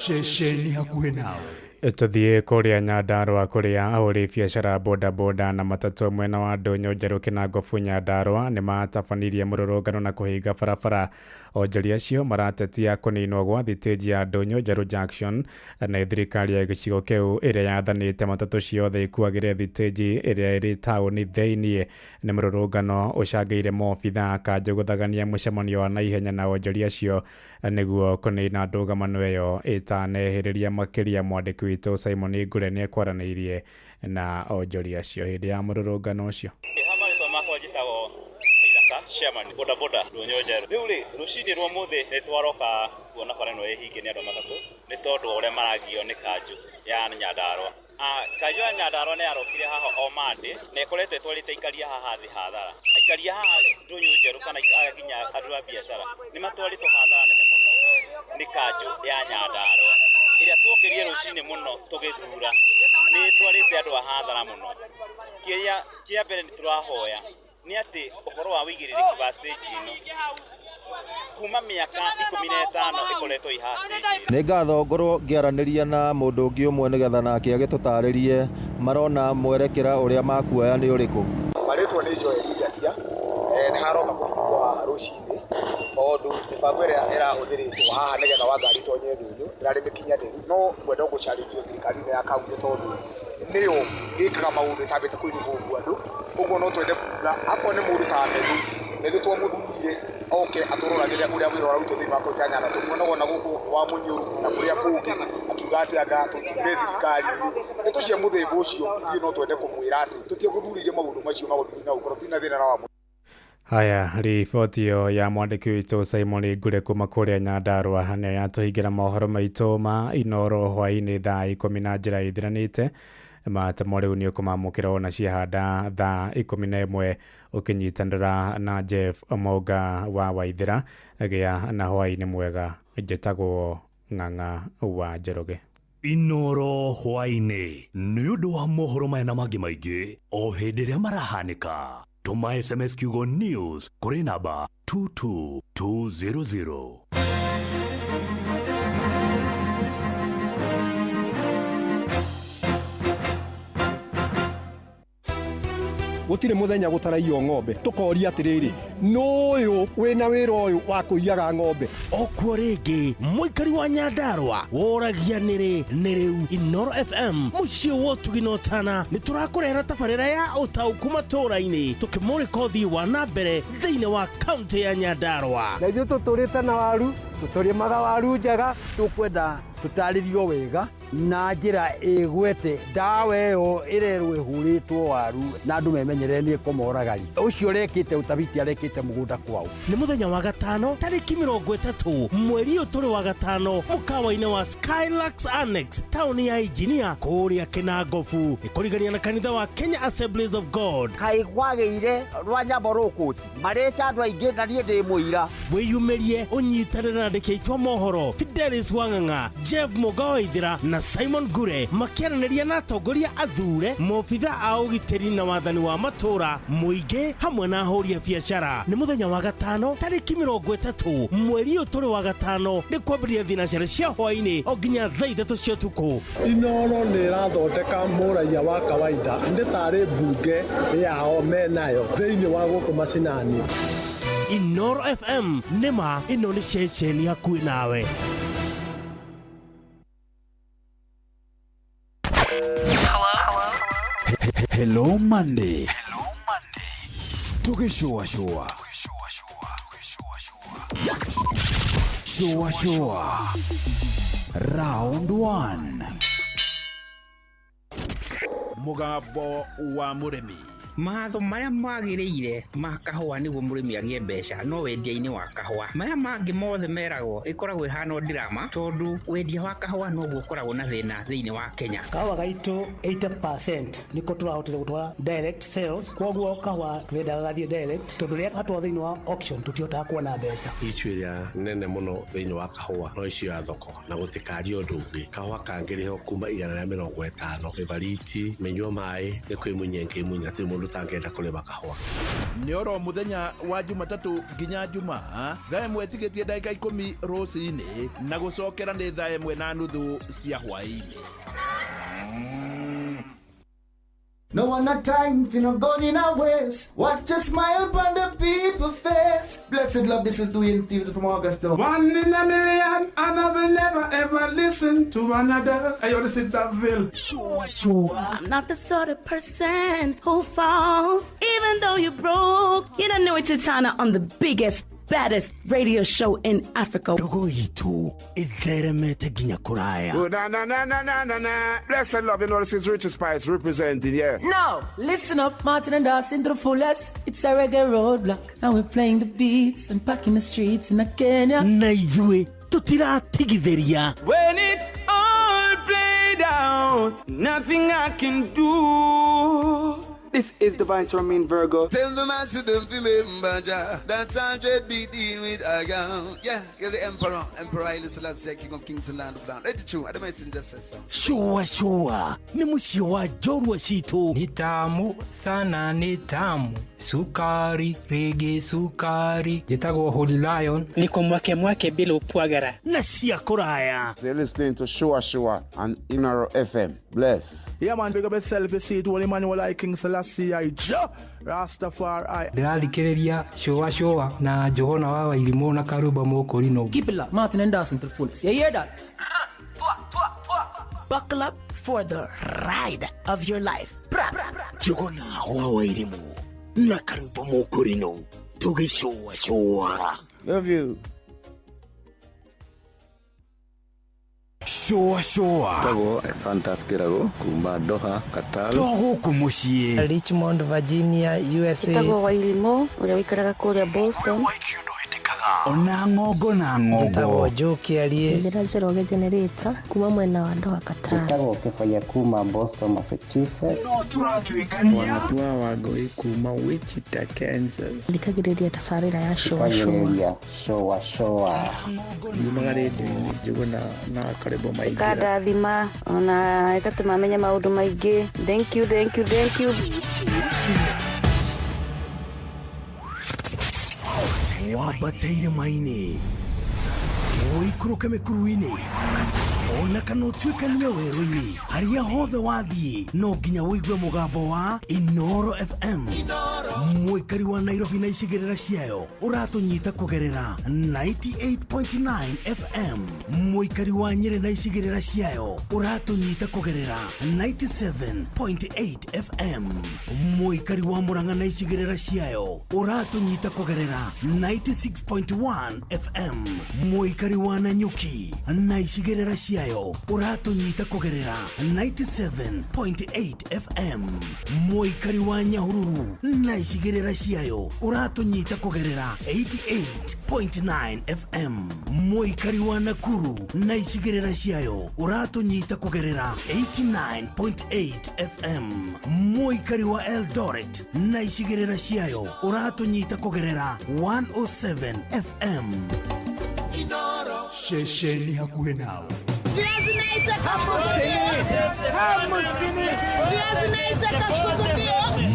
Ceceni hakuhĩ nawe. Tũthiĩ kũrĩa Nyandarũa kũrĩa ahũri biacara bodaboda na matatũ mwena wa Ndũnyũ Njerũ Kĩnangobu Nyandarũa nĩ matabanirie mũrũrũngano na kũhinga barabara. Onjoria acio maratetia kũninwo gwa thitĩnji ya Ndũnyũ Njerũ Junction nĩ thirikari ya gĩcigo kĩu ĩrĩa yathanĩte matatũ ciothe ikuagĩre thitĩnji ĩrĩa ĩrĩ taũni thĩiniĩ. Nĩ mũrũrũngano ũcangĩire maobithaa kanjũ gũthagania mũcemanio wa naihenya na onjoria acio nĩguo kũnina ndũgamano ĩyo ĩtanehĩrĩria makĩria. Mwandĩki witũ Simon Ngure nĩ ekwaranĩirie na onjoria acio hĩndĩ ya mũrũrũngano ũcio. Marĩtwa makwa njĩtagwo Ithaka, chairman boda boda Ndũnyũ Njerũ. Rĩu rĩ, rũcinĩ rwa mũthĩ nĩ twaroka kuona bara ĩno ĩhinge nĩ andũ a matatũ nĩ tondũ wa ũrĩa maragio nĩ kanjũ ya Nyandarũa. Kanjũ ya Nyandarũa nĩ yarokire haha o Monday na ĩkoretwo ĩtwarĩte aikaria haha thĩ hathara. Aikaria haha Ndũnyũ Njerũ kana nginya andũ a biacara nĩ matwarĩtwo hathara nene mũno nĩ kanjũ ya Nyandarũa ĩrĩa tuokĩrie rũcinĩ mũno tũgĩthura, nĩ ĩtwarĩte andũ a hathara mũno. Kĩrĩa kĩa mbere nĩ tũrahoya nĩ atĩ ũhoro wa wĩigĩrĩrĩki wa stage ĩno kuma mĩaka 15 ĩkoretwo ĩ haha stage ĩno. Nĩ ngatho ngorwo ngĩaranĩria na mũndũ ũngĩ ũmwe nĩgetha nake agĩtũtarĩrie marona mwerekera ũrĩa makuoya nĩ ũrĩkũ. Marĩtwa nĩ Joel Ngatia, nĩ haroka kũhingwo haha rũcinĩ tondũ mĩbango ĩrĩa ĩrahũthĩrĩtwo haha nĩgetha wa ngari itonye ndũnyũ ndĩrarĩ mĩkinyanĩru, no ngwenda gũcarĩrio thirikari-inĩ ya kaunti tondũ nĩyo ĩkaga maũndũ ĩtambĩte kũ-involve andũ. Ũguo no twende kuga akorwo nĩ mũndũ ta Methu, Methu twamũthurire oke atũroragĩre ũrĩa wĩra ũrarutwo thĩinĩ wa kaunti ya Nyandarua. Tũmuonaga ona gũkũ wa Mũnyũru na kũrĩa kũngĩ akiuga atĩ anga tũtume thirikari-inĩ. Ndeto cia mũthemba ũcio ithuĩ no twende kũmwĩra atĩ tũtiegũthurire maũndũ macio ma gũthiĩ na gũkorwo tina thĩna na wa Haya, riboti ĩyo ya mwandĩki witũ Simon Ngure kuma kũrĩa Nyandarũa nĩyo yatũhingĩra mohoro maitũ ma Inoro hwaĩ-inĩ thaa 10 na njĩra ĩthiranĩte. Matemo rĩu nĩ ũkũmamũkĩra ona ciahanda thaa 11 ũkĩnyitanĩra na Jeff Monga wa Waithĩra. Gĩa na hwaĩ-inĩ mwega. Njĩtagwo Ng'ang'a wa Njoroge. Inoro hwaĩ-inĩ nĩ ũndũ wa mohoro maya na mangĩ maingĩ o hĩndĩ ĩrĩa marahanĩka. Tũma SMS kiugo news kũrĩ namba 22200. Gũtirĩ mũthenya gũtaraiywo ng'ombe, tũkoria atĩrĩrĩ, nũyũ wĩna wĩra ũyũ wa kũiyaga ng'ombe? Okuo rĩngĩ mũikari wa Nyandarũa woragia nĩrĩ nĩ rĩu. Inoro FM mũciĩ wa ũtugi na ũtana nĩ tũrakũrehera tabarĩra ya ũtaũku matũũra-inĩ tũkĩmũrĩka ũthii wa na mbere thĩinĩ wa kaunti ya Nyandarũa. Na ithuĩ tũtũrĩte na waru, tũtũrĩmaga waru njega, tũkwenda tũtarĩrio wega na njĩra ĩgwete ndawa ĩyo ĩrerwo ĩhũrĩtwo waru na andũ memenyerere nĩ ĩkũmoragari. Ũcio ũrekĩte ũtabiti arekĩte mũgũnda kwao. Nĩ mũthenya wa gatano tarĩki 30 mweri ũyũ tũrĩ wa gatano mũkawa-inĩ wa Skylux Annex taũni ya Engineer kũrĩa Kĩnangobu nĩ kũrigania na kanitha wa Kenya Assemblies of God. Kaĩ kwagĩire rwanyambo rũkũti marĩte andũ aingĩ na niĩ ndĩ mũira. Wĩyumĩrie ũnyitanĩre na andĩki aitũ a mohoro Fidelis Wang'ang'a, Jeff Mũga Waithĩra na Simon Ngure makĩaranĩria na atongoria athure, maobitha a ũgitĩri na wathani wa matũũra, mũingĩ hamwe na ahũri a biacara. Nĩ mũthenya wa gatano tarĩki 30 mweri ũyũ tũrĩ wa gatano nĩ kwambĩrĩria thinacara cia hwaĩ-inĩ o nginya thaa 3 cia ũtukũ. Inoro nĩ ĩrathondeka mũraiya wa kawaida nĩ tarĩ mbunge yao menayo thĩinĩ wa gũkũ macinani. Inoro FM nĩma ĩno nĩ ceceni hakuhĩ nawe. Hello Monday. Tũgĩcũacũa. Shua shua. Round 1. Mũgambo wa mũrĩmi. Matho marĩa magĩrĩire ma kahũa nĩguo mũrĩmi agĩe mbeca no wendia-inĩ wa kahũa. Maya mangĩ mothe meragwo ĩkoragwo ĩhana drama tondũ wendia wa kahũa noguo ũkoragwo na thĩna thĩinĩ wa Kenya. Kahũa gaitũ 80% nĩko tũrahotire gũtwara direct sales, koguo kahũa tũrendaga gathiĩ direct tondũ rĩrĩa gatwarwo thĩinĩ wa auction tũtihotaga kuona mbeca. Issue ĩrĩa nene mũno thĩinĩ wa kahũa no issue ya thoko na gũtikaria ũndũ ũngĩ. Kahũa kangĩrĩhwo kuma 150 ĩbariti mĩnyua maĩ nĩ kwĩmunya ĩngĩmunya, hatirĩ mũndũ Mũndũ ũtangĩenda kũrĩma kahũa. Nĩ oro mũthenya wa Jumatatũ nginya Jumaa thaa 1 tigĩtie ndagĩka 10 rũcinĩ na gũcokera nĩ thaa 1:30 cia hwaĩ-inĩ. No one a time for no gun in a waste. Watch a smile on the people face. Blessed love, this is Dwayne Stevens from Augusta. One in a million, and I will never ever listen to another. I ought to sit that bill. Sure, sure. I'm not the sort of person who falls, even though you're broke. You don't know it's Titana on the biggest, baddest radio show in Africa. Ndogo itu itheremete nginya kuraya. Oh, na na na na na na na. Blessed love, you know this is Richard Spice representing, yeah. Now, listen up, Martin and Dawson to the fullest. It's a reggae roadblock, and we're playing the beats and packing the streets in Kenya. Na ithuĩ tutiratigithĩria. When it's all played out, nothing I can do. This is the Vice Romain Virgo. Tell the master don't remember Jah. That's 100 beat in with a gun. Yeah, you're the emperor. Emperor Haile Selassie, King of Kings and Land of Land. Let it true. The messenger says so. Sure, sure. Ni mũciĩ wa njorua citũ. Ni tamu sana, ni tamu. Sukari, rege sukari. Njĩtagwo Holy Lion. Niko mwake mwake bila upwagara. Na cia kũraya. So you're listening to Sure Sure on Inoro FM. Bless. Yeah, man, big up yourself. You see it, Holy Emmanuel I King Selassie I Jah Rastafari. Ndĩrathikĩrĩria Sure Sure na Johana wa Wairimũ na Karuba Mũkũrinũ. Keep it locked, Martin and Dawson to the fullest. You hear that? Buckle up for the ride of your life. Bra, bra, bra. Njũgũna wa Wairimũ na Karuba Mũkũrinũ tũgĩcũa. Love you. Sure, sure. Tagwo Fantas Kirago kuma Doha, Qatar. To gũkũ mũciĩ. Richmond, Virginia, USA. Tagwo Wairimũ ũrĩa ũikaraga kũrĩa Boston. Ona ng'ongo na ng'ongo. Njĩtagwo Joe Kĩarie. Njĩra Njoroge Generator kuma mwena wa Doha, Qatar. Njĩtagwo Kĩbaya kuma Boston, Massachusetts. No tũratuĩkania. Wanatua Wangũi kuma Wichita, Kansas. Thikagĩrĩria tabarĩra ya Sure Sure. Thikagĩrĩria Sure Sure. Yumaga rĩndiũ-inĩ Njũgũna na Karĩbo Maingĩra. Ĩkandathima ona ĩgatũma menye maũndũ maingĩ. Thank you, thank you, thank you. Wambate irĩma-inĩ, ũikũrũke mĩkuru-inĩ, ona kana ũtuĩkanie werũ-inĩ, harĩa hothe wathiĩ no nginya ũigue mũgambo wa Inoro FM. Mũikari wa Nairobi na icigĩrĩra ciayo ũratũnyita kũgerera 98.9 FM. Mũikari wa Nyĩrĩ na icigĩrĩra ciayo ũratũnyita kũgerera 97.8 FM. Mũikari wa Murang'a na icigĩrĩra ciayo ũratũnyita kũgerera 96.1 FM. Mũikari wa Nanyuki na icigĩrĩra ciayo ũratũnyita kũgerera 97.8 FM. Mũikari wa Nyahururu na icigĩrĩra ciayo ũratũnyita kũgerera 88.9 FM. Mũikari wa Nakuru na icigĩrĩra ciayo ũratũnyita kũgerera 89.8 FM. Mũikari wa Eldoret na icigĩrĩra ciayo ũratũnyita kũgerera 107 FM. Ceceni hakuhĩ nawe.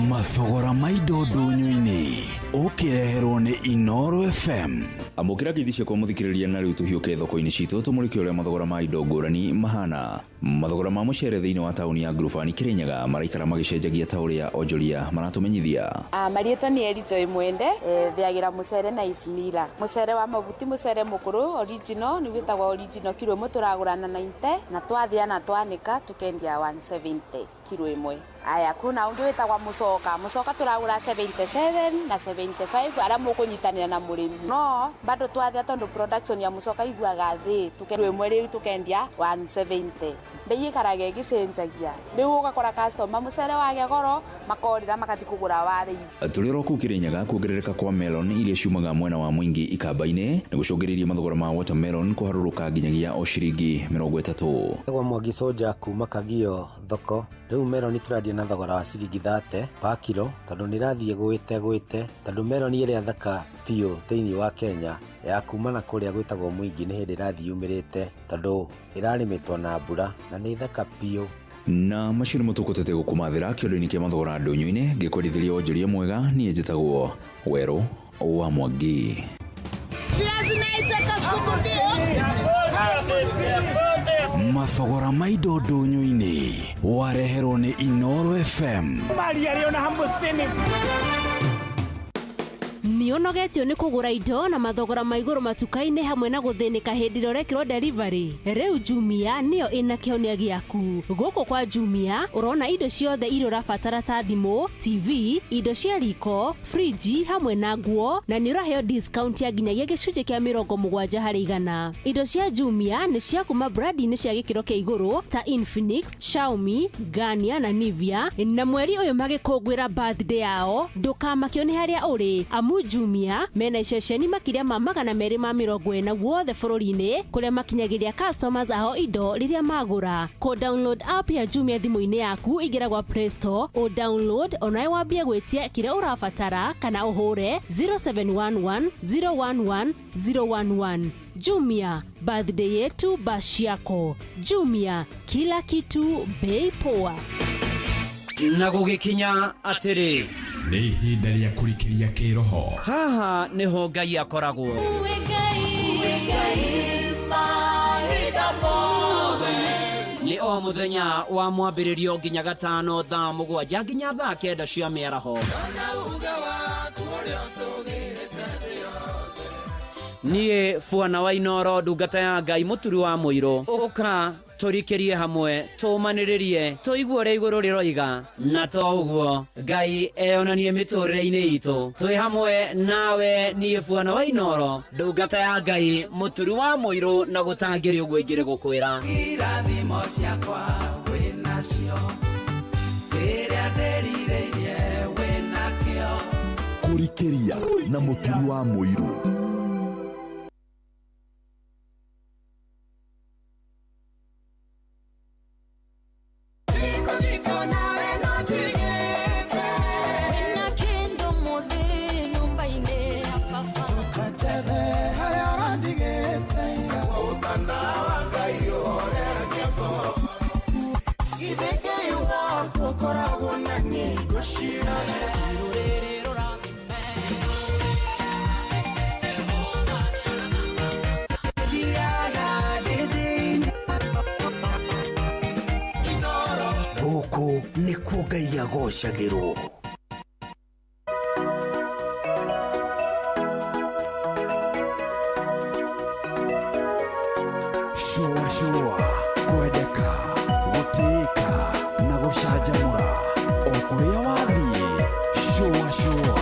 Mathogora ma indo ndũnyũ-inĩ ũkĩreherwo nĩ Inoro FM. Amũkĩra ngeithi ciakwa mũthikĩrĩria na rĩu tũhiũke thoko-inĩ citũ tũmũrĩke ũrĩa mathogora ma indo ngũrani mahana. Mathogora ma mũcere thĩinĩ wa taũni ya Ngurubani Kĩrĩnyaga maraikara magĩcenjagia ta ũrĩa onjoria maratũmenyithia. Marietwa nĩ Erijoy Mwende, thiagira mũcere na Ismila. Mũcere wa mabuti, mũcere mũkũrũ original, nĩ wĩtagwo original, kiro ĩmwe tũragũra na 90 na twathĩa na twanĩka tũkendia 170 kiro ĩmwe. Aya, kuna ũngĩ wĩtagwo mũcoka. Mũcoka tũragũra 77 na 75 arĩa mũkũnyitanĩra na mũrĩmi. No bado twathĩa tondũ production ya mũcoka iguaga thĩ, kiro ĩmwe rĩu tũkendia 170. Mbei ĩikaraga ĩgĩcenjagia. Rĩu ũgakora customer mũcere wagĩa goro makorĩra magathiĩ kũgũra wa rĩu. Tũrĩ oro kũu Kĩrĩnyaga kuongerereka kwa melon iria ciumaga mwena wa Mwingi Ikamba-inĩ nĩ gũcũngĩrĩirie mathogora ma watermelon kũharũrũka nginyagia o ciringi 30. Njĩtagwo Mwangi Soja kuma Kagio thoko. Rĩu meloni tũrendia na thogora wa ciringi 30 pa kiro tondũ nĩ ĩrathiĩ gwĩte tondũ meloni ĩrĩa thaka biũ thĩinĩ wa Kenya ya kuma na kũrĩa gwĩtagwo Mwingi nĩ hĩndĩ ĩrathiĩ yumĩrĩte tondũ ĩrarĩmĩtwo na mbura na nĩ thaka biũ. Na macio nĩmo tũkũtete gũkũmathĩra kĩondo-inĩ kĩa mathogora ndũnyũ-inĩ, ngĩkwendithĩria wonjoria mwega. Niĩ njĩtagwo Werũ wa Mwangi. Mathogora ma indo ndũnyũ-inĩ wareherwo nĩ Inoro FM. Nĩ ũnogetio nĩ kũgũra indo na mathogora ma igũrũ matuka-inĩ hamwe na gũthĩnĩka hĩndĩ ĩrĩa ũrekĩrwo delivery? Rĩu Jumia nĩyo ĩna kĩhonia gĩaku. Gũkũ kwa Jumia ũrona indo ciothe iria ũrabatara ta thimũ, TV, indo cia riko, friji hamwe na nguo, na nĩ ũraheo discount ya nginyagia gĩcunjĩ kĩa 70%. Indo cia Jumia nĩ cia kuma brandi-inĩ cia gĩkĩro kĩa igũrũ ta Infinix, Xiaomi, Garnier na Nivea, na mweri ũyũ magĩkũngũĩra birthday yao ndũkamakio nĩ harĩa ũrĩ, amu Jumia mena iceceni makĩria ma 240 guothe bũrũri-inĩ, kũrĩa makinyagĩria customers ao indo rĩrĩa magũra. Kũ download app ya Jumia thimũ-inĩ yaku, ingĩra gwa Play Store, ũ download onawe wambie gwĩtia kĩrĩa ũrabatara kana ũhũre 0711 011 011. Jumia, birthday yetu bash yako. Jumia, kila kitu bei poa. Na gũgĩkinya atĩrĩ, nĩ ihinda rĩa kũrikĩria kĩroho. Haha nĩho Ngai akoragwo. Nĩ o mũthenya wa mwambĩrĩrio nginya gatano thaa 7 nginya thaa 9 cia mĩaraho. Niĩ Bwana wa Inoro, ndungata ya Ngai, mũturi wa mũirũ, ũka tũrikĩrie hamwe, tũmanĩrĩrie, tũigue ũrĩa igũrũ rĩroiga, na to ũguo Ngai eyonanie mĩtũrĩre-inĩ itũ. Twĩ hamwe nawe niĩ Bwana wa Inoro, ndungata ya Ngai, mũturi wa mũirũ, na gũtangĩrĩ ũguo ingĩrĩ gũkwĩra. Irathimo ciakwa wĩ nacio, kĩrĩa ndĩrirĩirie wĩ nakĩo. Kũrikĩria na mũturi wa mũirũ. Gũkũ nĩkuo Ngai agocagĩrwo. Shũa shũa, kwendeka, gũtĩĩka na gũcanjamũra o kũrĩa wathiĩ. Shũa shũa.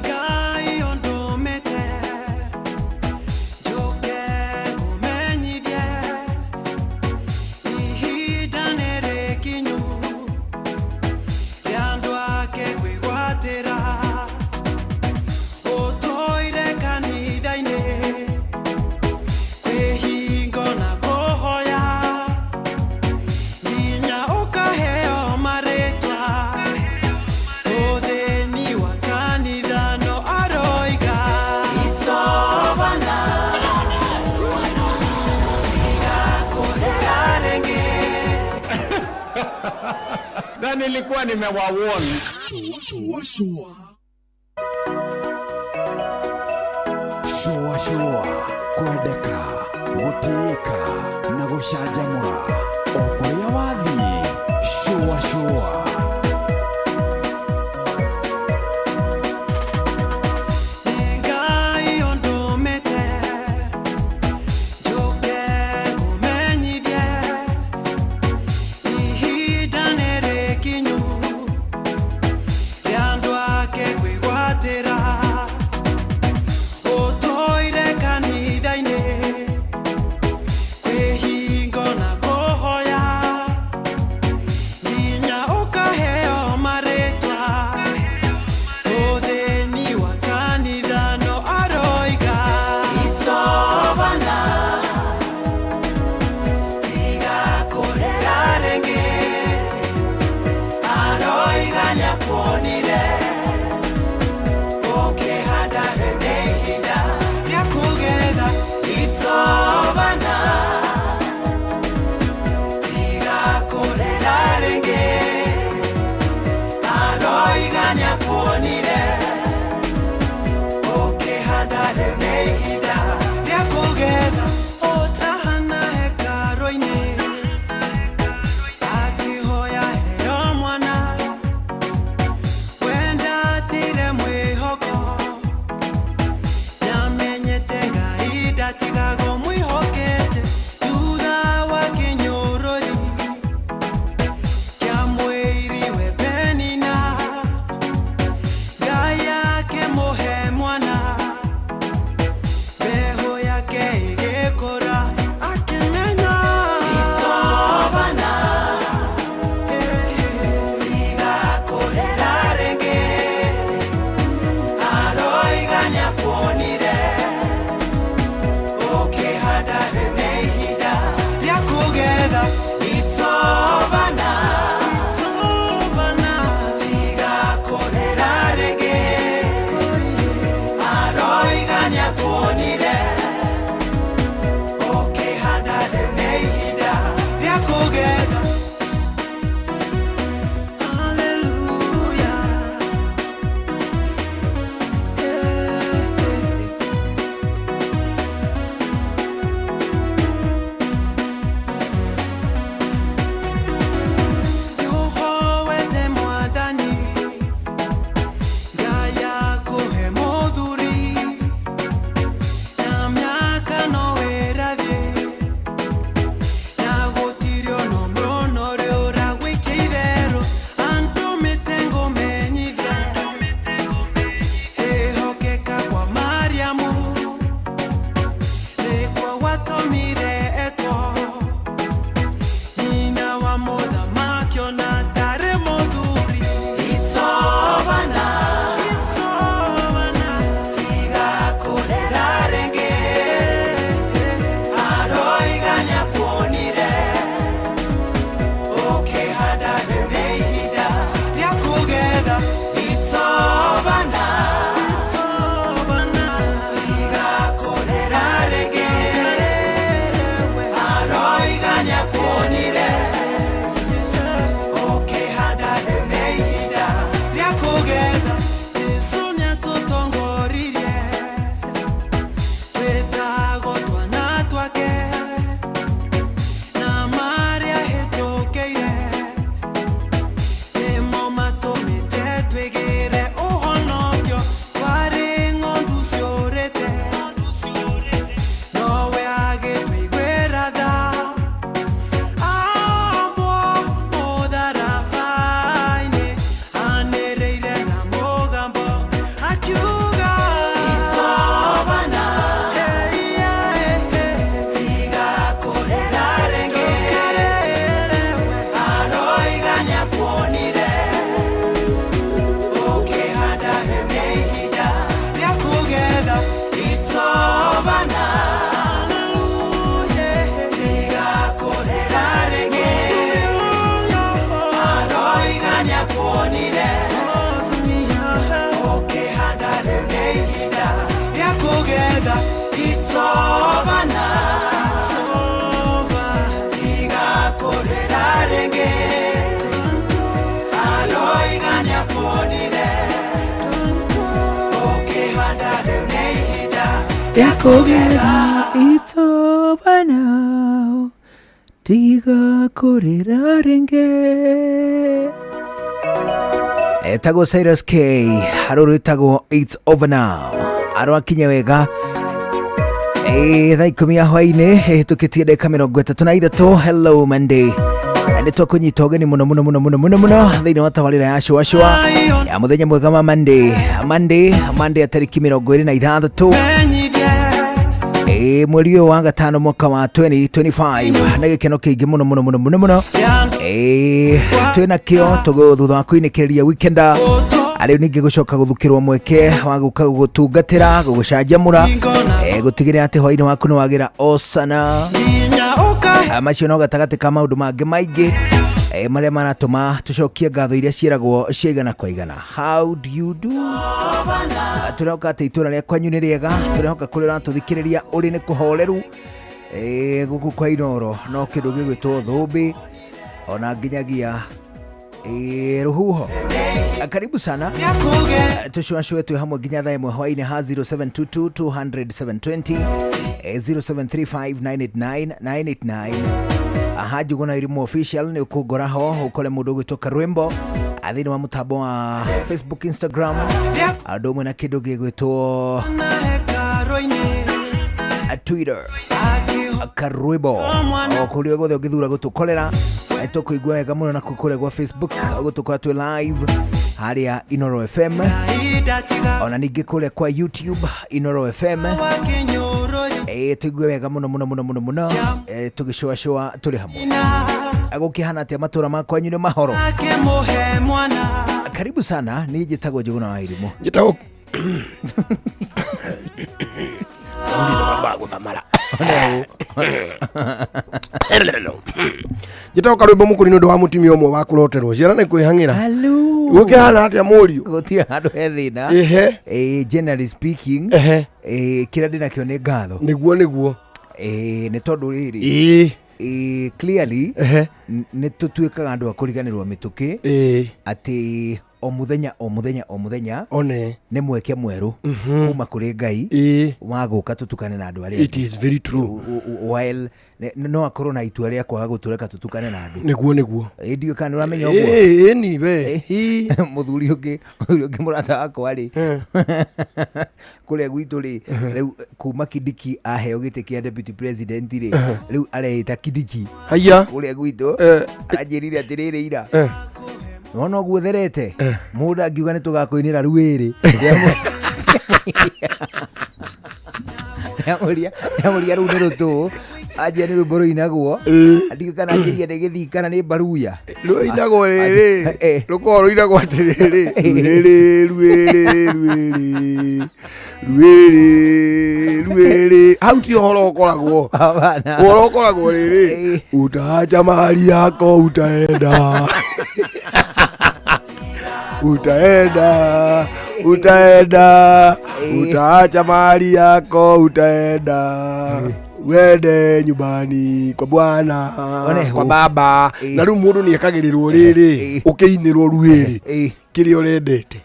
Ngai ũndũmĩte njũke kũmenyithie ihinda nĩ rĩkinyu rĩa andũ ake kwĩgwatĩra. Ũtũire kanitha-inĩ kwĩhingo na kũhoya nginya ũkaheo marĩtwa. Ũthĩni wa kanitha no aroiga It's over now. Tiga kũrĩra rĩngĩ. Na nilikuwa nimewawarn. Shũa shũa. Shũa shũa, kwendeka, gũtĩĩka na gũcanjamũra o kũrĩa wathiĩ. Shũa shũa. Ngai ũndũmĩte njũke kũmenyithie ihinda nĩ rĩkinyu rĩa andũ ake kwĩgwatĩra. Ũtũire kanitha-inĩ kwĩhingo na kũhoya nginya ũkaheo Ikaraga ũmwĩhokete thutha wa kĩnyũrũri kĩa mwĩiri we Penina. Ngai akĩmũhe mwana, mbeũ yake ĩgĩkũra, akĩmenya It's over now. Tiga kũrĩra rĩngĩ, aroiga nĩakuonire. Ũkĩhanda rĩu nĩ ihinda rĩa kũgetha. It's over now. It's over now. Tiga kũrĩra rĩngĩ, aroiga nĩakuonire. Ũkĩhanda rĩu nĩ ihinda rĩa kũgetha. Hallelujah. Nĩũhoete Mwathani, Ngai akũhe mũthuri, na mĩaka no ĩrathiĩ, na gũtirĩ ona ũmwe ona ũrĩa ũragwĩkia itherũ. Andũmĩte ngũmenyithie kwĩhokeka kwa Mariamu nĩkuo gwatũmire etwo nyina wa mũthamaki ona ndarĩ mũthuri. It's over now. It's over now. Tiga kũrĩra rĩngĩ, aroiga nĩakuonire. Ũkĩhanda rĩu nĩ ihinda rĩa kũgetha. It's over now. It's over now. Tiga kũrĩra rĩngĩ, aroiga nĩakuonire. Ũkĩhanda rĩu nĩ ihinda rĩa kũgetha. Jesũ nĩatũtongoririe twĩtagwo twana twake, na marĩa hĩtũkĩire nĩmo matũmĩte twĩgĩre ũhonokio. Twarĩ ng'ondu ciũrĩte, nowe agĩtũiguĩra tha. Ambwo mũtharaba-inĩ anĩrĩire na mũgambo akiuga It's over now. Hey, yeah, hey. Tiga kũrĩra rĩngĩ, aroiga nĩakuonire. Ũkĩhanda rĩu nĩ ihinda rĩa kũgetha. It's over now. Tiga kũrĩra rĩngĩ, aroiga nĩakuonire. Ũkĩhanda rĩu nĩ ihinda rĩa kũgetha. It's over now. It's over. Tiga kũrĩra rĩngĩ, aroiga nĩakuonire. Ũkĩhanda rĩu nĩ ihinda rĩa kũgetha. It's over now. Tiga kũrĩra rĩngĩ. Etagwo Cyrus K harå rwĩtagwo It's Over Now, arwakinya wega. Ĩ, thaa 10 ya hwainĩ ĩhĩtũkĩtie ndagĩka 33. Hello Monday, nĩ twakũnyita ũgeni mũno mũno mũno mũno mũno mũno thĩinĩ wa tabarĩra ya cũacũa ya mũthenya mwega wa Monday, Monday, Monday ya tarĩki 26, ĩ, mweri ũyũ wa gatano mwaka wa 2025, na gĩkeno kĩingĩ mũno mũno mũno mũno mũno. Ĩ, twĩna kĩo tũgũ thutha wa kũinĩkĩrĩria weekend, arĩu ningĩ gũcoka gũthukĩrwo mweke wa gũka gũgũtungatĩra, gũgũcanjamũra, gũtigĩrĩra atĩ hwainĩ waku nĩ wagĩra osana. Macio no gatagatĩ ka maũndũ mangĩ maingĩ, marĩa maratũma tũcokie ngatho iria ciĩragwo cia igana kwa igana. How do you do? Tũrehoka atĩ itũra rĩa kwanyu nĩ rĩega, tũrehoka kũrĩa ũratũthikĩrĩria ũrĩ nĩ kũhoreru. Gũkũ kwa Inoro no kĩndũ gĩgwĩtwo thũmbĩ ona nginyagia rũhuho. Karibu sana, tũcũacũe twĩ hamwe nginya thaa 1 hwainĩ ha 0722 200 720, 0735 989 989. Aha, Njuguna Irimu official nĩ ũkũngora ho ũkore mũndũ ũgwĩtwo Karwimbo thĩinĩ wa mũtambo wa Facebook, Instagram, andũ ũmwe na kĩndũ gĩgwĩtwo Na hekarũ-inĩ. Twitter Karwĩmbo o kũrĩa guothe ũngĩthura gũtũkorera. Tũkũigua wega mũno na kũrĩa gwa Facebook gũtũkora twĩ live harĩa Inoro FM, ona ningĩ kũrĩa kwa YouTube Inoro FM. Tũigue wega mũno mũno mũno mũno mũno, tũgĩcũacũa tũrĩ hamwe. Gũkĩhana atĩa matũra ma kwanyu nĩ mahoro? Karibu sana, niĩ njĩtagwo Njũgũna wa Irimũ. Njĩtagwo gũthamara. Njĩtagwo Karwĩmbo Mũkũri nĩ ũndũ wa mũtumia ũmwe wa kũroterwo ciana nĩ kwĩhang'ĩra. Gũkĩhana atĩa mũriũ? Gũtirĩ handũ he thĩna. Ehe. Generally speaking, Ehe. Kĩrĩa ndĩnakĩo nĩ ngatho. Nĩguo nĩguo. Nĩ tondũ rĩrĩ, Ĩĩ. Clearly Ehe. nĩ tũtuĩkaga andũ a kũriganĩrwo mĩtũkĩ Ĩĩ. atĩ o mũthenya o mũthenya o mũthenya one nĩ mweke mwerũ kuma kũrĩ Ngai Ĩĩ. wa gũka tũtukane na andũ arĩa It is very true. While no akorwo na itua rĩa kwaga gũtũreka tũtukane na andũ. Nĩguo nĩguo. Ndiũĩ kana nĩũramenya ũguo. Ĩĩ, ĩni we. Mũthuri ũngĩ, mũthuri ũngĩ mũrata wakwa rĩ, kũrĩa gwitũ rĩ, rĩu kuma Kindiki aheo gĩtĩ kĩa deputy president rĩ, rĩu areĩta Kindiki. Haiya. Kũrĩa gwitũ anjĩrire atĩrĩrĩ ira, nona ũguo therete mũndũ angiuga nĩ tũgakũinĩra ruĩrĩ. Ndamũria rũu nĩ rũtũ, anjia nĩ rwĩmbo rũinagwo, ndiũĩ kana anjĩria nĩ gĩthii kana nĩ mbaruya. Rũinagwo rĩrĩ, rũkoragwo rũinagwo atĩrĩrĩ, ruĩrĩ ruĩrĩ ruĩrĩ ruĩrĩ ruĩrĩ, hau ti ũhoro ũkoragwo. Ũhoro ũkoragwo rĩrĩ, utaacha mahali yako utaenda utaenda utaenda utaacha mali yako utaenda wende nyumbani kwa Bwana kwa baba. Na rĩu mũndũ nĩ ekagĩrĩrwo rĩrĩ ũkĩinĩrwo ruĩrĩ kĩrĩa ũrendete.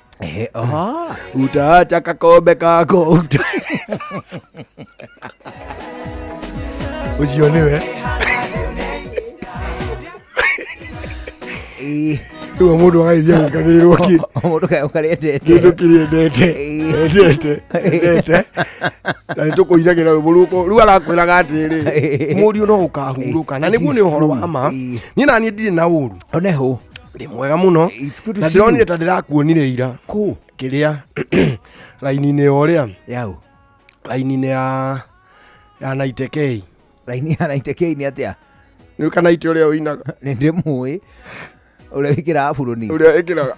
Utaacha kakombe kako ũcio nĩwe. Rĩu mũndũ agagĩthiĩ agĩkagĩrĩrwo kĩ mũndũ kaĩ ũkarendete kĩndũ kĩrĩa endete endete endete, na nĩ tũkũinagĩra rwĩmbo rũkũ. Rĩu arakwĩraga atĩrĩ, mũriũ no ũkahurũka, na nĩguo nĩ ũhoro wa ma. Niĩ na niĩ ndirĩ na ũru, oneho ndĩ mwega mũno, na ndĩronire ta ndĩrakuonire ira kũ kĩrĩa raini-inĩ ya ũrĩa yau raini-inĩ ya Naitekei. Raini ya Naitekei nĩ atĩa? Nĩ kana ite ũrĩa ũinaga? Nĩ ndĩmũĩ ũrĩa wĩkĩraga burũni, ũrĩa ĩkĩraga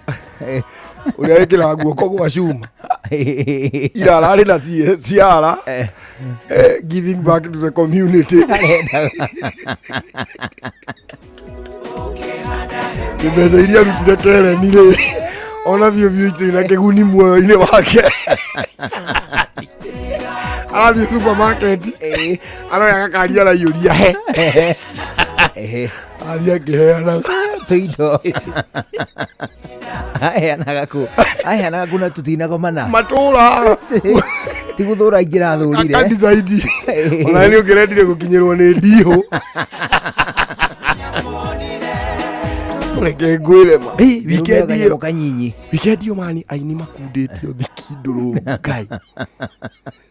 ũrĩa ĩkĩraga guoko gwa cuma ira ararĩ na ciara, giving back to the community. Nĩ mbeca iria arutire kereni rĩ, ona biũ biũ itirĩ na kĩguni muoyo-inĩ wake. Arathiĩ supermarket aroya gakari araiyũria he athiĩ akĩheanaga tũindo, aheanaga kũ, aheanaga kũ na tũtinagomana matũra ti gũthũra ingĩrathũrire akadicaidi. Ona nĩ ũngĩrendire gũkinyĩrwo nĩ ndihũ. Reke ngwĩre ma wikendi ĩyo kanyinyi, wikendi ĩyo mani aini makundĩtio thiki ndũrũ Ngai,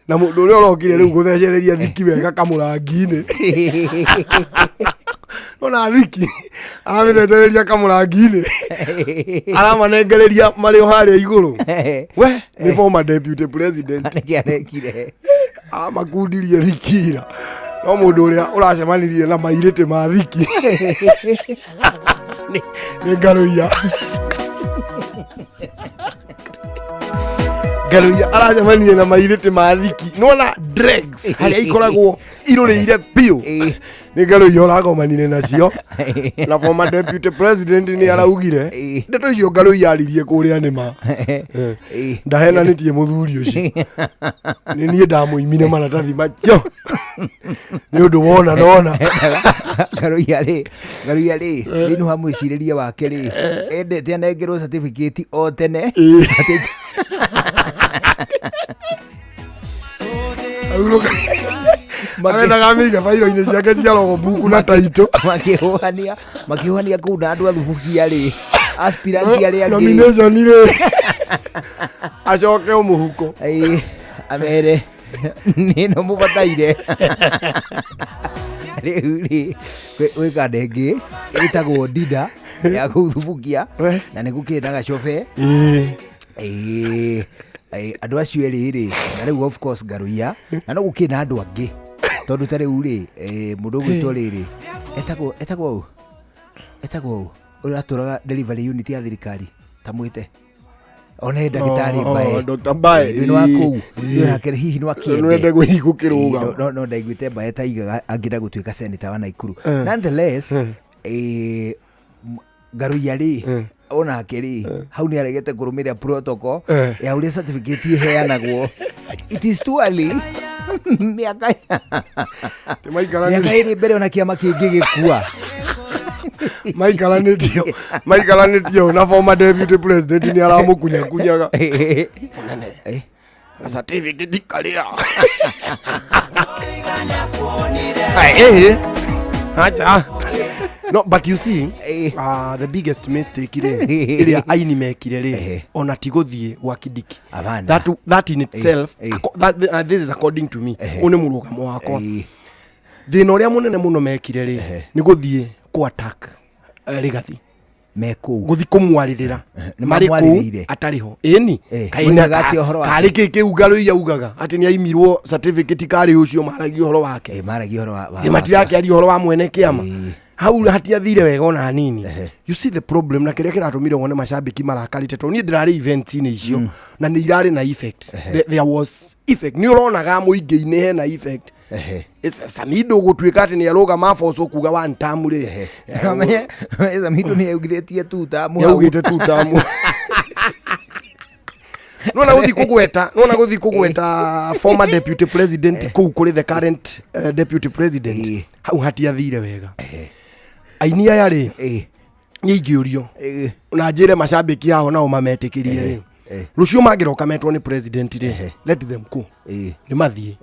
na mũndũ ũrĩa ũrokire rĩu gũthecereria thiki wega kamũrangi-inĩ, nona thiki aramĩthecereria kamũrangi-inĩ, aramanengereria marĩ o harĩa igũrũ. We nĩ former deputy president, nĩkĩ arekire? Aramakundirie thiki ira, no mũndũ ũrĩa ũracemanirie na mairĩtĩ ma thiki nĩ Ngaruiya. Ngaruiya aracemanirie na mairĩtĩ ma thiki, nona dregs harĩa ikoragwo irũrĩire biũ, nĩ Ngaruiya ũragomanire nacio. Na former deputy president nĩ araugire ndeto icio Ngaruiya aririe kũrĩa nĩ ma ndahenanĩtie mũthuri ũcio, nĩ niĩ ndamũimire maratathi macio nĩ ũndũ wona nona. Ngaruiya rĩ, Ngaruiya rĩ, thĩinĩ wa mwĩcirĩrie wake rĩ, endete anengerwo certificate o tene. Arendaga mĩige bairo-inĩ ciake cia rogobuku na taito. Makĩhũhania makĩhũhania kũu na andũ a thubukia rĩ, aspirant arĩa angĩ nomination rĩ, acoke o mũhuko amere Nĩ no mũbataire. Rĩu rĩ, gwĩ kanda ĩngĩ ĩtagwo Dida ya kũu Thubukia na nĩ gũkĩrĩ na gacobe. Ĩĩ, andũ acio erĩ rĩ, na rĩu of course Ngaruiya, na no gũkĩrĩ na andũ angĩ tondũ ta rĩu rĩ, mũndũ ũgwĩtwo rĩrĩ etagwo ũ? Etagwo ũ? Ũrĩa atũraga delivery unit ya thirikari ta mwĩte one ndagĩtarĩ Oh, Mbae. Dr. Mbae, Ndũĩ nĩ wa ĩĩ, kũu ĩĩ. ndũĩ nake hihi no akĩende. Nĩwende gũthiĩ gũkĩrũgama. Ĩĩ, no ndaiguĩte Mbae ta aigaga angĩenda gũtuĩka senator wa Naikuru. Eh. Nonetheless, Ngaruiya rĩ, onake rĩ, hau nĩ aregete kũrũmĩrĩra protocol Eh. ya ũrĩa certificate iheanagwo. It is too early. Mĩaka ĩrĩ mbere ona kĩama kĩngĩ gĩkua. Maikaranĩtio na former deputy president nĩ aramũkunyakunyaga mũnene gacertificate karĩa. Ai, acha. No, but you see, the biggest mistake rĩ ĩrĩa aini mekire rĩ, ona ti gũthiĩ gwa Kindiki. Abana. That in itself, this is according to me, ũyũ nĩ mũrũgamo wakwa. Thĩna ũrĩa mũnene mũno mekire rĩ nĩ gũthiĩ kũ attack Rigathi mekũu gũthiĩ kũmwarĩrĩra Nĩ marĩ kũu mamwarĩrĩire. atarĩ ho. Ĩni. Moigaga atĩa ũhoro wake? Karĩ kĩ kĩu Ngaruiya augaga atĩ nĩ aimirwo certificate, karĩ ũcio maragia ũhoro wake? Maragia ũhoro wa Ĩ, matirakĩaria ũhoro wa mwene kĩama. Hau hatiathire wega ona hanini. You see the problem, na kĩrĩa kĩratũmire wone macambĩki marakarĩte, tondũ niĩ ndĩrarĩ event-inĩ icio na nĩ irarĩ na effect. There was effect, nĩ ũronaga mũingĩ-inĩ hena effect. Samido gũtuĩka atĩ nĩ arũgama abocwo kuga one term rĩ. Amenye, Samido nĩ augithĩtie tu tamu. Nĩ augĩte tu tamu. Nona gũthiĩ kũgweta former deputy president kũu kũrĩ the current deputy president, hau hatiathire wega. Aini aya rĩ, nĩ ingĩũrio na njĩre macambĩki ao nao mametĩkĩrie rĩ, rũciũ mangĩroka metwo nĩ president rĩ, let them go, nĩ mathiĩ,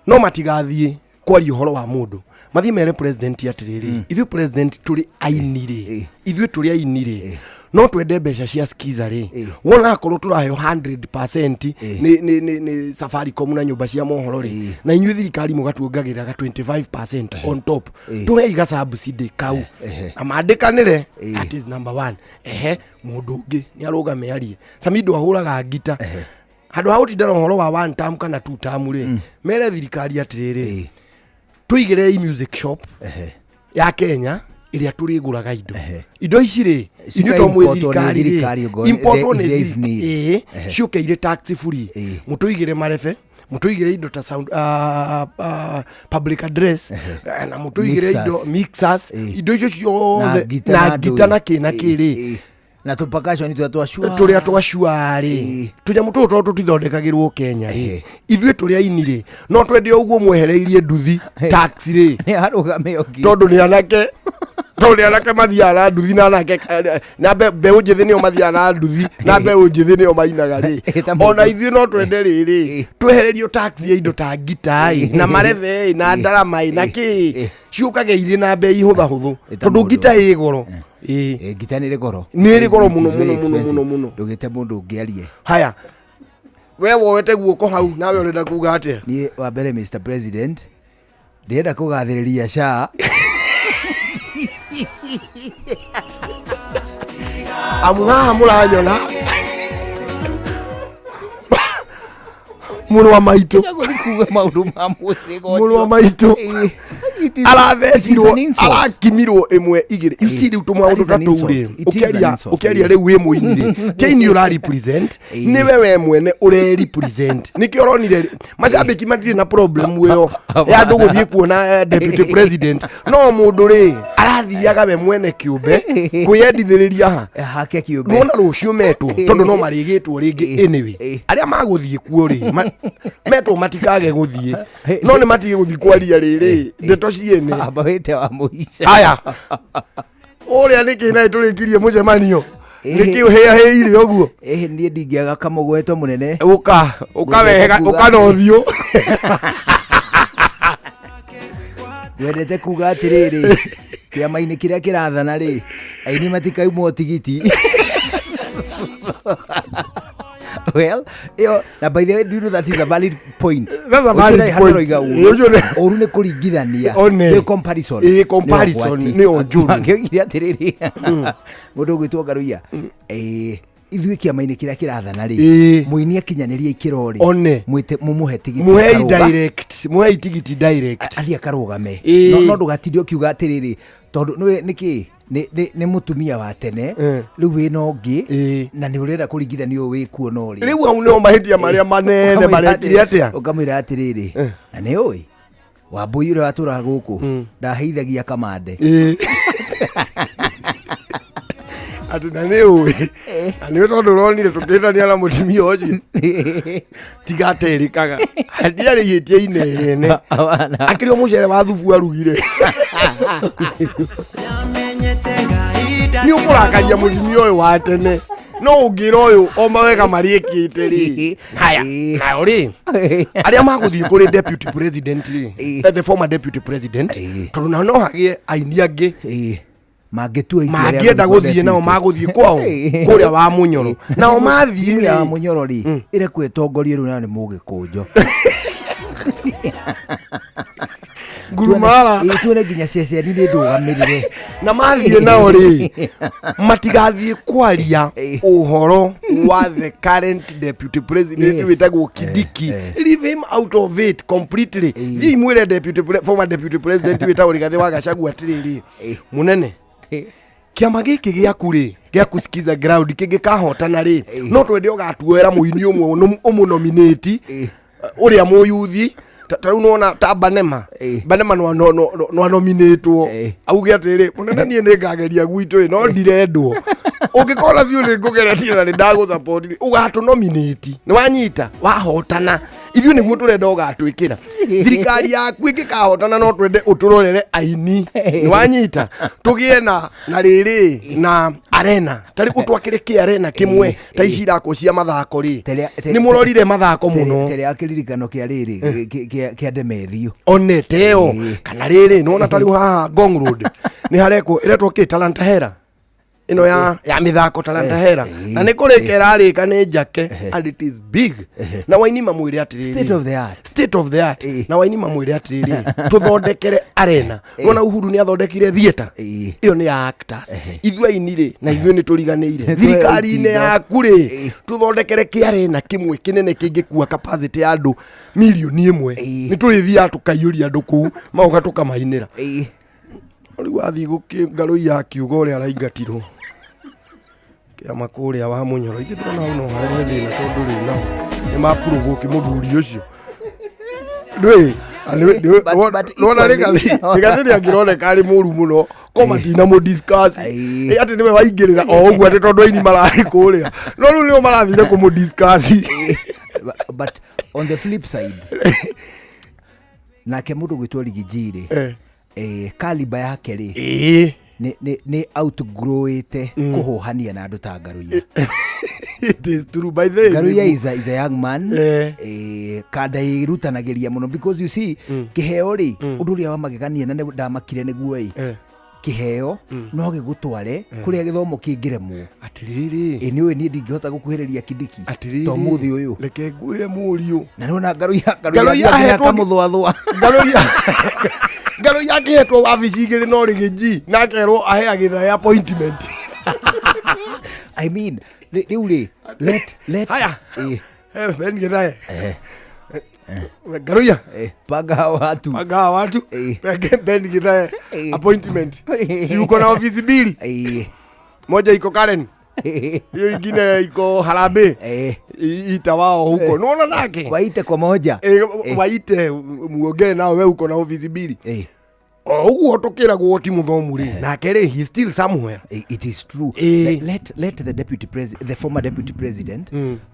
no matigathiĩ kwaria ũhoro wa mũndũ. Mathiĩ mere president atĩrĩrĩ, ithuĩ president tũrĩ aini rĩ, ithuĩ tũrĩ aini rĩ, no twende mbeca cia skiza rĩ, wona akorwo tũraheo 100% nĩ Safaricom na nyũmba cia mohoro rĩ, na inyuĩ thirikari mũgatuongagĩrĩra ga 25% on top, tũhei ga subsidy kau na mandĩkanĩre. That is number one. Ehe, mũndũ ũngĩ nĩ arũgame arie. Samido ahũraga ngita handũ ha gũtinda na ũhoro wa one term kana two term rĩ, mere thirikari atĩrĩrĩ, tũigĩrei music shop ya Kenya ĩrĩa tũrĩgũraga indo ici rĩ, inyuĩ to mwĩ Cika-importwo nĩ thirikari thirikari rĩ, okorwo importwo nĩ there is need. Ciũke irĩ tax free, mũtũigĩre marebe, mũtũigĩre indo ta sound, public address, na mũtũigĩre indo Mixers. mixers, indo icio Na ciothe ngita na na ngita ndũĩ. na kĩ na kĩ rĩ. Na tũpakaconi tũrĩa twa cua. Tũrĩa twa cua rĩ, tũnyamũ tũtũ tondũ tũtithondekagĩrwo Kenya rĩ, ithuĩ tũrĩ aini rĩ, no twende ũguo mwehereirie nduthi tax rĩ. Nĩ arũgame ũngĩ. Tondũ nĩ anake mathiaga na nduthi na anake na mbeũ njĩthĩ nĩo mathiaga na nduthi na mbeũ njĩthĩ nĩo mainaga rĩ. Ta mũndũ. Ona ithuĩ no twende rĩrĩ twehererio tax ya indo ta ngita ĩ, na marebe ĩ, na ndarama ĩ, na kĩ, ciũkage irĩ na bei hũthahũthũ, tondũ mũndũ. ngita ĩ goro. Ĩ. Ngita nĩ ĩrĩ goro. Nĩ ĩrĩ goro It is mũno, very mũno, mũno, expensive. mũno, mũno. Ndũgĩte mũndũ ũngĩ arie. Haya, we woete guoko hau, nawe ũrenda kuga atĩa? Niĩ wa mbere, Mr President, ndĩrenda kũgathĩrĩria SHA. Amu haha mũranyona mũrũ wa maitũ kuga maũndũ ma mũhĩrĩga ũcio. Mũrũ wa maitũ arathecirwo, It is an insult. arakimirwo ĩmwe igĩrĩ. You see, rĩu tũmaũndũ ta That is an tũu rĩ, insult. It is an ũkĩaria insult. ũkĩaria rĩu wĩ mũini rĩ, ti aini ũra represent, nĩwe we mwene ũre represent. Nĩkĩo ũronire macambĩki matirĩ na problem ĩyo ya andũ gũthiĩ kuona deputy president, no mũndũ rĩ arathiaga we mwene kĩũmbe kwĩyendithĩrĩria ha hake kĩũmbe. Nona rũciũ metwo, tondũ no marĩgĩtwo rĩngĩ anyway, arĩa magũthiĩ kuo rĩ, metwo matikage gũthiĩ, no nĩ matige gũthiĩ kwaria rĩrĩ ndeto ciene. Amba wĩte wa mũico. Aya, ũrĩa nĩkĩ naĩ tũrĩkirie mũcemanio nĩkĩ ũhĩahĩire ũguo? Ĩhĩ, niĩ ndingĩaga kamũgweto mũnene. Ũka ũka wega, ũka na ũthiũ. Wendete kuga atĩrĩrĩ, kĩama-inĩ kĩrĩa kĩrathana rĩ, aini matikaumwo tigiti. Well, ĩyo na by the way, do you know that is a valid point? That's a Ũcio valid ndarĩ handũ point. aroiga Ĩ, ũcio ũru. nĩ- Ũru nĩ kũringithania. One. Nĩ comparison. Ĩ, comparison, Nĩ nĩ o njũru. Angĩoigire atĩrĩrĩ, mũndũ ũgwĩtwo Ngaruiya, ithuĩ kĩama-inĩ kĩrĩa kĩrathana rĩ, Ĩ. mũini akinyanĩria ikĩro rĩ, One. mwĩte mũmũhe tigiti Muhei akarũga. direct, muhei tigiti direct. Athiĩ akarũgame. Ĩ. No ndũgatinde ũkiuga atĩrĩrĩ, tondũ nĩwe nĩkĩ nĩ mũtumia wa tene rĩu wĩna ũngĩ na nĩ ũrenda kũringithania ũyũ wĩkuo na ũrĩa. Rĩu hau nĩho mahĩtia marĩa manene marekire atĩa? Ũkamwĩra atĩrĩrĩ, na nĩ ũĩ Wambũi ũrĩa watũraga gũkũ ndaheithagia kamande. Ĩ. Atĩ na nĩ ũĩ, na nĩ tondũ ũronire tũkĩtania na mũtumia ũcio tigaterĩkaga ndiarĩ ihĩtia inene akĩrĩ o mũcere wa thubu arugire. Nĩ ũkũrakaria mũtumia ũyũ wa tene, no ũngĩra ũyũ o mawega marĩa ekĩte rĩ. Haya, nayo rĩ, arĩa magũthiĩ kũrĩ deputy president rĩ, the former deputy president, tondũ nao no hagĩe aini angĩ mangĩtua itua rĩa mangĩenda gũthiĩ gũthiĩ nao kwa magũthiĩ kwao kũrĩa wa Mũnyoro, nao mathiĩ Timu ya rĩ, Mũnyoro rĩ ĩrekwo ĩtongorie rĩu nayo nĩ Mũgĩkũnjũ. Ngurumara. Tuone nginya ceceni nĩ ndũgamĩrĩre. Na mathiĩ nao rĩ, matigathiĩ kwaria ũhoro wa the current deputy president Yes. wĩtagwo Kindiki. Leave him out of it completely. Thiĩ mwĩre former deputy president wĩtagwo Rigathĩ wa Gachagua atĩrĩrĩ, mũnene, kĩama gĩkĩ gĩaku rĩ gĩa kusikiza ground kĩngĩkahotana rĩ, no twende ũgatuoera mũini ũmwe ũmũnominate ũrĩa mũyuthi. Ta rĩu nĩwona ta Banema, Banema no anominĩtwo auge atĩrĩ, mũnene, niĩ nĩ ngageria gwitũ ĩ no ndirendwo, ũngĩkona biũ nĩ ngũgeretie na nĩ ndagũsupport rĩ, ũgatũnominate. Nĩ wanyita wahotana, ithuĩ nĩguo tũrenda ũgatwĩkĩra. Thirikari yaku ĩngĩkahotana, no twende ũtũrorere aini, nĩ wanyita, tũgĩe na rĩrĩ na arena, tarĩ ũtwakĩre kĩ arena kĩmwe ta ici irakwo cia mathako rĩ. Nĩ mũrorire mathako mũno. Tere ya kĩririkano kĩa rĩrĩ kĩa Ndemethio. One teo kana rĩrĩ nĩwona ta rĩu haha Ngong Road nĩ harekwo ĩretwo kĩ, Talanta Hera ĩno ya mĩthako, Talanta Hera, na nĩ kũrĩka ĩrarĩka nĩ njake, and it is big. Na waini mamwĩre atĩrĩrĩ, State of the art. State of the art. Na waini mamwĩre atĩrĩrĩ, tũthondekere arena. Nĩwona Uhuru nĩ athondekire theatre ĩyo nĩ ya actors, ithuĩ aini rĩ, na ithuĩ nĩ tũriganĩire thirikari-inĩ itindo. yaku rĩ, tũthondekere kĩarena kĩmwe kĩnene kĩngĩkua capacity ya andũ 1 million. Nĩ tũrĩthiaga tũkaiyũria andũ kũu, magoka tũkamainĩra. Rĩu wathiĩ gũkĩ Ngarũiya akiuga ũrĩa araingatirwo kĩama kũrĩa wa Mũnyoro, ithe ndĩrona hau no harehe thĩna, tondũ rĩ nao nĩ mapurovoki mũthuri ũcio ndwĩ nona Rigathĩ nĩ angĩroneka arĩ mũru mũno ko matina mũ discuss atĩ nĩwe waingĩrĩra o ũguo, atĩ tondũ aini mararĩ kũrĩa, no rĩu nĩo marathire kũmũ discuss. But on the flip side, nake mũndũ gwĩtwo Rigiji rĩ, kaliba yake rĩ nĩ outgrowĩte kũhũhania na andũ ta Ngaruiya. It is true, by the way. Ngaruiya is a young man, kanda ĩrutanagĩria mũno, because you see, kĩheo rĩ, ũndũ ũrĩa wa magegania na nĩ ndamakire nĩguo ĩ kĩheo no gĩgũtware kũrĩa gĩthomo kĩngĩremwo. Atĩrĩrĩ. Ĩ nĩ ũĩ niĩ ndingĩhota gũkuhĩrĩria Kindiki Atĩrĩrĩ. ta ũmũthĩ ũyũ. Reke ngwĩre mũriũ. Na nĩwona Ngaruiya Ngaruiya ahetwo akamũthwathwa. Ngaruiya akĩhetwo wabici igĩrĩ no Rigiji na akerwo ahe Agĩthae appointment. I mean, rĩu rĩ, let Haya. Ben Githae, Ngaruiya, panga hao watu. Panga hao watu. Ben Githae appointment, si uko na ofisi mbili, moja iko Karen, hiyo ingine iko Harambee, ita wao huko, naona nake waite kwa moja. Waite muongee nao, we uko na ofisi mbili o ũguo tũkĩragwo ti mũthomu rĩ, nake rĩ, he still somewhere. It is true. Let the deputy president, the former deputy president,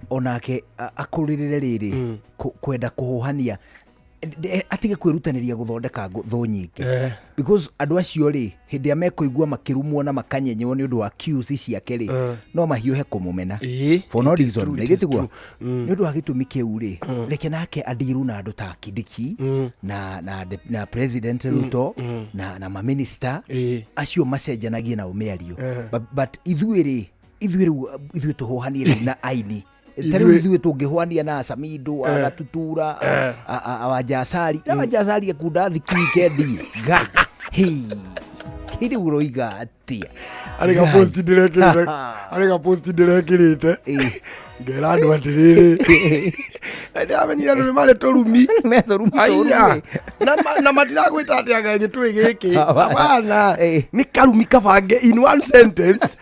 onake akũrĩrĩre rĩrĩ kwenda kũhũhania, atige kwĩrutanĩria gũthondeka thũ nyingĩ, because andũ acio rĩ, hĩndĩ ĩrĩa mekũigua makĩrumwo na makanyenywo nĩ ũndũ wa cues ciake rĩ, no mahiũhe kũmũmena for no It is reason. true, Na it is gĩtiguo true. nĩ ũndũ wa gĩtũmi kĩu rĩ, reke nake andiru na andũ ta Kindiki na President Ruto na maminista acio macenjanagie nao mĩario. But ithuĩ rĩ, ithuĩ rĩu ithuĩ tũhũhanie rĩu na aini. Ta rĩu ithuĩ tũngĩhwania na Samido, Agatutura, Awajasari na Wajasari akunda thiki wikendi ga hei rĩu ũroiga atĩa? Arĩ ga post ndĩrekĩrĩte, arĩ ga post ndĩrekĩrĩte ngera andũ atĩrĩrĩ, na ndĩramenyire andũ nĩ marĩ tũrumi. Metũrumi. Aiya. Na matiragwĩta atĩ anga gĩtũĩ gĩkĩ hapana, nĩ karumi kabange in one sentence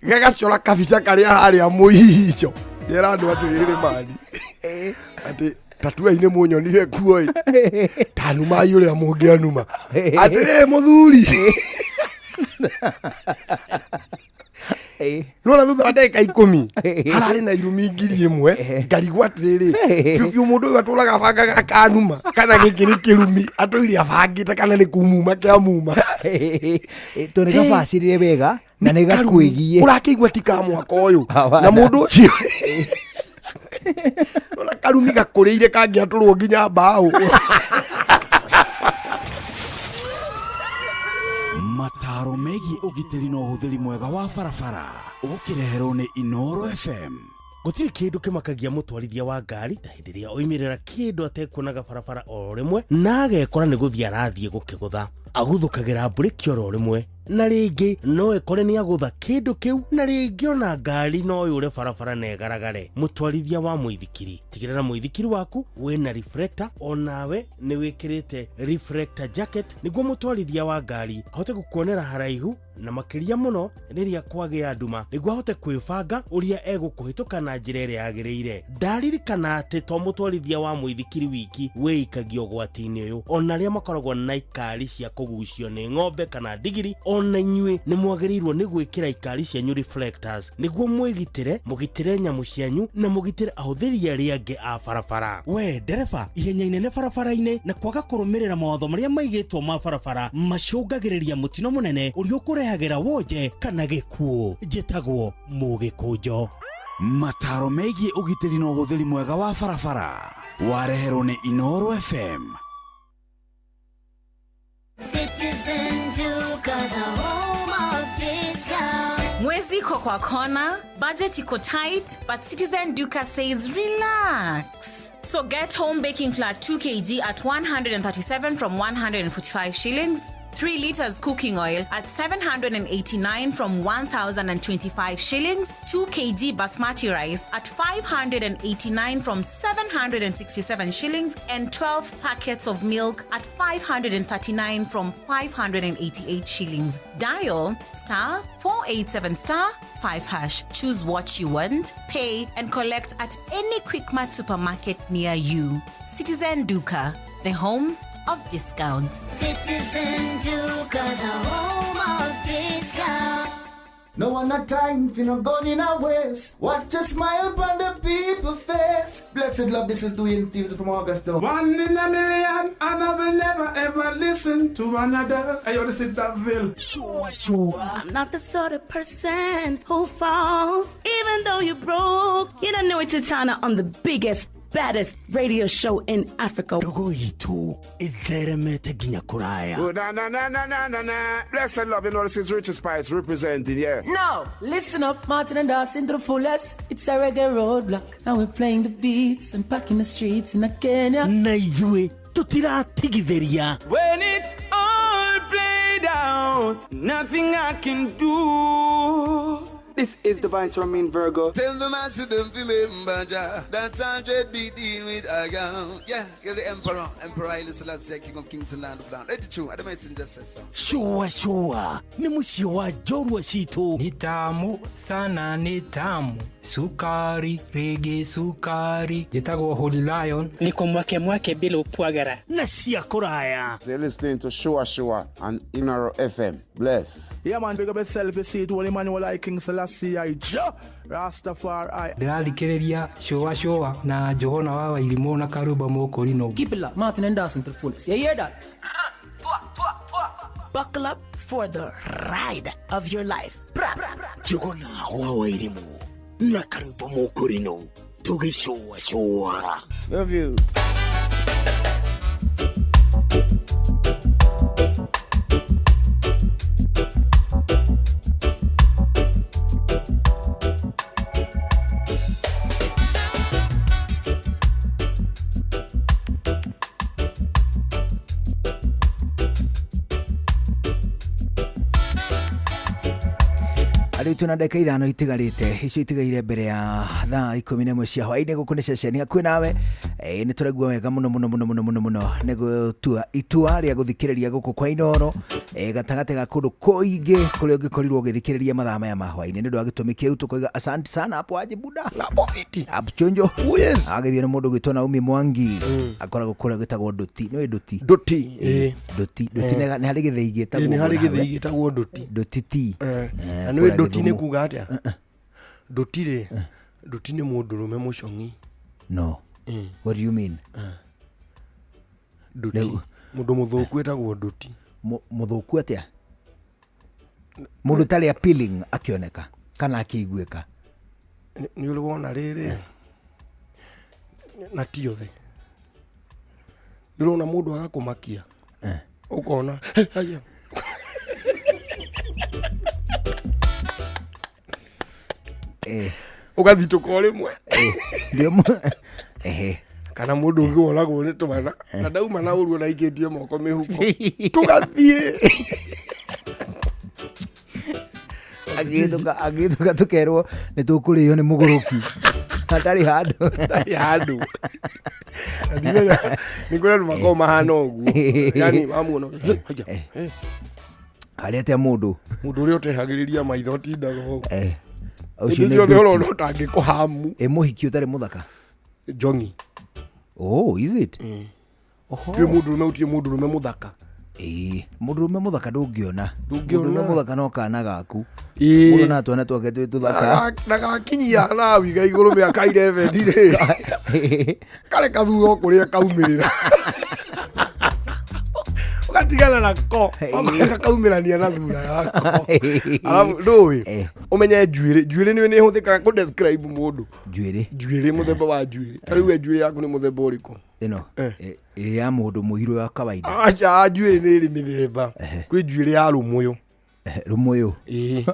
gagacora kabica karĩa harĩa mũico. Ndĩra andũ atĩrĩrĩ, mani atĩ tatua-inĩ mũnyonire kuo ĩ tanumai ũrĩa mũngĩanuma atĩrĩrĩ mũthuri. Nona thutha wa ndagĩka 10 hararĩ na irumi 1000 ngarigwo atĩrĩrĩ, biũ biũ mũndũ ũyũ atũraga abangaga akanuma kana gĩkĩ nĩ kĩrumi atũire abangĩte kana nĩ kumuma kĩa muma. Tondũ nĩ gabacĩrĩre wega na nĩ gakwĩgiĩ. Ũrakĩigua ti ka mwaka ũyũ. Hapana. Na mũndũ ũcio nona karumi gakũrĩire kangĩatũrwo nginya mbaũ. Mataro megiĩ ũgitĩri na ũhũthĩri mwega wa barabara ũkĩreherwo nĩ Inoro FM. Gũtirĩ kĩndũ kĩmakagia mũtwarithia wa ngari ta hĩndĩ ĩrĩa oimĩrĩra kĩndũ atekuonaga barabara o rĩmwe na agekora nĩ gũthiĩ arathiĩ gũkĩgũtha, aguthũkagĩra mburĩki oro rĩmwe na rĩngĩ no ĩkore nĩ agũtha kĩndũ kĩu na rĩngĩ ona ngari no yũre barabara na ĩgaragare. Mũtwarithia wa mũithikiri, tigĩrĩra mũithikiri waku wĩna reflector, onawe nĩ wĩkĩrĩte reflector jacket nĩguo mũtwarithia wa ngari ahote gũkuonera haraihu na makĩria mũno rĩrĩa kwagĩa nduma nĩguo ahote kwĩbanga ũrĩa egũkũhĩtũka na njĩra ĩrĩa yagĩrĩire. Ndaririkana atĩ to mũtwarithia wa mũithikiri wiki wĩikagia ũgwati-inĩ ũyũ, ona arĩa makoragwo na ikari cia kũgucio nĩ ng'ombe kana ndigiri, ona inyuĩ nĩ mwagĩrĩirwo nĩ gwĩkĩra ikari cianyu reflectors nĩguo mwĩgitĩre, mũgitĩre nyamũ cianyu na mũgitĩre ahũthĩri arĩa angĩ a barabara. We ndereba, ihenya inene barabara-inĩ na kwaga kũrũmĩrĩra mawatho marĩa maigĩtwo ma barabara macũngagĩrĩria mũtino mũnene ũrĩa ũkũrehagĩra wonje kana gĩkuũ. Njĩtagwo Mũgĩkũnjo. Mataro megiĩ ũgitĩri na ũhũthĩri mwega wa barabara wareherwo nĩ Inoro FM. Citizen Duka, the home of discount. Mwezi iko kwa kona, budget iko tight, but Citizen Duka says relax. So get home baking flour 2 kg at 137 from 145 shillings, 3 liters cooking oil at 789 from 1,025 shillings, 2 kg basmati rice at 589 from 767 shillings, and 12 packets of milk at 539 from 588 shillings. Dial star 487 star 5 hash. Choose what you want, pay, and collect at any Quickmart supermarket near you. Citizen Duka, the home of discounts. Citizen Duka, the home of discount. No one not time for no gun in our waist. Watch a smile upon the people face. Blessed love, this is Dwayne Stevens from Augusta. One in a million, and I will never ever listen to another. Hey, yo, this is Daville. Sure, sure. I'm not the sort of person who falls, even though you're broke. You don't know it's Titana on the biggest, baddest radio show in Africa. Ndogo itũ ĩtheremete nginya kũraya. Oh, na na na na na na na. Blessed love, you know this is Richard Spice representing, yeah. No, listen up, Martin and Dawson to the fullest. It's a reggae roadblock. Now we're playing the beats and packing the streets in Kenya. Na ithuĩ tũtiratigithĩria. When it's all played out, nothing I can do. This is the Vice Romain Virgo. Tell the master don't remember Jah. That's 100 be deal with a girl. Yeah, you're the emperor. Emperor Haile Selassie, King of Kings and Land of Land. Let it true. I messenger says so. Sure, sure. Nĩ mũciĩ wa njorua citũ. Ni tamu sana, ni tamu sukari rege sukari. Njĩtagwo Holy Lion. Niko mwake mwake bila upwagara. Na cia kũraya. So you're listening to Shua Shua on Inoro FM. Bless. Yeah, man, big up yourself. You see it, Holy Emmanuel, I King Selassie, I Jah Rastafari. Ndĩrathikĩrĩria Shua Shua na Johana wa Wairimũ na Karũmba Mũkũrinũ. Keep it locked, Martin and Dawson to the fullest. You hear that? Buckle up for the ride of your life. Bra, bra, bra. Njũgũna wa Wairimũ na Karũmba Mũkũrinũ tũgĩcũa cũa. Love you. Rĩu twĩna ndagĩka 5 itigarĩte, icio itigaire mbere ya thaa 11 cia hwaĩ-inĩ. Gũkũ nĩ ceceni hakuhĩ nawe. Nĩ tũraigua wega mũno mũno mũno mũno mũno mũno nĩ gũtua itua rĩa gũthikĩrĩria gũkũ kwa Inooro, gatagatĩ ga kũndũ kũingĩ kũrĩa ũngĩkorirwo ũgĩthikĩrĩria mathaa maya ma hwaĩ-inĩ. Nĩ ũndũ wa gĩtũmi kĩu tũkoiga asante sana hapo aje buda hapo fiti hapo chonjo. Yes. Agĩthiĩ nĩ mũndũ ũgwĩtwo Naomi Mwangi, akoragwo kũrĩa gwĩtagwo Ndũti. Nĩũĩ Ndũti? Ndũti, ĩĩ. Ndũti, Ndũti nĩ harĩ gĩthĩi gĩtagwo Ĩĩ, nĩ harĩ ũguo gĩthĩi nawe. gĩtagwo Ndũti. Ndũti ti. Na nĩũĩ Kũrĩa Ndũti nĩ Gĩthumo. kuga atĩa? Ndũti rĩ, Ndũti nĩ mũndũrũme mũcong'i. No. What do you mean? Ndũti. Mũndũ mũthũku etagwo Ndũti. Mũthũku atĩa? Mũndũ ũtarĩ appealing akĩoneka kana akĩiguĩka. Nĩ ũrĩ wona rĩrĩ na ti othe. Nĩ ũrona mũndũ agakũmakia. Ũkona haya. Ũgathitũka o rĩmwe. Kana mũndũ ũngĩ woragwo nĩ twana na ndauma na ũruo na aikĩtie moko mĩhuko. Tũgathiĩ. Agĩthũka agĩthũka tũkerwo nĩ tũkũrĩo nĩ mũgũrũki. Hatarĩ handũ. Hatarĩ handũ. Nĩ kũrĩ andũ makoragwo mahana ũguo. Yani wamuona haya. Harĩ atĩa mũndũ? Mũndũ ũrĩa ũtehagĩrĩria maitho ũtindaga ũguo. Ũcio Hĩndĩ nĩ ciothe Ndũti. ũrona ũtangĩkũhamu. Ĩ mũhiki ũtarĩ mũthaka? Jongi. Oh, is it? Oho. Kwĩ mũndũrũme ũtirĩ mũndũrũme mũthaka. Ĩĩ, mũndũrũme mũthaka ndũngĩona. Ndũngĩona. Mũndũrũme mũthaka no kana gaku. Ĩĩ. Mũndũ na twana twake twĩ tũthaka. Na gakinyia nawe iga igũrũ mĩaka 11 rĩ. Karĩ kathura o kũrĩa kaumĩrĩra. Ũgatigana nako. Gakaumĩrania na thura yako. Arabu ndũĩ ũmenye njuĩrĩ, njuĩrĩ nĩ ĩhũthĩkaga kũ describe mũndũ. Njuĩrĩ. Njuĩrĩ mũthemba wa njuĩrĩ. Ta rĩu we njuĩrĩ yaku nĩ mũthemba ũrĩkũ? Ĩno. Ĩ ya mũndũ mũirũ ya kawaida. Aca njuĩrĩ nĩ ĩrĩ mĩthemba. Kwĩ njuĩrĩ ya rũmũyũ. Rũmũyũ. Ĩĩ.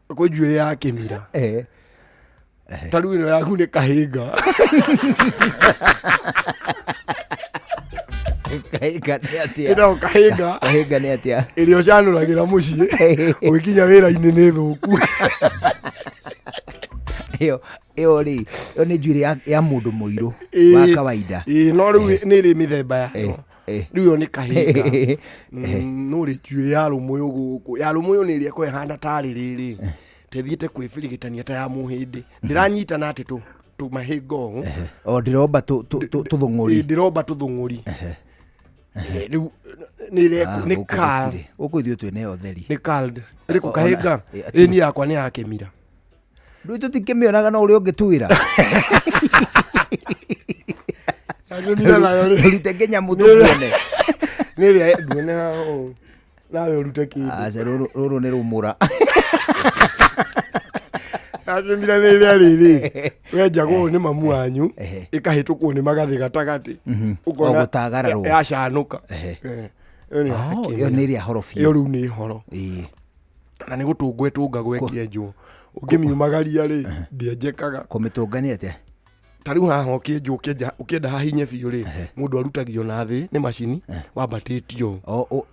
Kwĩ njuĩrĩ ya kĩmira. Ta rĩu ĩno yaku nĩ kahĩnga. Kahĩnga nĩ atĩa? Ĩno kahĩnga. Kahĩnga nĩ atĩa? Ĩrĩa ũcanũragĩra mũciĩ ũgĩkinya wĩra-inĩ nĩ thũku. Ĩyo ĩyo rĩ, ĩyo nĩ njuĩrĩ ya mũndũ mũirũ wa kawaida. Ĩĩ no rĩu nĩ ĩrĩ mĩthemba yayo. Rĩu ĩyo nĩ kahĩnga. No rĩ njuĩrĩ ya rũmũyũ gũkũ. Ya rũmũyũ nĩ ĩrĩa ĩkoragwo ĩhana tarĩ rĩrĩ. Tethiĩte kwĩbirigitania ta ya mũhĩndĩ. Ndĩranyitana atĩ tũmahĩnga ũũ. O ndĩromba tũthũng'ũri. Ĩĩ, ndĩromba tũthũng'ũri. Rĩu nĩ ĩrĩa nĩ curl. Gũkũ ithuĩ twĩna ĩyo theri. Nĩ curled. Ĩrĩkũ kahĩnga? Ĩĩ niĩ yakwa nĩ ya kĩmira. Rĩu tũtikĩmĩonaga no ũrĩa ũngĩtwĩra. Kĩmira nayo rĩ. Rute nginya mũtũ tuone. Nĩ ĩrĩa nduone haha ũũ. Nawe ũrute kĩndũ. Aca rũrũ nĩ rũmũra. Ya kĩmira nĩ ĩrĩa rĩrĩ. Wenjagwo ũũ nĩ mamu wanyu. Ĩkahĩtũkwo nĩ magathĩ gatagatĩ. Ũkona O gũtagararwo. Yacanũka. Ĩyo nĩ ya Ĩyo nĩ ĩrĩa horo biũ. Ĩyo rĩu nĩ horo. Na nĩ gũtũngwo ĩtũngagwo ĩkĩenjwo. Ũngĩmiumagaria rĩ, ndĩenjekaga. Kũmĩtũnga nĩ atĩa? Ta rĩu haha ũkĩenjwo ũkĩenda hahinye biũ rĩ, mũndũ arutagio na thĩ nĩ macini wambatĩtio ũũ. O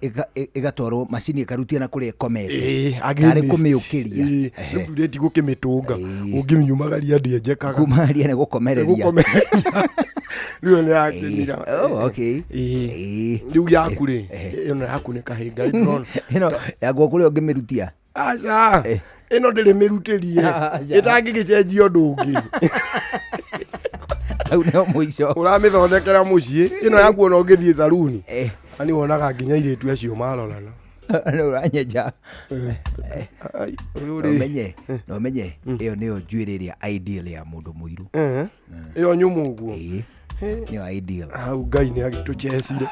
ĩgatwarwo macini ĩkarutia na kũrĩa ĩkomete. Ĩĩ, Tarĩ against. kũmĩũkĩria. Ĩĩ, rĩu tuge ti gũkĩmĩtũnga. Ũngĩmiumagaria ndĩenjekaga. Kumagaria nĩ gũkomereria. Gũkomereria. Rĩu ĩyo nĩ ya kĩmira. Oh, okay. Ĩĩ. Rĩu yaku rĩ, ĩno yaku nĩ kahĩnga ndĩrona. Ĩno yakwa kũrĩa ũngĩmĩrutia. Aca, ĩno ndĩrĩ mĩrutĩrie. Aca. Ĩtangĩgĩcenjia ũndũ ũngĩ. Hau nĩho mũico. Ũramĩthondekera mũciĩ, ĩno yaku ona ũngĩthiĩ saruni. Na nĩ wonaga nginya airĩtu acio marorana. Nĩ ũranyenja. Ũyũ rĩ. Ũmenye, na ũmenye ĩyo nĩyo njuĩrĩ ĩrĩa ideal ya mũndũ mũirũ. Ĩyo nyũmũ ũguo. Ĩĩ. Nĩyo ideal. Hau Ngai nĩ agĩtũcecire.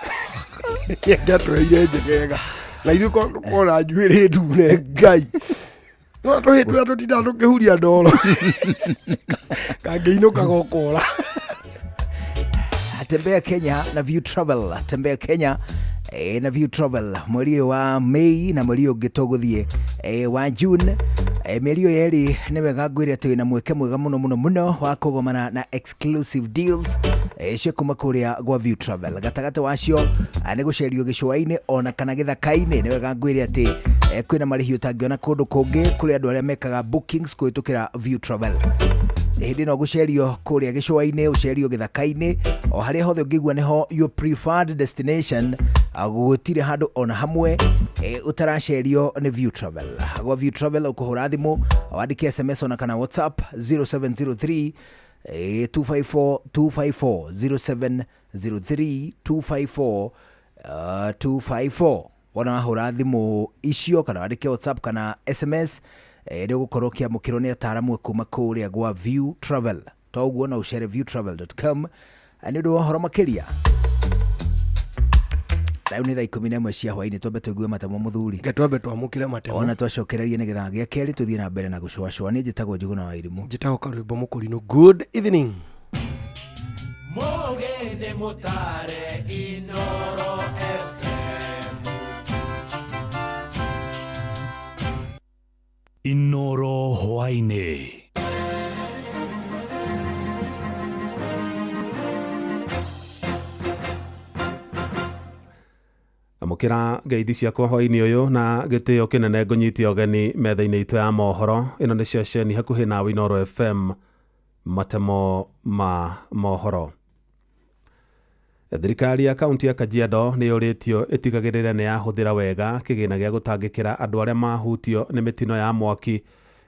Nĩangĩatweheire njegega. Na ithuĩ kona njuĩrĩ ndune Ngai. No tũhĩ tũrĩa tũtindaga tũkĩhuria ndoro. Kangĩinũkaga ũkora. Tembea Kenya na View Travel. Tembea Kenya na View Travel mweri ũyũ wa May na mweri ũyũ ũngĩ tũgũthiĩ wa June. Mĩeri ĩyo yerĩ nĩ wega ngwĩre atĩ wĩna mweke mwega mũno mũno mũno wa kũgomana na exclusive deals cia kuma kũrĩa gwa View Travel. Gatagatĩ wacio nĩ gũcerio gĩcũa-inĩ ona kana gĩthaka-inĩ. Nĩ wega ngwĩre atĩ Kwĩna marĩhi ũtangĩona kũndũ kũngĩ kũrĩ andũ arĩa mekaga bookings kũhĩtũkĩra View Travel. Hĩndĩ ĩno gũcerio kũrĩa gĩcũa-inĩ, ũcerio gĩthaka-inĩ, o harĩa hothe ũngĩigua nĩho your preferred destination, gũtirĩ handũ ona hamwe ũtaracerio nĩ View Travel. Gwa View Travel ũkũhũra thimũ, wandĩke SMS ona kana WhatsApp 0703 254 254 0703 254 254. Wona wahũra thimũ icio kana wandĩke WhatsApp kana SMS, nĩ ũgũkorwo ũkĩamũkĩrwo nĩ ataaramu kuma kũrĩa gwa View Travel. To ũguo no ũcere viewtravel.com nĩ ũndũ wa ũhoro makĩria. Rĩu nĩ thaa 11 cia hwainĩ, twambe tũigue matemo mũthuri. Reke twambe twamũkĩre matemo. Ona twacokereria nĩ gĩthaa gĩa kerĩ tũthiĩ na mbere na gũcũacũa. Niĩ njĩtagwo Njũgũna wa Irimũ. Njĩtagwo Karwĩmbo Mũkũrinũ. Good evening. Mugende mutare Inoro FM. Inoro hwainĩ. Amũkĩra ngeithi ciakwa hwainĩ ũyũ na gĩtĩo kĩnene ngũnyitie ũgeni metha-inĩ itũ ya mohoro. Ĩno nĩ ceceni hakuhĩ nawe Inoro FM, matemo ma mohoro. Thirikari ya kaunti ya Kajiado nĩ yũrĩtio ĩtigagĩrĩre nĩ yahũthĩra wega kĩgĩna gĩa gũtangĩkĩra andũ arĩa mahutio nĩ mĩtino ya mwaki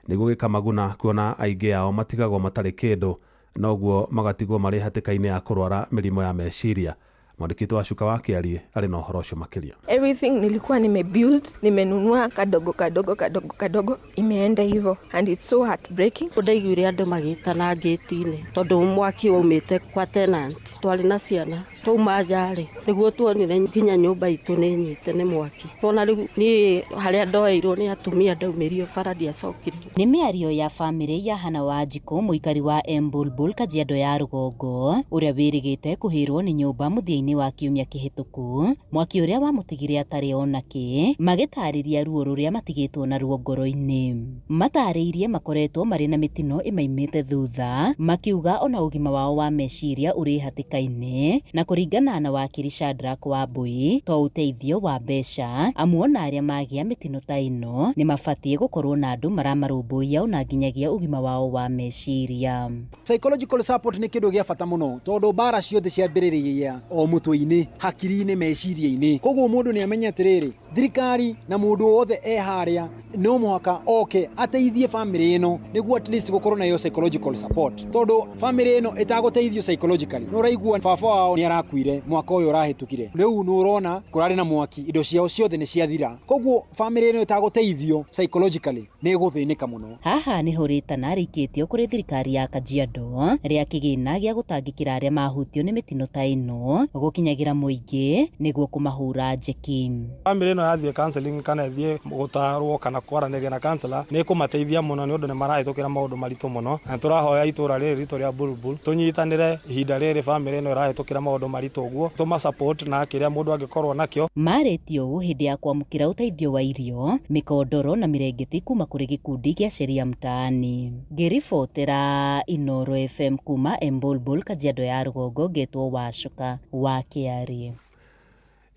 nĩguo gĩkamaguna, kuona aingĩ ao matigagwo matarĩ kĩndũ noguo magatigwo marĩ hatĩka-inĩ ya kũrwara mĩrimũ ya meciria. Mwandĩki wa Cuka wa Kĩarie arĩ na ũhoro ũcio makĩria. Everything nilikuwa nimebuild, nimenunua kadogo kadogo kadogo kadogo, imeenda hivyo and it's so heartbreaking. Ndaiguire andũ magĩtana ngĩti-inĩ tondũ mwaki waumĩte kwa tenant, twarĩ na ciana twauma nja rĩ nĩguo tuonire nginya nyũmba itũ nĩ nyite nĩ mwaki. Tuona rĩu niĩ harĩa ndoeirwo nĩ atumia ndaumĩrio bara ndiacokire. Nĩ mĩario ya bamĩrĩ ya Hana Wanjikũ, mũikari wa Embulbul, Kajiado ya rũgongo, ũrĩa wĩrĩgĩte kũhĩrwo nĩ nyũmba mũthia-inĩ wa kiumia kĩhĩtũku, mwaki ũrĩa wamũtigire atarĩ ona kĩ, magĩtarĩria ruo rũrĩa matigĩtwo naruo ngoro-inĩ. Matarĩirie makoretwo marĩ na mĩtino ĩmaimĩte thutha, makiuga ona ũgima wao wa meciria ũrĩ hatĩka-inĩ, na kũringana na wakiri Shadrack Wambui, to ũteithio wa mbeca, amu ona arĩa magĩa mĩtino ta ĩno nĩ mabatiĩ gũkorwo na andũ maramarũmbũiya ona nginyagia ũgima wao wa meciria. Psychological support nĩ kĩndũ gĩa bata mũno tondũ mbara ciothe ciambĩrĩria o mũtwe-inĩ, hakiri-inĩ, meciria-inĩ. Koguo mũndũ nĩ amenye atĩrĩrĩ, thirikari na mũndũ wothe e harĩa no mũhaka oke ateithie family ĩno nĩguo at least gũkorwo na iyo psychological support, tondũ family ĩno ĩtagũteithio psychologically nĩ ũraigua baba wao nĩ arakuire mwaka ũyũ ũrahĩtũkire, rĩu nĩ ũrona kũrarĩ na mwaki, indo ciao ciothe nĩ ciathira. Koguo family ĩno ĩtagũteithio psychologically nĩ ĩgũthĩnĩka mũno. Haha nĩho rĩtana rĩikĩtio kũrĩ thirikari ya Kajiado rĩa kĩgĩna gĩa gũtangĩkĩra arĩa mahutio nĩ mĩtino ta ĩno gũkinyagĩra mũingĩ nĩguo kũmahũra njeki. Family ĩno yathiĩ counseling kana ĩthiĩ gũtarwo kana kwaranĩria na counselor nĩ ĩkũmateithia mũno nĩ ũndũ nĩ marahĩtũkĩra maũndũ maritũ mũno, na tũrahoya itũra rĩrĩ ritũ rĩa Bulbul tũnyitanĩre ihinda rĩrĩ family ĩno ĩrahĩtũkĩra maũndũ maritũ ũguo, tũma support na kĩrĩa mũndũ angĩkorwo nakĩo. Marĩtio ũũ hĩndĩ ya kwamũkĩra ũteithio wa irio, mĩkondoro na mĩrengeti kuma kũrĩ gĩkundi kĩa Sheria Mtaani. Ngĩribotera Inoro FM kuma Embulbul, Kajiado ya rũgongo, ngetwo Wacuka wa Kĩarie.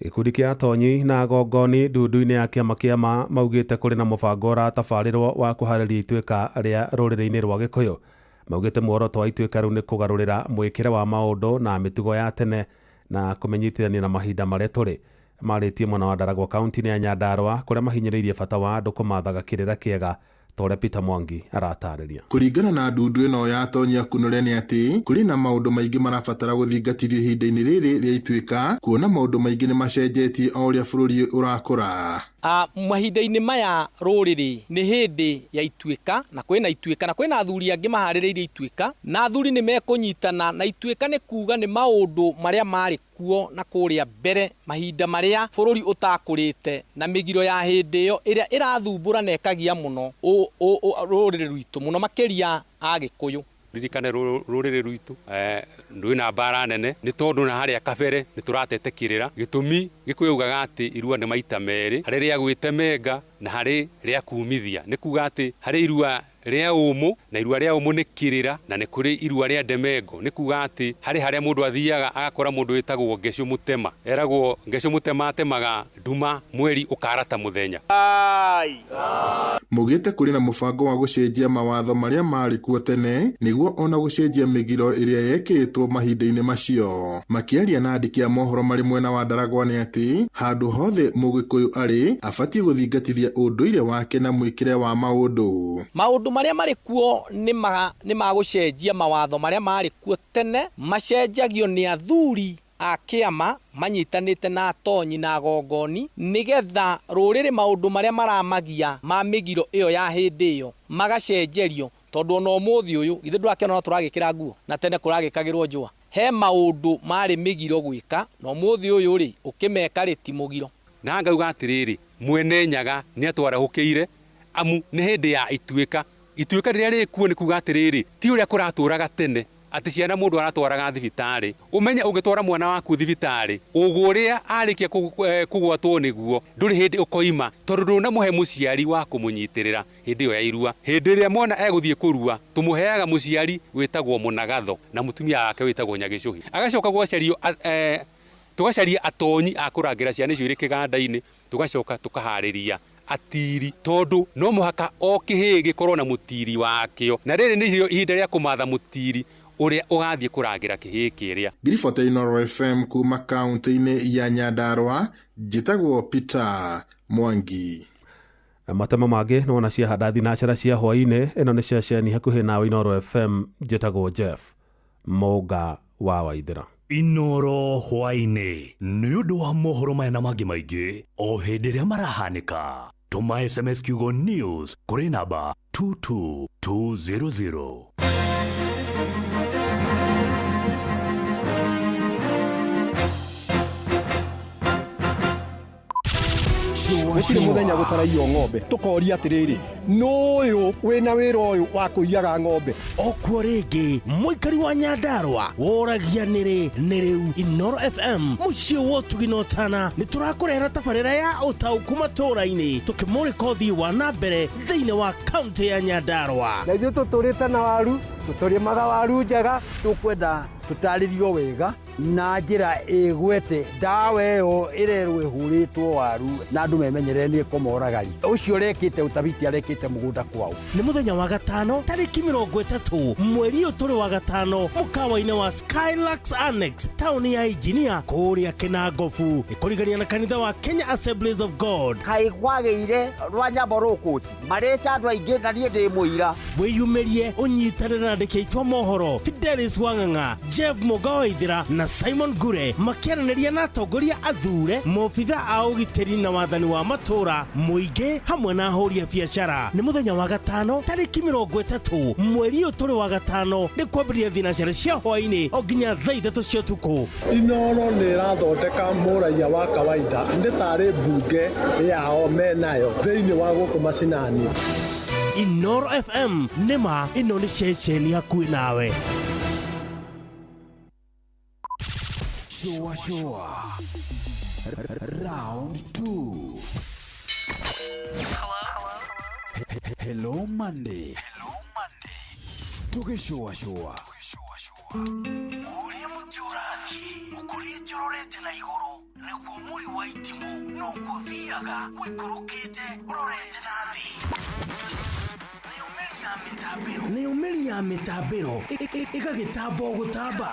Gĩkundi kĩa atonyi na gongoni ndundu-inĩ ya kĩama kĩa maugĩte kũrĩ na mũbango ũratabarĩrwo wa kũharĩria ituĩka rĩa rũrĩrĩ-inĩ rwa Gĩkũyũ. Maugĩte muoroto wa ituĩka rĩu nĩ kũgarũrĩra mwĩkĩre wa maũndũ na mĩtugo ya tene na kũmenyithania na mahinda marĩa tũrĩ. Marĩtie mwena wa Ndaragwa kaunti-inĩ ya Nyandarua kũrĩa mahinyĩrĩirie bata wa andũ kũmathaga kĩrĩra kĩega ta ũrĩa Peter Mwangi aratarĩria. Kũringana na ndundu ĩno ya atonyi a Kunore nĩ atĩ kũrĩ na maũndũ maingĩ marabatara gũthingatithio ihinda-inĩ rĩrĩ rĩa ituĩka, kuona maũndũ maingĩ nĩ macenjetie o ũrĩa bũrũri ũrakũra. Mahinda-inĩ maya rũrĩrĩ nĩ hĩndĩ ya ituĩka, na kwĩna ituĩka na kwĩna athuri angĩ maharĩrĩirie ituĩka, na athuri nĩ mekũnyitana na ituĩka nĩ kuga nĩ maũndũ marĩa marĩ kuo na kũrĩa mbere mahinda marĩa bũrũri ũtakũrĩte na mĩgiro ya hĩndĩ ĩyo ĩrĩa ĩrathumbũra na ĩkagia mũno rũrĩrĩ rwitũ mũno makĩria Agĩkũyũ. Ririkane rũrĩrĩ rwitũ rwĩna mbara nene nĩ tondũ na harĩa kabere nĩ tũratete kĩrĩra gĩtũmi Gĩkũyũ ugaga atĩ irua nĩ maita merĩ, harĩ rĩa gwĩtemenga na harĩ rĩa kumithia. Nĩ kuga atĩ harĩ irua rĩa ũmũ na irua rĩa ũmũ nĩ kĩrĩra, na nĩ kũrĩ irua rĩa ndemengo. Nĩ kuga atĩ harĩ harĩa mũndũ athiaga agakora mũndũ wĩtagwo Ngecũ Mũtema, eragwo Ngecũ Mũtema atemaga Nduma mweri ũkarata mũthenya. Maugĩte kũrĩ na mũbango wa gũcenjia mawatho marĩa marĩ kuo tene nĩguo ona gũcenjia mĩgiro ĩrĩa yekĩrĩtwo mahinda-inĩ macio. Makĩaria na andĩki a mohoro marĩ mwena wa Ndaragwa nĩ atĩ handũ hothe Mũgĩkũyũ arĩ abatiĩ gũthingatithia ũndũire wake na mwĩkĩre wa maũndũ. Maũndũ marĩa marĩ kuo nĩ ma gũcenjia mawatho marĩa marĩ kuo tene, macenjagio nĩ athuri a kĩama manyitanĩte na atonyi na agongoni nĩgetha rũrĩrĩ maũndũ marĩa maramagia ma mĩgiro ĩyo ya hĩndĩ ĩyo magacenjerio, tondũ ona ũmũthĩ ũyũ githĩ ndũrakĩona no tũragĩkĩra nguo na tene kũragĩkagĩrwo njũa. He maũndũ marĩ mĩgiro gwĩka na ũmũthĩ ũyũ rĩ ũkĩmeka rĩ ti mũgiro. Na ngauga atĩrĩrĩ, mwene Nyaga nĩ atwarahũkĩire amu nĩ hĩndĩ ya ituĩka. Ituĩka rĩrĩa rĩkuo nĩ kuga atĩrĩrĩ, ti ũrĩa kũratũraga tene atĩ ciana mũndũ aratwaraga thibitarĩ. Ũmenye ũngĩtwara mwana waku thibitarĩ ũgũ ũrĩa arĩkia kũgwatwo nĩguo ndũrĩ hĩndĩ ũkoima, tondũ ndũnamũhe mũciari wa kũmũnyitĩrĩra hĩndĩ ĩyo ya irua. Hĩndĩ ĩrĩa mwana egũthiĩ kũrua tũmũheaga mũciari wĩtagwo mũnagatho na mũtumia wake wĩtagwo Nyagĩcũhĩ. Agacoka gwacario tũgacaria atonyi a kũrangĩra ciana icio irĩ kĩganda-inĩ, tũgacoka tũkaharĩria atiri, tondũ no mũhaka o kĩhĩĩ gĩkorwo na mũtiri wakĩo, na rĩrĩ nĩrĩo ihinda rĩa kũmatha mũtiri ũrĩa ũgathiĩ kũrangĩra kĩhĩĩ kĩrĩa. Ngiribota Inooro FM kuma kaunti-inĩ ya Nyandarua, njĩtagwo Peter Mwangi. Matemo mangĩ nĩ wona ciahanda thinacara cia hwaĩ-inĩ. Ĩno nĩ ceceni hakuhĩ nawe Inooro FM, njĩtagwo Jeff Mũnga wa Waithĩra. Inooro hwaĩ-inĩ nĩ ũndũ wa mohoro maya na mangĩ maingĩ o hĩndĩ ĩrĩa marahanĩka. Tũma SMS kiugo news kũrĩ namba 22200. Gũtirĩ mũthenya gũtaraiywo ng'ombe, tũkoria atĩrĩrĩ, nũyũ wĩna wĩra ũyũ wa kũiyaga ng'ombe? Okuo rĩngĩ mũikari wa Nyandarua woragia nĩrĩ nĩ rĩu. Inooro FM mũciĩ wa ũtugi na ũtana nĩ tũrakũrehera tabarĩra ya ũtaũku matũũra-inĩ, tũkĩmũrĩka ũthii wa na mbere thĩinĩ wa kaunti ya Nyandarua. Na ithuĩ tũtũrĩte na waru, tũtũrĩmaga waru njega, tũkwenda tũtarĩrio wega na njĩra ĩgwete ndawa ĩyo ĩrerwo ĩhũrĩtwo waru na andũ memenyerere nĩ ĩkũmoragari. Ũcio ũrekĩte ũtabiti arekĩte mũgũnda kwao. Nĩ mũthenya wa gatano tarĩki 30 mweri ũyũ tũrĩ wa gatano mũkawa-inĩ wa Skylux Annex taũni ya Engineer kũrĩa Kĩnangobu, nĩ kũrigania na kanitha wa Kenya Assemblies of God. Kaĩ kwagĩire rwa nyambo rũkũti marĩte andũ aingĩ na niĩ ndĩ mũira. Wĩyumĩrie ũnyitanĩre na andĩki aitũ a mohoro Fidelis Wang'ang'a, Jeff Mũnga wa Waithĩra na Simon Ngure makĩaranĩria na atongoria athure, maobitha a ũgitĩri na wathani wa matũũra, mũingĩ hamwe na ahũri a biacara. Nĩ mũthenya wa gatano tarĩki 30 mweri ũyũ tũrĩ wa gatano, nĩ kwambĩrĩria thinacara cia hwaĩ-inĩ o nginya thaa 3 cia ũtukũ. Inooro nĩ ĩrathondeka mũraiya wa kawaida, nĩ tarĩ mbunge yao menayo thĩinĩ wa gũkũ macinani. Inooro FM nĩma ĩno nĩ ceceni hakuhĩ nawe. Shua shua. Round 2. Hello. Hello Monday. Hello Monday. Tugishua shua. Ũrĩa mũtĩ ũrathiĩ ũkũrĩte ũrorete na igũrũ nĩguo mũri wa itimũ noguo ũthiaga ũikũrũkĩte ũrorete na thĩ. Nayo mĩri ya mĩtambĩro ĩgagĩtamba o gũtamba,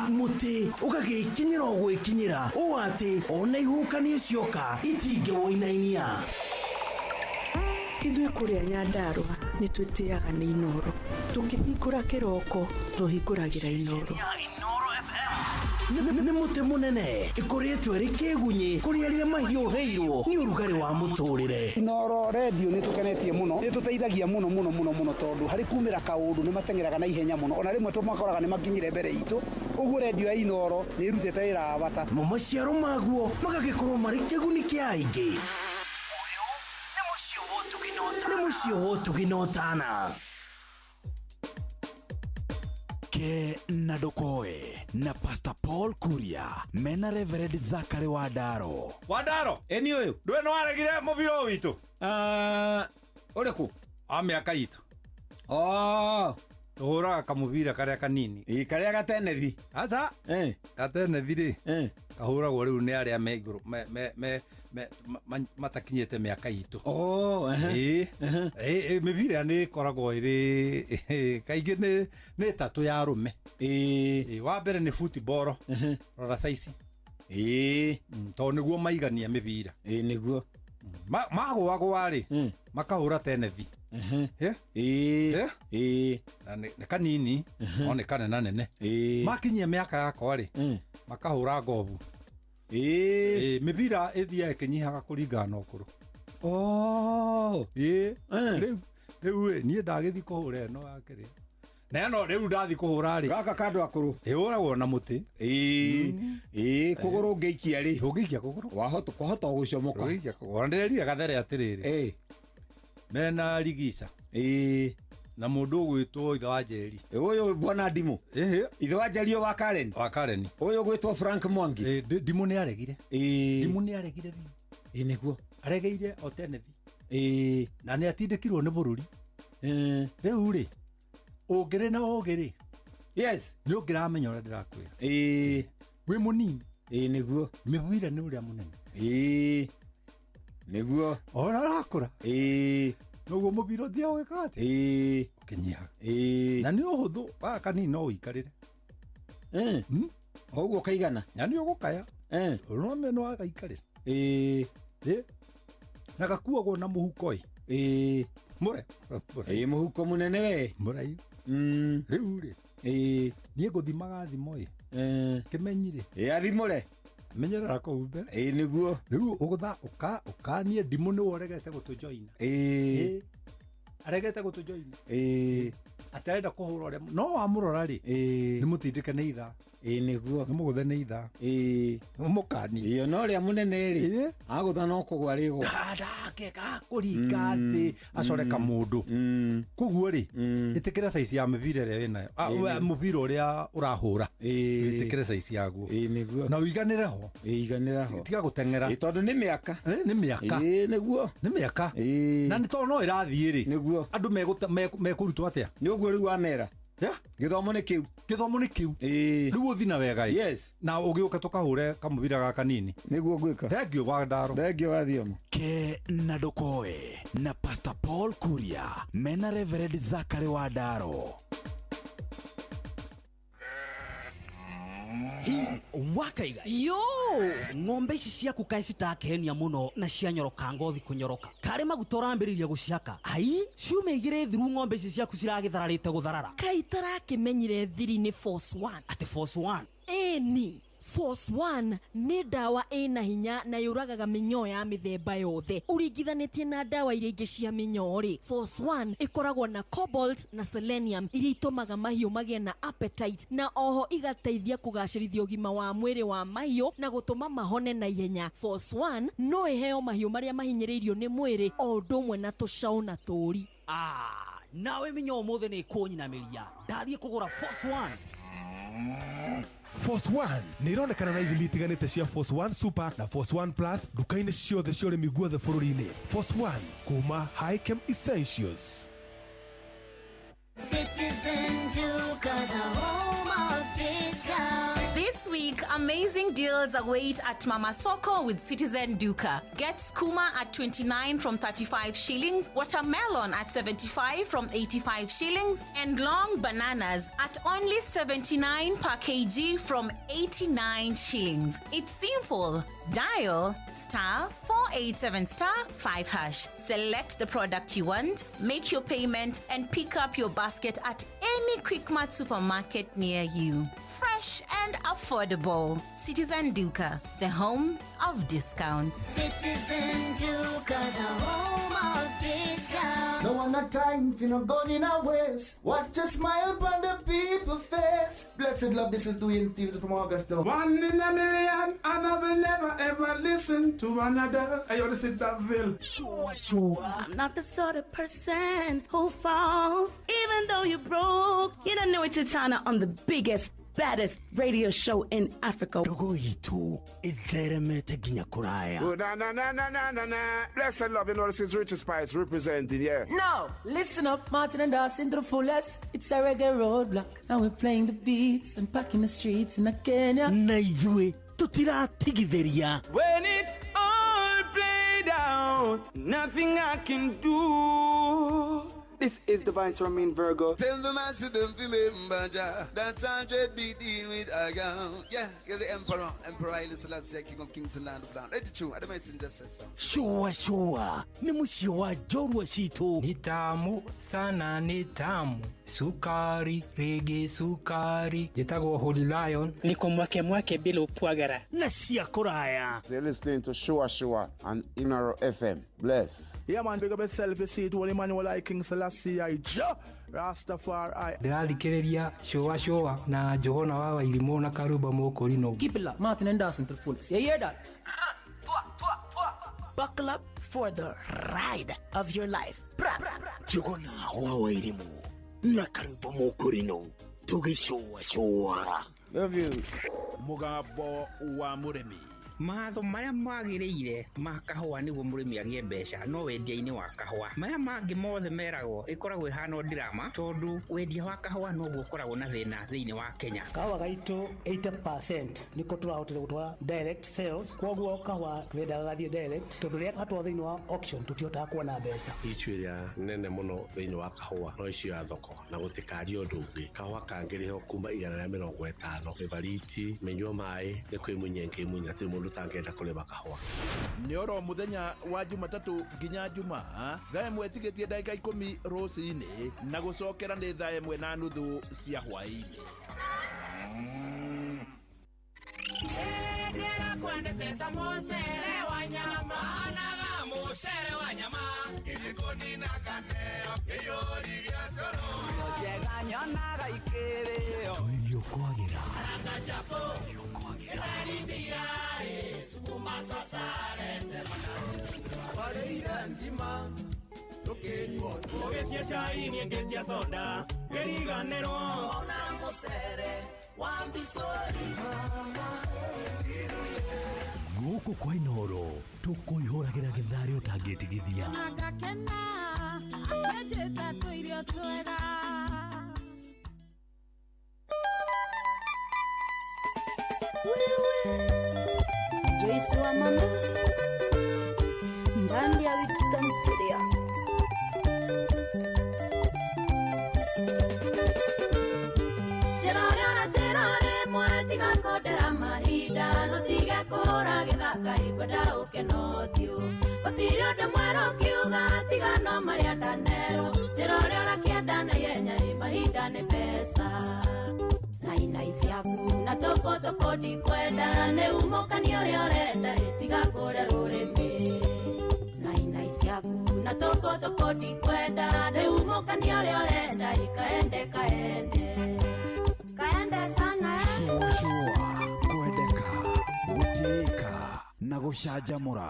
mũtĩ ũgagĩkinyĩra o gwĩkinyĩra ũũ atĩ ona ihuhũkanio cioka itingĩwũinainia. Ithuĩ kũrĩa Nyandarua nĩ twĩtĩaga nĩ Inooro, tũkĩhingũra kĩroko tũhingũragĩra Inooro. Nĩ mũtĩ mũnene ĩkũrĩtwo ĩrĩ kĩgunyĩ kũrĩ arĩa mahiũhĩirwo nĩ ũrugarĩ wa mũtũrĩre. Inooro redio nĩ tũkenetie mũno, nĩ tũteithagia mũno mũno mũno mũno, tondũ harĩ kumĩra kaũndũ nĩ mateng'eraga na ihenya mũno, ona rĩmwe tũmakoraga nĩ makinyire mbere itũ. Ũguo redio ya Inooro nĩ ĩrutĩte wĩra wa bata. Mo maciaro maguo magagĩkorwo marĩ kĩguni kĩa aingĩ. Nĩ mũciĩ wa ũtugi na ũtana. Ke na Ndokoe na Pastor Paul Kuria mena Reverend Zachary Wandaro. Wandaro, eni ũyũ ndũĩ nĩ waregire mũbira ũyũ witũ? Ũrĩkũ? Wa mĩaka itũ. Oh, Tũhũraga kamũbira karĩa kanini. Ĩ karĩa gatenethi. Aca. Gatenethi rĩ. Kahũragwo rĩu nĩ arĩa me igũrũ me matakinyĩte mĩaka itũ. Oh, ĩ. Ĩ mĩbira nĩ ĩkoragwo ĩrĩ kaingĩ nĩ ĩtatũ ya arũme. Ĩ. Wa mbere nĩ football. Rora saici. Ĩ. Tondũ nĩguo maigania mĩbira. Ĩ nĩguo. Magũagũa rĩ makahũra tenethi. Ĩ. Na nĩ kanini no nĩ kanenanene. Makinyia mĩaka yakwa rĩ makahũra ngobu. Ĩ. Mĩbira ĩthiaga ĩkĩnyihaga kũringana na ũkũrũ. Oh. Ĩ. Rĩu niĩ ndagĩthiĩ kũhũra ĩno ya kĩrĩa. Na ĩno rĩu ndathiĩ kũhũra rĩ. Gaka kandũ akũrũ. Ĩhũragwo na mũtĩ. Ĩ. Kũgũrũ ũngĩikia rĩ. Ũngĩikia kũgũrũ. Wahota kũhota gũcomoka. Ũngĩikia kũgũrũ. Ona ndĩrerire Gathere atĩrĩrĩ. Mena Rigica. Ĩ. Na mũndũ ũgwĩtwo Ithe wa Njeri. Ũyũ bwana Ndimũ. Ithe wa Njeri wa Karen. Wa Karen. Ũyũ ũgwĩtwo Frank Mwangi. Ndimũ nĩ aregire. Ĩ. Ndimũ nĩ aregire biũ. Ĩ nĩguo. Aregeire o tenethi. Ĩ. Na nĩ atindĩkirwo nĩ bũrũri. Rĩu rĩ ũngĩrĩ na ũgĩ rĩ. Yes. Nĩ ũngĩramenya ũrĩa ndĩrakwĩra. Ĩ. Wĩ mũnini. Ĩ nĩguo. Mĩbira nĩ ũrĩa mũnene. Ĩ. Nĩguo. Ona ũrakũra. Ĩ. Noguo mũbira ũthiaga ũgĩkaga atĩa? Ĩ. Ũkĩnyihaga. Ĩ. Na nĩ ũhũthũ gaka kanini no ũikarĩre. Ũguo ũkaigana. Na nĩ ũgũkaya. Ũrome no agaikarĩra. Ĩ. Ĩ. Na gakuagwo na mũhuko ĩ. Ĩ. Mũre. Ĩ mũhuko mũnene we. Mũraihu. Rĩu rĩ. Ĩ. Niĩ ngũthimaga thimo ĩ. Kĩmenyi rĩ. Ĩ athimũre. Menyerera kũu mbere. Ĩ nĩguo. Rĩu ũgũtha ũkanie Ndimũ nĩwe ũregete gũtũjoina. Ĩ. Aregete gũtũjoina. Ĩ. Atarenda kũhũra ũrĩa no wamũrora rĩ. Ĩ. Nĩ mũtindĩke nĩ ithaa. Ĩ nĩguo. Nĩ mũgũthe nĩ ithaa. Ĩ. Mũkanie. Ĩ ona ũrĩa mũnene rĩ. Agũtha no kũgwa rĩgwa. Ndake gakũringa thĩ acore kamũndũ. Koguo rĩ ĩtĩkĩra saici ya mĩbira ĩrĩa wĩnayo. Mũbira ũrĩa ũrahũra. Ĩtĩkĩra saici yaguo. Ĩ nĩguo. Na ũiganĩre ho. Ĩ iganĩra ho. Tiga gũteng'era. Ĩ tondũ nĩ mĩaka. Nĩ mĩaka. Ĩ nĩguo. Nĩ mĩaka. Na nĩ tondũ no ĩrathiĩ rĩ. Nĩguo. Andũ mekũrutwo atĩa? Nĩ ũguo rĩu wamera. Gĩthomo nĩ kĩu. Gĩthomo nĩ kĩu. Rĩu ũthi na wega ĩ. Yes. Na ũgĩũke tũkahũre kamũbira gaka kanini. Nĩguo ngwĩka. Thengiũ wa Ndaro. Thengiũ wa Thiomo. Ke na Ndũkoe na Pastor Paul Kuria mena Reverend Zachary wa Ndaro. Hi wakaiga yo ng'ombe ici ciaku kaĩ citakenia mũno na cianyoroka ngothi kũnyoroka karĩ maguta ũrambĩrĩria gũcihaka ai ciumia igĩrĩ thiru ng'ombe ici ciaku ciragĩthararĩte gũtharara Kai tarakĩmenyire thiri nĩ Force One. Atĩ Force One? Ĩni Force One nĩ ndawa ĩna hinya na yũragaga mĩnyoo ya mĩthemba yothe ũringithanĩtie na ndawa iria ingĩ cia mĩnyoo rĩ. Force One ĩkoragwo na cobalt na selenium iria itũmaga mahiũ magĩe na appetite na oho igateithia kũgacĩrithia ũgima wa mwĩrĩ wa mahiũ na gũtũma mahone na ihenya. Force One no ĩheo mahiũ marĩa mahinyĩrĩirio nĩ mwĩrĩ o ũndũ ũmwe na tũcaũ na tũũri. Nawe mĩnyoo ũmũthĩ nĩ ĩkũnyinamĩria ndathiĩ kũgũra Force One. Force One nĩ ironekana na ithimi itiganĩte cia Force One Super na Force One Plus nduka-inĩ ciothe cia ũrĩmi guothe bũrũri-inĩ. Force One kuma Hikem Essentials. Citizen Duka, the home of discount. This week, amazing deals await at Mama Soko with Citizen Duka. Get skuma at 29 from 35 shillings, watermelon at 75 from 85 shillings, and long bananas at only 79 per kg from 89 shillings. It's simple. Dial *487 *5#. Select the product you want, make your payment, and pick up your basket at any Quickmart supermarket near you. Fresh and affordable. Citizen Duka, the home of discounts. Citizen Duka, the home of discounts. No one not time for no gun in our waist. Watch a smile upon the people face. Blessed love, this is Dwayne Stevens from Augusta. One in a million, and I will never ever listen to another. I want to sit that bill. Sure, sure. I'm not the sort of person who falls, even though you're broke. You don't know it's Titana on the biggest baddest radio show in Africa. Ndogo itũ ĩtheremete nginya kũraya. Oh, na na na na na na na. Blessed love, you know this is Richard Spice representing, yeah. No, listen up, Martin and Dawson to the fullest. It's a reggae roadblock, and we're playing the beats and packing the streets in Kenya. Na ithuĩ tũtiratigithĩria. When it's all played out, nothing I can do. This is the Vice Ramin Virgo. Tell the master don't remember Jah. That's 100 be dealing with I go. Yeah, you're the emperor, Emperor Haile Selassie, King of Kings and Land of Land. Let it true. I the messenger says so. Shua shua nĩ mũciĩ wa njorua citũ. Ni tamu sana, ni tamu sukari rege sukari. Njĩtagwo Holy Lion. Niko mwake mwake bila upwagara na cia kũraya. So you're listening to Shua Shua and Inaro FM. Bless. Yeah, man, big up yourself. You see it, Holy Emmanuel I King Selassie I Jah Rastafari. Ndĩrathikĩrĩria Shua Shua na Johana wa Wairimũ na Karumba Mũkũrinũ. Keep it locked, Martin and Dawson to the fullest. You hear that? Buckle up for the ride of your life. Bra, bra, bra. Njũgũna wa Wairimũ na Karumba Mũkũrinũ tũgĩcũacũa. Love you. Mũgambo wa mũrĩmi. Matho marĩa magĩrĩire ma kahũa nĩguo mũrĩmi agĩe mbeca no wendia-inĩ wa kahũa. Maya mangĩ mothe meragwo ĩkoragwo ĩhana drama tondũ wendia wa kahũa noguo ũkoragwo na thĩna thĩinĩ wa Kenya. Kahũa gaitũ 80% nĩko tũrahotire gũtwara direct sales, koguo kahũa tũrendaga gathiĩ direct tondũ rĩrĩa gatwarwo thĩinĩ wa auction tũtihotaga kuona mbeca. Issue ĩrĩa nene mũno thĩinĩ wa kahũa no issue ya thoko na gũtikaria ũndũ ũngĩ. Kahũa kangĩrĩhwo kuma 150 mĩbariti mĩnyua maĩ nĩ kwĩmunya ĩngĩmunya hatirĩ mũndũ tangĩenda kũrĩma kahũa. Nĩ oro mũthenya wa Jumatatũ nginya Jumaa thaa ĩmwe ĩtigĩtie ndagĩka 10 rũcinĩ na gũcokera nĩ thaa 1:30 cia hwaĩ-inĩ. Tũirio kwagĩra. Ũgĩtia cai niĩ ngĩtia soda ngĩriganĩrwo ona mũcere wa mbicũri. Gũkũ kwa Inooro tũkũihũragĩra gĩtharĩ ũtangĩtigithia. Ngakena akĩnjĩta tũirio twega. Joyce wa mama ndani ya Winston Studio. Tirore mwetiga kondera mahinda no tiga kũhũra gĩthaka ingwenda ũkeno ũthiũ gũtirĩ ũndũ mwerũ ũkiuga tiga no marĩa ndanerwo njĩra ũrĩa ũrakĩenda na ihenya ĩ mahinda nĩ mbeca na inai ciaku na tũkũ ndikwenda nĩ umũkani ũrĩa ũrenda ĩtiga kũrĩa rũrĩmĩ na inai ciaku na tũkũ ndikwenda nĩ umũkani ũrĩa ũrenda ĩkaende kaende kaende sana. Shua shua kwendeka gũtĩĩka na gũcanjamũra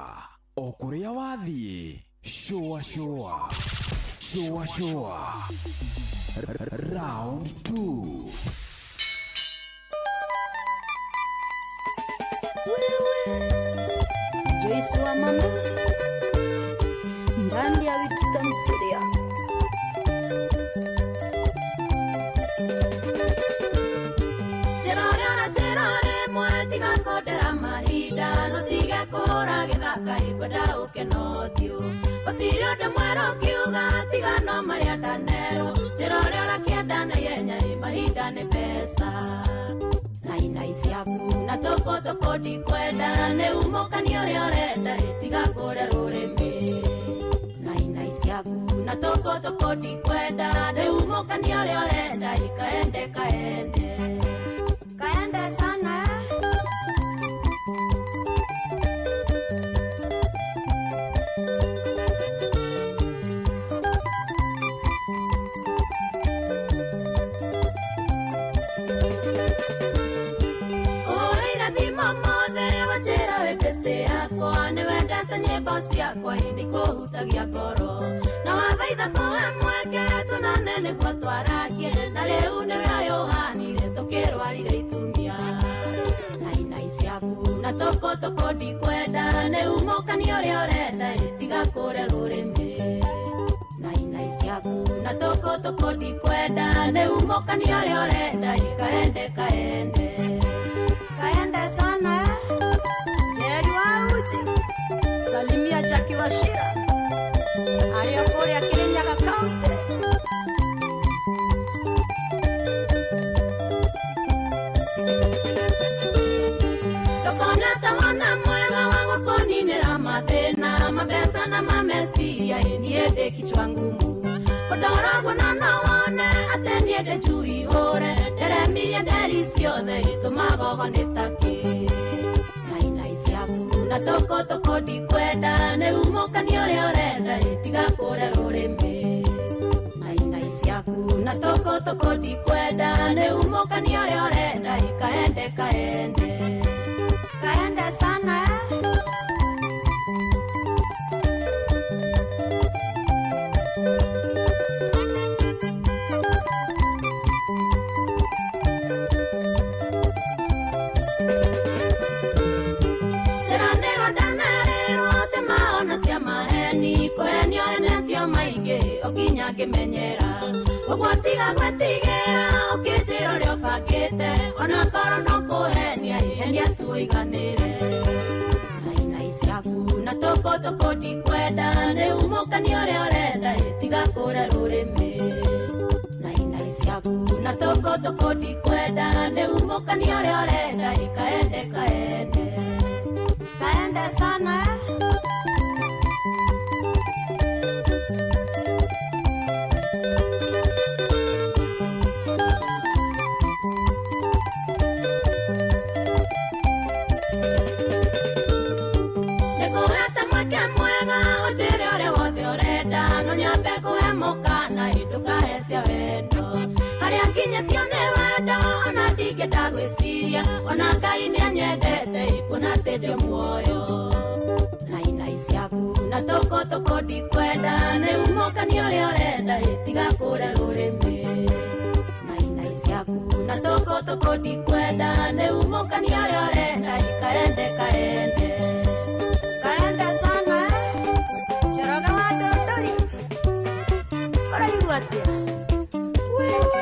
o kũrĩa wathiĩ. Shua shua shua shua round 2. Joyce wa mama ndani ya Winston Studio. Tirore mwetiga kondera mahinda no tiga kũhũra gĩthaka ingwenda ũkeno ũthiũ gũtirĩ ũndũ mwerũ ũkiuga tiga no marĩa ndanerwo njĩra ũrĩa ũrakĩenda na ihenya ĩ mahinda nĩ mbeca na inai ciaku na tũkũ ndikwenda nĩ umũkani ũrĩa ũrenda ĩtiga kũrĩa rũrĩmĩ na inai ciaku na tũkũ ndikwenda nĩ umũkani ũrĩa ũrenda ĩkaende kaende kaende sana. Nyĩmbo ciakwa indi kũhutagia ngoro na wathaitha tũhe mweke tũnane nĩguo twarakie na rĩu nĩwe ũyũ ũhanire. Ũkĩrwarire itumia Nainai ciaku na tũkũtũkũ ndikwenda Nĩ umũkani ũrĩa ũrenda Tiga kũrĩa rũrĩmĩ Nainai ciaku na tũkũtũkũ ndikwenda Nĩ umũkani ũrĩa ũrenda Kaende kaende Kaende sana Jerry wa uji Salimia Jackie Wachira Arĩa kũrĩa Kirinyaga County Ndũkona ta mwana mwega wa gũkũninĩra mathĩna Mabeca na mameciria niĩ ndĩ kichwa ngumu Kũndoragwo na no wone atĩ niĩ ndĩ njui hũre Nderemirie nderi ciothe itũmagogo nĩ takĩ Nainai ciaku na tũkũtũkũ ndikwenda Nĩ umũkani ũrĩa ũrenda Tiga kũrĩa rũrĩmĩ Nainai ciaku na tũkũtũkũ ndikwenda Nĩ umũkani ũrĩa ũrenda Kaende kaende Kaende sana Ciranĩrwo ndanerĩrwo ciamaona cia maheni Kũhenio henetio maingĩ o nginya ngĩmenyera Ũguo tiga gwĩtigĩra ũkĩnjĩra ũrĩa ũbangĩte Onakorwo no kũhenia henia tu ũiganĩre Nainai ciaku na tũkũtũkũ ndikwenda Nĩ umũkani ũrĩa ũrenda Tiga kũrĩa rũrĩmĩ Nainai ciaku na tũkũtũkũ ndikwenda Nĩ umũkani ũrĩa ũrenda Kaende kaende Kaende sana Nĩngũhete mweke mwega ũnjĩre ũrĩa wothe ũrenda No nyambe kũhe mũkana ndũkahe cia wendo Harĩa nginyĩtio nĩ wendo ona ndingĩenda gwĩciria Ona Ngai nĩanyendete kuona atĩ ndĩ muoyo Nainai ciaku na tũkũtũkũ ndikwenda Nĩ umũkani ũrĩa ũrenda Tiga kũrĩa rũrĩmĩ Nainai ciaku na tũkũtũkũ ndikwenda Nĩ umũkani ũrĩa ũrenda Kaende kaende Kaende sana Njoroge wa Ndũndũri Ũraigua atĩa Wewe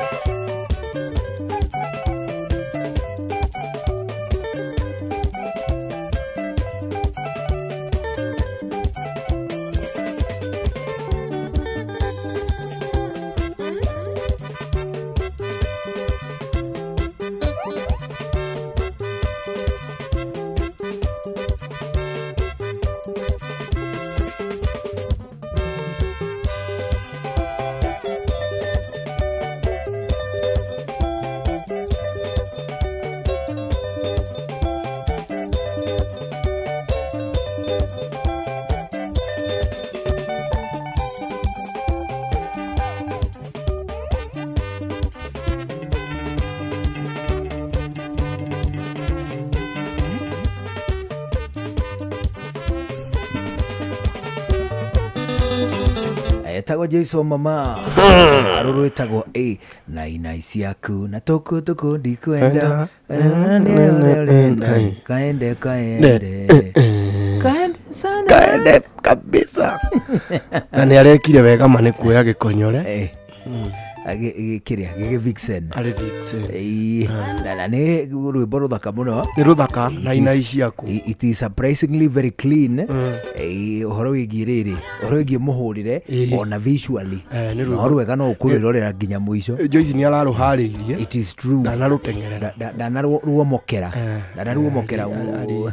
Etagwo Jason mama arå rwätagwo a nainai ciaku na tũkũ tũkũ ndikwenda kaende kaende kaende sana kaende kabisa na nä arekire wega ma nä kuoya gä konyore kĩrĩa gĩgĩ vixen arä vixen na nĩ rwĩmbo rũthaka mũno nä rå thaka nainai ciaku it is surprisingly very clean ũhoro wĩgiĩ rĩrĩ ũhoro wĩgiĩ mũhũrĩre ona visually nĩ rwĩmbo. no rwega no ũkũrwĩrorera nginya mũico Joyce nä ararå harä irie it is true ndanarå tengerera ndanaruomokera ndanaruomokera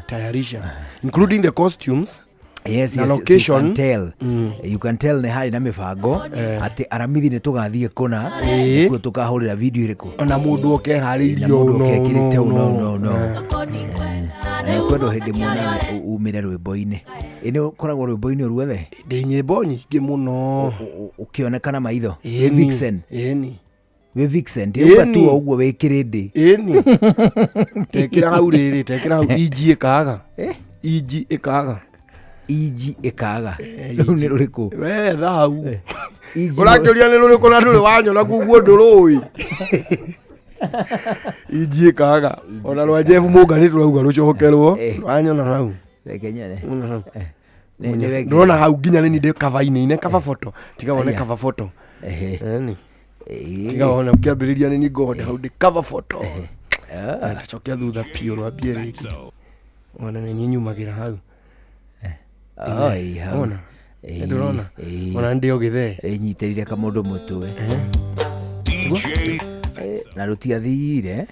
tayarisha including the costumes Yes, na yes, location. you can tell. You can tell nĩ harĩ na mĩbango atĩ aramithi nĩ tũgathiĩ kũna Ĩĩ. nĩkuo tũkahũrĩra video ĩrĩkũ ona må ndå okeharä na irio mũndũ okekĩrĩte ũũ, no no no kwendwo hĩndĩ mwana umĩre rwĩmbo-inĩ ĩ nĩ ũkoragwo rwĩmbo-inĩ ruothe ndä nyä mbo nyingä må no ũkĩonekana maitho Ĩni. Vixen ĩni wĩ Vixen ndiauga Ĩni. tu o ũguo wĩ kĩrĩndĩ ĩni tekĩra hau rĩrĩ tekĩra hau inji ĩkaga inji ĩkaga inji ĩkaga rũu nĩ rũrĩkũ we tha hau Inji ũrakĩũria nĩ rũrĩkũ na ndũrĩ wanyona koguo ndũrũĩ Injiĩkaga ona rwa Jeff Mũngani tũrauga rũcokerwo rwanyona hau. Reke nyone. Ona hau. Nĩ wekire. Ndĩrona hau nginya nĩ niĩ ndĩ cover-inĩ ine cover photo tiga wone Aya. cover photo. Ehe. Eni. Ĩĩ. Tiga wone ũkĩambĩrĩria nĩ niĩ ngorwo hau ndĩ cover photo. Ah. Ndacokia thutha biũ rwambie rĩngĩ. Ona nĩ niĩ nyumagĩra hau. Oh, ĩĩ, hau. Ona. Ĩĩ, Ndũrona? ĩĩ. Ona ndĩ o gĩthee. Ĩnyitĩrĩire kamũndũ mũtwe. Eh, na rũtiathire.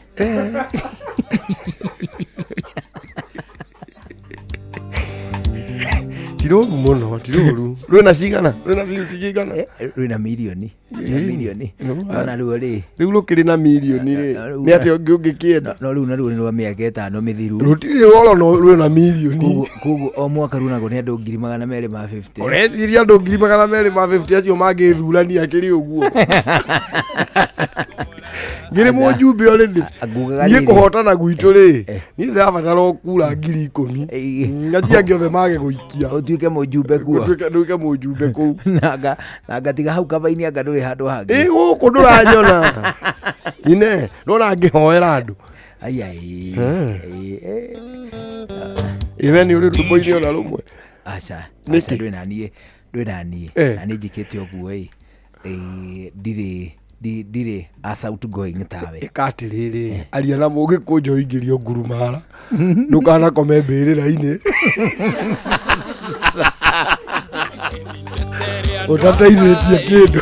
Ti rũru mũno, ti rũru. Rwĩna cigana? Rwĩna views cigana? Rwĩna mirioni. Rwĩna mirioni. Ona ruo rĩ. Rĩu rũkĩrĩ na mirioni rĩ. Nĩ atĩa ũngĩ ũngĩkĩenda? No rĩu naruo nĩ rwa mĩaka ĩtano mĩthiru. Rũtirĩ ũhoro no rwĩna mirioni. Koguo o mwaka runagwo nĩ andũ 250,000. Ũreciria andũ 250,000 acio mangĩthurania kĩrĩ ũguo. Ngĩrĩ mũjumbe already. Ngugaga Niĩ rĩrĩ. kũhotana gwitũ rĩ, niĩ ndĩrabatara o kura 10,000. Acio angĩ othe mage gũikia. Ũtuĩke mũjumbe kuo. Nduĩke mũjumbe kũu. Na ngatiga hau kaba-inĩ anga ndũrĩ handũ hangĩ. Ĩ gũkũ ndũranyona. Ine, ndona ngĩhoera andũ. Aya ĩ. Ĩ we nĩ ũrĩ rwĩmbo-inĩ ona rũmwe. Aca. Nĩkĩ? Aca ndwĩ na niĩ. Ndwĩ na niĩ. Eh. Na nĩ njĩkĩte ũguo ĩ. Ĩ, ndirĩ ndirĩ as outgoing tawe. Ĩka atĩrĩrĩ, aria na mũgĩkũnjũ ũingĩrio ngurumara. Ndũkanakome mbĩrĩra-inĩ. Ũtateithĩtie kĩndũ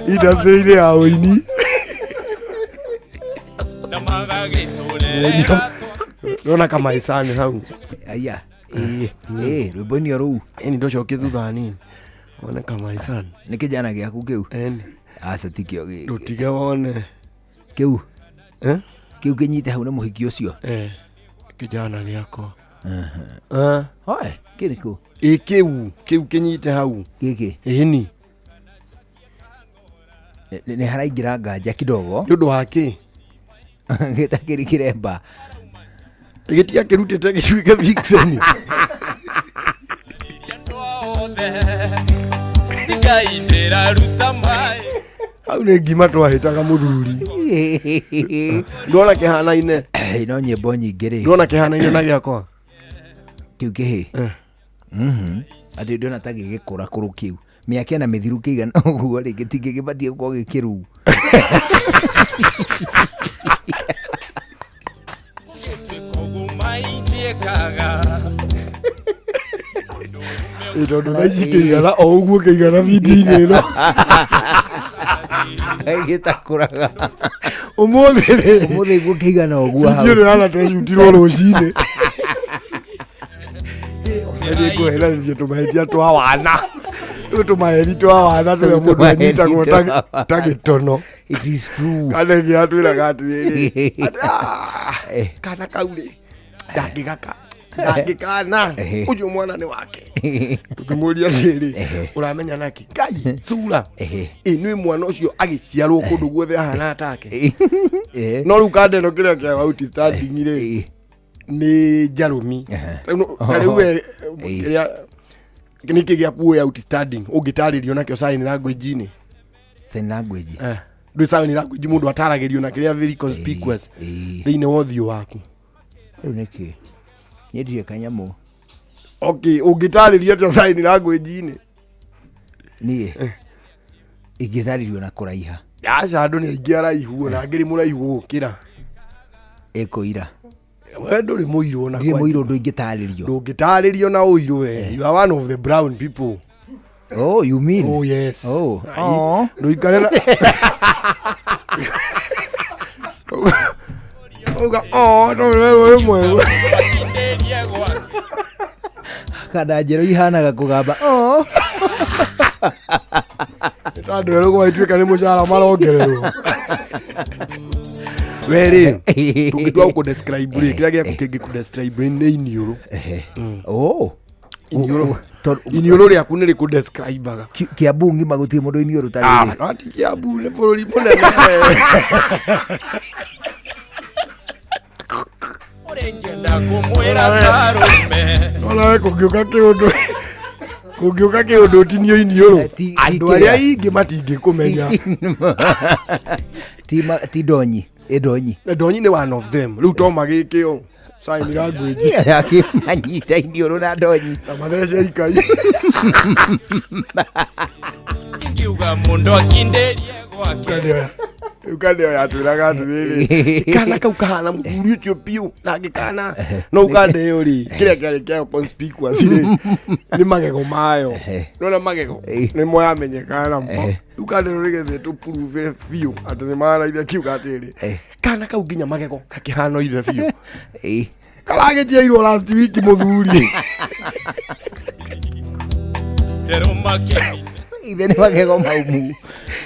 industry-inĩ ya ũini. Ndona kamaicani hau. Aya. Ĩ, ĩ, rwĩmbo-inĩ o rũu. Ĩni ndũcokie thutha hanini. Wone kamaicani. Nĩ kĩjana gĩaku kĩu? Ĩni. Aca ti kĩo gĩkĩ. Ndũtige wone. Kĩu? Eh? Kĩu kĩnyite hau nĩ mũhiki ũcio? Eh. Kĩjana gĩakwa. Eh. Oe, kĩrĩkũ? Ĩ kĩu, kĩu kĩnyite hau. Gĩkĩ? Ĩni. Nĩ haraingĩra nganja kidogo. Nĩ ũndũ wa kĩ? Gĩtakĩrĩ kĩremba. Gĩtiakĩrutĩte gĩtuĩke vixen. Hau nĩ ngima twahĩtaga mũthuri. Ndwona kĩhanaine. No nyĩmbo nyingĩ rĩ. Ndwona kĩhanaine na gĩakwa. Kĩu kĩhĩ? Atĩ ndĩrona ta gĩgĩkũra kũrũ kĩu. Mĩaka ĩna mĩthiru kĩigana ũguo rĩ, gĩtingĩgĩbatiĩ gũkorwo gĩkĩruu. Ĩ tondũ thaa ici kĩigana o ũguo kĩigana video-inĩ ĩno. Gĩtakũraga. Ũmũthĩ rĩ. Ũmũthĩ guo kĩigana ũguo hau. Video ĩno ĩhana ta ĩcutirwo rũcinĩ. Nĩ ngũheranĩria tũmahĩtia twa wana. Rĩu tũmaheri twa wana tũrĩa mũndũ anyitagwo ta gĩtono. It is true. Kana ĩngĩ atwĩraga atĩrĩrĩ, atĩ, "Ah, kana kau rĩ, ndangĩgaka ndangĩkana ũcio mwana nĩ wake. Tũkĩmũria atĩrĩrĩ, ũramenya naki? Ngai, cura. Ĩ nĩ mwana ũcio agĩciarwo kũndũ guothe ahana take. No rĩu kanda ĩno kĩrĩa kĩa outstanding rĩ, nĩ njarũmi. Ta rĩu we kĩrĩa nĩkĩ gĩaku wĩ outstanding ũngĩtarĩrio nakĩo sign language-inĩ? Sign language. Ndwĩ sign language mũndũ ataragĩrio na kĩrĩa very conspicuous thĩinĩ wa ũthiũ waku. Rĩu nĩkĩ? Niĩ ndirĩ kanyamũ. Okay, ũngĩtarĩria atĩa sign language-inĩ? Niĩ ingĩtarĩrio na kũraiha. Aca andũ nĩ aingĩ araihu ona angĩrĩ mũraihu gũgũkĩra. Ĩkũira. We ndũrĩ mũirũ ona Ndirĩ kwa- mũirũ ũndũ ingĩtarĩrio. Ndũngĩtarĩrio na ũirũ we. You are one of the brown people. Oh, you mean? Oh, yes. Oh. Ai, Oh. Ndũikare na Uga, oh, no wewe wĩ mwerũ. Kana njerũ ihanaga kũgamba. Oh. Ta andũ erũ gwagĩtuĩka nĩ mũcara marongererwo. We rĩ, tũngĩtua gũkũ describe rĩ, kĩrĩa gĩaku kĩngĩkũ describe nĩ iniũrũ. Oh. Iniũrũ. Iniũrũ rĩaku nĩ rĩkũ describe-aga. Kiambu ng'ima gũtirĩ mũndũ iniũrũ ta Ah, rĩrĩ. no ti Kiambu nĩ bũrũri mũnene. Ona we kũngĩũka kĩũndũ kũngĩũka kĩũndũ ũtinio iniũrũ andũ arĩa kĩrĩa. aingĩ matingĩkũmenya Ti ndonyi. Ndonyi. Ndonyi nĩ one of them. Rĩu to magĩkĩo sign language. Akĩmanyita iniũrũ na ndonyi. Na mathece ikai. Ngiuga mundu akindĩrie gwake. Rĩu kandĩo yatwĩraga atĩrĩrĩ, kana kau kahana mũthuri ũcio biũ na ngĩkana no ukandĩo rĩ kĩrĩa kĩarĩ kĩayo conspicuous rĩ nĩ magego mayo nona magego nĩmo yamenyekaga namo. Rĩu kandĩo rĩgethe tũpuruvĩre biũ atĩ nĩ mahanaine, kiuga atĩrĩrĩ, kana kau nginya magego gakĩhana ithe biũ, karagĩciairwo last week mũthuri. Ithe nĩ magego maumu.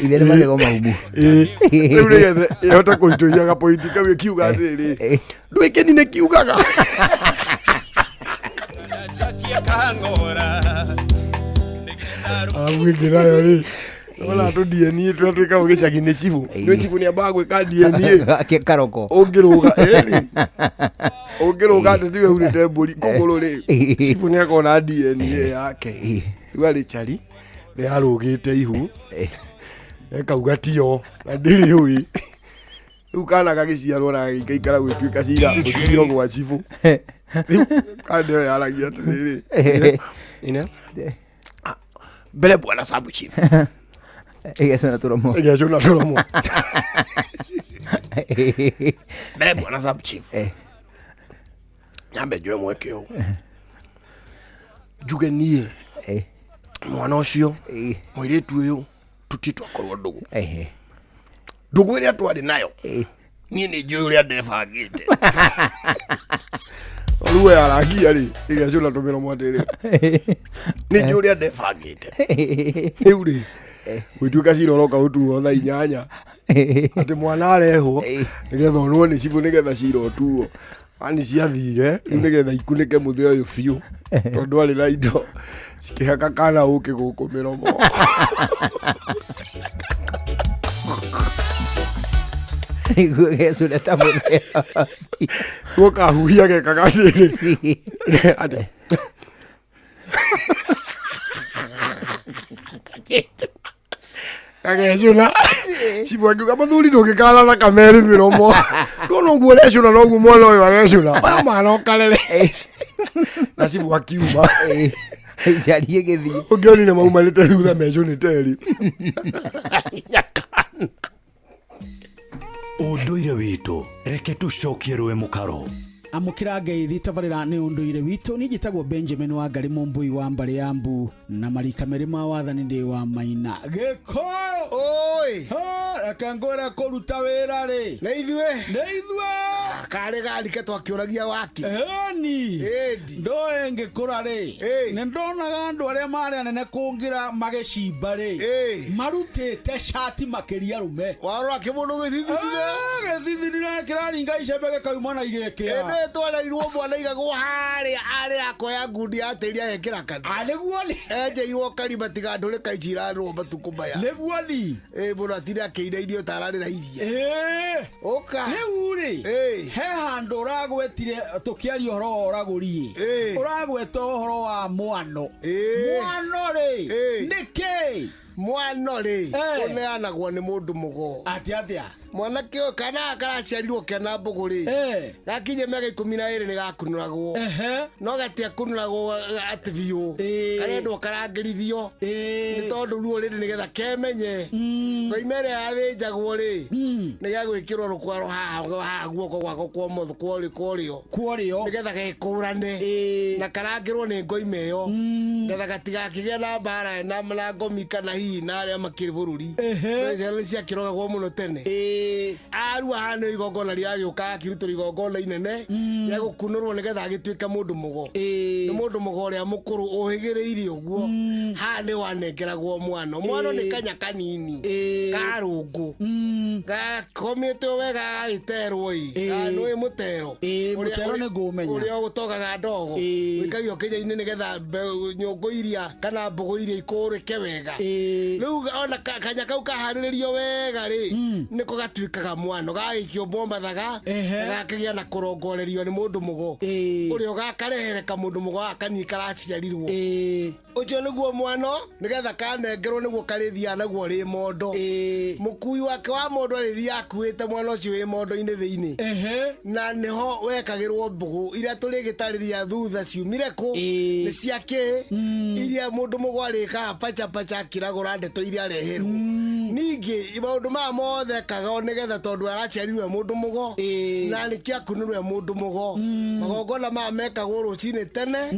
Ithe nĩ magego maumu. Rĩu nĩgetha ĩhote kũritũhia gapointi kau ĩkiuga atĩrĩrĩ, ndwĩkeni nĩ kiugaga. Arabu ĩngĩ nayo rĩ, ona tũ DNA tũrĩa twĩkagwo gĩcagi-inĩ, cibũ nĩ cibũ nĩ ambaga gwĩka DNA. Ake karoko. Ũngĩrũga ĩni ũngĩrũga atĩ tiwe urĩte mbũri kũgũrũ rĩ, cibũ nĩ akona DNA yake. Rĩu arĩ cari nĩ arũgĩte ihu ekauga tio na ndĩrĩ ũĩ. Rĩu kana gagĩciarwo na gagĩikaikara gwĩtuĩka cira ũthio gwa cibũ. Rĩu kande ĩyo yaragia atĩrĩrĩ, ine mbere bwana sabu chief. Ĩgecũna tũromo. Ĩgecũna tũromo. Mbere bwana sabu chief, nyambe njoe mweke ũũ njuge niĩ mwana ũcio mũirĩtu ũyũ tuti twakorwo ndũgũ ndũgũ ĩrĩa twarĩ nayo, niĩ nĩ njũĩ ũrĩa ndebangĩte. Rĩu we aragia rĩ, ĩgecũna tũmĩromo atĩrĩ, nĩ njũĩ ũrĩa ndebangĩte. Rĩu rĩ gwĩtuĩka cira ũroka ũtuo thaa 8 atĩ mwana arehwo nĩgetha onwo nĩ cibũ nĩgetha cira ũtuo. Ani ciathire rĩu nĩgetha ikunĩke mũthĩ ũyũ biũ tondũ arĩ na indo cikĩhaka kana ũkĩ gũkũ mĩromo. Nĩguo gecũne ta mũthee. Guo kahuhia gekaga atĩrĩ atĩ gagecũna. Cibũ akiuga, mũthuri ndũngĩkana thakame ĩrĩ mĩromo, ndona ũguo ũrecũna noguo mwana ũyũ arecũna oya mwana ũkarere. Na cibũ akiuma. Njari ĩgĩthiĩ. Ũngĩonire maumanĩte thutha mecũnĩte erĩ. Ũndũire witũ reke tũcokie rũĩ mũkaro. Amũkĩra ngeithi tabarĩra nĩ ũndũire witũ. Niĩ njĩtagwo Benjamin Wangari Mũmbui wa mbarĩ ya mbu na marika merĩ ma wathani ndĩ wa maina gĩkũyũ. Oi. Reke ngwĩre kũruta wĩra rĩ nĩ ithuĩ. Nĩ ithuĩ. Karĩ garike twakĩũragia waki. Ĩni ndoĩ ngĩkũra rĩ, nĩ ndonaga andũ arĩa marĩ anene kũngĩra magĩcimba rĩ, marutĩte cati makĩria arũme. Warora kĩmũndũ gĩthithithire. Gĩthithithire kĩraringa icembe gĩkauma na igĩkĩa. Ĩndĩ twereirwo mwana igagwo harĩa arĩ akoya ngundi ya tĩri agekĩra kanua. Nĩguo ni. Enjeirwo karima tiga ndũrĩka ici irarĩrwo matukũ maya. Nĩguo ni. Ĩ mũndũ atinda akĩina irio tararĩra iria. Ũka. Rĩu rĩ, he handũ ũragwetire tũkĩaria ũhoro wa ũragũri, ũragweta ũhoro wa mwano. Mwano rĩ nĩ kĩ? Mwano rĩ ũneanagwo nĩ mũndũ mũgo. Atĩ atĩa? Mwanake ũyũ kana karaciarirwo kena mbũgũ rĩ, gakinye mĩaka 12 nĩ gakunũragwo, no gatiakunũragwo atĩ biũ, karendwo karangĩrithio nĩ tondũ ruo rĩrĩ nĩgetha kemenye ngoima ĩrĩa yathĩnjagwo rĩ nĩ gagwĩkĩrwo rũkwaro haha haha guoko gwako kwa ũmotho kwa ũrĩo nĩgetha gekũrane na karangĩrwo nĩ ngoima ĩyo nĩgetha gatigakĩgĩa na mbara na ngomi kana hihi na arĩa makĩrĩ bũrũri. No ciana nĩ ciakĩrogagwo mũno tene. Arua haha nĩ igongona rĩagĩũka akĩrutĩrwo igongona inene rĩa gũkunũrwo nĩgetha agĩtuĩke mũndũ mũgo. Nĩ mũndũ mũgo ũrĩa mũkũrũ ũhĩgĩrĩire ũguo haha nĩ wanengeragwo mwano. Mwano nĩ kanya kanini karũngũ gakomĩte o wega gagagĩterwo ĩ nĩũĩ mũtero? Mũtero nĩ ngũũmenya. Ũrĩa ũtogaga ndogo wĩkagio kĩnya-inĩ nĩgetha nyũngũ iria kana mbũgũ iria ikũrĩke wega. Rĩu ona kanya kau kaharĩrĩrio wega rĩ, nĩko gatuĩkaga mwano, gagĩikio bombathaga, gakĩgĩa na kũrongorerio nĩ mũndũ mũgo ũrĩa ũgakarehere kamũndũ mũgo gaka kanini karaciarirwo. Ũcio nĩguo mwano, nĩgetha kanengerwo nĩguo karĩthiaga naguo rĩ mondo. Mũkui wake wa mondo arĩthiaga akuĩte mwana ũcio wĩ mondo-inĩ thĩinĩ, na nĩho wekagĩrwo mbũgũ iria tũrĩgĩtarĩria thutha ciumire kũ, nĩ cia kĩ, iria mũndũ mũgo arĩkaga pachapacha akĩragũra ndeto iria areherwo. Ningĩ maũndũ maya mothe ekaga o nĩgetha tondũ araciarirwo e mũndũ mũgo na nĩkĩo akunirwo e mũndũ mũgo. Magongona maya mekagwo rũcinĩ tene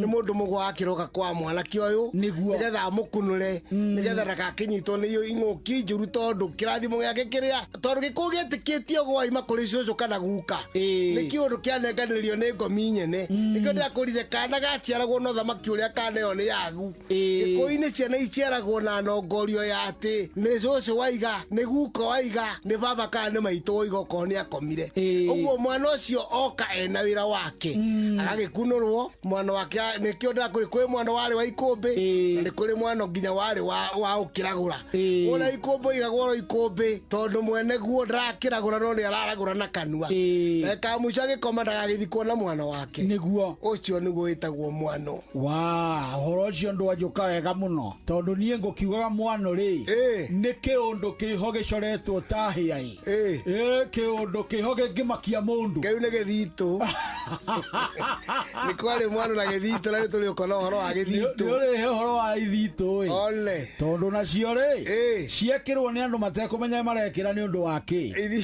nĩ mũndũ mũgo akĩroka kwa mwanake ũyũ nĩgetha amũkunũre, nĩgetha ndagakĩnyitwo nĩ ing'ũki njũru, tondũ kĩrathimo gĩake kĩrĩa, tondũ gĩkũyũ gĩtĩkĩtio gwaima kũrĩ cũcũ kana guka nĩ kĩũndũ kĩanenganĩrio nĩ ngomi nyene. Nĩkĩo ndĩrakũrire kana gaciaragwo na ũthamaki ũrĩa kaneo nĩ yagu. Gĩkũyũ-inĩ ciana iciaragwo na nongorio ya atĩ nĩ cũcũ waiga, nĩ guka waiga, nĩ baba kana nĩ maitũ waiga okorwo nĩ akomire. Ũguo mwana ũcio oka ena wĩra wake, agagĩkunũrwo mwana wake. Nĩkĩo ndĩrakũrĩ kwĩ mwana warĩ wa ikũmbĩ na nĩ kũrĩ mwana nginya warĩ wa ũkĩragũra. Ũrĩa ikũmbĩ oigagwo oro ikũmbĩ tondũ mwene guo ndarakĩragũra no nĩ araragũra na kanua, na kamũico agĩkoma ndagagĩthikwo na mwana wake. Nĩguo. Ũcio nĩguo wĩtagwo mwano. Wa ũhoro ũcio ndwanjũka wega mũno, tondũ niĩ ngũkiugaga mwano rĩ nĩ kĩũndũ kĩho gĩcoretwo ta hĩa ĩ, kĩũndũ kĩho gĩngĩmakia mũndũ. Kĩu nĩ gĩthitũ. Nĩ kwarĩ mwano na gĩthitũ, na nĩ tũrĩũka na ũhoro wa gĩthitũ. Nĩ ũrĩhe ũhoro wa ithitũ ĩ. One. Tondũ nacio rĩ ciekĩrwo nĩ andũ matekũmenya marekĩra nĩ ũndũ wa kĩ.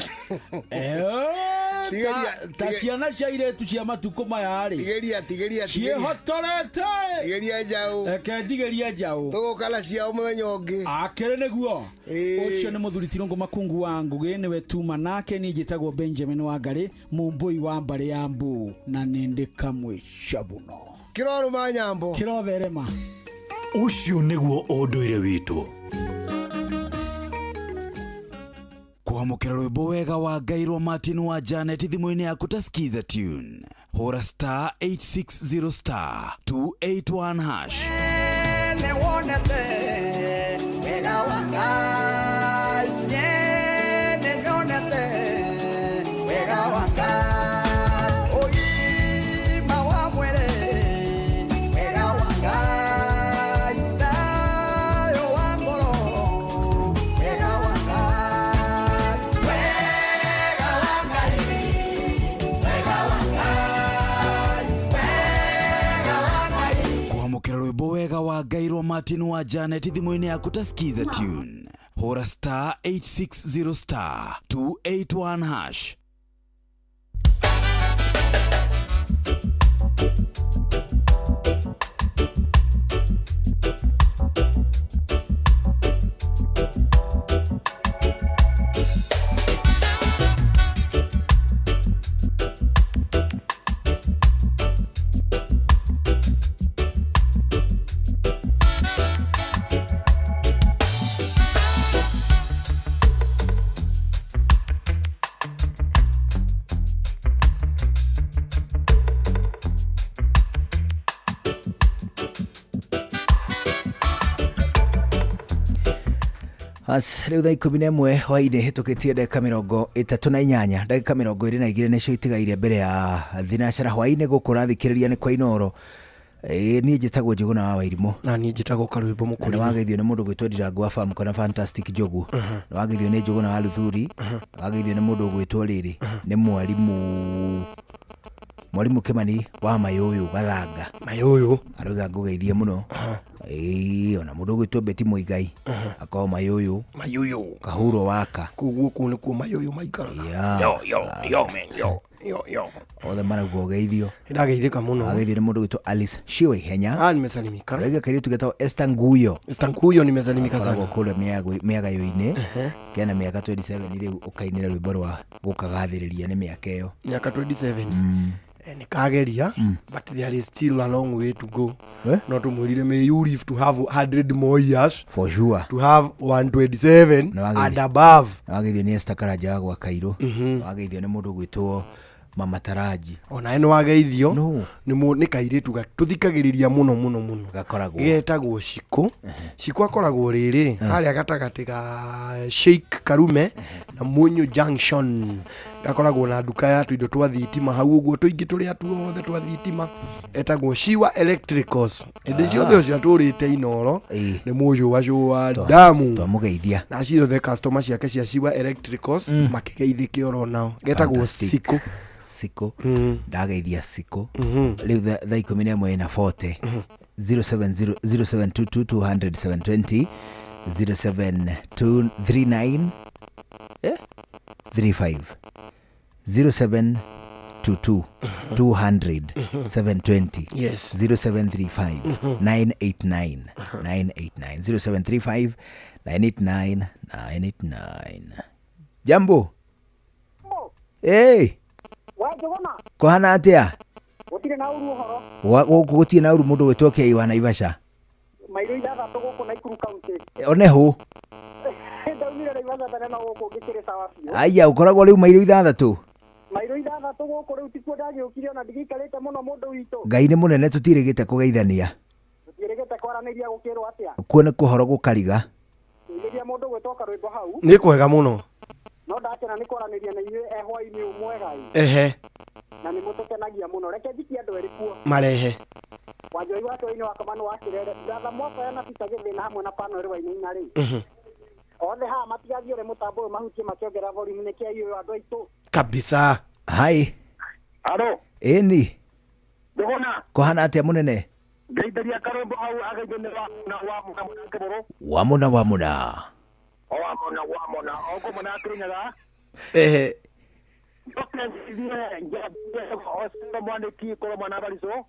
Ta ciana cia irĩtu cia matukũ maya rĩ, Tigeria, tigeria, tigeria. Ciĩhotorete. Tigeria njaũ. Reke ndigerie njaũ. Tũgũka na ciao mũthenya ũngĩ. Akĩrĩ nĩguo. Ũcio nĩ mũthuri Tirũngũ Makungu wa Ngũgĩ, nĩwe tuma nake. Niĩ njĩtagwo Benjamin Wangarĩ, mũmbũi wa mbarĩ ya Mbuu, na nĩ ndĩ kamwe cabuno. Kĩrorũma nyambo. Kĩrotherema. Ũcio nĩguo ũndũire witũ. Kwamũkĩra rwĩmbo wega wa Ngai rwa Martin wa Janet thimũ-inĩ yaku ta Skiza tune, hũra star 860 star 281 hash. Nĩwonete wega wa Ngai, nĩnyonete wega wa Ngai, ũgima wa mwĩrĩ, wega wa Ngai, thayũ wa ngoro, wega wa Ngai, wega wa Ngai, wega wa Ngai, wega wa Ngai. Kwamũkĩra rwĩmbo wega wa Ngai rwa Martin wa Janet thimũ-inĩ yaku ta Skiza tune, hũra star 860 star 281 hash. As rĩu thaa 11 hwainĩ hĩtũkĩtie ndagĩka 38, ndagĩka 22 nĩcio itigaire mbere ya thinacara hwainĩ. Gũkũ ũrathikĩrĩria nĩ kwa Inoro. Ĩĩ, niĩ njĩtagwo Njũgũna wa Wairimũ. Na niĩ njĩtagwo Karwĩmbo Na nĩ Mũkũrinũ. wageithio nĩ mũndũ gwĩtwo Ndirango wa Farm kana Fantastic Njogu. Nĩ wageithio nĩ Njũgũna wa Luthuri. Nĩ wageithio nĩ mũndũ ũgwĩtwo rĩrĩ nĩ mwarimũ Kĩmani wa Mayũyũ Gathanga. Mayũyũ. Arauga ngũgeithie mũno. Ĩĩ, ona mũndũ ũgwĩtwo Betty Mũigai akorwo Mayũyũ. Mayũyũ. Kahuro waka. Koguo kũu nĩkuo Mayũyũ maikaraga. Yeah. Yo, yo, yo, man, yo, yo, yo. Othe marauga ũgeithio. Ndageithĩka mũno. Wageithio nĩ mũndũ ũgwĩtwo Alice Shiwa Ihenya. Ah, nimesalimika. Arauga kairĩtu getagwo Esther Nguyo. Esther Nguyo, nimesalimika sana. Akoragwo kũrĩa mĩagayo-inĩ. Kena mĩaka 27 rĩu, ũkainĩra rwĩmbo rwa gũkagathĩrĩria nĩ mĩaka ĩyo. Mĩaka 27. Nĩ kageria, but there is still a long way to go. Eh? No tũmwĩrire may you live to have 100 more years. For sure. To have 127 and above. Wageithio nĩ Esther Karanja wa gwa Kairũ. Wageithio nĩ mũndũ ũgwĩtwo Mama Taraji. Onawe nĩ wageithio nĩ nĩ kairĩtu gatũthikagĩrĩria mũno mũno mũno. Gakoragwo Getagwo Cikũ. Cikũ akoragwo rĩrĩ harĩa gatagatĩ ga Sheikh Karume na Munyu Junction. Gakoragwo na nduka ya tũindo twa thitima hau ũguo, tũingĩ tũrĩa tuothe twa thitima. Etagwo Shiwa Electricals. Hĩndĩ ciothe ũcio atũrĩte Inoro nĩ mũcũacũa damu. Twamũgeithia. Na ciothe customer ciake cia Shiwa Electricals makĩgeithĩke oro nao. Getagwo Fantastic. Cikũ. Sikũ. Ndageithia Sikũ. Rĩu thaa 11 na 40, 070 0722 200 720, 07239 35, 0722 200 720. Yes. 0735 989 989, 0735 989 989. Jambo. Hey. Wanjũgũna. Kũhana atĩa? Gũtirĩ na ũru ũhoro. Gũkũ gũtirĩ na ũru. Mũndũ gwĩtwo kĩai wa Naivasha. Mairo 6 gũkũ Naikuru kaunti. Onehu. Ndaumire Naivasha tene, no gũkũ ngĩkĩrĩ sawa biũ. Aya, ũkoragwo rĩu mairo 6? Mairo 6 gũkũ rĩu, tikuo ndagĩũkire, ona ndigĩikarĩte mũno mũndũ witũ. Ngai nĩ mũnene, tũtirĩgĩte kũgeithania. Tũtiĩrĩgĩte kwaranĩria, gũkĩrwo atĩa? Kuo nĩ kũhoro gũkariga. Ngeithĩria mũndũ gwĩtwo karwĩmbo hau. Nĩ kwega mũno. No ndakena nĩ kwaranĩria na inyuĩ e hwainĩ ũyũ mwega ĩ. Na nĩ mũtũkenagia mũno. Reke njikie andũ erĩ kuo. Marehe. Wanjoi wa Twai-inĩ wa Kamano wa Kĩrere, Bratha Mwaka na Peter Gĩthĩna hamwe na Pano wa Inaina rĩ. Othe haha matigathiĩ ũrĩ mũtambo ũyũ mahutie makĩongerera volume nĩ kĩa ũyũ andũ aitũ. Kabisa. Hai. Alo. Ĩni. Ndũgũna. Kũhana atĩa mũnene? Ngeithĩria karwĩmbo hau ageithio nĩ wa na wa mũna kĩbũrũ. Wamũna wamũna. O wa mũna wa mũna o kũ mũna Kĩrĩnyaga. Njoke ngeithie njambie Oscar Mwanĩki kũrĩ mwana Barico.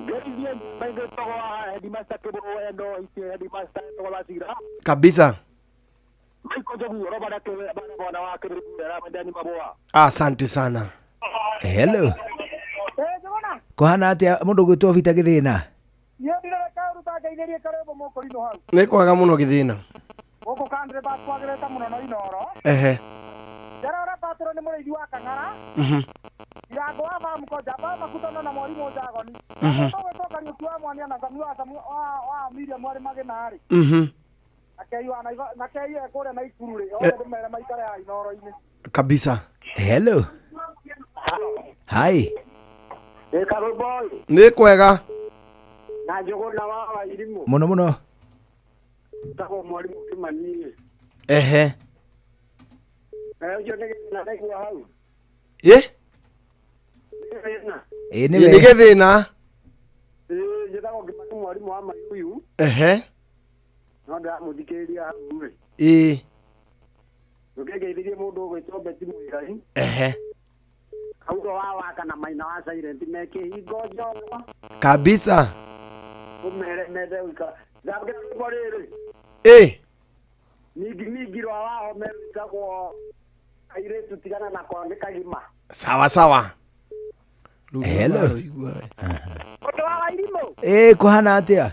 Ngeithie njamba ĩgĩtagwo headmaster kĩbũrũ eno ici headmaster etagwo Wacira. Kabisa. Michael Njogu Robert Kĩbũrũ mwana wa Kĩbũrũ aramendani maboa. Asante sana. Hello. Kũhana atĩa mũndũ gwĩtwo Bita Gĩthĩna? Niĩ ndirareka ũruta ngeithĩrie karwĩmbo mũkũrinũ hau. Nĩ kwega mũno Gĩthĩna. Gũkũ kandĩrĩ bakwagĩrĩte mũno no Inoro. Njarora Patro nĩ mũrĩithi wa Kang'ara. Irango wa Bamko njamba makutano na mwarimũ Njagoni. Tũgwĩtwo Kariũki wa Mwania na Sami wa Sami wa Miriam arĩ Magĩna rĩ. Na Kei wa na Kei e kũrĩa Naikuru rĩ. Othe ndĩmere maikare haha Inoro-inĩ. Kabisa. Hello. Hi. Ĩ karwĩmbo ĩ. Nĩ kwega. Na Njũgũna wa Wairimũ. Mũno mũno. Tagwo mwarimũ Kĩmani. Ũcio nĩ Gĩthĩna ndaigua hau. Ĩ? Gĩthĩna. Ĩ Nĩ nĩwe. Gĩthĩna. Ĩ njĩtagwo Kĩmani mwarimũ wa Mayuyu. No ndĩramũthikĩrĩria hau rĩ. Ndũkĩngeithĩrie mũndũ ũgwĩtwo Betty Mũigai. Kaugo wa waka na Maina wa Silent me kĩhingo njono. Kabisa. Ũmere mende gũikara. Thambĩra rwĩmbo rĩrĩ. Mingi mingi rwa wahome rwĩtagwo airĩtu tigana na nĩ kagima. Sawa sawa. Hello. Mũndũ wa Wairimũ. Ĩ kũhana atĩa?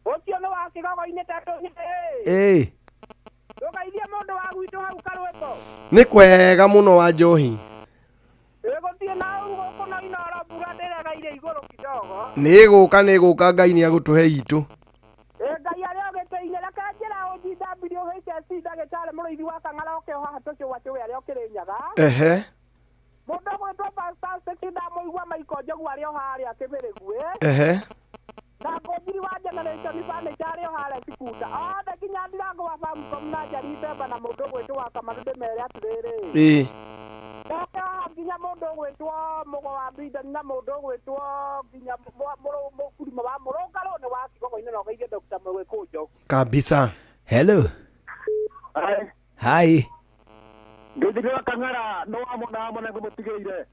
Ũcio nĩ wa kĩgogo-inĩ tondũ Ĩ. Ndũgeithie mũndũ wa gwitũ hau karwĩmbo. Nĩ kwega mũno wa njohi. Ĩ gũtirĩ na ũru gũkũ no Inoro, mbura ndĩregaire igũrũ kidogo. Nĩ gũka nĩ gũka, Ngai nĩ agũtũhe itũ. Ĩ Ngai arĩa ũgĩtĩine, reke njĩra OGWHSC ndagĩtarĩ mũrĩithi wa Kang'ara oke haha tũcũacũe arĩa ũkĩrĩ Nyaga. Mũndũ ũgwĩtwo Pastor Seki ndamũigua Maiko Njogu arĩ o harĩa Kĩbĩrĩguĩ. Na Ngũnjiri wa Generation Furniture arĩ o harĩa Cikunda. Othe nginya Ndirango wa Famcom na Njeri Mbemba na mũndũ ũgwĩtwo wa Kamaru ndĩmere atĩrĩrĩ. Moke haha nginya mũndũ ũgwĩtwo Mũgo wa Bidani na mũndũ ũgwĩtwo nginya mũkurima wa Mũrũngarũ nĩ wa Kigogo-inĩ na ũgeithie Dr. Mũgĩkũnjo. Kabisa. Hello. Hi. Ngeithĩria Kang'ara no wamona wamona ngũmũtigĩire.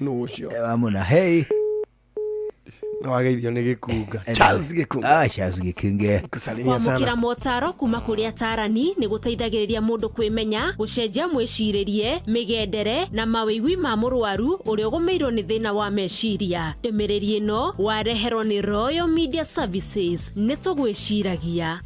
Nũ ũcio? Wamũna. Hey. Nĩ wageithio nĩ Gĩkunga. Charles Gĩkunga. Ah, Charles Gĩkunga. Kusalimia sana. Kwamũkĩra motaro kuma kũrĩ atarani nĩ gũteithagĩrĩria mũndũ kwĩmenya, gũcenjia mwĩcirĩrie, mĩgendere na mawĩgwi ma mũrwaru ũrĩa ũgũmĩirwo nĩ thĩna wa meciria. Ndũmĩrĩri ĩno wareherwo nĩ Royal Media Services. Nĩ tũgwĩciragia.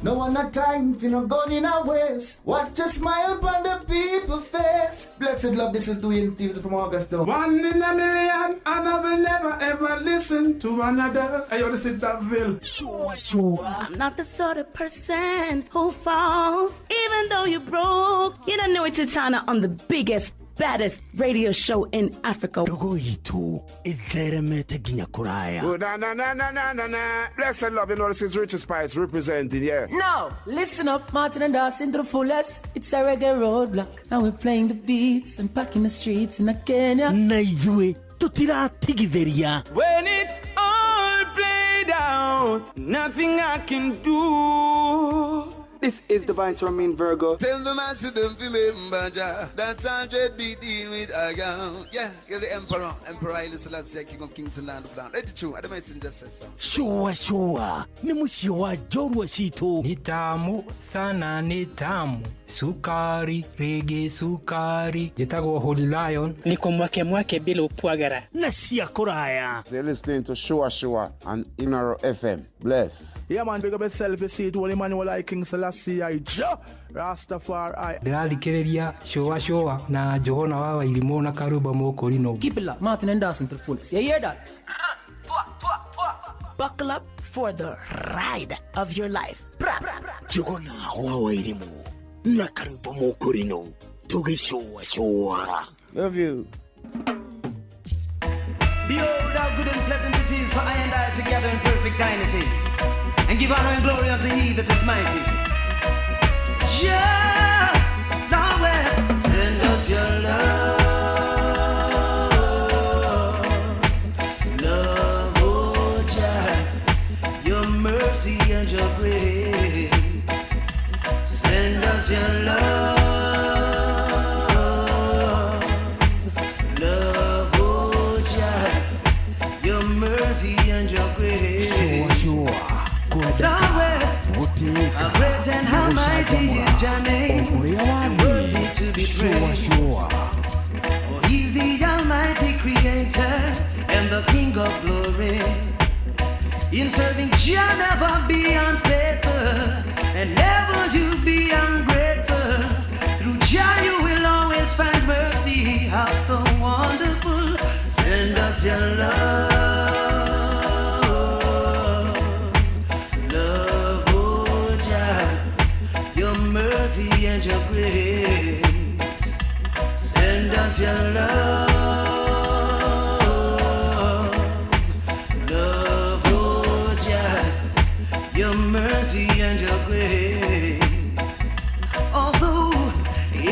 No one a time for no gun in a waist. Watch a smile upon the people face. Blessed love, this is Dwayne Stevens from Augusta. One in a million, and I will never ever listen to another. Hey, yo, this is Daville. Sure, sure. I'm not the sort of person who falls, even though you broke. You don't know it's Titana on the biggest, baddest radio show in Africa. Ndogo itũ ĩtheremete nginya kũraya. Oh, na na na na na na na. Blessed love, you know this is Richard Spice representing, yeah. No, listen up, Martin and Dawson to the fullest. It's a reggae roadblock. Now we're playing the beats and packing the streets in Kenya. Na ithuĩ tũtiratigithĩria. When it's all played out, nothing I can do. This is the Vice Ramin Virgo. Tell the master them remember Jah. That's 100 be with a gun. Yeah, you're the emperor, Emperor Haile Selassie, King of Kings and Land of Land. Let it true. I the messenger says so. Sure, sure. Ni mũciĩ wa njorua citũ. Ni tamu sana, ni tamu. Sukari, rege sukari. Njĩtagwo Holy Lion. Niko mwake mwake bila upwagara. Na cia kũraya. So you're listening to Sure Sure on Inoro FM. Bless. Yeah, man, big up yourself. You see it, Holy Emmanuel I King Selassie I Jah Rastafari. Ndĩrathikĩrĩria Sure Sure na Njũgũna wa Wairimũ na Karumba Mũkũrinũ. Keep it locked, Martin and Dawson to the fullest. You hear that? Buckle up for the ride of your life. Njũgũna wa Wairimũ na Karumba Mũkũrinũ tũgĩcũa cũa. Love you. Behold how good and pleasant it is for I and I together in perfect unity, and give honor and glory unto he that is mighty. Yeah, Lord, send us your love, love, oh Jah, your mercy and your grace. Send us your love. Gũtĩĩka How great and how mighty is your name, ũrĩa and worthy to be sure praised. sure. For he's the almighty creator and the king of glory. In serving Jah, never be unfaithful, and never you be ungrateful. Through Jah you will always find mercy. How so wonderful. Send us your love. Love, oh Jah, your mercy and your grace. Send us your love. Love, oh Jah, your mercy and your grace. Although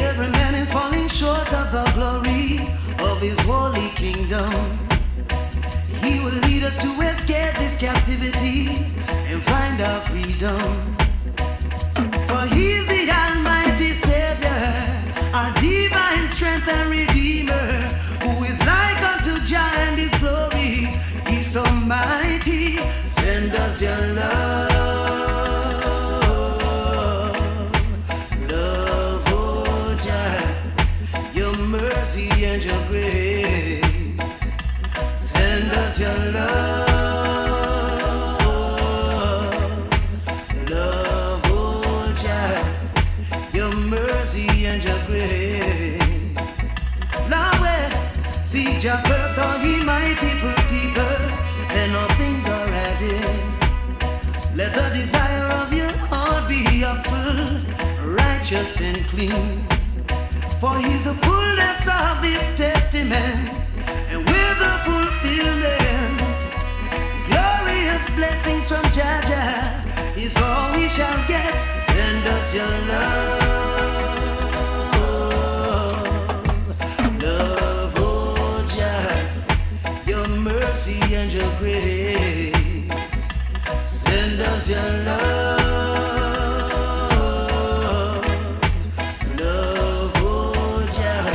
every man is falling short of the glory of his holy kingdom, he will lead us to escape this captivity and find our freedom. For he's the almighty Savior, our divine strength and Redeemer, who is like unto Jah and his glory. He's so mighty. Send us your love. Love, oh Jah, your mercy and your grace. Send us your love. Love, oh Jah, your mercy and your grace. Lord, seek Jah first, all ye mighty full people, then all things are added. Let the desire of your heart be upful, righteous and clean. For he's the fullness of this testament, and with the fulfillment, glorious blessings from Jah Jah is all we shall get. Send us your love. Love, oh Jah, your mercy and your grace. Send us your love. Love, oh Jah,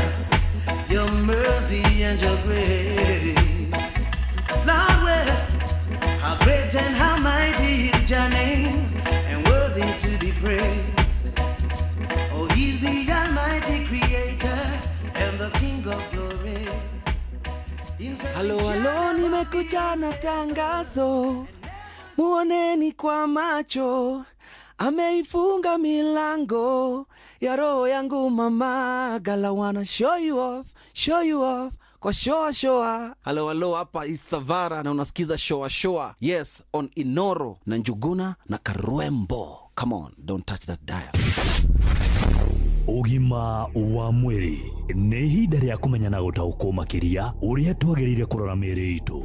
your mercy and your grace. Lord, well, how great and how mighty is your name, and worthy to be praised. Oh, he's the almighty creator and the king of glory. In serving Halo, halo, nimekuja na tangazo, muoneni kwa macho. Ameifunga milango ya roho yangu mama. Gala wanna show you off, show you off kwa shoa shoa. Halo halo, hapa Isavara na unasikiza shoa shoa. Yes, on Inoro na Njuguna na Karwembo. Come on, don't touch that dial. Ũgima wa mwĩrĩ nĩ ihinda rĩa kũmenya na gũtaũkwo makĩria ũrĩa twagĩrĩire kũrora mĩĩrĩ itũ.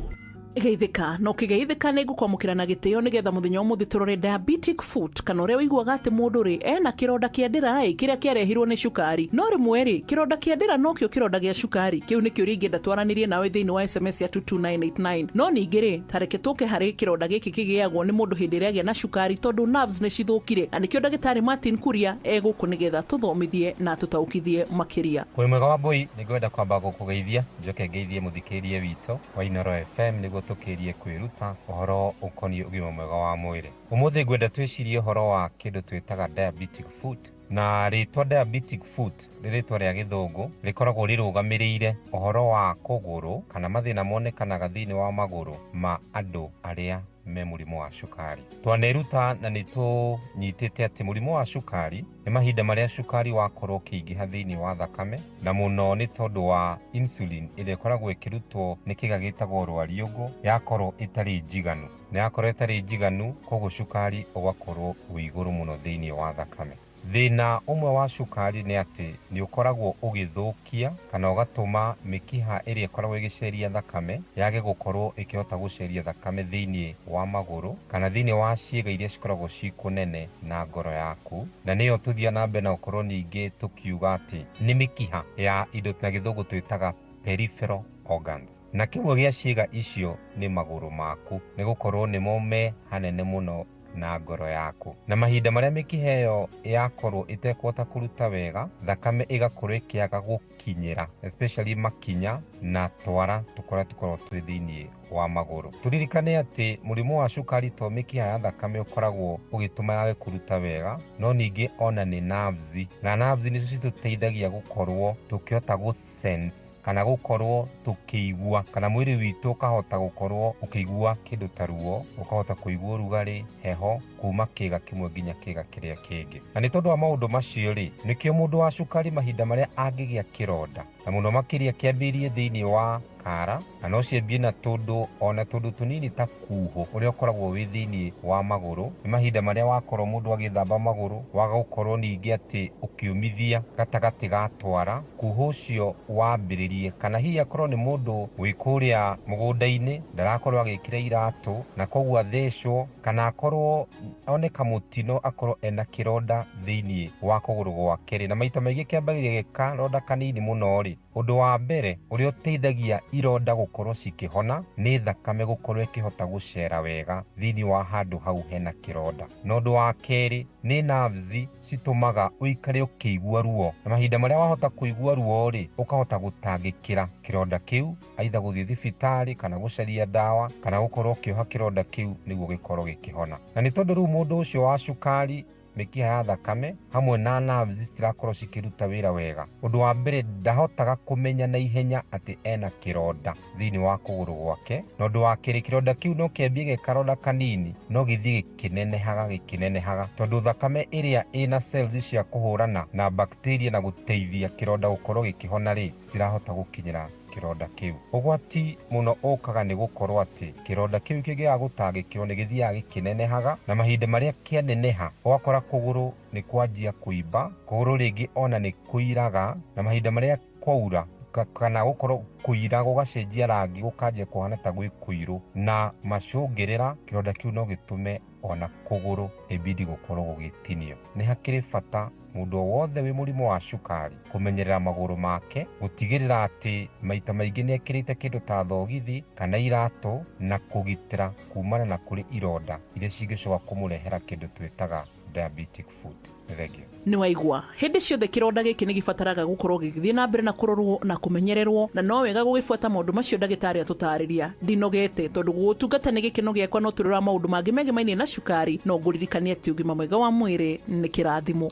Geithĩka na ũkĩgeithĩka nĩ ngũkwamũkĩra na gĩtĩo nĩgetha mũthenya ũmũthĩ tũrore diabetic foot, kana ũrĩa ũiguaga atĩ mũndũ rĩ ena kĩronda kĩa ndĩra ĩ kĩrĩa kĩarehirwo nĩ cukari. No rĩmwe rĩ, kĩronda kĩa ndĩra nokĩo kĩronda gĩa cukari? Kĩu nĩ kĩũria ingĩenda twaranĩrie nawe thĩinĩ wa SMS ya 22989. No ningĩ rĩ, ta reke tũke harĩ kĩronda gĩkĩ kĩgĩagwo nĩ mũndũ hĩndĩ ĩrĩa agĩa na cukari, tondũ nerves nĩ cithũkire, na nĩkĩo ndagĩtarĩ Martin Kuria egũkũ nĩgetha tũthomithie na tũtaũkithie makĩria. Wĩ mwega wa mbui, nĩ ngwenda kwamba gũkũgeithia, njoke ngeithie mũthikĩrĩria witũ wa Inoro FM nĩguo tũkĩrie kwĩruta ũhoro ũkoniĩ ũgima mwega wa mwĩrĩ. Ũmũthĩ ngwenda twĩcirie ũhoro wa kĩndũ twĩtaga diabetic foot, na rĩtwa diabetic foot nĩ rĩtwa rĩa gĩthũngũ rĩkoragwo rĩrũgamĩrĩire ũhoro wa kũgũrũ kana mathĩna monekanaga thĩinĩ wa magũrũ ma andũ arĩa me mũrimũ wa cukari. Twaneruta na nĩ tũnyitĩte atĩ mũrimũ wa cukari nĩ mahinda marĩa cukari wakorwo ũkĩingĩha thĩinĩ wa thakame, na mũno nĩ tondũ wa insulin ĩrĩa ĩkoragwo ĩkĩrutwo nĩ kĩga gĩtagwo rwariũngũ yakorwo ĩtarĩ njiganu, na yakorwo ĩtarĩ njiganu koguo cukari ũgakorwo wĩ igũrũ mũno thĩinĩ wa thakame. Thĩna ũmwe wa cukari nĩ atĩ nĩ ũkoragwo ũgĩthũkia kana ũgatũma mĩkiha ĩrĩa ĩkoragwo ĩgĩceria thakame yage gũkorwo ĩkĩhota gũceria thakame thĩinĩ wa magũrũ kana thĩinĩ wa ciĩga iria cikoragwo ci kũnene na ngoro yaku, na nĩyo tũthiaga na mbere na gũkorwo ningĩ tũkiuga atĩ nĩ mĩkiha ya indo na gĩthũngũ twĩtaga peripheral organs, na kĩmwe gĩa ciĩga icio nĩ magũrũ maku, nĩ gũkorwo nĩmo me hanene mũno na ngoro yaku. Na mahinda marĩa mĩkiha ĩyo yakorwo ĩtekũhota kũruta wega, thakame ĩgakorwo ĩkĩaga gũkinyĩra especially makinya na twara tũkorĩa tũkoragwo twĩ thĩinĩ wa magũrũ. Tũririkane atĩ mũrimũ wa cukari to mĩkiha ya thakame ũkoragwo ũgĩtũma yage kũruta wega, no ningĩ ona nĩ nerves, na nerves nĩcio citũteithagia gũkorwo tũkĩhota gũ sense kana gũkorwo tũkĩigua, kana mwĩrĩ witũ ũkahota gũkorwo ũkĩigua kĩndũ ta ruo, ũkahota kũigua ũrugarĩ, heho kuma kĩga kĩmwe nginya kĩga kĩrĩa kĩngĩ. Na nĩ tondũ wa maũndũ macio rĩ, nĩkĩo mũndũ wa cukari mahinda marĩa angĩgĩa kĩronda, na mũno makĩria kĩambĩrĩrie thĩinĩ wa kara, na no ciambie na tũndũ ona tũndũ tũnini ta kuhũ ũrĩa ũkoragwo wĩ thĩinĩ wa magũrũ. Nĩ mahinda marĩa wakorwo mũndũ agĩthamba magũrũ, waga gũkorwo ningĩ atĩ ũkĩũmithia gatagatĩ ga twara, kuhũ ũcio wambĩrĩrie, kana hihi akorwo nĩ mũndũ wĩ kũrĩa mũgũnda-inĩ ndarakorwo agĩkĩra iratũ na koguo athecwo, kana akorwo one kamũtino akorwo ena kĩronda thĩinĩ wa kũgũrũ gwake rĩ, na maita maingĩ kĩambagĩrĩria gĩkaronda kanini mũno rĩ, ũndũ wa mbere ũrĩa ũteithagia ironda gũkorwo cikĩhona nĩ thakame gũkorwo ĩkĩhota gũcera wega thĩinĩ wa handũ hau hena kĩronda. Na ũndũ wa kerĩ nĩ nerves citũmaga ũikare ũkĩigua ruo, na mahinda marĩa wahota kũigua ruo rĩ, ũkahota gũtangĩkĩra kĩronda kĩu, aitha gũthiĩ thibitarĩ kana gũcaria ndawa kana gũkorwo ũkĩoha kĩronda kĩu nĩguo gĩkorwo gĩkĩhona. Na nĩ tondũ rĩu mũndũ ũcio wa cukari mĩkiha ya thakame hamwe na nerves citirakorwo cikĩruta wĩra wega, ũndũ wa mbere ndahotaga kũmenya na ihenya atĩ ena kĩronda thĩinĩ wa kũgũrũ gwake, na ũndũ wa kerĩ kĩronda kĩu no kĩambie gĩ karonda kanini no gĩthiĩ gĩkĩnenehaga gĩkĩnenehaga, tondũ thakame ĩrĩa ĩna cells cia kũhũrana na bacteria na gũteithia kĩronda gũkorwo gĩkĩhona rĩ, citirahota gũkinyĩra kĩronda kĩu. Ũgwati mũno ũkaga nĩ gũkorwo atĩ kĩronda kĩu kĩngĩaga gũtangĩkĩrwo nĩ gĩthiaga gĩkĩnenehaga, na mahinda marĩa kĩaneneha ũgakora kũgũrũ nĩ kwanjia kũimba, kũgũrũ rĩngĩ ona nĩ kũiraga, na mahinda marĩa kwaura kana gũkorwo kũira gũgacenjia rangi gũkanjia kũhana ta gwĩ kũirũ, na macũngĩrĩra kĩronda kĩu no gĩtũme ona kũgũrũ ĩbidi gũkorwo gũgĩtinio. Nĩ hakĩrĩ bata mũndũ o wothe wĩ mũrimũ wa cukari kũmenyerera magũrũ make, gũtigĩrĩra atĩ maita maingĩ nĩ ekĩrĩte kĩndũ ta thogithi kana iratũ, na kũgitĩra kumana na kũrĩ ironda iria cingĩcoka kũmũrehera kĩndũ twĩtaga diabetic foot. Thengiũ. Nĩ waigua hĩndĩ ciothe kĩronda gĩkĩ nĩ gĩbataraga gũkorwo gĩgĩthiĩ na mbere na kũrorwo na kũmenyererwo, na no wega gũgĩbuata maũndũ macio ndagĩtarĩ atũtarĩria. Ndinogete tondũ gũgũtungata nĩ gĩkeno gĩakwa, no tũrora maũndũ mangĩ megemainie na cukari, no ngũririkanie atĩ ũgima mwega wa mwĩrĩ nĩ kĩrathimo.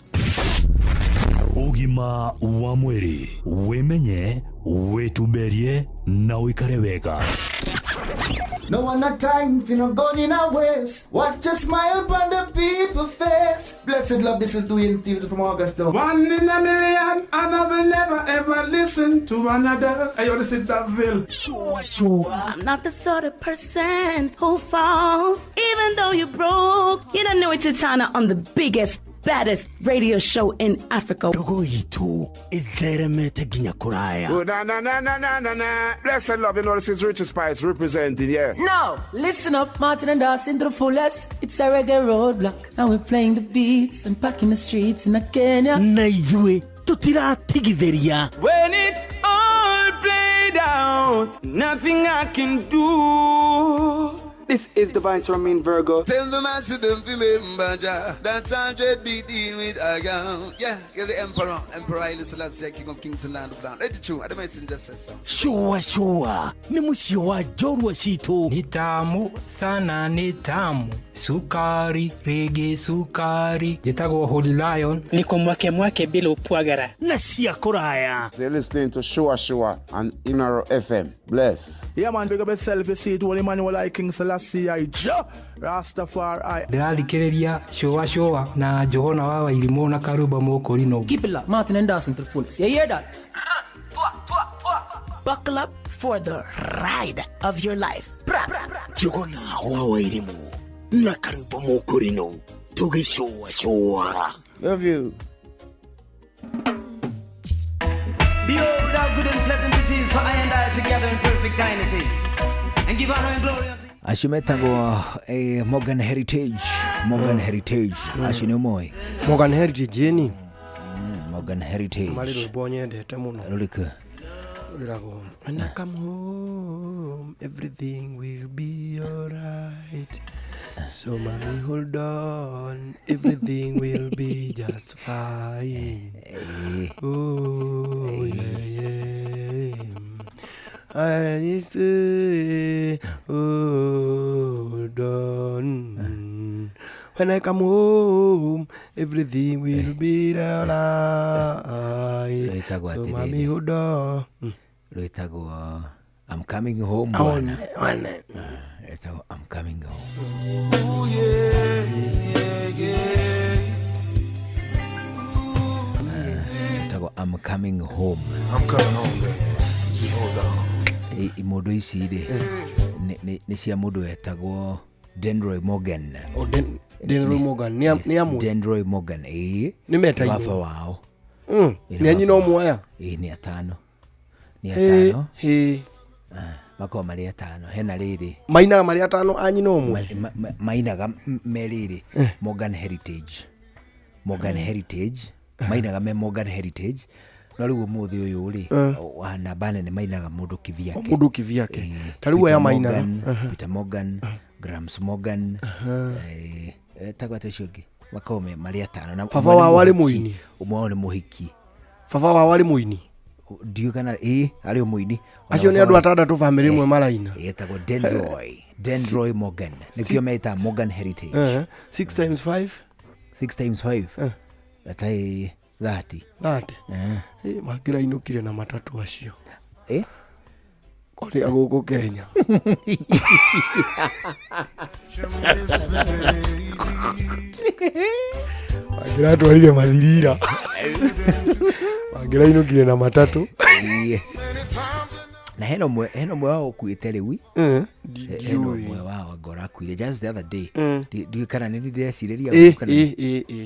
Ũgima wa mwĩrĩ, wĩmenye, wĩtumberie na ũikare wega. No one a time for no gun in a waste. Watch a smile upon the people face. Blessed love, this is Dwayne Stevens from Augusta. One in a million, and I will never ever listen to another. Hey, yo, this is Daville. Sure, sure. I'm not the sort of person who falls, even though you're broke. You don't know it's Titana on the biggest, baddest radio show in Africa. Ndogo itũ ĩtheremete nginya kũraya. Oh, na na na na na na na. Blessed love, you know this is Richie Spice representing, yeah. Now, listen up, Martin and Dawson to the fullest. It's a reggae roadblock. Now we're playing the beats and packing the streets in Kenya. Na ithuĩ tũtiratigithĩria. When it's all played out, nothing I can do. This is Divine Ramin Virgo. Tell the master them remember Jah. That's 100 be deal with a girl. Yeah, you're the emperor, Emperor Haile Selassie, King of Kings and Land of Land. Let it true. I the messenger says so. Sure, sure. Nĩ mũciĩ wa njorua citũ. Ni tamu sana, ni tamu, sukari rege sukari. Njĩtagwo Holy Lion. Niko mwake mwake bila upwagara. Na cia kũraya. So you're listening to Shua Shua on Inoro FM. Bless. Yeah, man, big up yourself. You see it, Holy Emmanuel, I King Selassie, I Jah Rastafari. Ndĩrathikĩrĩria Shua Shua na Johana wa Wairimũ na Karũmba Mũkũrinũ. Keep it locked, Martin and Dawson to the fullest. You hear that? Buckle up for the ride of your life. Bra, bra, bra. Njũgũna wa Wairimũ na Karũmba Mũkũrinũ tũgĩcũacũa. Love you. Behold how good and pleasant it is for I and I together in perfect unity, and give honor and glory unto Acio metagwo Morgan Heritage. Morgan Heritage. Acio nĩ ũmoĩ? Morgan Heritage ĩni. Morgan Heritage. Marĩ rwĩmbo nyendete mũno. Rũrĩkũ? Rwĩragwo, When I come home, everything will be alright. So mommy, hold on, everything will be just fine. Oh, yeah, yeah. I say, hold on. When I come home, everything will be alright. Rwĩtagwo So atĩrĩrĩ. mommy, hold on. Rwĩtagwo I'm coming home, Oh, bwana. one. Rwĩtagwo I'm coming home. Ooh, yeah, yeah, yeah. Rwĩtagwo I'm coming home. I'm coming home, baby. Just hold on. Imondo ici rĩ, nĩ cia mũndũ wetagwo Denroy Morgan. Oh, Denroy Morgan. Nĩ amwe? Denroy Morgan, ĩĩ. Nĩ metainwo? Baba wao. Ĩĩ, Nĩ anyina baba ũmwe aya? Ĩĩ, nĩ atano. Nĩ Ĩĩ, atano. ĩĩ. Makoragwo marĩ atano. Hena rĩrĩ. Mainaga marĩ atano a nyina ũmwe? Mainaga me rĩrĩ. Morgan Heritage. Morgan Heritage. Mainaga me Morgan Heritage. No rĩu ũmũthĩ ũyũ rĩ, wa namba nene mainaga mũndũ kivyake. O mũndũ kivyake. Ta rĩu aya Peter mainaga. Morgan, Peter Morgan, Grams Morgan, tagwo atĩa ũcio ũngĩ? Makoragwo marĩ atano. Na Baba ũmwe nĩ wao arĩ mũhiki. mũini? Ũmwe wao nĩ mũhiki. Baba wao arĩ mũini? Ndiũĩ kana, ĩĩ, arĩ o mũini. Ona Acio nĩ baba andũ wao- atandatũ bamĩrĩ ĩmwe maraina. Etagwo Denroy. Denroy Morgan. Nĩkĩo metaga Morgan Heritage. 6 times 5? 6 times 5? Gatarĩ 30. 30? Mangĩrainũkire na matatũ acio. Kũrĩa gũkũ Kenya. Mangĩratwarire mathirira. Mangĩrainũkire na matatũ. Ĩĩ. Na hena ũmwe, hena ũmwe wao ũkuĩte rĩu. Hena ũmwe wao anga ũrakuire just the other day. Ndiũĩ kana nĩ ndĩrecirĩria ũguo kana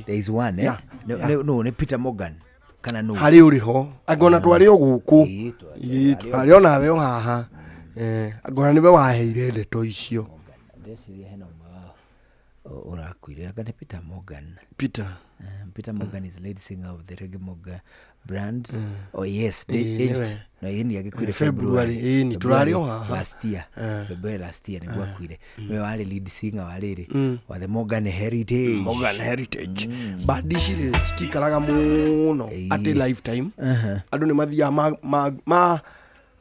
There is one, eh? Yeah, yeah. No, nĩ Peter Morgan. Kana nũ? Harĩ ũrĩ ho. Angona twarĩ o gũkũ. Ĩĩ, twarĩ o nawe o haha. Angona nĩwe waheire ndeto icio. Ndĩreciria hena ũmwe wao ũrakuire. Anga nĩ Peter Morgan. Peter. Peter Morgan is lead singer of the Reggae Morgan brand. Oh yes, they Ĩĩ, aged. nĩwe. Na yeye ni agĩkuire February. February. Ĩĩ, ni tũrarĩ o haha. Last year. February last year nĩguo akuire. Nĩwe warĩ lead singer wa rĩrĩ, wa the Morgan Heritage. Morgan Heritage. Bandi ici rĩ, citikaraga mũno atĩ lifetime. Andũ nĩ mathiaga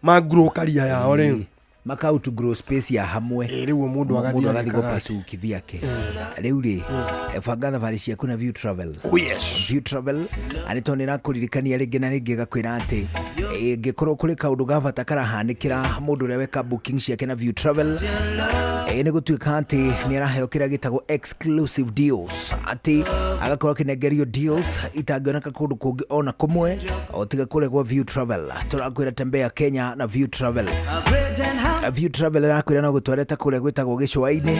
ma grow career yao rĩ. Maka outgrow space ya hamwe. Rĩu mũndũ agathiĩ Mũndũ agathiĩ agĩkaga gũpasu kivyake. Rĩu rĩ, banga thabarĩ ciaku na View Travel. Oh, yes. View Travel arĩ tondũ nĩrakũririkania rĩngĩ na rĩngĩ ĩgakwĩra atĩ ĩngĩkorwo kũrĩ kaũndũ ga bata karahanĩkĩra mũndũ ũrĩa weka booking ciake na View Travel, nĩ gũtuĩka atĩ nĩ araheo kĩrĩa gĩtagwo exclusive deals, atĩ agakorwo akĩnengerio deals itangĩoneka kũndũ kũngĩ ona kũmwe o tiga kũrĩa gwa View Travel. Tũrakwĩra tembea Kenya na View Travel. View Travel ĩrakwĩra no gũtware ta kũrĩa gwĩtagwo gĩcũa-inĩ,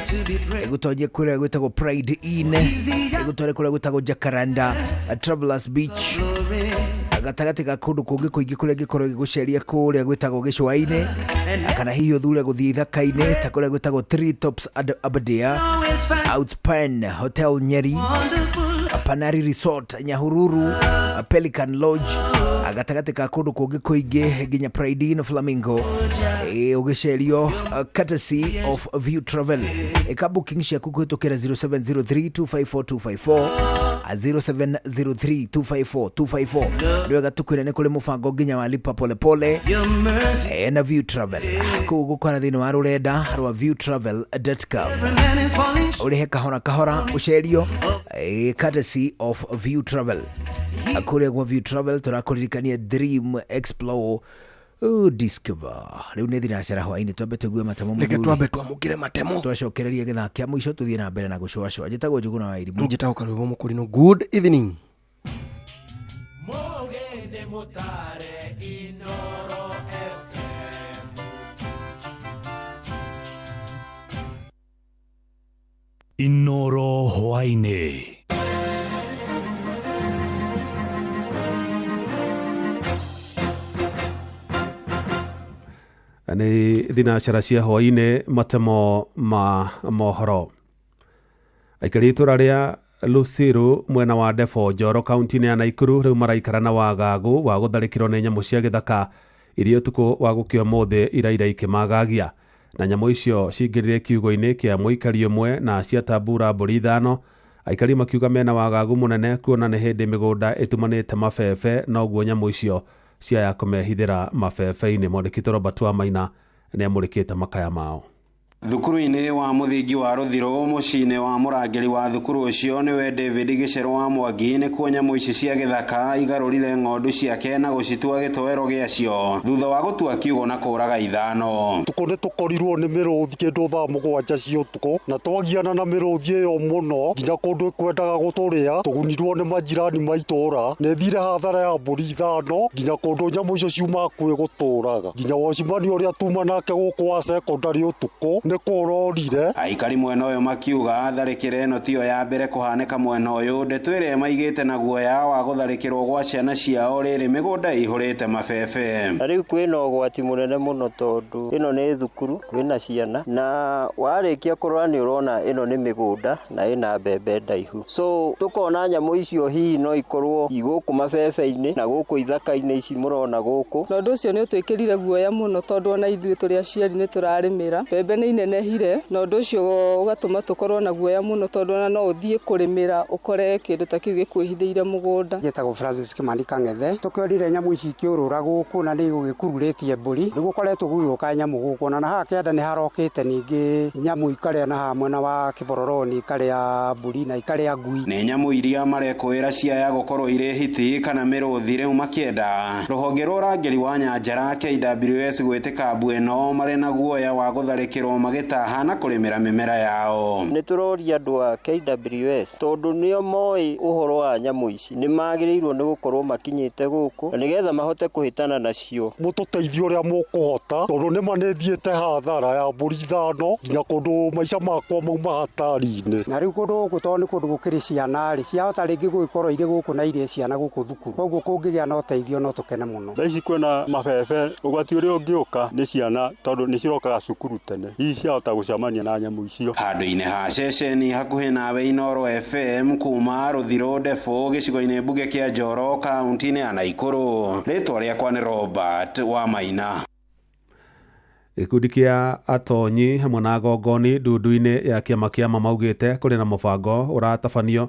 ĩgũtonye kũrĩa gwĩtagwo Pride Inn, ĩgũtware kũrĩa gwĩtagwo Jacaranda, Travelers Beach, gatagatĩ ga kũndũ kũngĩ kũingĩ kũrĩa ĩngĩkorwo ĩgĩgũceria kũrĩa gwĩtagwo gĩcũa-inĩ, kana hihi ũthure gũthiĩ ithaka-inĩ ta kũrĩa gwĩtagwo Three Tops Aberdare, Outspan Hotel Nyeri, Panari Resort Nyahururu, Pelican Lodge, gatagatĩ ka kũndũ kũngĩ kũingĩ nginya Pride Inn Flamingo, ũgĩcerio courtesy of View Travel. Ĩka booking ciaku kũhĩtũkĩra 0703 254 254, 0703 254 254. Nĩ wega tũkwĩre nĩ kũrĩ mũbango nginya wa lipa polepole na View Travel kũu gũkora thĩinĩ wa rũrenda rwa viewtravel.com, ũrĩhe kahora kahora ũcerio, courtesy of View Travel. Kũrĩa gwa View Travel tũrakũririkania dream, explore, discover. Rĩu nĩ thinacara hwainĩ, twambe tũigue matemo. Reke Mũthuri. Twambe twamũkĩre matemo. Twacokereria gĩthaa kĩa mũico tũthiĩ na mbere na gũcũacũa. Njĩtagwo Njũgũna wa Irimũ. Njĩtagwo Karwĩmbo Mũkũrinũ. Good evening. Mugende mutare Inoro FM. Inoro hwainĩ. Nĩ thinacara cia hwainĩ, matemo ma mohoro. Aikari itũra rĩa Lusiru mwena wa Ndebo Njoro kaunti-inĩ ya Naikuru rĩu maraikara na wagagu wa gũtharĩkĩrwo nĩ nyamũ cia gĩthaka iria ũtukũ wa gũkĩa ũmũthĩ iraira ikĩmagagia, na nyamũ icio cingĩrire kiugũ-inĩ kĩa mũikari ũmwe na ciatambura mbũri 5. Aikari makiuga mena wagagu mũnene kuona nĩ hĩndĩ mĩgũnda ĩtumanĩte mabebe, noguo nyamũ icio ciaya kũmehithĩra mabebe-inĩ. Mwandĩki Robert Wamaina nĩ amũrĩkĩte makaya mao. Thukuru-inĩ wa mũthingi wa Rũthirũ mũciĩ-inĩ wa mũrangĩri wa thukuru ũcio nĩwe David Gĩcerũ wa Mwangi nĩkuo nyamũ ici cia gĩthaka igarũrire ng'ondu ciake na gũcitua gĩtoero gĩacio thutha wa gũtua kiugo na kũraga 5. Tukũ nĩ tũkorirwo nĩ mĩrũthi kĩndũ thaa 7 cia ũtukũ na twagiana na mĩrũthi ĩyo mũno nginya kũndũ ĩkwendaga gũtũrĩa. Tũgunirwo nĩ majirani ma itũũra, nĩ thire hathara ya mbũri 5 nginya kũndũ nyamũ icio ciuma hakuhĩ gũtũraga, nginya wacimani ũrĩa tuma nake gũkũ wa secondary ũtukũ nĩ kũrorire. Aikari mwena ũyũ makiuga tharĩkĩro ĩno tiyo ya mbere kũhanĩka mwena ũyũ, ndeto ĩrĩa maigĩte na guoya wa gũtharĩkĩrwo gwa ciana ciao rĩrĩ mĩgũnda ĩihũrĩte mabebe. Na rĩu kwĩna ũgwati mũnene mũno tondũ ĩno nĩ thukuru, kwĩna ciana, na warĩkia kũrora nĩ ũrona ĩno nĩ mĩgũnda na ĩna mbembe ndaihu, so tũkona nyamũ icio hihi no ikorwo igũkũ mabebe-inĩ na gũkũ ithaka-inĩ ici mũrona gũkũ. Na ũndũ ũcio nĩ ũtwĩkĩrire guoya mũno tondũ ona ithuĩ tũrĩ aciari nĩ tũrarĩmĩra mbembe nĩ inenehire, na ũndũ ũcio ũgatũma tũkorwo na guoya mũno tondũ ona no ũthiĩ kũrĩmĩra ũkore kĩndũ ta kĩu gĩkwĩhithĩire mũgũnda. Njĩtagwo Francis Kimani Kang'ethe. Tũkĩorire nyamũ ici ikĩũrũra gũkũ na nĩ igũgĩkururĩtie mbũri. Nĩ gũkoretwo gũgĩũka nyamũ gũkũ na haha kĩanda nĩ harokĩte ningĩ nyamũ ikarĩa na haha mwena wa kĩbororoni ikarĩa mbũri na ikarĩa ngui. Nĩ nyamũ iria marekũĩra ciaya gũkorwo irĩ hiti kana mĩrũthi rĩu makĩenda rũhonge rwa ũrangĩri wa nyanjara KWS gwĩtĩka mbu ĩno marĩ na guoya wa gũtharĩkĩrwo magĩtaha na kũrĩmĩra mĩmera yao. Nĩ tũroria andũ a KWS tondũ nĩo moĩ ũhoro wa nyamũ ici, nĩ magĩrĩirwo nĩ gũkorwo makinyĩte gũkũ nĩgetha mahote kũhĩtana nacio. Mũtũteithie ũrĩa mũkũhota tondũ nĩma nĩ thiĩte hathara ya mbũri 5 nginya kũndũ maica makwa mauma hatari-inĩ. Na rĩu kũndũ gũkũ tondũ nĩ kũndũ gũkĩrĩ ciana rĩ, ciahota rĩngĩ gũgĩkorwo irĩ gũkũ na irĩ ciana gũkũ thukuru, koguo kũngĩgĩa na ũteithio no tũkene mũno. Thaa ici kwĩna mabebe, ũgwati ũrĩa ũngĩũka nĩ ciana tondũ nĩ cirokaga cukuru tene, hihi ciahota gũcemania na nyamũ icio. Handũ-inĩ ha ceceni hakuhĩ nawe Inoro FM kuma Rũthirũ Ndebo gĩcigo-inĩ mbunge kĩa Njoro kaunti-inĩ ya Naikuru. Rĩtwa rĩakwa nĩ Robert Wamaina. Gĩkundi kĩa atonyi hamwe na agongoni ndundu-inĩ ya kĩama kĩa maugĩte kũrĩ na mũbango ũratabanio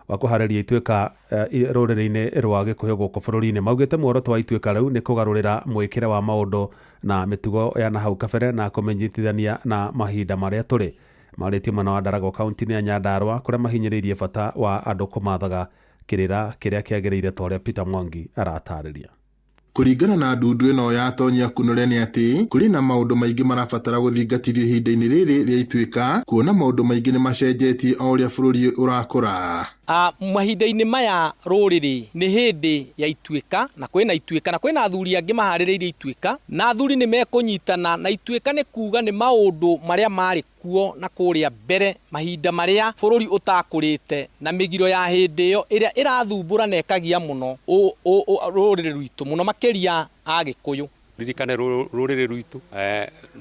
Wa kũharĩria ituĩka rũrĩrĩ-inĩ rwa Gĩkũyũ gũkũ bũrũri-inĩ. Maugĩte muoroto wa ituĩka rĩu nĩ kũgarũrĩra mwĩkĩre wa maũndũ na mĩtugo ya nahau kabere na kũmĩnyitithania na mahinda marĩa tũrĩ. Marĩtie mwena wa Ndaragwa kaunti-inĩ ya Nyandarua kũrĩa mahinyĩrĩirie bata wa andũ kũmathaga kĩrĩra kĩrĩa kĩagĩrĩire ta ũrĩa Peter Mwangi aratarĩria. Kũringana na ndundu ĩno ya Tonya Kunure nĩ atĩ kũrĩ na maũndũ maingĩ marabatara gũthingatithio ihinda-inĩ rĩrĩ rĩa ituĩka, kuona maũndũ maingĩ nĩ macenjetie o ũrĩa bũrũri ũrakũra. Mahinda-inĩ maya rũrĩrĩ nĩ hĩndĩ ya ituĩka, na kwĩna ituĩka na kwĩna athuri angĩ maharĩrĩirie ituĩka, na athuri nĩ mekũnyitana na ituĩka nĩ kuga nĩ maũndũ marĩa marĩ kuo na kũrĩa mbere mahinda marĩa bũrũri ũtakũrĩte na mĩgiro ya hĩndĩ ĩyo ĩrĩa ĩrathumbũra na ĩkagia mũno rũrĩrĩ rwitũ mũno makĩria Agĩkũyũ. Ririkane rũrĩrĩ rwitũ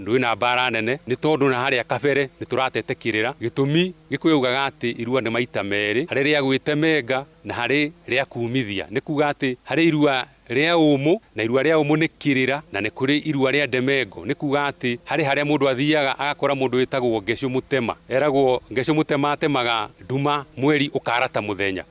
rwĩna mbara nene nĩ tondũ na harĩa kabere nĩ tũratete kĩrĩra gĩtũmi Gĩkũyũ augaga atĩ irua nĩ maita merĩ, harĩ rĩa gwĩtemenga na harĩ rĩa kumithia. Nĩ kuga atĩ harĩ irua rĩa ũmũ na irua rĩa ũmũ nĩ kĩrĩra, na nĩ kũrĩ irua rĩa ndemengo. Nĩ kuga atĩ harĩ harĩa mũndũ athiaga agakora mũndũ wĩtagwo Ngecũ Mũtema. Eragwo Ngecũ Mũtema atemaga nduma mweri ũkara ta mũthenya.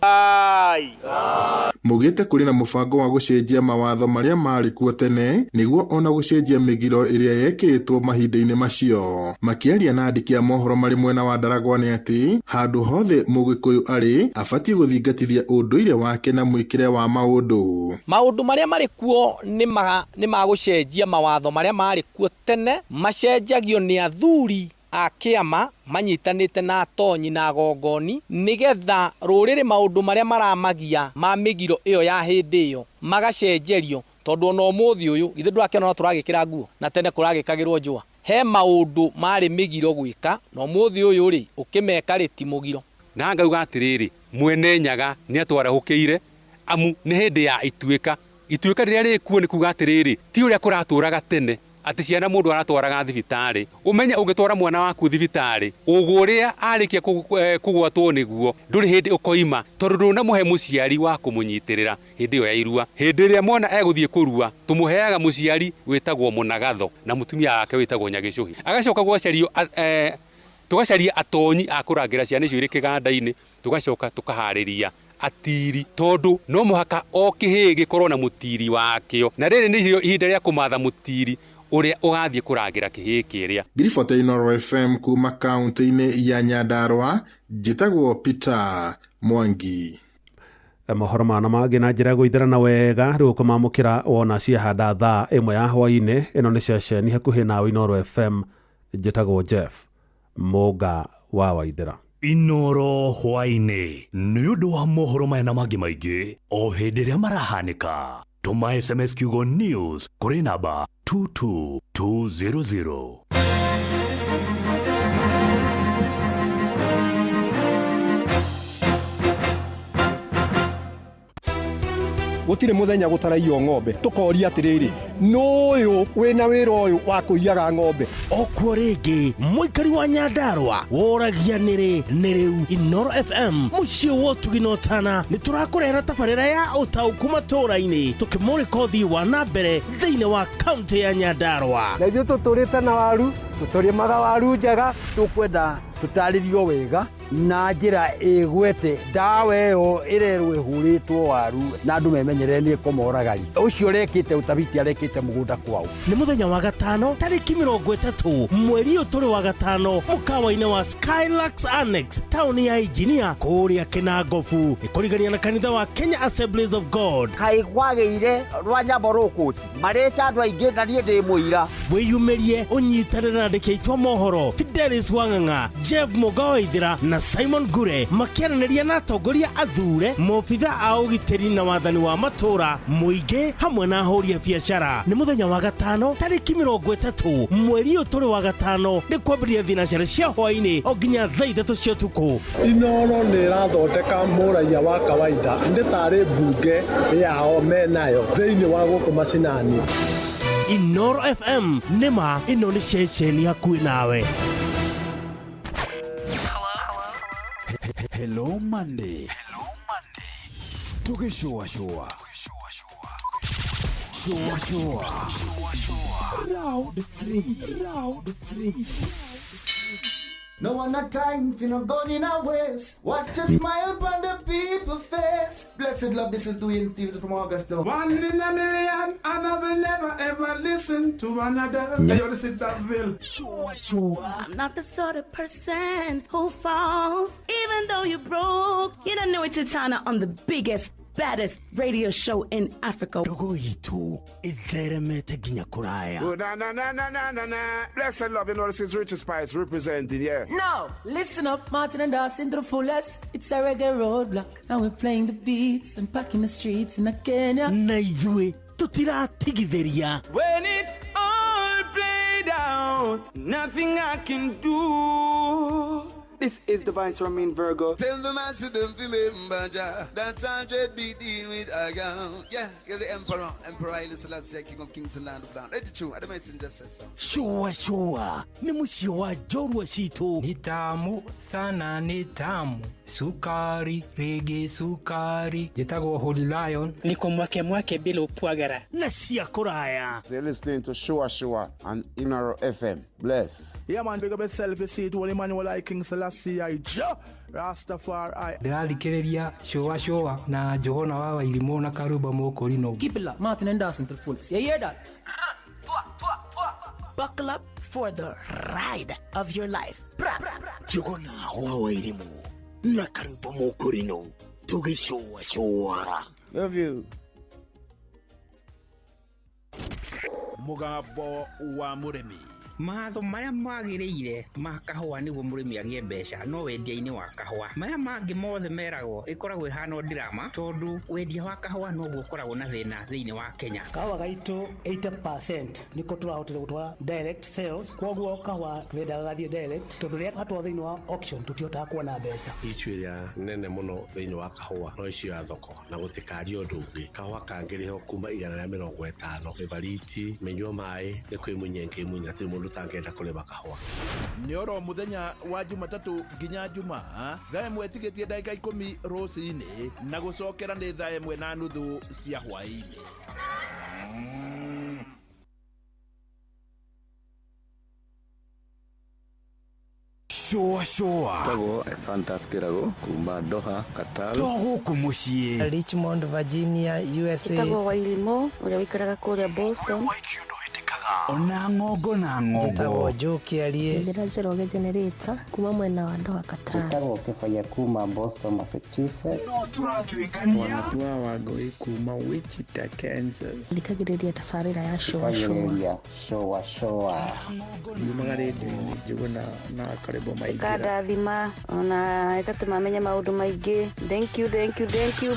Maugĩte kũrĩ na mũbango wa gũcenjia mawatho marĩa marĩ kuo tene nĩguo ona gũcenjia mĩgiro ĩrĩa yekĩrĩtwo mahinda-inĩ macio. Makĩaria na andĩki a mohoro marĩ mwena wa Ndaragwa nĩ atĩ handũ hothe Mũgĩkũyũ arĩ abatiĩ gũthingatithia ũndũire wake na mwĩkĩre wa maũndũ. Maũndũ marĩa marĩ kuo nĩ ma gũcenjia mawatho marĩa marĩ kuo tene, macenjagio nĩ athuri a kĩama manyitanĩte na atonyi na agongoni nĩgetha rũrĩrĩ maũndũ marĩa maramagia ma mĩgiro ĩyo ya hĩndĩ ĩyo magacenjerio, tondũ ona ũmũthĩ ũyũ ithuĩ ndũrakĩona no tũragĩkĩra nguo na tene kũragĩkagĩrwo njũa. He maũndũ marĩ mĩgiro gwĩka na ũmũthĩ ũyũ rĩ ũkĩmeka rĩ ti mũgiro. Na ngauga atĩrĩrĩ, mwene Nyaga nĩ atwarahũkĩire amu nĩ hĩndĩ ya ituĩka. Ituĩka rĩrĩa rĩkuo nĩ kuga atĩrĩrĩ, ti ũrĩa kũratũraga tene atĩ ciana mũndũ aratwaraga thibitarĩ. Ũmenye ũngĩtwara mwana waku thibitarĩ ũgũ ũrĩa arĩkia kũgwatwo nĩguo ndũrĩ hĩndĩ ũkoima, tondũ ndũnamũhe mũciari wa kũmũnyitĩrĩra hĩndĩ ĩyo ya irua. Hĩndĩ ĩrĩa mwana egũthiĩ kũrua tũmũheaga mũciari wĩtagwo mũnagatho na mũtumia wake wĩtagwo Nyagĩcũhĩ. Agacoka gwacario, tũgacaria atonyi a kũrangĩra ciana icio irĩ kĩganda-inĩ, tũgacoka tũkaharĩria atiri, tondũ no mũhaka o kĩhĩĩ gĩkorwo na mũtiri wakĩo, na rĩrĩ nĩrĩo ihinda rĩa kũmatha mũtiri ũrĩa ũgathiĩ kũrangĩra kĩhĩĩ kĩrĩa. Ngiribota Inooro FM kuma kaunti-inĩ ya Nyandarua, njĩtagwo Peter Mwangi. Mohoro mana mangĩ na njĩra ya gũitherana wega rĩu ũkũmamũkĩra wona ciahanda thaa 1 ya hwaĩ-inĩ. Ĩno nĩ ceceni hakuhĩ nawe Inooro FM, njĩtagwo Jeff Mũnga wa Waithera. Inooro hwaĩ-inĩ nĩ ũndũ wa mohoro maya na mangĩ maingĩ o hĩndĩ ĩrĩa marahanĩka. Tũma SMS kiugo news kũrĩ namba 22200. Gũtirĩ mũthenya gũtaraiywo ng'ombe, tũkoria atĩrĩrĩ, nũyũ wĩna wĩra ũyũ wa kũiyaga ng'ombe? Okuo rĩngĩ mũikari wa Nyandarua woragia nĩrĩ nĩ rĩu. Inooro FM mũciĩ wa ũtugi na ũtana nĩ tũrakũrehera tabarĩra ya ũtaũku matũũra-inĩ, tũkĩmũrĩka ũthii wa na mbere thĩinĩ wa kaunti ya Nyandarua. Na ithuĩ tũtũrĩte na waru, tũtũrĩmaga waru njega, tũkwenda tũtarĩrio wega na njĩra ĩgwete ndawa ĩyo ĩrerwo ĩhũrĩtwo waru na andũ memenyerere nĩ ĩkũmoragari. Ũcio ũrekĩte ũtabiti arekĩte mũgũnda kwao. Nĩ mũthenya wa gatano tarĩki 30 mweri ũyũ tũrĩ wa gatano mũkawa-inĩ wa Skylux Annex taũni ya Engineer kũrĩa Kĩnangobu, nĩ kũrigania na kanitha wa Kenya Assemblies of God. Kaĩ kwagĩire rwa nyambo rũkũti marĩte andũ aingĩ na niĩ ndĩ mũira. Wĩyumĩrie ũnyitanĩre na andĩki aitũ a mohoro Fidelis Wang'ang'a, Jeff Mũnga wa Waithera na Simon Ngure makĩaranĩria na atongoria athure, maobitha a ũgitĩri na wathani wa matũũra, mũingĩ hamwe na ahũri a biacara. Nĩ mũthenya wa gatano tarĩki 30 mweri ũyũ tũrĩ wa gatano, nĩ kwambĩrĩria thinacara cia hwaĩ-inĩ o nginya thaa 3 cia ũtukũ. Inooro nĩ ĩrathondeka mũraiya wa kawaida, nĩ tarĩ mbunge yao menayo thĩinĩ wa gũkũ macinani. Inooro FM nĩma ĩno nĩ ceceni hakuhĩ nawe. Hello Monday. Hello Monday. Tugĩcũacũa. Shua shua. Round 3. Round 3. No one a time for no gun in a waist. Watch a smile on the people face. Blessed love, this is Dwayne Stevens from Augusta. One in a million, and I will never ever listen to another. Hey, yo, this is Daville. Sure. I'm not the sort of person who falls, even though you're broke. You don't know it's Titana on the biggest, baddest radio show in Africa. Ndogo itu itheremete nginya kuraya. Oh, na na na na na na na. Blessed love, you know this is Richard Spice representing, yeah. Now, listen up, Martin and Dawson to the fullest. It's a reggae roadblock. Now we're playing the beats and packing the streets in Kenya. Na ithuĩ tutiratigithĩria. When it's all played out, nothing I can do. This is the Vice Romain Virgo. Tell the master don't remember Jah. That's 100 be dealing with a girl. Yeah, you're the emperor. Emperor Haile Selassie, King of Kings and Land of Land. Let it true. I messenger says so. Sure, sure. Ni muciĩ wa njorua citũ. Ni tamu sana, ni tamu. Sukari, rege sukari. Njĩtagwo Holy Lion. Niko mwake mwake bila upwagara. Na cia kũraya. So you're listening to Shua Shua on Inaro FM. Bless. Yeah, man, big up yourself. You see it, Holy Emmanuel I King Selassie I Jah Rastafari. Ndĩrathikĩrĩria Shua Shua na Johana wa Wairimũ na Karuba Mũkũrinũ. Keep it locked, Martin and Dawson to the fullest. You hear that? Buckle up for the ride of your life. Njuguna wa Wairimũ na Karuba Mũkũrinũ tũgĩcũa cũa. Love you. Mũgambo wa mũrĩmi. Matho marĩa magĩrĩire ma kahũa nĩguo mũrĩmi agĩe mbeca no wendia-inĩ wa kahũa. Maya mangĩ mothe meragwo ĩkoragwo ĩhana drama tondũ wendia wa kahũa noguo ũkoragwo na thĩna thĩinĩ wa Kenya. Kahũa gaitũ 80% nĩko tũrahotire gũtwara direct sales, koguo kahũa tũrendaga gathiĩ direct tondũ rĩrĩa gatwarwo thĩinĩ wa auction tũtihotaga kuona mbeca. Ichu ĩrĩa nene mũno thĩinĩ wa kahũa no icio ya thoko na gũtikaria ũndũ ũngĩ. Kahũa kangĩrĩhwo kuma 150 mĩbariti mĩnyua maĩ nĩ kwĩmunya ĩngĩmunya hatirĩ mũndũ tangenda kũrĩma kahũa. Nĩ oro mũthenya wa Jumatatũ nginya Jumaa thaa 1 tigĩtie ndagĩka 10 rũcinĩ na gũcokera nĩ thaa 1:30 cia hwaĩ-inĩ. Shua shua. Tagwo Fantas Kirago kuma Doha, Qatar. To gũkũ mũciĩ. Richmond, Virginia, USA. Tagwo Wairimu ũrĩa ũikaraga kũrĩa Boston. Ona ng'ongo na ng'ongo. Njĩtagwo Joe Kĩarie. Njĩra Njoroge Generator kuma mwena wa Doha, Qatar. Njĩtagwo Kĩbaya kuma Boston, Massachusetts. No tũratuĩkania. Wanatua Wangũi kuma Wichita, Kansas. Thikagĩrĩria tabarĩra ya Shua Shua. Thikagĩrĩria Shua Shua. Yumaga rĩndiũ-inĩ Njuguna na Karĩbo Maingĩra. Ĩkandathima ona ĩgatũma menye maũndũ maingĩ. Thank you, thank you, thank you.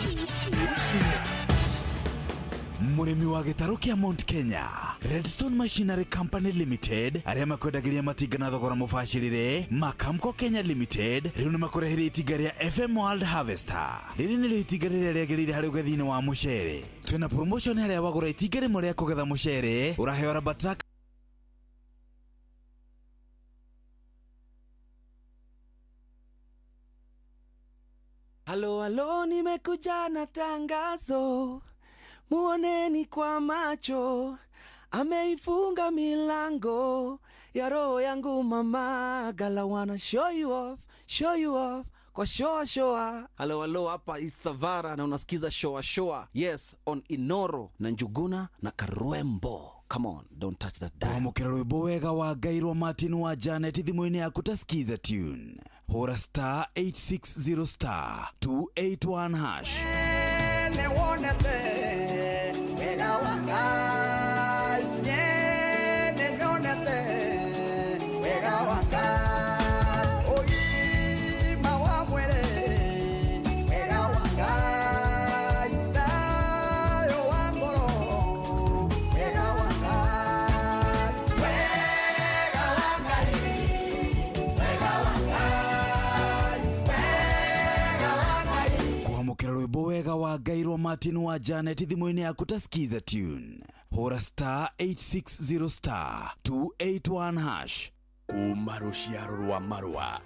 Mũrĩmi wa gĩtarũ kĩa Mount Kenya, Redstone Machinery Company Limited, arĩa makwendagĩria matinga na thogora mũbacĩrĩre, Makamco Kenya Limited, rĩu nĩ makũreheire itinga rĩa FM World Harvester. Rĩrĩ nĩrĩo itinga rĩrĩa rĩagĩrĩire harĩ ũgethi-inĩ wa mũcere. Twĩna promotion harĩa wagũra itinga rĩmwe rĩa kũgetha mũcere, ũraheo raba truck. Halo, halo, nimekuja na tangazo. Muoneni kwa macho, ameifunga milango ya roho yangu mama. Gala wanna show you off kwa shoa shoa. Halo halo, hapa Isavara na unasikiza shoa shoa. Yes, on Inoro na Njuguna na Karwembo. Come on, don't touch that dial. Kwamũkĩra rwĩmbo wega wa Ngai rwa Martin wa Janet thimũ-inĩ yaku ta skiza tune. Hũra star 860 star 281 hash. Rwĩmbo wega wa Ngai rwa Martin wa Janet thimũ-inĩ yaku ta skiza tune. Hũra star 860 star 281 hash. Kuma rũciaro rwa marũa.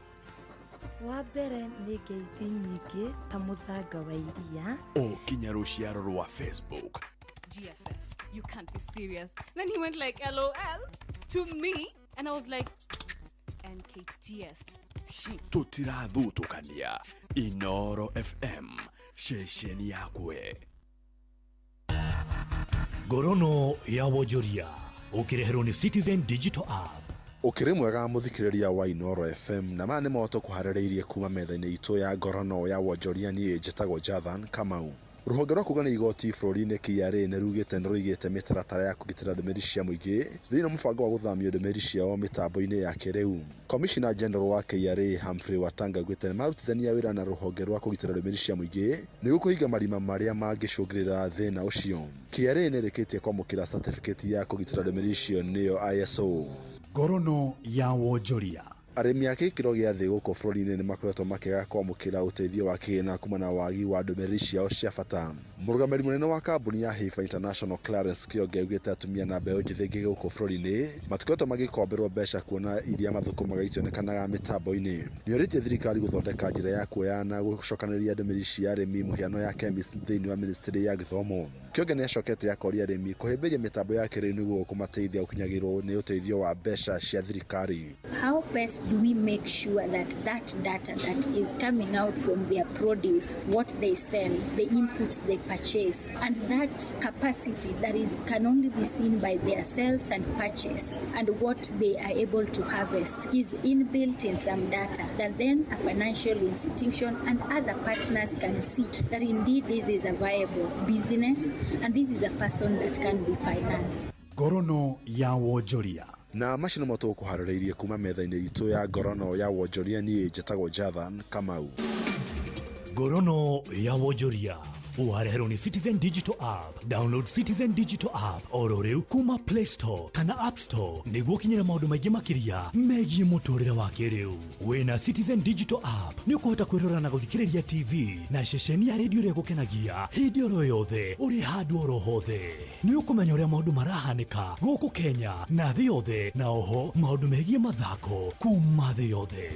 Wa mbere nĩ ngeithi nyingĩ ta mũthanga wa iria. O kinya rũciaro rwa Facebook. GFF, you can't be serious. Then he went like LOL to me and I was like N K T S. Tũtirathutũkania. Inoro FM, ceceni yakwe. Ngorono ya wonjoria ũkĩreherwo nĩ Citizen Digital App. Ũkĩrĩ mwega mũthikĩrĩria wa Inoro FM, na maya nĩ mo tũkũharĩrĩirie kuma metha-inĩ itũ ya ngorono ya wonjoria. Niĩ njĩtagwo Jathan Kamau. Rũhonge rwa kũgania igoti bũrũri-inĩ KRA nĩ rugĩte nĩ rũigĩte mĩtaratara ya kũgitĩra ndũmĩrĩri cia mũingĩ thĩinĩ wa mũbango wa gũthamia ndũmĩrĩri ciao mĩtambo-inĩ ya kĩrĩu. Commissioner General wa KRA Humphrey Watanga augĩte nĩ marutithania wĩra na rũhonge rwa kũgitĩra ndũmĩrĩri cia mũingĩ nĩguo kũhinga marima marĩa mangĩcũngĩrĩra thĩna ũcio. KRA nĩ ĩrĩkĩtie kwamũkĩra certificate ya kũgitĩra ndũmĩrĩri icio nĩyo ISO. Ngorono ya wonjoria. Arĩmi a gĩkĩro gĩa thĩ gũkũ bũrũri-inĩ nĩ makoretwo makĩaga kwamũkĩra ũteithio wa kĩgĩna kumana na wagi wa ndũmĩrĩri ciao cia bata. Mũrũgamĩrĩri mũnene wa kambuni ya Heifer International Clarence Kĩonge augĩte atumia na mbeũ njĩthĩ aingĩ gũkũ bũrũri-inĩ matikoretwo magĩkomberwo mbeca kuona iria mathũkũmaga itionekanaga mĩtambo-inĩ. Nĩorĩtie thirikari gũthondeka njĩra ya kuoya na gũcokanĩrĩria ndũmĩrĩri cia arĩmi mũhiano ya KEMIS thĩinĩ wa ministry ya gĩthomo. Kĩonge nĩacokete akoria arĩmi kũhĩmbĩria mĩtambo ya kĩrĩu nĩguo kũmateithia gũkinyagĩrwo nĩ ũteithio wa mbeca cia thirikari. How best do we make sure that that data that is coming out from their produce, what they sell, the inputs they purchase, and that capacity that is can only be seen by their sales and purchase and what they are able to harvest is inbuilt in some data that then a financial institution and other partners can see that indeed this is a viable business and this is a person that can be financed. Ngorono ya wonjoria. Na macio nĩmo tũkũharĩrĩirie kuma metha-inĩ itũ ya ngorono ya wonjoria. Niĩ njĩtagwo Jathan Kamau. Ngorono ya wonjoria ũwareherwo nĩ Citizen Digital App. Download Citizen Digital App oro rĩu kuma Play Store kana App Store nĩguo ũkinyĩre maũndũ maingĩ makĩria megiĩ mũtũrĩre wa kĩrĩu. Wĩna Citizen Digital App nĩ ũkũhota kwĩrora na gũthikĩrĩria TV na ceceni ya redio ĩrĩa ĩgũkenagia hĩndĩ oro yothe ũrĩ handũ oro hothe. Nĩ ũkũmenya ũrĩa maũndũ marahanĩka gũkũ Kenya na thĩ yothe, na oho maũndũ megiĩ mathako kuma thĩ yothe.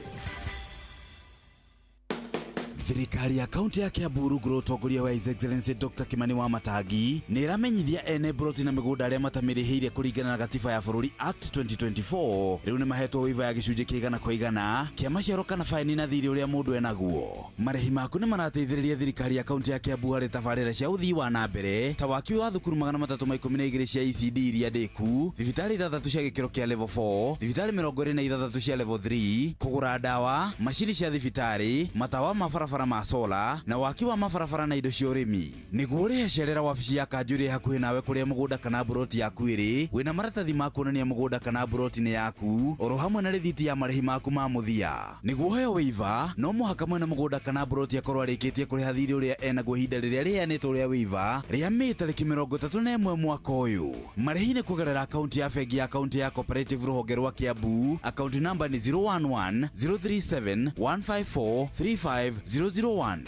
Thirikari ya kaunti ya Kiambu rungu rwa ũtongoria wa His Excellency Dr. Kimani wa Matangi nĩ ĩramenyithia ene mburoti na mĩgũnda arĩa matamĩrĩhĩire kũringana na gatiba ya bũrũri Act 2024 rĩu nĩ mahetwo waiver ya gĩcunjĩ kĩa 100% kĩa maciaro kana baini na thirĩ ũrĩa mũndũ enaguo. Marĩhi maku nĩ marateithĩrĩria thirikari ya kaunti ya Kiambu harĩ tabarĩra cia ũthii wa na mbere ta waki wa thukuru 312 cia ECD iria ndĩku, thibitarĩ 6 cia gĩkĩro kĩa level 4, thibitarĩ 26 cia level 3, kũgũra ndawa, macini cia thibitarĩ, matawa ma barabara ma sola na waki wa mabarabara na indo cia ũrĩmi. Nĩguo ũrĩhe cerera wabici ya kanjũ ĩrĩa hakuhĩ nawe kũrĩa mũgũnda kana mburoti yaku ĩrĩ, wĩna maratathi ma kuonania mũgũnda kana mburoti nĩ yaku, oro hamwe na rĩthiti ya marĩhi maku ma mũthia. Nĩguo ũheo waiver, no mũhaka mwene mũgũnda kana mburoti akorwo arĩkĩtie kũrĩha thirĩ ũrĩa enaguo ihinda rĩrĩa rĩheanĩtwo rĩa waiver rĩa Mĩĩ tarĩki 31 mwaka ũyũ. Marĩhi nĩ kũgerera akaunti ya bengi ya kaunti ya Cooperative rũhonge rwa Kiambu. Akaunti namba nĩ 011 037 154 35 001.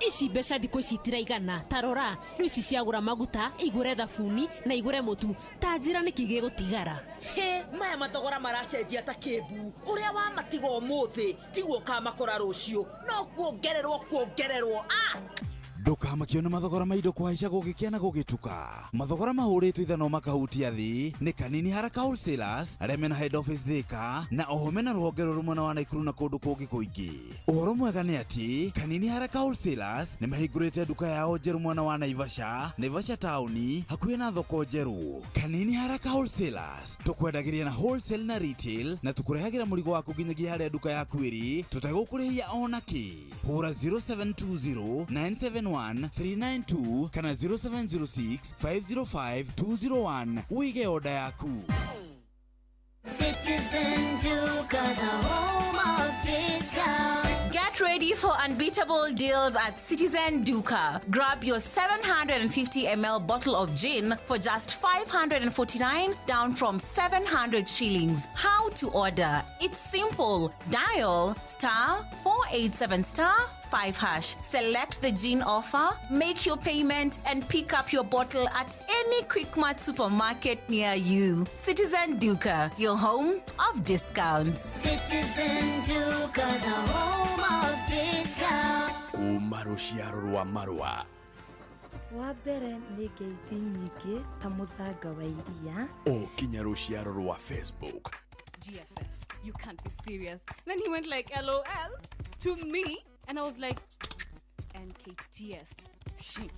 Ici mbeca thikũ ici itiraigana. Ta rora rĩu ici ciagũra maguta, igũre thabuni na igũre mũtu. Ta njĩra nĩkĩ gĩgũtigara? Hĩ, maya mathogora maracenjia ta kĩmbu. Ũrĩa wamatiga ũmũthĩ tiguo ũkamakora rũciũ, no kuongererwo kuongererwo. Ndũkamakio nĩ mathogora ma indo kũhaica gũgĩkĩa na gũgĩtuka. Mathogora mahũrĩtwo ithanwa makahutia thĩ nĩ Kanini Haraka Wholesalers arĩa mena head office Thika na oho mena rũhonge rũrũ mwena wa Naikuru na kũndũ kũngĩ kũingĩ. Ũhoro mwega nĩ atĩ Kanini Haraka Wholesalers nĩ mahingũrĩte nduka yao njerũ mwena wa Naivasha, Naivasha taũni hakuhĩ na thoko njerũ. Kanini Haraka Wholesalers tũkwendagĩria na wholesale na retail na tũkũrehagĩra mũrigo waku nginyagia harĩa nduka yaku ĩrĩ tũtegũkũrĩhia ona kĩ. Hũra 0720 971 392 kana 0706 505 201 uige oda yaku. Citizen Duka, the home of discount. Get ready for unbeatable deals at Citizen Duka. Grab your 750 ml bottle of gin for just 549, down from 700 shillings. How to order? It's simple. Dial star 487 star 5 hash. Select the gin offer, make your payment, and pick up your bottle at any Quickmart supermarket near you. Citizen Duka, your home of discounts. Citizen Duka, the home of discount. Kuma rũciaro rwa marũa. Wa mbere nĩ ngeithi nyingĩ ta mũthanga wa iria. O kinya rũciaro rwa Facebook. GFF, you can't be serious. Then he went like LOL to me, and I was like, NKTS.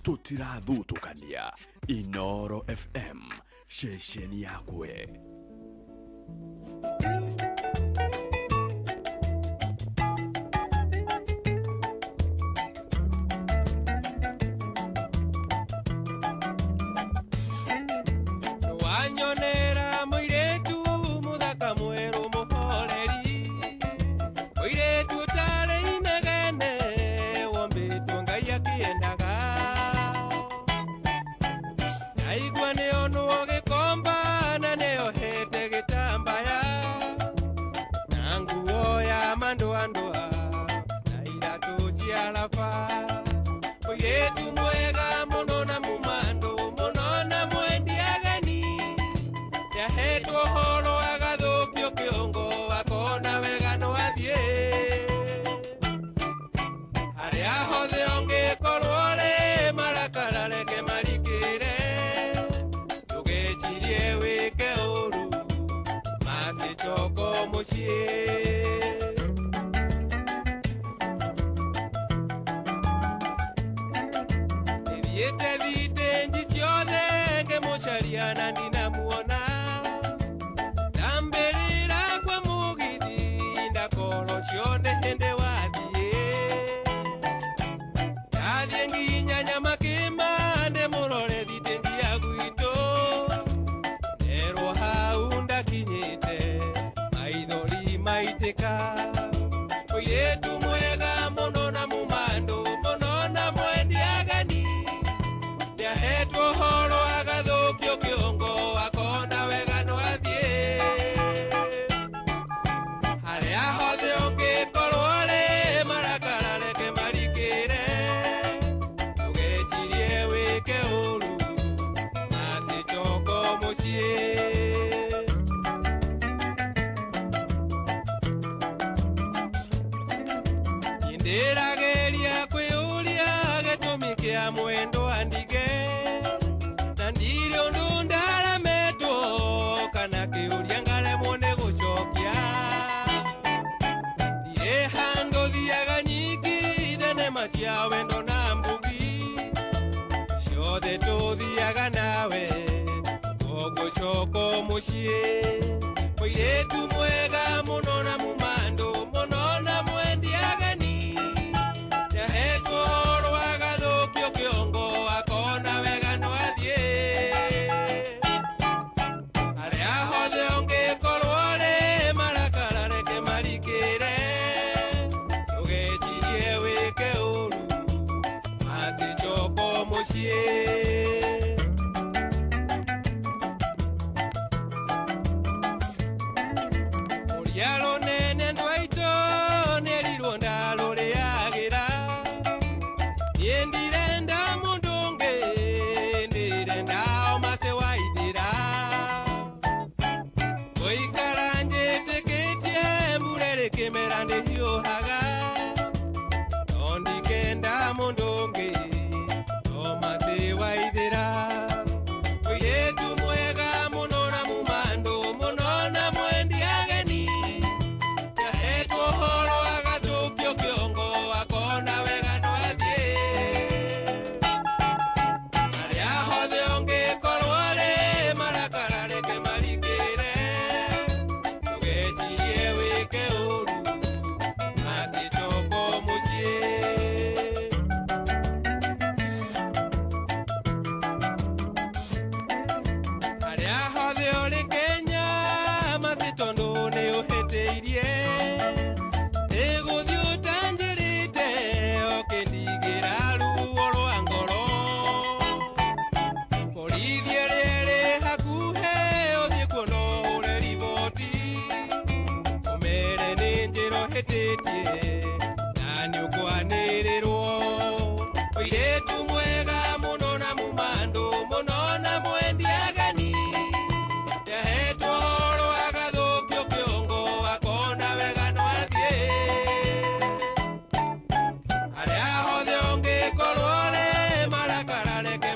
Tũtirathutũkania. Inoro FM, ceceni yakwe. Wanyonera mũirĩtu mũthaka mwerũ mũhoreri, mũirĩtu ũtarĩ inegene wombĩtwo Ngai akĩendaga. Ndaigua nĩonwo gĩkomba na nĩohete gĩtambaya na nguo ya mandũandũa na iratũ cia raba. Mũirĩtu mwega mũno na mumandũ mũno na mwendi ageni, nĩahetwo ũhoro agathũkio kĩongo akona wega no athiĩ. Harĩa hothe ũngĩkorwo rĩ marakara reke marikĩre, ndũgecirie wĩke ũru macicoko mũciĩ. Nĩthiĩte thitĩnji ciothe ngĩmũcaria na ndinamuona, ndambĩrĩra kwa mũgithi ndakorwo cione hĩndĩ wathiĩ. Ndathiĩ nginya Nyamakĩma ndĩmũrore thitĩnji ya gwitũ, nderwo hau ndakinyĩte maithori maitĩka. Mũirĩtu mwega mũno na mumandũ mũno na mwendi ageni, nĩahetwo ũhoro agathũkio kĩongo akona wega no athiĩ. Harĩa hothe ũngĩkorwo rĩ marakara reke marikĩre, ndũgecirie wĩke ũru macicoko mũciĩ. Ndĩrageria kwĩyũria gĩtũmi kĩa mwendo andige, na ndirĩ ũndũ ndaremetwo kana kĩũria ngaremwo nĩ gũcokia. Ndirĩ handũ thiaga nyingĩ thenema cia wendo na mbugi, ciothe tũthiaga nawe koguo coko mũciĩ. Mũirĩtu mwega mũno na mumandũ mũno na mwendi ageni, nĩahetwo ũhoro agathũkio kĩongo akona wega no athiĩ. Harĩa hothe ũngĩkorwo rĩ marakara reke marikĩre, ndũgecirie wĩke ũru macicoko mũciĩ. Mũria rũnene ndwaitũ nĩerirwo ndarũrĩagĩra, niĩ ndirenda mũndũ ũngĩ ndĩrenda o macĩ waithĩra. Gũikara njĩtĩkĩtie mbura ĩrĩ kĩmera ndĩhiũhaga, no ndikenda mũndũ ũngĩ no macĩ waithĩra. Mũirĩtu mwega mũno na mumandũ mũno na mwendi ageni, nĩahetwo ũhoro agathũkio kĩongo akona wega no athiĩ. Harĩa hothe ũngĩkorwo rĩ marakara reke marikĩre, ndũgecirie wĩke ũru macicoko mũciĩ. Harĩa hothe ũrĩ Kenya macĩ tondũ nĩ ũhĩtĩirie, nĩgũthiĩ ũtanjĩrĩte ũkĩndigĩra ruo rwa ngoro. Borithi ĩrĩa ĩrĩ hakuhĩ ũthiĩ kuo na ũhũre riboti, ũmere nĩ njĩra ũhĩtĩtie na nĩũkwanĩrĩrwo. Mũirĩtu mwega mũno na mumandũ mũno na mwendi ageni, nĩahetwo ũhoro agathũkio kĩongo akona wega no athiĩ. Harĩa hothe ũngĩkorwo rĩ marakara reke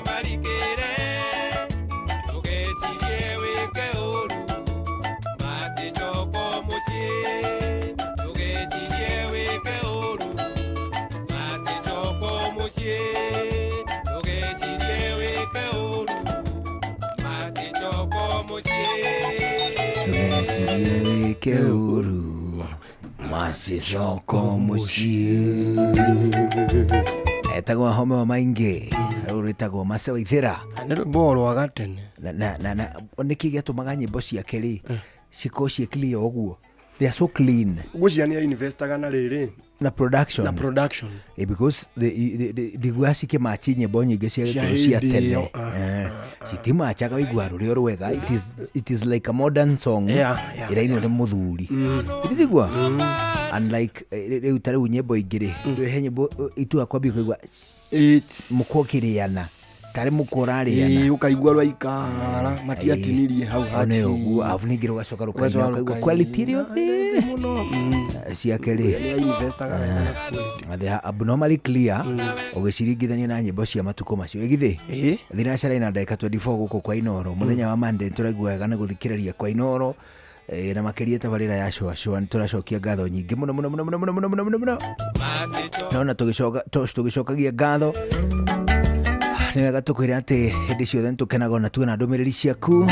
Ndĩrecirie wĩke ũru macicoko mũciĩ. Etagwo Homeo Maingi, rũu rwĩtagwo Mace Waithĩra. Nĩ rwĩmbo rwa gatene. Na nĩkĩ gĩatũmaga nyĩmbo ciake rĩ cikorwo ciĩ clear ũguo? They are so clean. Ngwĩciria nĩ ainvestaga na rĩrĩ na production. Na production. Because ndiguaga cikĩmachi nyĩmbo nyingĩ cia Cia Gĩkũyũ cia hĩndĩ tene. ĩyo, Citimachaga waigua rũrĩ o rwega. It is like a modern song ĩrainwo nĩ mũthuri. Ĩtigua unlike rĩu ta rĩu nyĩmbo ingĩ rĩ, he nyĩmbo ituaga kwambia kũigua mũkwa ũkĩrĩana tarĩ mũkwa ũrarĩana. Ĩĩ, ũkaigua rwaikara matiatinirie hau One ũguo arabu ningĩ rũgacoka rũkaina Rũgacoka ũkaigua rũkaina. quality ĩrĩ thĩ mũno. Ciake rĩ Nĩ ainvestaga wega na quality. They are abnormally clear ũgĩciringithania na nyĩmbo cia matukũ macio ĩgithĩ thinacara ina ndagĩka 24 gũkũ kwa Inoro mũthenya wa Monday nĩtũraigua wega nĩ gũthikĩrĩria kwa Inoro, na makĩria tabarĩra ya Shua Shua. Nĩtũracokia ngatho nyingĩ mũno mũno mũno mũno mũno mũno mũno mũno mũno nona tũgĩcokagia ngatho nĩ wega tũkwĩre atĩ hĩndĩ ciothe nĩtũkenaga ona tuona ndũmĩrĩri ciaku,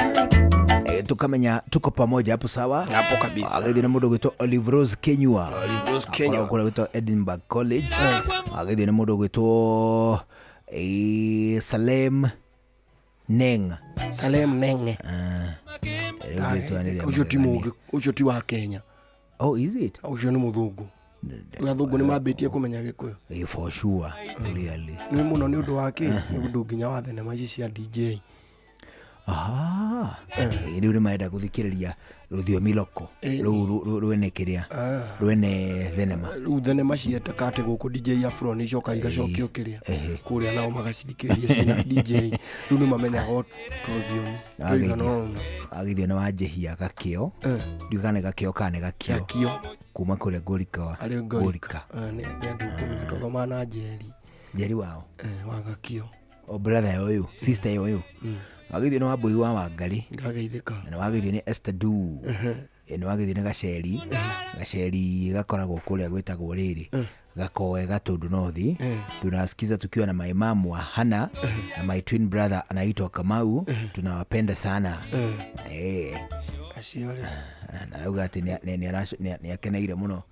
tukamenya tuko pamoja hapo sawa hapo kabisa. Agĩthiĩ na mũndũ ũgwĩtwo Olive Rose Kenyua. Olive Rose Kenyua. Akoragwo kũrĩa gwĩtwo Edinburgh College. Agĩthiĩ na mũndũ ũgwĩtwo Salem Neng. Salem Neng. Rĩu rĩtwa nĩ rĩa Ũcio ti magegania. Ũcio ti wa Kenya. Oh, is it? Ũcio nĩ mũthũngũ. Athũngũ nĩ mambĩtie kũmenya Gĩkũyũ. For sure, clearly. Nĩ mũno nĩ ũndũ wa kĩ? Nĩ ũndũ nginya wa thenema ici cia DJ. Aha. Rĩu nĩ marenda gũthikĩrĩria rũthiomi loko rũu rwene kĩrĩa rwene thenema. Rĩu thenema cietaka atĩ gũkũ DJ Afro nĩ icokaga igacokio kĩrĩa kũrĩa nao magacithikĩrĩria ciĩna DJ. Rĩu nĩ mamenyaga o tũthiomi tũigana ũna. Agĩthio nĩ wanjĩhia gakĩo, ndiũĩ kana nĩ gakĩo kana nĩ gakĩo Gakĩo. kuma kũrĩa Ngorika wa Harĩ Ngorika. Ngorika. Nĩ andũ ikũmi tũthomaga na Njeri. Njeri wao. Wa gakĩo. O brother ya ũyũ, sister ya ũyũ. Wagĩthio nĩ Wambũi wa Wangari. Ngageithĩka. Na nĩ wagĩthio nĩ Esther Du. Nĩ wagĩthio nĩ Gaceri. Gaceri gakoragwo kũrĩa gwĩtagwo rĩrĩ Gakoe Gatundu North. Tunasikiza tukiwa na my mom wa Hana na my twin brother anaitwa Kamau. Tunawapenda sana. Acio rĩ. Na auga atĩ nĩ akeneire mũno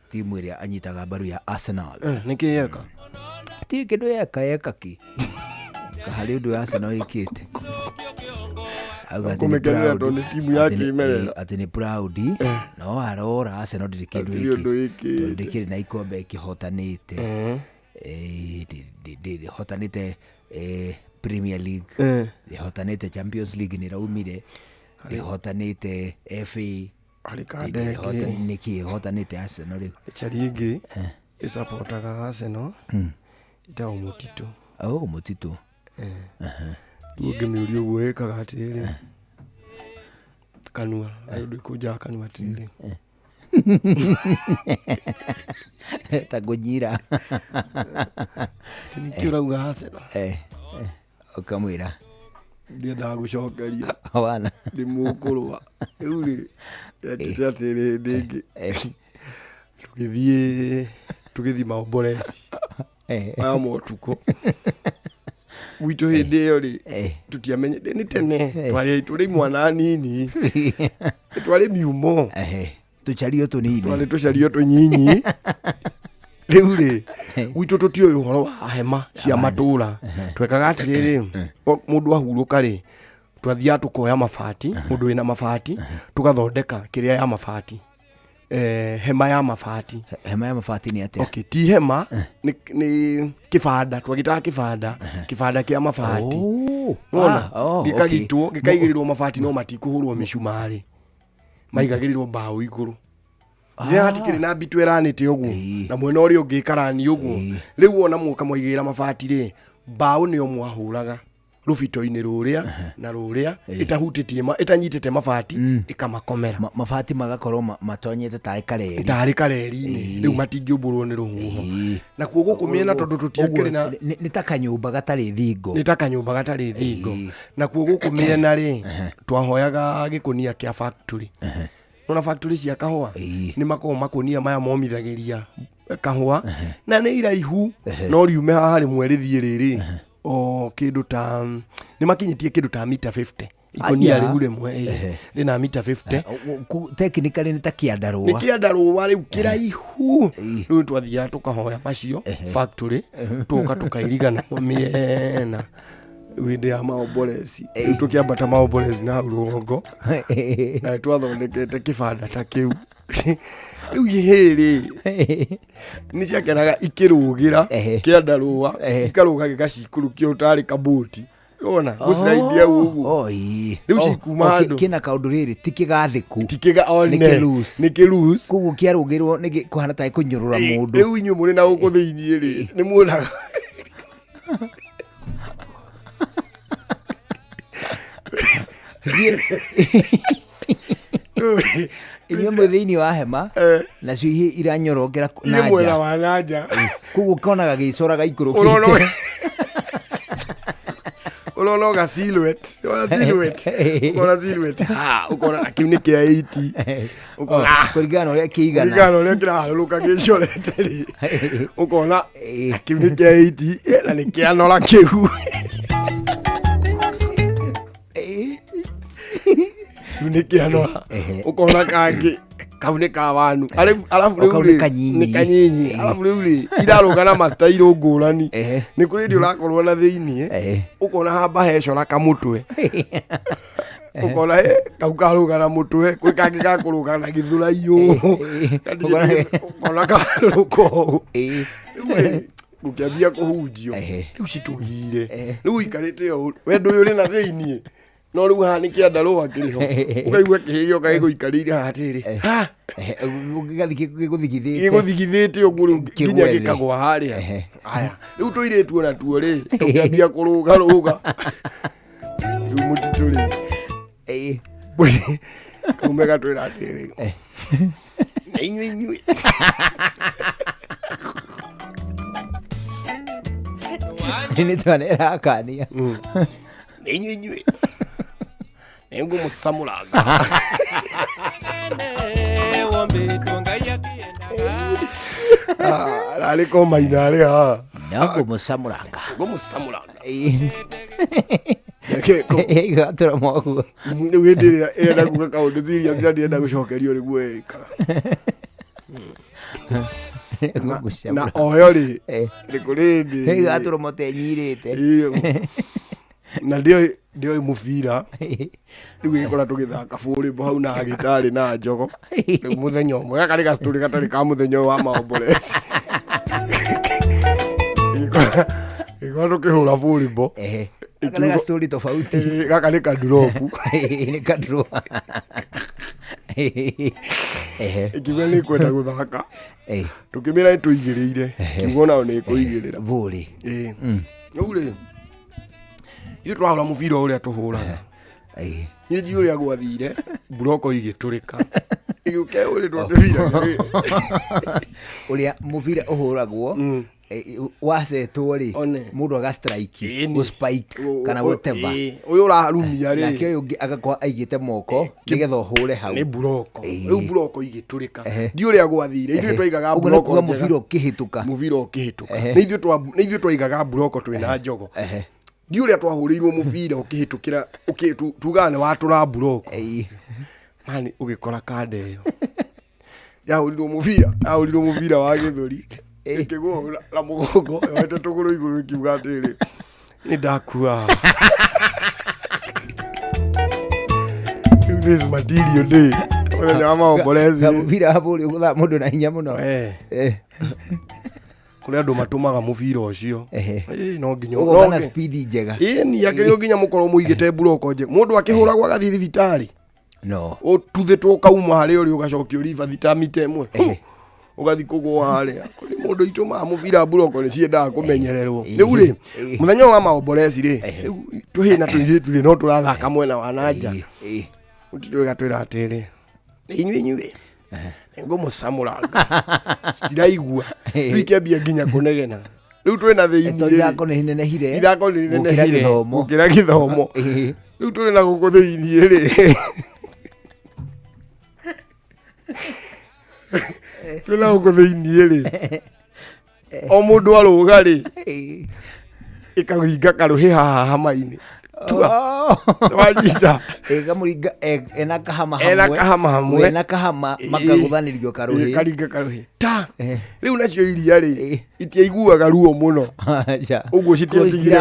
timu ĩrĩa anyitaga mbaru ya Arsenal. Nĩkĩ yeka? Hatirĩ kĩndũ yeka, yeka ki. Harĩ ũndũ Arsenal ĩkĩte. Auga atĩ nĩ Kũmĩkenera proud. tondũ nĩ timu ya Atĩ kĩmerera. atĩ nĩ proud no arora Arsenal ndĩrĩ kĩndũ Hatirĩ ũndũ ĩkĩte. ĩkĩte. Tondũ ndĩkĩrĩ na ikombe ĩkĩhotanĩte. Ndĩhotanĩte Premier League. Ndĩhotanĩte Champions League nĩ ĩraumire. Ndĩhotanĩte FA. Harĩ kanda ĩngĩ. Nĩkĩ ĩhotanĩte Arsenal rĩu? Chari ĩngĩ ĩcapotaga Arsenal ĩtagwo Mũtitũ. Oh, Mũtitũ. Rĩu ũngĩmĩũria ũguo ĩkaga atĩrĩrĩ kanua, harĩ ũndũ ĩkũnjaga kanua atĩrĩrĩ. Ta ngũnyira. Atĩ nĩkĩ ũrauga Arsenal? Ũkamwĩra. Ndiendaga gũcokeria. Wana. Ndĩ mũkũrũa. Rĩu rĩ, yekĩte atĩrĩ hĩndĩ ĩngĩ. Tũgĩthiĩ maomboreci. Maya ma ũtukũ. Gwitũ hĩndĩ ĩyo rĩ, tũtiamenyete nĩ tene. Twarĩ tũrĩ imwana nini. Twarĩ miumo. Tũcario tũnini. Twarĩ tũcario tũnyinyi. Rĩu rĩ, gwitũ tũtiũĩ ũhoro wa hema cia matũra. Twekaga atĩrĩrĩ, mũndũ ahurũka rĩ, twathiaga tũkoya mabati, mũndũ wĩna mabati, tũgathondeka kĩrĩa ya mabati. Hema ya mabati. Hema ya mabati nĩ atĩa? Okay, ti hema, nĩ kĩbanda, twagĩtaga kĩbanda, kĩbanda kĩa mabati. Nĩwona? Gĩkagitwo, gĩkaigĩrĩrwo mabati no matikũhũrwo mĩcumarĩ. Maigagĩrĩrwo mbaũ igũrũ. Rĩrĩa hatikĩrĩ na mbitũ ĩranĩte ũguo, na mwena ũrĩa ũngĩ ĩkarani ũguo. Rĩu wona mwoka mwaigĩrĩra mabati rĩ, mbaũ nĩyo mwahũraga rũbito-inĩ rũrĩa na rũrĩa, ĩtahutĩtie ĩtanyitĩte mabati, ĩkamakomera. Mabati magakorwo matonyete tarĩ kareri. Tarĩ kareri-inĩ. Rĩu matingĩũmbũrwo nĩ rũhuho. Nakuo gũkũ mĩena tondũ tũtiakĩrĩ na Nĩ ta kanyũmba gatarĩ thingo. Nĩ ta kanyũmba gatarĩ thingo. Nakuo gũkũ mĩena rĩ, twahoyaga gĩkũnia kĩa factory. Nona factory cia kahũa nĩ makoragwo makũnia maya momithagĩria kahũa na nĩ iraihu no riume haha rĩmwe rĩthiĩ rĩrĩ o kĩndũ ta nĩ makinyĩtie kĩndũ ta mita 50. Ikũnia Aya. rĩu rĩmwe ĩĩ, rĩna mita 50. Technically nĩ ta kĩandarũa. Nĩ kĩandarũa rĩu kĩraihu. Rĩu twathiaga tũkahoya macio factory, tũgoka tũkairiga namo mĩena rĩu hĩndĩ ya maomboreci. Rĩu tũkĩambata maomboreci na hau rũgongo na twathondekete kĩbanda ta kĩu. Rĩu ihĩrĩ nĩ ciakenaga ikĩrũgĩra kĩandarũa, ikarũga gĩgacikũrũkia ũtarĩ kabũti ona gũciraidia ũguo. Rĩu cikuma handũ. Kĩna kaũndũ rĩrĩ ti kĩgathĩku. Ti kĩga one. Nĩ kĩloose. Nĩ kĩloose. Koguo kĩarũgĩrwo nĩ kũhana tarĩ kũnyũrũra mũndũ. Rĩu inyuĩ mũrĩ na gũkũ thĩiniĩ rĩ, nĩ muonaga Inyuĩ mwĩ thĩinĩ wa hema nacio ihĩ iranyorokera irĩ na mwena nja. wa na nja. Koguo konaga gĩcoraga Ũrona ikũrũkĩte. Ũrona ũga silhouette, ũrona silhouette, ũkona silhouette, ha, ũkona na kĩu nĩ kĩa 80, ũkona Oh, kũringana na ũrĩa kĩigana. Kũringana na ũrĩa kĩraharũrũka gĩcorete rĩ, ũkona na kĩu nĩ kĩa 80, na nĩ kĩanora kĩu. Kĩu nĩ kĩanora, ũkona kangĩ kau nĩ ka wanu. Arabu O rĩu kau rĩ, nĩ kanyinyi. Nĩ kanyinyi. Arabu rĩu rĩ, irarũga na mastairũ ngũrani. Nĩ kũrĩ hĩndĩ ũrakorwo na thĩiniĩ, ũkona hamba hecora kamũtwe, ũkona "Eh, kau karũga na mũtwe." Kũrĩ kangĩ gakũrũga na gĩthũrai ũũ, ũkona karũka ũũ. Rĩu rĩ, gũkĩambia kũhunjio, rĩu citũgire, rĩu ũikarĩte ũũ, wendo ũyũ ũrĩ na thĩiniĩ, no rĩu haha nĩ kĩandarũa kĩrĩ ho, ũkaigua kĩhĩ gĩoka gĩgũikarĩire haha atĩrĩrĩ, ha Gĩgathiĩ gĩgũthigithĩte. Gĩgũthigithĩte ũguo rĩu nginya Kĩgwe thĩ. gĩkagwa harĩa. Aya, rĩu tũirĩtu ona tuo rĩ, tũkĩambia kũrũga rũga rĩu mũtitũ rĩ, kaume gatwĩra atĩrĩ, na inyuĩ inyuĩ Nĩ twana ĩrakania. Na inyuĩ inyuĩ nĩngũmũcamũranga. Narĩ komaina arĩ haha. Nĩngũmũcamũranga. Ngũmũcamũranga. Ĩgatũra mwaguo. Rĩu hĩndĩ ĩrĩa ĩrenda kuga kaũndũ serious na ndĩrenda gũcokerio nĩguo ĩikara na oyo rĩ, nĩ kũrĩ hĩndĩ Ĩgatũra mũtenyirĩte. Na ndioĩ mũbira. Rĩu gĩkora tũgĩthaka volleyball hau na gĩtarĩ na njogo. Rĩu mũthenya ũmwe gaka nĩ gacitũrĩ gatarĩ ka mũthenya ũyũ wa maomboreci, gĩkora tũkĩhũra volleyball. Gaka nĩ gacitũrĩ tofauti. Gaka nĩ kanduropu. Nĩ kanduro. Ikiuga nĩ kwenda gũthaka, tũkĩmĩra nĩ tũigĩrĩire, kiugo nao nĩ ĩkũigĩrĩra. Vũrĩ. Rĩu rĩ, ithuĩ twahũra mũbira ũrĩa tũhũraga, niĩ ndiũĩ ũrĩa gwathire, mburoko igĩtũrĩka, ĩgĩũka ĩhũrĩtwo kĩbira. Ũrĩa mũbira ũhũragwo wacetwo rĩ, mũndũ aga strike, gũ spike kana whatever. Ũyũ ũrarumia rĩ, nake ũyũ ũngĩ agakorwo aigĩte moko nĩgetha ũhũre hau. Nĩ mburoko. Rĩu mburoko igĩtũrĩka, ndiũĩ ũrĩa gwathire. Ithuĩ twaigaga Ũguo nĩ mburoko kuga njega. mũbira ũkĩhĩtũka. Mũbira ũkĩhĩtũka, nĩ ithuĩ twaigaga mburoko twĩna njogo. Ndiũĩ ũrĩa twahũrĩirwo mũbira ũkĩhĩtũkĩra, tugaga nĩ watũra mburoko mani, ũgĩkora kanda ĩyo yahũrirwo mũbira, yahũrirwo mũbira wa gĩthũri, ĩkĩgũa na mũgongo yoete tũgũrũ igũrũ, ĩkiuga atĩrĩ, nĩ ndakua. Rĩu this material day, mũthenya wa maomborezi. Mũbira wa bũrĩ ũgũthaga mũndũ na hinya mũno. Kũrĩ andũ matũmaga mũbira ũcio. Ĩĩ, no nginya Ũgoka no na speed njega. Ĩĩ, ni akĩrĩ nginya mũkorwo mũigĩte mburoko nje, mũndũ akĩhũragwo agathiĩ thibitarĩ. No. Ũtuthĩtwo ũkauma harĩa ũrĩ, ũgacokio ribathi ta mita ĩmwe, ũgathiĩ kũgũa harĩa kũrĩ mũndũ itũmaga mũbira. Mburoko nĩ ciendaga kũmenyererwo. Rĩu rĩ, mũthenya ũyũ wa maomboreci rĩ, rĩu tũhĩ na tũirĩtu rĩ, no tũrathaka mwena wa na nja. Mũtitũ ĩgatwĩra atĩrĩ, inyuĩ inyuĩ nĩngũmũcamũranga. Citiraigua, rĩu ikĩambia nginya kũnegena. Rĩu twĩna thĩiniĩ Tondũ ithako nĩ rinenehire. Ithako nĩ gũkĩra rinenehire gĩthomo. Gũkĩra gĩthomo. Rĩu tũrĩ na gũkũ thĩiniĩ rĩ, twĩ na gũkũ thĩiniĩ rĩ, o mũndũ arũga rĩ, ĩkaringa karũhĩ haha hama-inĩ. Tua wanyita ĩkamũringa ena kahama hamwe, ena kahama hamwe, ena kahama makagũthanĩrio karũhĩ, karinga karũhĩ ta. Rĩu nacio iria rĩ itiaiguaga ruo mũno ũguo, citiatigire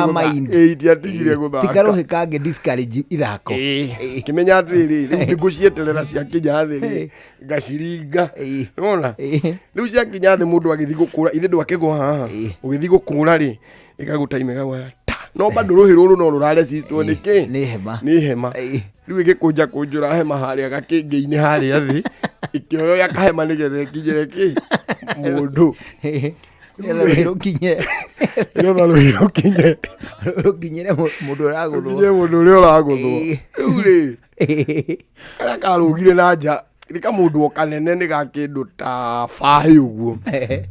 itiatigire gũthaka, ti karũhĩ kangĩ discourage ithako. Kĩmenya atĩrĩrĩ, rĩu ndĩngũcieterera ciakinya thĩ rĩ ngaciringa, nĩwona rĩu ciakinya thĩ mũndũ agĩthiĩ gũkũra ithe ndwakĩgwa haha, ũgĩthiĩ gũkũra rĩ ĩgagũtaima ĩgagwa ta, no bado rũhĩ rũrũ no rũraresistwo nĩ kĩ, nĩ hema, nĩ hema. Rĩu ĩgĩkũnja kũnjũra hema harĩa gakĩngĩ-inĩ harĩa thĩ, ĩkĩoya kahema nĩgetha ĩkinyĩre kĩ mũndũ, nĩgetha rũhĩ rũkinye, nĩgetha rũhĩ rũkinye, rũkinyĩre mũndũ ũragũthwo, rũkinyĩre mũndũ ũrĩa ũragũthwo. Rĩu rĩ karĩa karũgire na nja nĩ kamũndũ o kanene, nĩ ga kĩndũ ta baĩ ũguo,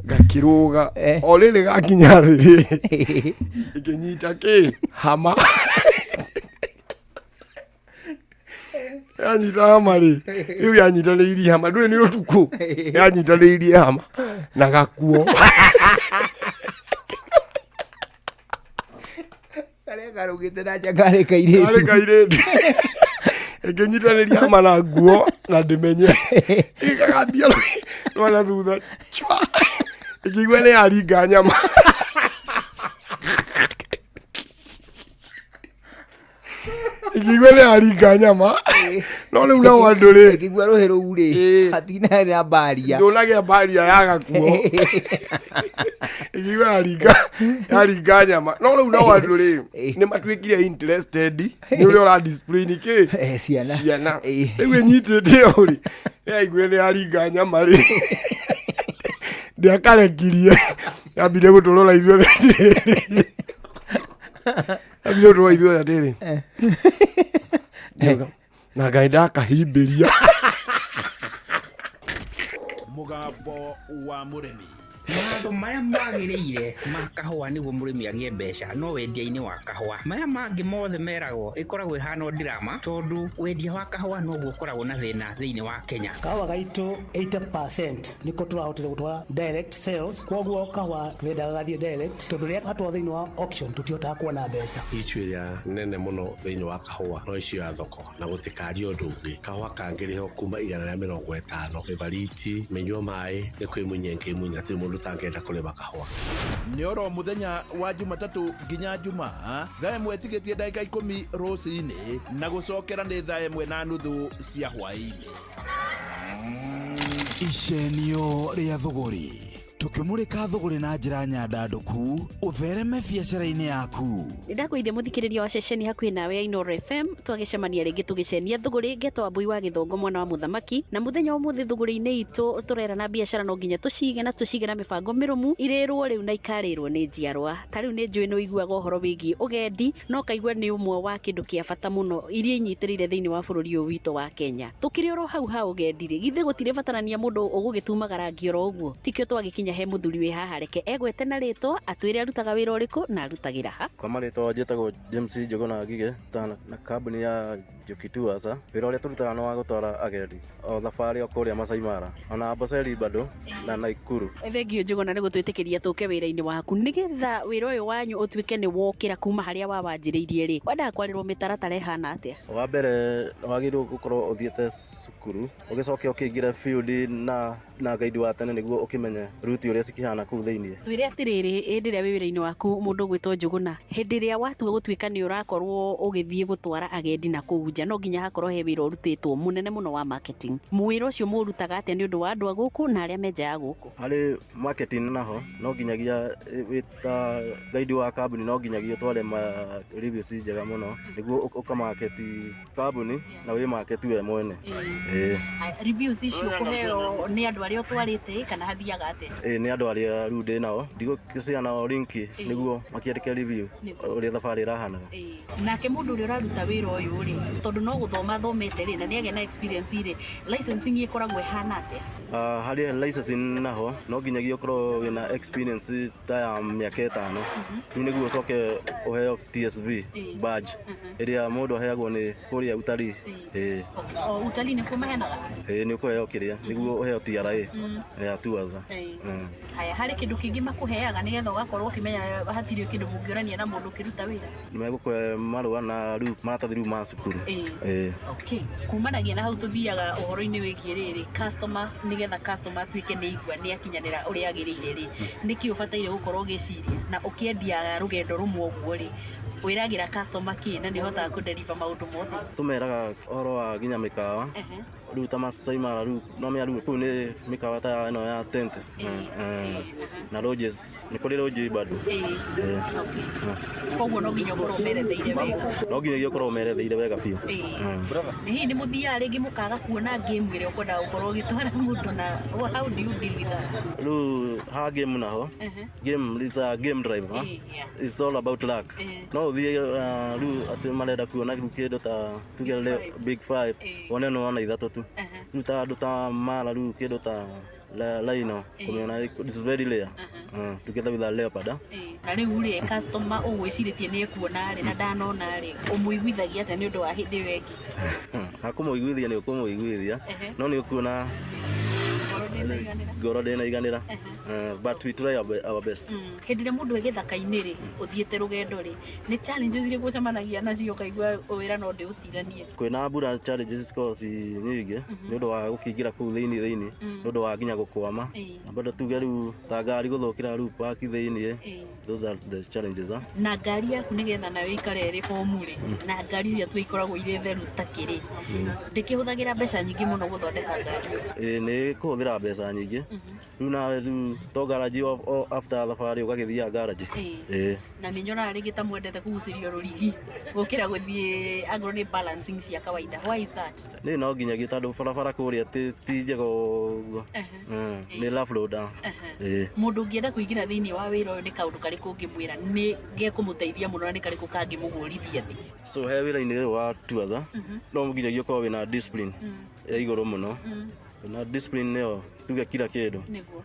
gakĩrũga o rĩrĩ gakinya thĩ rĩ ĩkĩnyita kĩ hama, yanyita hama rĩ, rĩu yanyitanĩirie hama, ndũĩ nĩ ũtukũ, yanyitanĩirie hama na gakuo karĩa karũgĩte na nja karĩ kairĩtu, karĩ kairĩtu, ĩkĩnyitanĩria hama na nguo na ndĩmenye, ĩgagambia rwana thutha chwa, ĩkĩigua nĩ yaringa nyama. Ĩkĩigua nĩ yaringa nyama, no rĩu nao andũ rĩ ĩkĩigua rũhĩ rũu rĩ hatinagĩa mbaria, ndũnagĩa mbaria ya gakuo, ĩkĩigua yaringa nyama, no rĩu nao andũ rĩ nĩ matuĩkire interested nĩ ũrĩa ũra display nĩ kĩ ciana, ciana rĩu ĩnyitĩte ũũ rĩ yaiguire nĩ yaringa nyama rĩ ndĩakarekirie, yambire gũtũrora ithuothe atĩrĩrĩ, yambire gũtũrora ithuothe atĩrĩ, na Ngai ndakahimbĩria. Mũgambo wa mũrĩmi. Mawatho marĩa magĩrĩire ma kahũa nĩguo mũrĩmi agĩe mbeca no wendia-inĩ wa kahũa. Maya mangĩ mothe meragwo ĩkoragwo ĩhana o drama, tondũ wendia wa kahũa noguo ũkoragwo na thĩna thĩinĩ wa Kenya. Kahũa gaitũ 80% nĩko tũrahotire gũtwara direct sales, koguo kahũa tũrendaga gathiĩ direct, tondũ rĩrĩa gatwarwo thĩinĩ wa auction tũtihotaga kuona mbeca. Issue ĩrĩa nene mũno thĩinĩ wa kahũa no issue ya thoko na gũtikaria ũndũ ũngĩ. Kahũa kangĩrĩhwo kuma 150 mĩbariti, mĩnyua maĩ nĩ kwĩmunya ĩngĩmunya, hatirĩ mũndũ ũtangĩenda kũrĩma kahũa. Nĩ oro mũthenya wa Jumatatũ nginya Jumaa thaa 1 tigĩtie ndagĩka 10 rũcinĩ na gũcokera nĩ thaa 1:30 cia hwaĩ-inĩ. Icenio rĩa thũgũrĩ, tukimurika thũgũrĩ na njĩra nyandandũku ũthereme biacara-inĩ yaku. Nĩndakũithia mũthikĩrĩria wa ceceni hakuhĩ nawe ya Inooro FM, twagĩcemania rĩngĩ tũgĩcenia thũgũrĩ, ngetwo Wambui wa Gĩthongo mwana wa mũthamaki, na mũthenya ũmũthĩ thũgũrĩ-inĩ itũ tũrerana biacara no nginya tũcige na tũcige na mĩbango mĩrũmu irĩrwo rĩu na ikarĩrwo nĩ njiarwa. Ta rĩu nĩ njũĩ nĩ ũiguaga ũhoro wĩgiĩ ũgendi no kaigua nĩ ũmwe wa kĩndũ kĩa bata mũno iria inyitĩrĩire thĩinĩ wa bũrũri ũyũ witũ wa Kenya. Tũkĩrĩ oro hau ha ũgendi rĩ, githĩ gũtirĩ batarania mũndũ ũgũgĩtumaga rangi oro ũguo? Tikĩo twagĩkinya he mũthuri wĩ haha, reke egwete na rĩtwa atwĩre arutaga wĩra ũrĩkũ na arutagĩra ha. Kwa marĩtwa njĩtagwo James Njuguna Ngige na kambuni ya Njuki Tours. Wĩra ũrĩa tũrutaga nĩ wa gũtwara agendi o thabarĩ o kũrĩa Masai Mara ona Amboseli bado na Naikuru. Thengio Njuguna nĩ gũtwĩtĩkĩria tũke wĩra-inĩ waku nĩgetha wĩra ũyũ wanyu ũtuĩke nĩ wokĩra kuma harĩa wawanjĩrĩirie rĩ, wendaga kwarĩrwo mĩtaratara ĩhana atĩa? Wa mbere wagĩrĩirwo gũkorwo ũthiĩte cukuru ũgĩcoke ũkĩingĩra field na guide wa tene nĩguo ũkĩmenye route ũrĩa cikĩhana kũu thĩinĩ. Twĩre atĩrĩrĩ, hĩndĩ ĩrĩa wĩ wĩra-inĩ waku mũndũ ũgwĩtwo Njuguna, hĩndĩ ĩrĩa watua gũtuĩka nĩ ũrakorwo ũgĩthiĩ gũtwara agendi na kũu nja, no nginya hakorwo he wĩra ũrutĩtwo mũnene mũno wa marketing. Wĩra ũcio mũũrutaga atĩa nĩ ũndũ wa andũ a gũkũ na arĩa me nja ya gũkũ? Harĩ marketing naho no nginyagia wĩ ta guide wa kambuni no nginyagia ũtware ma reviews njega mũno nĩguo ũkamarket kambuni na wĩ market we mwene. Reviews icio ũkũheo nĩ andũ arĩa ũtwarĩte kana hathiaga atĩa? Nĩ andũ arĩa rĩu ndĩ nao ndigũciana nao link nĩguo makĩandĩke review ũrĩa thabarĩ ĩrahanaga. Nake mũndũ ũrĩa ũraruta wĩra ũyũ rĩ, tondũ no gũthoma athomete rĩ na nĩagĩa na experience rĩ, licensing ĩkoragwo ĩhana atĩa? Harĩ licensing naho no nginyagia ũkorwo wĩna experience ta ya mĩaka 5 rĩu nĩguo ũcoke ũheo TSV badge ĩrĩa mũndũ aheagwo nĩ kũrĩa utalii. Utalii nĩkuo maheanaga? Nĩ ũkũheo kĩrĩa nĩguo ũheo TRA ya tours. Haya, harĩ kĩndũ kĩngĩ makũheaga nĩgetha ũgakorwo ũkĩmenya hatirĩ kĩndũ mũngĩũrania na mũndũ ũkĩruta wĩra? Nĩ megũkũhe marũa na rĩu maratathi rĩu ma cukuru. Ĩĩ. Okay. Kumanagia na hau tũthiaga ũhoro-inĩ wĩgiĩ rĩrĩ customer, nĩgetha customer atuĩke nĩ igua nĩ akinyanĩra ũrĩa agĩrĩire rĩ, nĩkĩ ũbataire gũkorwo ũgĩciria na ũkĩendia rũgendo rũmwe ũguo rĩ, wĩragĩra customer kĩ na nĩ ũhotaga kũdeliver maũndũ mothe? Tũmeraga ũhoro wa nginya mĩkawa, rĩu ta Masai Mara, rĩu no menya rĩu kũu nĩ mĩkawa ta ĩno ya tent na lodges, nĩ kũrĩ lodge bado. Koguo no nginya ũkorwo ũmeretheire wega. No nginyagia ũkorwo ũmeretheire wega biũ. Hihi nĩ mũthiaga rĩngĩ mũkaga kuona game ĩrĩa ũkwendaga gũkorwo ũgĩtwara mũndũ, na how do you deal with that? Rĩu ha game naho, game is a game drive, huh? It's all about luck. No ũthiĩ rĩu atĩ marenda kuona rĩu kĩndũ ta tuge big five, wone no wona ithatũ tu. Rĩu ta andũ ta Mara, rĩu kĩndũ ta rhino kũmĩona, this is very rare, together with a leopard. Na rĩu rĩ, customer ũgwĩcirĩtie nĩ ekuona rĩ na ndanona rĩ, ũmũiguithagia atĩa nĩ ũndũ wa hĩndĩ ĩyo ĩngĩ? Hakũmũiguithia nĩ ũkũmũiguithia, no nĩ ũkuona ngoro ndĩnaiganĩra, but we try our best. Hĩndĩ ĩrĩa mũndũ e gĩthaka-inĩ rĩ, ũthiĩte rũgendo rĩ, nĩ challenges irĩkũ ũcemanagia nacio ũkaigua wĩra no ndĩũtiganie? Kwĩna mbura, challenges cikoragwo ci nyingĩ nĩ ũndũ wa gũkĩingĩra kũu thĩinĩ thĩinĩ, nĩ ũndũ wa nginya gũkwama, na bado tuge rĩu ta ngari gũthũkĩra rĩu paki thĩinĩ. Those are the challenges. Na ngari yaku nĩgetha nayo ĩikare ĩrĩ bomu rĩ, na ngari ciatu ikoragwo irĩ theru ta kĩrĩ, ndĩkĩhũthagĩra mbeca nyingĩ mũno gũthondeka ngari? Ĩĩ, nĩ kũhũthĩra mbeca nyingĩ. Rĩu nawe rĩu to garaji, after thabarĩ ũgagĩthiaga garaji. Ĩĩ. Na nĩ nyonaga rĩngĩ ta mwendete kũgucĩrio rũrigi gũkĩra gũthiĩ angorwo nĩ balancing cia kawaida. Why is that? Nĩ no nginyagia tondũ barabara kũrĩa ti njega ũguo, nĩ rough road. Ĩĩ. Mũndũ ũngĩenda kũingĩra thĩinĩ wa wĩra ũyũ, nĩ kaũndũ karĩkũ ũngĩmwĩra nĩ gekũmũteithia mũno na nĩ karĩkũ kangĩmũhũrithia thĩ? So he wĩra-inĩ ũyũ wa tours, no nginyagia ũkorwo wĩna discipline ya igũrũ mũno. Na discipline nĩyo tuge kila kĩndũ. Nĩguo.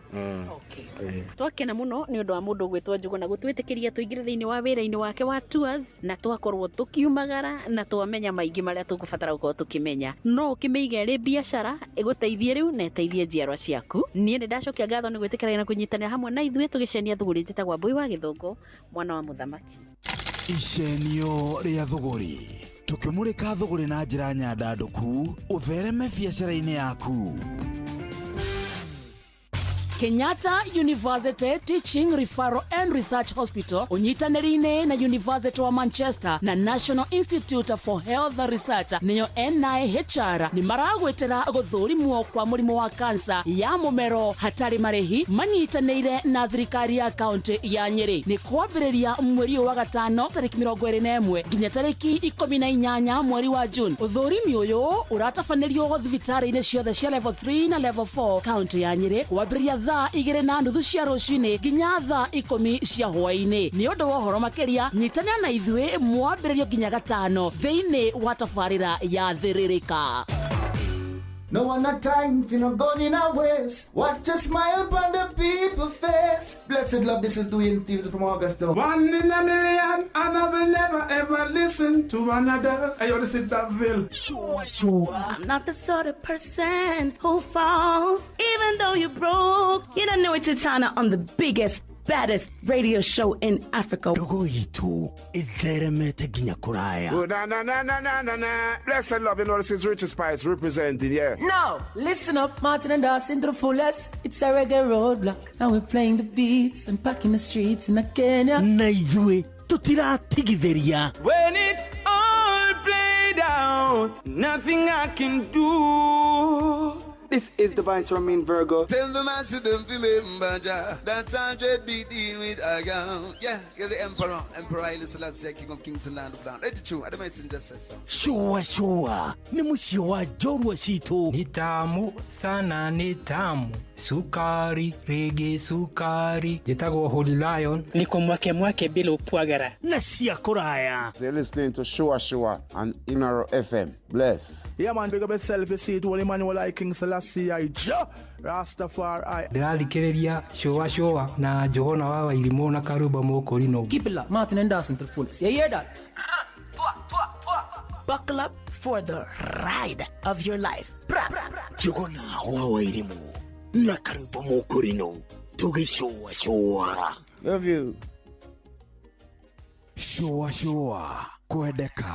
Twakena mũno nĩ ũndũ wa mũndũ ũgwĩtwo Njũgũna gũtwĩtĩkĩria tũingĩre thĩinĩ wa wĩra-inĩ wake wa tours, na twakorwo tũkiumagara na twamenya maingĩ marĩa tũkũbatara gũkorwo tũkĩmenya. No ũkĩmĩige ĩrĩ biacara ĩgũteithie rĩu na ĩteithie njiarwa ciaku. Niĩ nĩ ndacokia ngatho nĩ gwĩtĩkĩra na kũnyitanĩra hamwe na ithuĩ tũgĩcenia thũgũrĩ. Njĩtagwo Mbui wa Gĩthũngũ, mwana wa mũthamaki. Icenio rĩa thũgũrĩ, tũkĩmũrĩka thũgũrĩ na njĩra nyandandũku ũthereme biacara-inĩ yaku. Kenyatta University Teaching Referral and Research Hospital ũnyitanĩri-inĩ na University wa Manchester na National Institute for Health Research, nĩyo NIHR, nĩ maragwĩtĩra gũthũrimwo kwa mũrimũ wa kansa ya mũmero hatarĩ marĩhi, manyitanĩire na thirikari ya kaunti ya Nyĩrĩ. Nĩ kwambĩrĩria mweri ũyũ wa gatano tarĩki 21 nginya tarĩki 18 mweri wa June. Ũthũrimi ũyũ ũratabanĩrio thibitarĩ-inĩ ciothe cia level 3 na level 4 kaunti ya Nyĩrĩ, kwambĩrĩria thaa 2:30 cia rũcinĩ nginya thaa 10 cia hwaĩ-inĩ. Nĩ ũndũ wa ũhoro makĩria, nyitanĩra na ithuĩ mwambĩrĩrio nginya gatano thĩinĩ wa tabarĩra ya Thĩrĩrĩka. No one not time for no gun in our waist. Watch a smile upon the people face. Blessed love, this is Dwayne Stevens from Augusta. One in a million, and I will never ever listen to another. Hey, yo, this is Daville. Sure, sure. I'm not the sort of person who falls, even though you're broke. You don't know it's Titana on the biggest, baddest radio show in Africa. Ndogo itu itheremete nginya kuraya. Oh, na na na na na na na. Blessed love, you know this is Richard Spice representing, yeah. No, listen up, Martin and Dawson to the fullest. It's a reggae roadblock, and we're playing the beats and packing the streets in Kenya. Na ithuĩ tutiratigithĩria. When it's all played out, nothing I can do. This is the Vice Romain Virgo. Tell the master don't remember Jah. That's 100 beat in with a gown. Yeah, you're the emperor. Emperor Haile Selassie, King of Kings and Land of Land. Let it true. I messenger says so. Sure, sure. Ni mũciĩ wa njorua citũ. Ni tamu sana, ni tamu. Sukari, rege sukari. Njĩtagwo Holy Lion. Niko mwake mwake bila upwagara. Na cia kũraya. So you're listening to Shua Shua on Inoro FM. Bless. Yeah, man, big up yourself. You see it, Holy Emmanuel I King Selassie I Jah Rastafari. Ndĩrathikĩrĩria Shua Shua na Johana wa Wairimũ na Karuba Mũkũrinũ. Keep it locked, Martin and Dawson to the fullest. You hear that? Buckle up for the ride of your life. Johana wa Wairimũ na Karuba Mũkũrinũ Tũgĩcũacũa. Love you. Shũa shũa, kwendeka,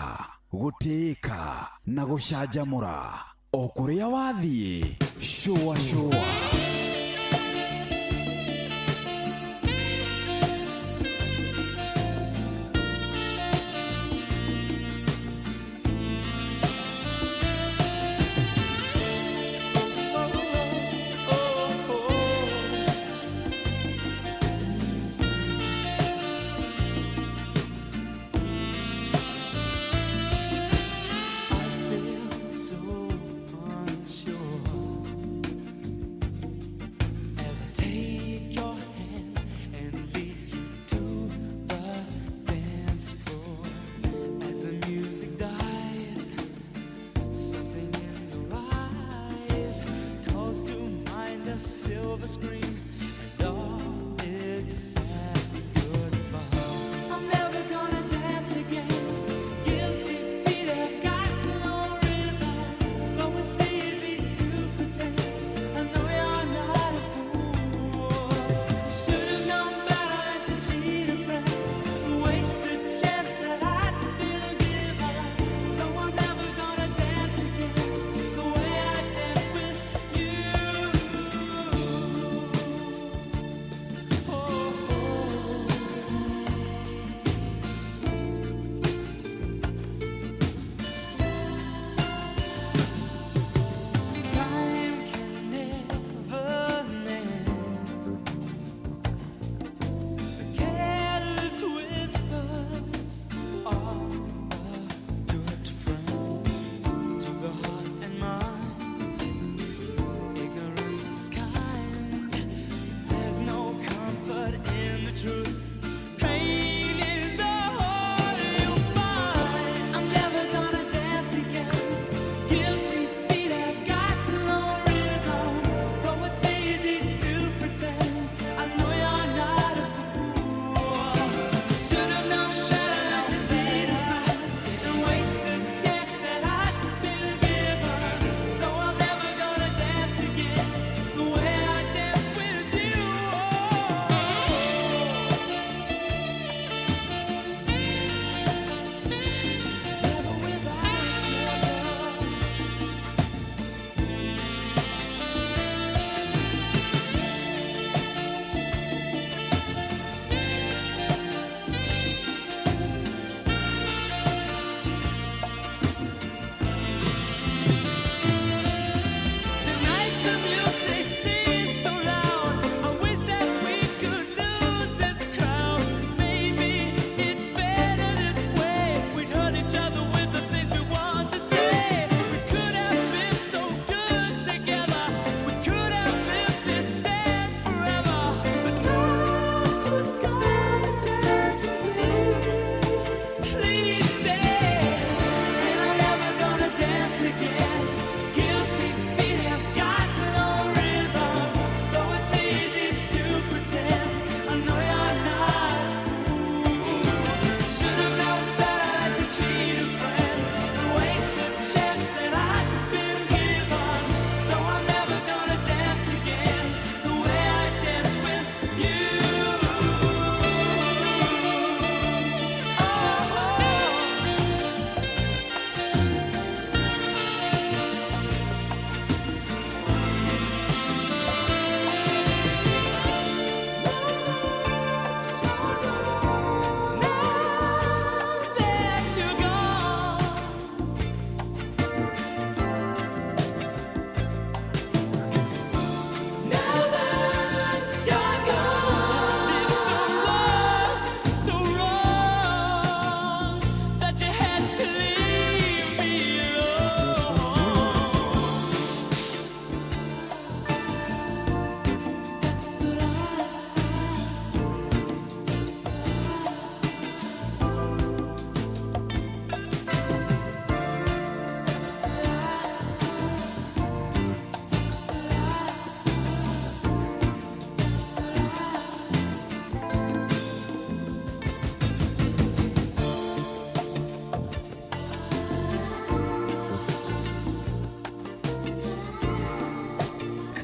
gũtĩĩka na gũcanjamũra o kũrĩa wathiĩ. Shũa shũa. I feel so unsure.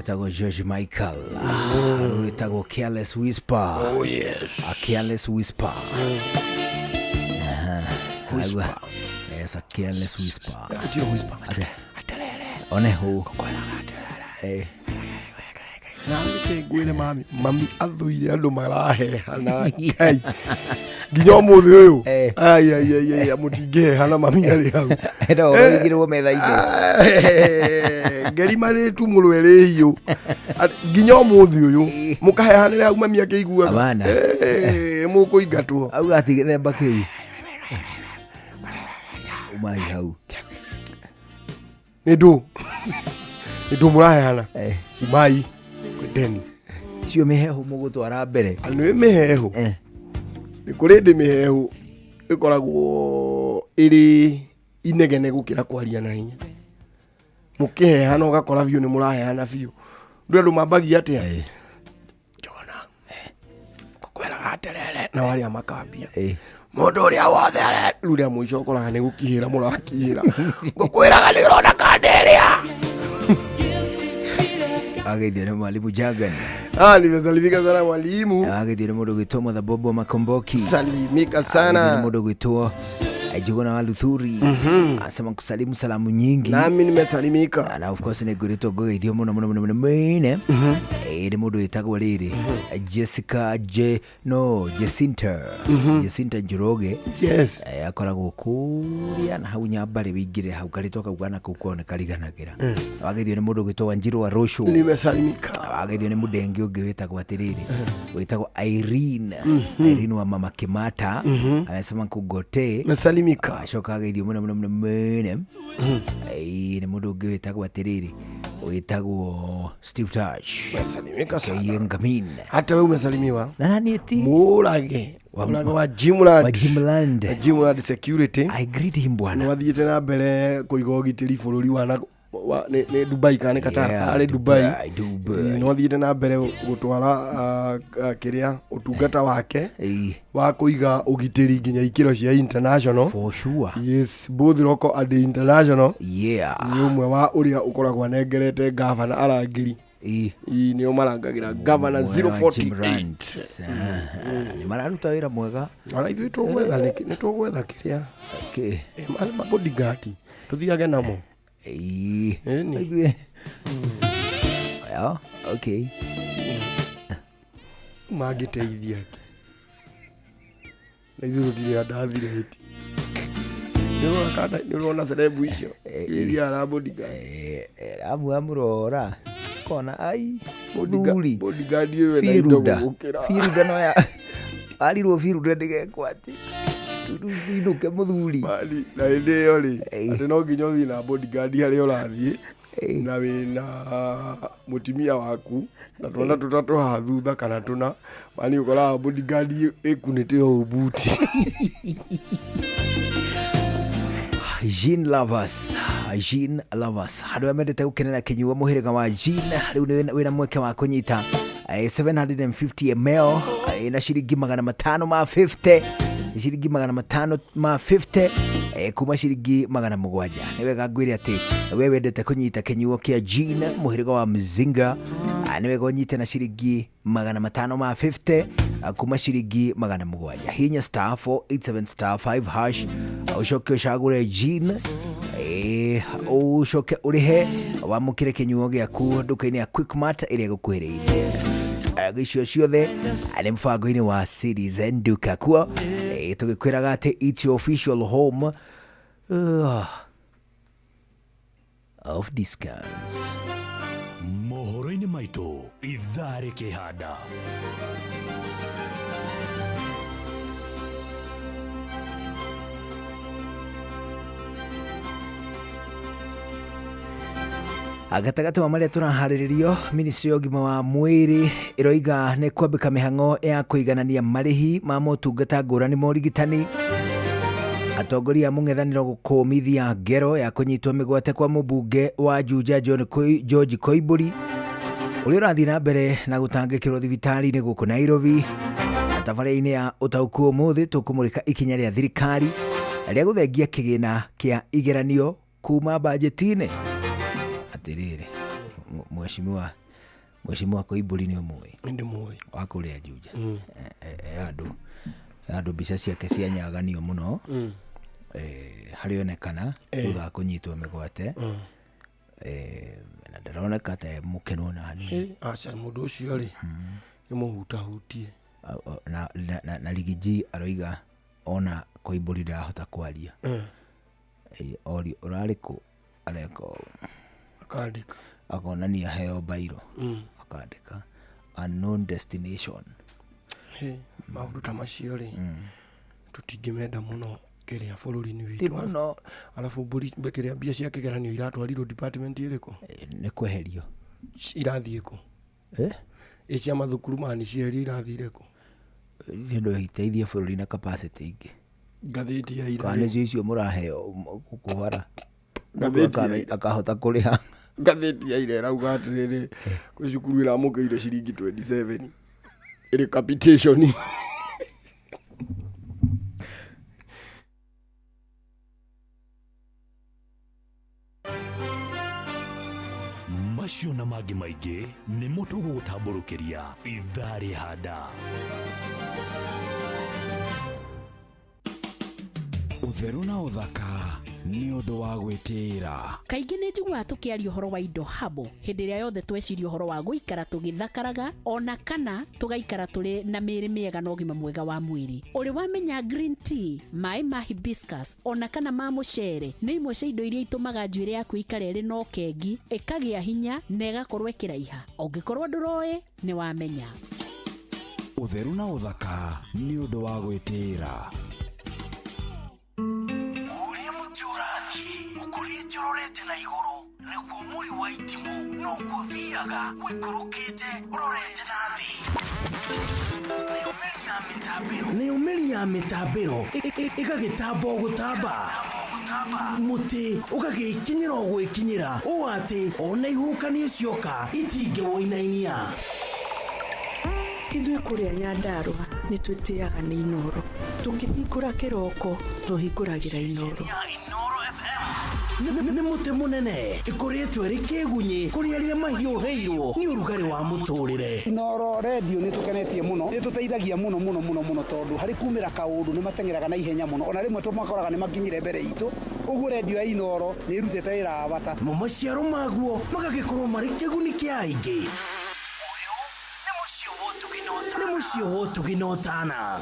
Etagwo George Michael. Rwĩtagwo Careless Whisper. Oh, yes. A Careless Whisper. Aha. Whisper. Yes, a Careless Whisper. Gũtirĩ whisper. Ate. One hũ. Eh. Na nĩkĩ ngwĩre mami, mami athũire andũ marahehana Ngai. Nginya ũmũthĩ ũyũ. Ai ai ai ai mũtingĩhehana mami arĩ hau. No, ũigĩrwo metha-inĩ. Ngeri marĩtumũrwo ĩrĩ hiũ. Nginya ũmũthĩ ũyũ mũkahehanĩra hau mami akĩiguaga. Abana. Mũkũingatwo. Auga ati gĩthemba kĩu. Umai hau. Nĩ ndũ. Nĩ ndũ mũrahehana. Umai. Dennis. Cio mĩhehu mũgũtwara mbere. Nĩ mĩhehu. Nĩ kũrĩ ndĩ mĩhehu ĩkoragwo ĩrĩ inegene gũkĩra kwaria na hinya. Mũkĩhehana ũgakora biũ nĩ mũrahehana biũ. Ndũ andũ mambagia atĩa? Njogona. Ngũkwĩraga atĩrĩrĩ. Na arĩa makambia. Mũndũ ũrĩa wothe rĩu rĩa mũico ũkoraga nĩ gũkihĩra mũrakihĩra. Ngũkwĩraga nĩ ũrona kanda ĩrĩa. Ageithio nĩ mwalimu Jagan. Ah, nimesalimika sana mwalimu. Ageithio nĩ mũndũ gwĩtwo Mothabobo Makomboki. Salimika sana. Ageithio nĩ mũndũ gwĩtwo Njuguna wa Luthuri. Asema kusalimu salamu nyingi. Nami nimesalimika. Na of course nĩ ngwĩrĩtwo ngũgeithio mũno mũno mũno mũno mũno. Nĩ mũndũ wĩtagwo rĩrĩ Jessica J no Jacinta. Jacinta Njoroge. Yes. Akoragwo kũrĩa na hau Nyambarĩ wĩingĩre hau karĩtwa kau kana kau kwao nĩ kariganagĩra. Wageithio nĩ mũndũ gwĩtwo Wanjiru wa Rosho. Nimesalimika. Wageithio nĩ mũndenge ũngĩ wĩtagwo atĩrĩrĩ wĩtagwo Irene. Irene wa Mama Kimata. Anasema kugote. Nimesalimika. Acoka ageithio mũno mũno mũno mũno. Nĩ mũndũ ũngĩ wĩtagwo atĩrĩrĩ wĩtagwo Steve Touch. Nimesalimika sana. Ngamin. Hata wewe umesalimiwa. Na nani eti? Mũrage. Mũrage wa Jimland. Wa Jimland. Jimland Security. I greet him bwana. Nĩ wathiĩte na mbere kũiga ũgitĩri bũrũri wa na nĩ Dubai kana nĩ Qatar? Arĩ Dubai. Nĩ wathiĩte na mbere gũtwara kĩrĩa ũtungata wake wa kũiga ũgitĩri nginya ikĩro cia international. For sure. Yes, both local and international. Yeah. Nĩ ũmwe wa ũrĩa ũkoragwo anengerete gavana arangĩri. Nĩo marangagĩra gavana 048. Nĩ mararuta wĩra mwega. Ona ithuĩ tũgwetha nĩ tũgwetha kĩrĩa. Mabodyguard tũthiage namo. Yeah, okay. Mangĩteithia kĩ? Na ithuĩ tũtirĩ andathirĩti. Nĩ ũrona celeb icio iria ara bodyguard. Amũrora kona ai mũthuri bodyguard ĩyo ĩna indo gũkĩra. Firuda no ya arirwo Firuda ndĩgekwo atĩ inũke mũthuri. Na hĩndĩ ĩyo rĩ atĩ no nginya ũthiĩ na bodyguard harĩa ũrathiĩ na wĩna mũtumia waku na twana tũtatũ haha thutha kana tũna mani ũkoraga bodyguard ĩkunĩte o buti. Jean Lovers, Jean Lovers. Andũ arĩa mendete gũkenera kĩnyuo mũhĩrĩga wa Jean rĩu nĩ wĩna mweke wa kũnyita 750 ml na ciringi 550 ciringi 550 kuma ciringi 700. Nĩ wega ngwĩre atĩ we wendete kũnyita kĩnyuo kĩa Jean mũhĩrĩga wa Mzinga nĩ wega ũnyite na ciringi 550 kuma ciringi 700. Hinya star 487 star 5 hash ucoke ũcagũre Jean ucoke ũrĩhe wamũkĩre kĩnyuo gĩaku nduka-inĩ ya Quickmart ĩrĩa ĩgũkuhĩrĩirie. Icio ciothe nĩ mũbango-inĩ wa Citizen Duka kuo tũgĩkwĩraga atĩ it's your official home of discounts. Mohoro-inĩ maitũ ithaa rĩkĩhanda. Gatagatĩ wa marĩa tũraharĩrĩrio, Ministry ya ũgima wa mwĩrĩ ĩroiga nĩ kwambĩka mĩhang'o ya kũiganania marĩhi ma motungata ngũrani ma ũrigitani. Atongoria a mũng'ethanĩro gũkũmithia ngero ya kũnyitwo mĩgwate kwa mũmbunge wa Juja George Koimbũri ũrĩa ũrathiĩ na mbere na gũtangĩkĩrwo thibitarĩ-inĩ gũkũ Nairobi. Tabarĩra-inĩ ya ũtaũku ũmũthĩ tũkũmũrĩka ikinya rĩa thirikari rĩa gũthengia kĩgĩna kĩa igeranio kuma bajeti-inĩ. Atĩrĩrĩ, mheshimiwa Mheshimiwa Koimburi nĩ ũmũĩ? Nĩ ndĩmũĩ. Wa kũrĩa Juja. Andũ mbica ciake cia nyaganio mũno. Harĩa onekana thutha wa kũnyitwo mĩgwate. Na ndaroneka ta e mũkenu ona hanini. Aca mũndũ ũcio rĩ nĩ mũhutahutie. Na Rigiji aroiga ona Koimburi ndarahota kwaria. Orio ũrarĩ kũ, areka ũũ. Akandĩka. Akonania heo bairo. Akandĩka unknown destination. Maũndũ ta macio rĩ tũtingĩmenda mũno kĩrĩa bũrũri-inĩ Ti witũ. Mũno. Arabu mbũri kĩrĩa mbia cia kĩgeranio iratwarirwo department ĩrĩkũ? Nĩ kweherio. Irathiĩ kũ? Ĩ cia mathukuru mani cieherio irathire kũ? Nĩ ũndũ iteithie bũrũri na capacity ingĩ. Ngathĩti ya ira. Kana nĩcio icio mũraheo gũkũ bara. Ngathĩti ya ira. Akahota kũrĩha. Ngathĩti ya ira ĩrauga atĩrĩrĩ, kwĩ cukuru ĩramũkĩire ciringi 27 ĩrĩ capitation. Macio na mangĩ maingĩ nĩmo tũgũgũtambũrũkĩria ithaa rĩhanda. Ũtheru na ũthaka nĩ ũndũ wa gwĩtĩĩra. Kaingĩ nĩ njiguaga tũkĩaria ũhoro wa indo habo hĩndĩ ĩrĩa yothe tweciria ũhoro wa gũikara tũgĩthakaraga ona kana tũgaikara tũrĩ na mĩĩrĩ mĩega na ũgima mwega wa mwĩrĩ. Ũrĩ wamenya green tea, maĩ ma hibiscus ona kana ma mũcere nĩ imwe cia indo iria itũmaga njuĩrĩ yaku ĩikare ĩrĩ na ũkengi, ĩkagĩa hinya na ĩgakorwo ĩkĩraiha. Ũngĩkorwo ndũroĩ, nĩ wamenya. Ũtheru na ũthaka nĩ ũndũ wa gwĩtĩĩra. Ũrĩa mũtĩ ũrathiĩ ũkũrĩte ũrorete na igũrũ nĩguo mũri wa itimũ noguo ũthiaga ũikũrũkĩte ũrorete na thĩ. Nayo mĩri ya mĩtambĩro, nayo mĩri ya mĩtambĩro ĩgagĩtamba o gũtamba, mũtĩ ũgagĩkinyĩra o gwĩkinyĩra ũũ atĩ ona ihuhũkanio cioka itingĩwũinainia. Ithuĩ kũrĩa Nyandarũa nĩ twĩtĩaga nĩ Inoro. Tũkĩhingũra kĩroko tũhingũragĩra Inoro. Nĩ mũtĩ mũnene ĩkũrĩtwo ĩrĩ kĩgunyĩ kũrĩ arĩa mahiũhĩirwo nĩ ũrugarĩ wa mũtũrĩre. Inoro redio nĩ tũkenetie mũno, nĩ tũteithagia mũno mũno mũno mũno tondũ harĩ kumĩra kaũndũ nĩ mateng'eraga na ihenya mũno, ona rĩmwe tũmakoraga nĩ makinyire mbere itũ, ũguo redio ya Inoro nĩ ĩrutĩte wĩra wa bata. Mo maciaro maguo magagĩkorwo marĩ kĩguni kĩa aingĩ. Nĩ mũciĩ wa ũtugi na ũtana.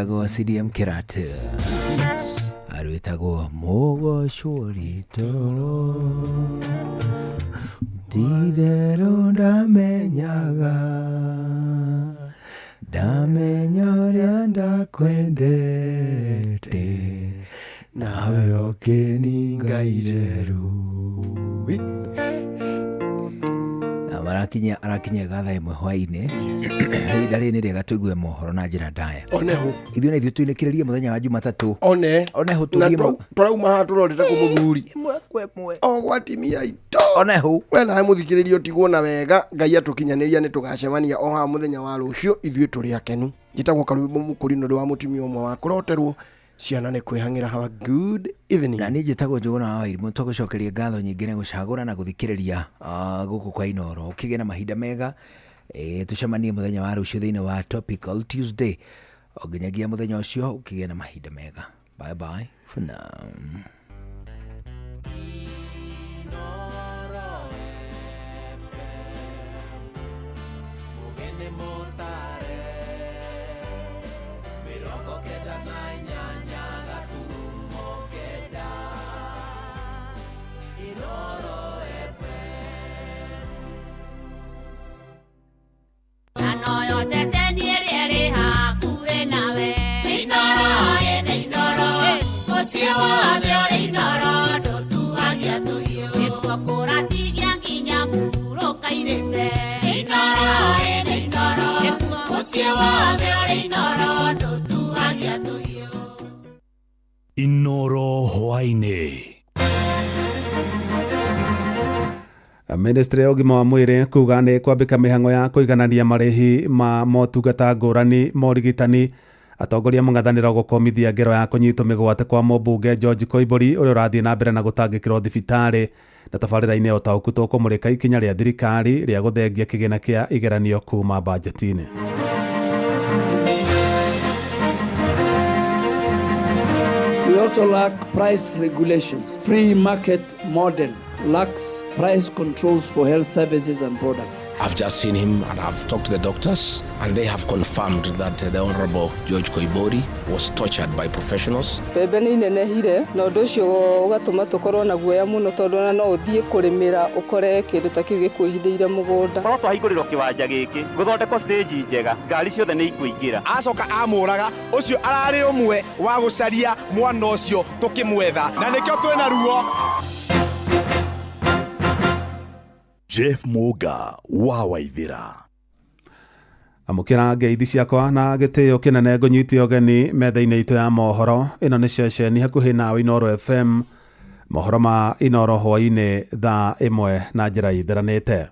Arwĩtagwo CDM Kĩratũ, arwĩtagwo mũgocwo rĩtororo, titherũ ndamenyaga, ndamenya ũrĩa ndakwendete, nawe ũkĩninga ireru. Arakinya arakinya thaa 1 hwainĩ. Ihinda rĩrĩ nĩ rĩega tũigue mohoro na njĩra ndaya. Oneho. Ithuĩ na ithuĩ tũinĩkĩrĩrie mũthenya wa Jumatatũ. One. Oneho Na tũthiĩ tũrauma haha tũrorete kũ mũthuri. Ĩmwe kwa ĩmwe. O gwa atimia aitũ. Oneho. We nawe mũthikĩrĩria ũtigwo na wega, Ngai atũkinyanĩria nĩ tũgacemania o haha mũthenya wa rũciũ, ithuĩ tũrĩ akenu. Njĩtagwo Karwĩmbo Mũkũrinũ, ndĩ wa mũtumia ũmwe wa kũroterwo ciana nĩ kwĩhang'ĩra. Have a good evening. Na niĩ njĩtagwo Njũgũna wa Wairimũ, tũgũcokeria ngatho nyingĩ nĩ gũcagũra na gũthikĩrĩria gũkũ kwa Inooro. Ũkĩgĩe na mahinda mega, tũcemanie mũthenya wa rũciũ thĩinĩ wa Topical Tuesday. O nginyagia mũthenya ũcio, ũkĩgĩe na mahinda mega. Bye bye for now. Inoro hwainĩ. Ministry ya ũgima wa mwĩrĩ kuga nĩ kwambĩka mĩhang'o ya kũiganania marĩhi ma motungata ngũrani ma ũrigitani. Atongoria mũng'ethanĩro gũkomithia ngero ya kũnyitwo mĩgwate kwa mũmbunge George Koimbũri ũrĩa ũrathiĩ na mbere na gũtangĩkĩrwo thibitarĩ. Na tabarĩra-inĩ ya ũtaũku tũkũmũrĩka ikinya rĩa thirikari rĩa gũthengia kĩgĩna kĩa igeranio kuma bajeti-inĩ. We also lack price regulations. Free market model lacks price controls for health services and products. I've just seen him and I've talked to the doctors, and they have confirmed that the Honorable George Koimburi was tortured by professionals. Mbembe nĩ inenehire na ũndũ ũcio ũgatũma tũkorwo na guoya mũno tondũ ona no ũthiĩ kũrĩmĩra ũkore kĩndũ ta kĩu gĩkwĩhithĩire mũgũnda. Korwo twahingũrĩrwo kĩwanja gĩkĩ gũthondekwo stage njega, ngari ciothe nĩ ikũingĩra. Acoka amũraga ũcio ararĩ ũmwe wa gũcaria mwana ũcio tũkĩmwetha, na nĩkĩo twĩna ruo. Jeff Muga wa Waithira. Amũkĩra ngeithi ciakwa na gĩtĩo kĩnene ngũnyite ũgeni metha-inĩ itũ ya mohoro. Ĩno nĩ ceceni hakuhĩ nawe Inooro FM. Mohoro ma Inooro hwainĩ thaa 1 na njĩra itheranĩte.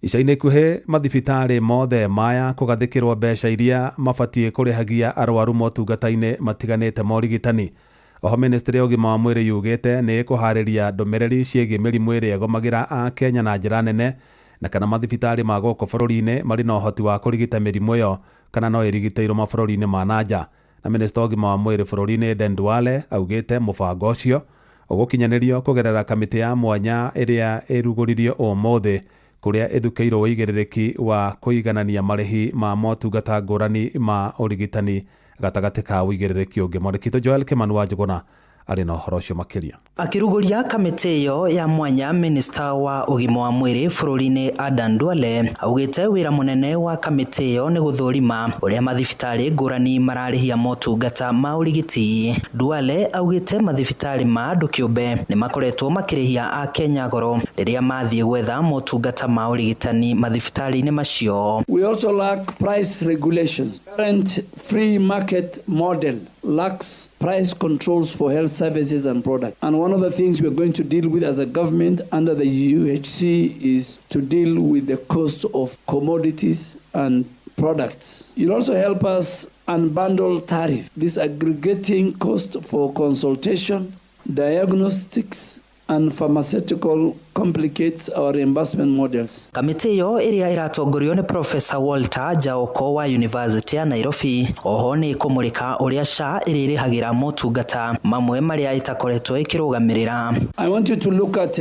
Ica-inĩ ikuhĩ mathibitarĩ mothe maya kũgathĩkĩrwo mbeca iria mabatiĩ kũrĩhagia arwaru motungata-inĩ matiganĩte ma ũrigitani. Oho ministry ya ũgima wa mwĩrĩ yugĩte nĩ ĩkũharĩria ndũmĩrĩri ciĩgiĩ mĩrimũ ĩrĩa ĩgũmagĩra Akenya na njĩra nene, na kana mathibitarĩ ma gũkũ bũrũri-inĩ marĩ na ũhoti wa kũrigita mĩrimũ ĩyo kana no ĩrigitĩirwo mabũrũri-inĩ ma nanja. Na minista wa ũgima wa mwĩrĩ bũrũri-inĩ Aden Duale augĩte mũbango ũcio ũgũkinyanĩrio kũgerera kamĩtĩ ya mwanya ĩrĩa ĩrugũririo ũmũthĩ, kũrĩa ĩthukĩirwo ũigĩrĩrĩki wa kũiganania marĩhi ma motungata ngũrani ma ũrigitani gatagatĩ ka ũigĩrĩrĩki ũngĩ. Mwandĩki Joel Kimani wa Njũgũna arĩ na ũhoro ũcio makĩria. Akĩrugũria kamĩtĩ ĩyo ya mwanya, minista wa ũgima wa mwĩrĩ bũrũri-inĩ Adan Duale augĩte wĩra mũnene wa kamĩtĩ ĩyo nĩ gũthũrima ũrĩa mathibitarĩ ngũrani mararĩhia motungata ma ũrigiti. Duale augĩte mathibitarĩ ma andũ kĩũmbe nĩ makoretwo makĩrĩhia Akenya goro rĩrĩa mathiĩ gwetha motungata ma ũrigitani mathibitarĩ-inĩ macio. We also lack price regulations. Current free market model lacks price controls for health services and products. And one of the things we're going to deal with as a government under the UHC is to deal with the cost of commodities and products. It'll also help us unbundle tariff, disaggregating cost for consultation, diagnostics, and pharmaceutical complicates our reimbursement models. Kamĩtĩ ĩyo ĩrĩa ĩratongorio nĩ Professor Walter Jaoko wa University ya Nairobi oho nĩ ĩkũmũrĩka ũrĩa SHA ĩrĩrĩhagĩra motungata mamwe marĩa ĩtakoretwo ĩkĩrũgamĩrĩra. I want you to look at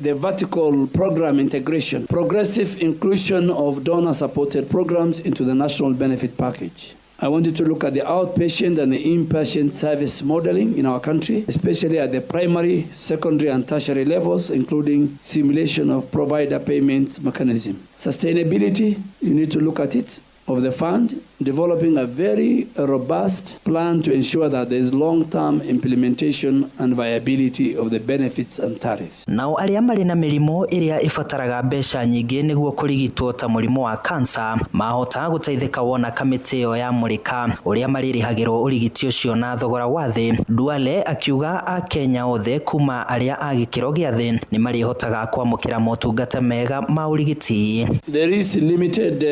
the vertical program integration, progressive inclusion of donor-supported programs into the national benefit package. I want you to look at the outpatient and the inpatient service modeling in our country, especially at the primary, secondary, and tertiary levels, including simulation of provider payments mechanism. Sustainability, you need to look at it, of the fund, developing a very robust plan to ensure that there is long-term implementation and viability of the benefits and tariffs. Nao arĩa marĩ na mĩrimũ ĩrĩa ĩbataraga mbeca nyingĩ nĩguo kũrigitwo ta mũrimũ wa kansa mahota gũteithĩka wona kamĩtĩ ĩyo yamũrĩka ũrĩa marĩrĩhagĩrwo ũrigiti ũcio na thogora wa thĩ. Duale akiuga Akenya othe kuma arĩa a gĩkĩro gĩa thĩ nĩ marĩhotaga kwamũkĩra motungata mega ma ũrigiti. There is limited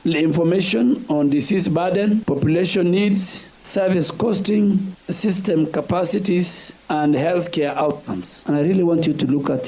information on disease burden, population needs, service costing, system capacities, and healthcare outcomes. And I really want you to look at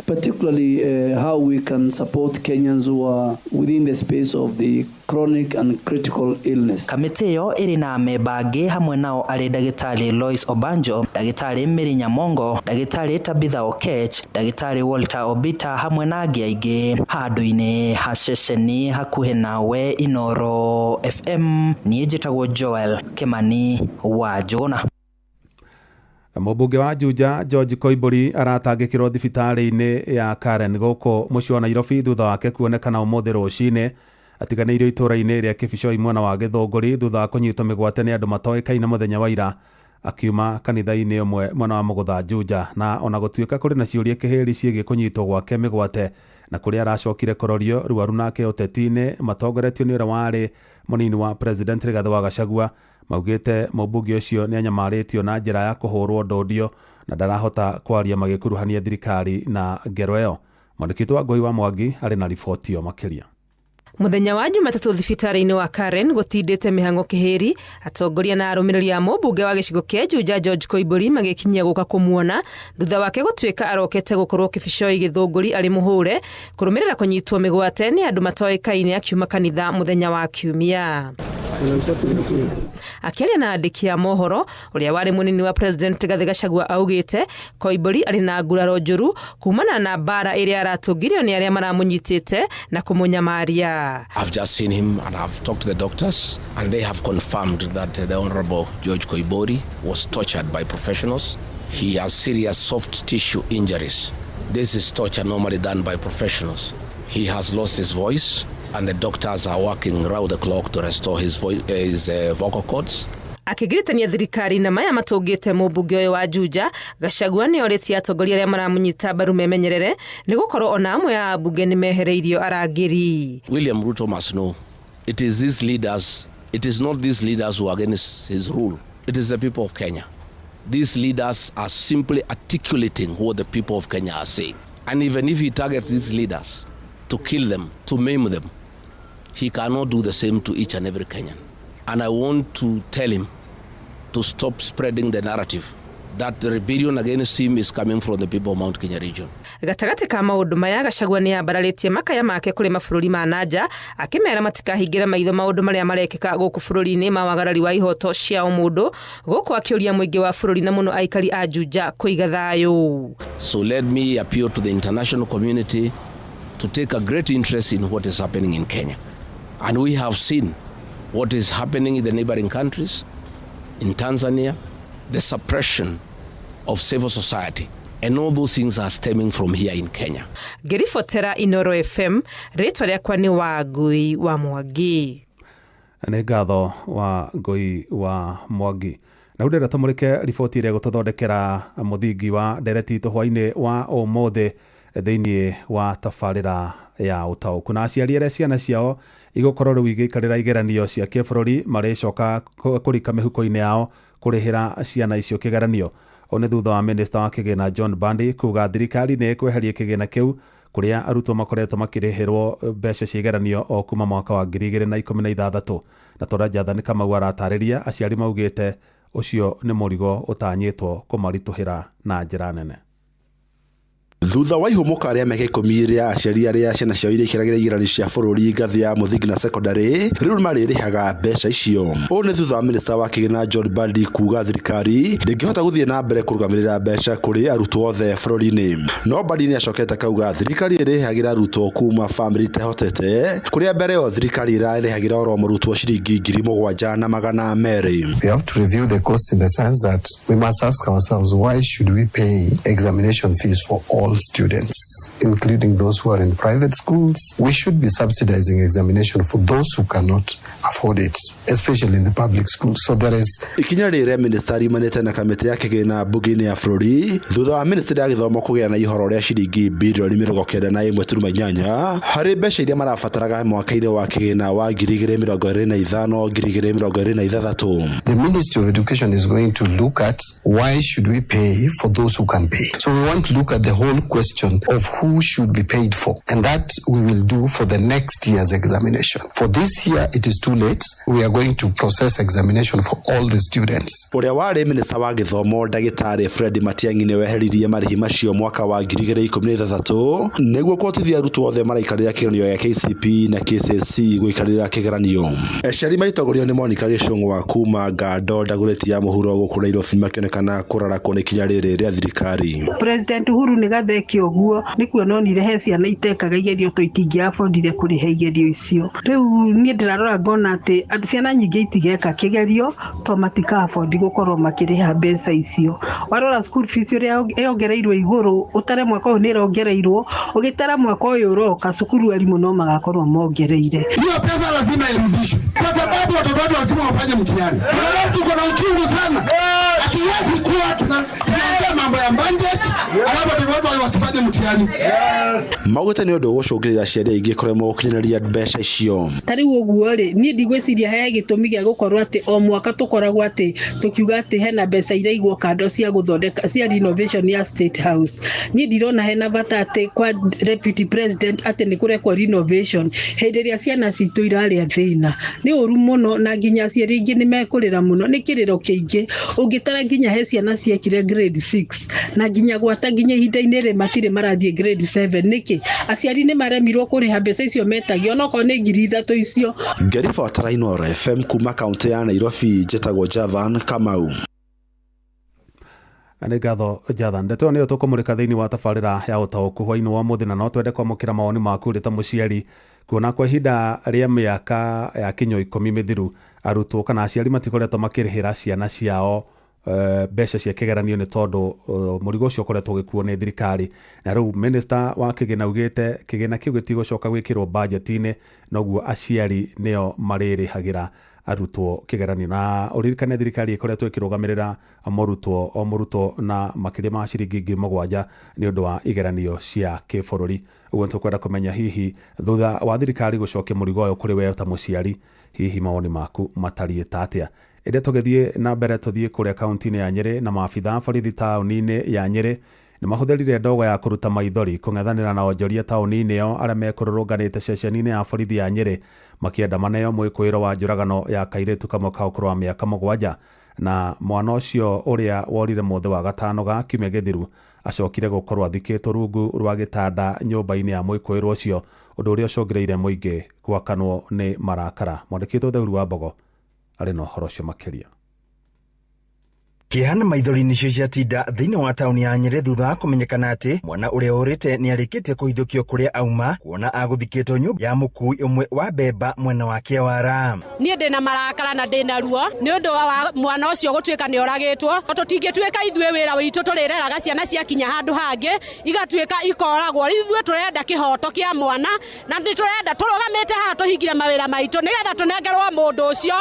particularly how we can support Kenyans who are within the space of the chronic and critical illness. Kamĩtĩ ĩyo ĩrĩ na amemba angĩ hamwe nao arĩ ndagĩtarĩ Lois Obanjo, ndagĩtarĩ Mary Nyamongo, ndagĩtarĩ Tabitha Okech, ndagĩtarĩ Walter Obita hamwe na angĩ aingĩ. Handũ-inĩ ha ceceni hakuhĩ nawe Inoro FM, niĩ njĩtagwo Joel Kimani wa Njũgũna. Mũmbunge wa Juja George Koimburi aratangĩkĩrwo thibitarĩ-inĩ ya Karen gũkũ mũciĩ wa Nairobi thutha wake kuonekana ũmũthĩ rũcinĩ atiganĩirio itũũra-inĩ rĩa Kibicoi mwena wa Gĩthũngũri thutha wa kũnyitwo mĩgwate nĩ andũ matoĩkaine mũthenya wa ira akiuma kanitha-inĩ ũmwe mwena wa Mũgũtha Juja. Na ona gũtuĩka kũrĩ na ciũria kĩhĩri ciĩgiĩ kũnyitwo gwake mĩgwate na kũrĩa aracokire kũrorio rũaru nake ũteti-inĩ matongoretio nĩ ũrĩa warĩ mũnini wa President Rigathĩ wa Gachagua maugĩte mũmbunge ũcio nĩ anyamarĩtio na njĩra ya kũhũrwo ndondio na ndarahota kwaria magĩkuruhania thirikari na ngero ĩyo. Mwandĩki wa Ngũi wa Mwangi arĩ na riboti ĩyo makĩria. Mũthenya wa Jumatatũ thibitarĩ-inĩ wa Karen gũtindĩte mĩhang'o kĩhĩri atongoria na arũmĩrĩri a mũmbunge wa gĩcigo kĩa Juja George Koimburi magĩkinyia gũka kũmuona thutha wake gũtuĩka arokete gũkorwo Kibicoi Gĩthũngũri arĩ mũhũre kũrũmĩrĩra kũnyitwo mĩgwate nĩ andũ matoĩkaine akiuma kanitha mũthenya wa Kiumia. Akĩaria na andĩki a mohoro ũrĩa warĩ mũnini wa President Rigathĩ Gachagua augĩte Koimburi arĩ na nguraro njũru kumana na mbara ĩrĩa aratũngirio nĩ arĩa maramũnyitĩte na kũmũnyamaria. I've just seen him and I've talked to the doctors and they have confirmed that the Honorable George Koimburi was tortured by professionals. He has serious soft tissue injuries. This is torture normally done by professionals. He has lost his voice and the doctors are working round the clock to restore his voice, his vocal cords. Akĩgiritania thirikari na maya matũngĩte mũmbunge ũyũ wa Juja, Gachagua nĩ orĩtie atongoria arĩa maramũnyita mbaru memenyerere nĩ gũkorwo ona amwe a ambunge nĩ mehereirio arangĩri. William Ruto must know it is these leaders, it is not these leaders who are against his rule, it is the people of Kenya. These leaders are simply articulating what the people of Kenya are saying. And even if he targets these leaders to kill them, to maim them, he cannot do the same to each and every Kenyan. And I want to tell him to stop spreading the narrative that the rebellion against him is coming from the people of Mount Kenya region. Gatagatĩ ka maũndũ maya Gachagua nĩ ambararĩtie makaya make kũrĩ mabũrũri ma nanja akĩmera matikahingĩre maitho maũndũ marĩa marekĩka gũkũ bũrũri-inĩ ma wagarari wa ihoto cia ũmũndũ gũkũ akĩũria mũingĩ wa bũrũri na mũno aikari a Juja kũiga thayũ. So let me appeal to the international community to take a great interest in what is happening in Kenya. And we have seen what is happening in the neighboring countries, in Tanzania, the suppression of civil society. And all those things are stemming from here in Kenya. Ngĩribotera Inoro FM, rĩtwa rĩakwa nĩ Wangui wa Mwangi. Nĩ ngatho wa Ngui wa Mwangi. Na rĩu ndĩrenda tũmũrĩke riboti ĩrĩa ĩgũtũthondekera mũthingi wa ndereti itũ hwaĩ-inĩ wa ũmũthĩ thĩinĩ wa tabarĩra ya ũtaũku. Na aciari arĩa ciana ciao igũkorwo rĩu igĩikarĩra igeranio cia kĩbũrũri marĩcoka kũrika mĩhuko-inĩ yao kũrĩhĩra ciana icio kĩgeranio. Ũũ nĩ thutha wa minista wa kĩgĩna John Mbadi kuga thirikari nĩ ĩkweheria kĩgĩna kĩu kũrĩa arutwo makoretwo makĩrĩhĩrwo mbeca cia igeranio o kuma mwaka wa 2016. Na Tora Jathani Kamau aratarĩria aciari maugĩte ũcio nĩ mũrigo ũtanyĩtwo kũmaritũhĩra na njĩra nene. Thutha wa ihũmũka rĩa mĩaka 10 rĩa aciari arĩa ciana ciao irĩkĩragĩra igeranio cia bũrũri ngathĩ ya mũthingi na secondary rĩu marĩrĩhaga mbeca icio. Ũũ nĩ thutha wa minista wa kĩgĩna John Mbadi kuga thirikari ndĩngĩhota gũthiĩ na mbere kũrũgamĩrĩra mbeca kũrĩ arutwo othe bũrũri-inĩ. No Mbadi nĩacokete akauga thirikari ĩrĩhagĩra arutwo kuma bamĩrĩ itehotete kũrĩa mbere ĩyo thirikari ĩrarĩhagĩra oro mũrutwo ciringi 7,200. We have to review the cost in the sense that we must ask ourselves, why should we pay examination fees for all students, including those who are in private schools? We should be subsidizing examination for those who cannot afford it, especially in the public schools. So there is Ikinya rĩrĩ rĩa minista riumanĩte na kamĩtĩ ya kĩgĩna mbunge-inĩ ya bũrũri thutha wa ministry ya gĩthomo kũgĩa na ihoro rĩa ciringi birioni 91.8 harĩ mbeca iria marabataraga mwaka-inĩ wa kĩgĩna wa 2025 2026. The Ministry of Education is going to look at why should we pay for those who can pay. So we want to look at the whole question of who should be paid for, and that we will do for the next year's examination. For this year, it is too late. We are going to process examination for all the students. Ũrĩa warĩ minista wa gĩthomo ndagĩtarĩ Fred Matiang'i nĩwe weheririe marĩhi macio mwaka wa 2016 nĩguo kũhotithia arutwo othe maraikarĩra kĩgeranio gĩa KCPE na KCSE gũikarĩra kĩgeranio. Aciari magĩtongorio nĩ Monica Gĩcũng'wa kuma Ngando Dagoretti ya mũhuro gũkũ Nairobi makĩonekana kũrarakwo nĩ ikinya rĩrĩ rĩa thirikari. President Uhuru nĩ gatheke ũguo nĩ kuona onire he ciana itekaga igerio to itingĩabondire kũrĩha igerio icio. Rĩu niĩ ndĩrarora ngona atĩ ciana nyingĩ itigeka kĩgerio to matikabondi gũkorwo makĩrĩha mbeca icio. Warora school fees ũrĩa yongereirwo igũrũ, ũtare mwaka ũyũ nĩ ĩrongereirwo, ũgĩtara mwaka ũyũ ũroka cukuru arimũ no magakorwo mongereire. Hiyo pesa lazima irudishwe kwa sababu watoto wetu lazima wafanye mtihani. Kwa sababu tuko na uchungu sana, hatuwezi kuwa tunaongea mambo ya budget alafu watoto wetu wasifanye mtihani. Maugĩte nĩ ũndũ ũgũcũngĩrĩria aciari aingĩ kũremwo gũkinyanĩria mbeca icio. Ta rĩu ũguo rĩ, niĩ ndigwĩciria he gĩtũmi gĩa gũkorwo atĩ o mwaka tũkoragwo atĩ tũkiuga atĩ hena mbeca iraigwo kando cia gũthondeka cia renovation ya State House. Niĩ ndirona hena bata atĩ kwa deputy president atĩ nĩ kũrekwo renovation hĩndĩ ĩrĩa ciana citũ irarĩa thĩna. Nĩ ũru mũno na nginya aciari aingĩ nĩ mekũrĩra mũno, nĩ kĩrĩro kĩingĩ. Ũngĩtara nginya he ciana ciekire grade 6 na nginya gwata nginya ihinda-inĩ rĩ matirĩ marathiĩ grade 7. Nĩkĩ? Aciari nĩ maremirwo kũrĩha mbeca icio metagio onokorwo nĩ 3,000 icio. Ngĩribotera Inooro FM kuma kaunti ya Nairobi, njĩtagwo Javan Kamau. Nĩ ngatho Jathan. Ndeto ĩyo nĩyo tũkũmũrĩka thĩinĩ wa tabarĩra ya ũtaũku hwainĩ wa mũthĩ, na no twende kwamũkĩra mawoni maku ũrĩ ta mũciari kuona kwa ihinda rĩa mĩaka ya kinyo 10 mĩthiru arutwo kana aciari matikoretwo makĩrĩhĩra ciana ciao mbeca cia kĩgeranio nĩ tondũ mũrigo ũcio ũkoretwo ũgĩkuo nĩ thirikari. Na rĩu minista wa kĩgĩna augĩte kĩgĩna kĩu gĩtigũcoka gwĩkĩrwo bajeti-inĩ, noguo aciari nĩo marĩrĩhagĩra arutwo kĩgeranio. Na ũririkane thirikari ĩkoretwo ĩkĩrũgamĩrĩra mũrutwo o mũrutwo na makĩria ma ciringi 7,000 nĩ ũndũ wa igeranio cia kĩbũrũri. Ũguo nĩtũkwenda kũmenya hihi thutha wa thirikari gũcokia mũrigo ũyũ kũrĩ we ta mũciari, hihi mawoni maku matariĩ ta atĩa. Ĩndĩ tũgĩthiĩ na mbere tũthiĩ kũrĩa kaunti-inĩ ya Nyĩrĩ na maabitha a borithi taũni-inĩ ya Nyĩrĩ nĩ mahũthĩrire ndogo ya kũruta maithori kũng'ethanĩra na onjoria taũni-inĩ ĩyo arĩa mekũrũrũnganĩte ceceni-inĩ ya borithi ya Nyĩrĩ makĩenda maneo mwĩkũĩro wa njũragano ya kairĩtu kamwe ka ũkũrũ wa mĩaka 7 na mwana ũcio ũrĩa worire mũthĩ wa gatano ga kiumia gĩthiru acokire gũkorwo athikĩtwo rungu rwa gĩtanda nyũmba-inĩ ya mwĩkũĩrwo ũcio, ũndũ ũrĩa ũcũngĩrĩire mũingĩ gwakanwo nĩ marakara. Mwandĩki witũ Theuru wa Mbogo arĩ na ũhoro ũcio makĩria. Kĩeha na maithori nĩcio ciatinda thĩinĩ wa taũni ya Nyĩrĩ thutha wa kũmenyekana atĩ mwana ũrĩa ũrĩte nĩarĩkĩtie kũhithũkio kũrĩa auma kuona agũthikĩtwo nyũmba ya mũkui ũmwe wa mbemba mwena wa Kĩawara. Niĩ ndĩna marakara na ndĩna ruo nĩ ũndũ wa mwana ũcio gũtuĩka nĩ oragĩtwo. Tũtingĩtuĩka ithuĩ wĩra witũ tũrĩreraga ciana ciakinya handũ hangĩ igatuĩka ikoragwo. Ithuĩ tũrenda kĩhoto kĩa mwana na nĩ tũrenda tũrũgamĩte haha tũhingire mawĩra maitũ nĩgetha tũnengerwo mũndũ ũcio,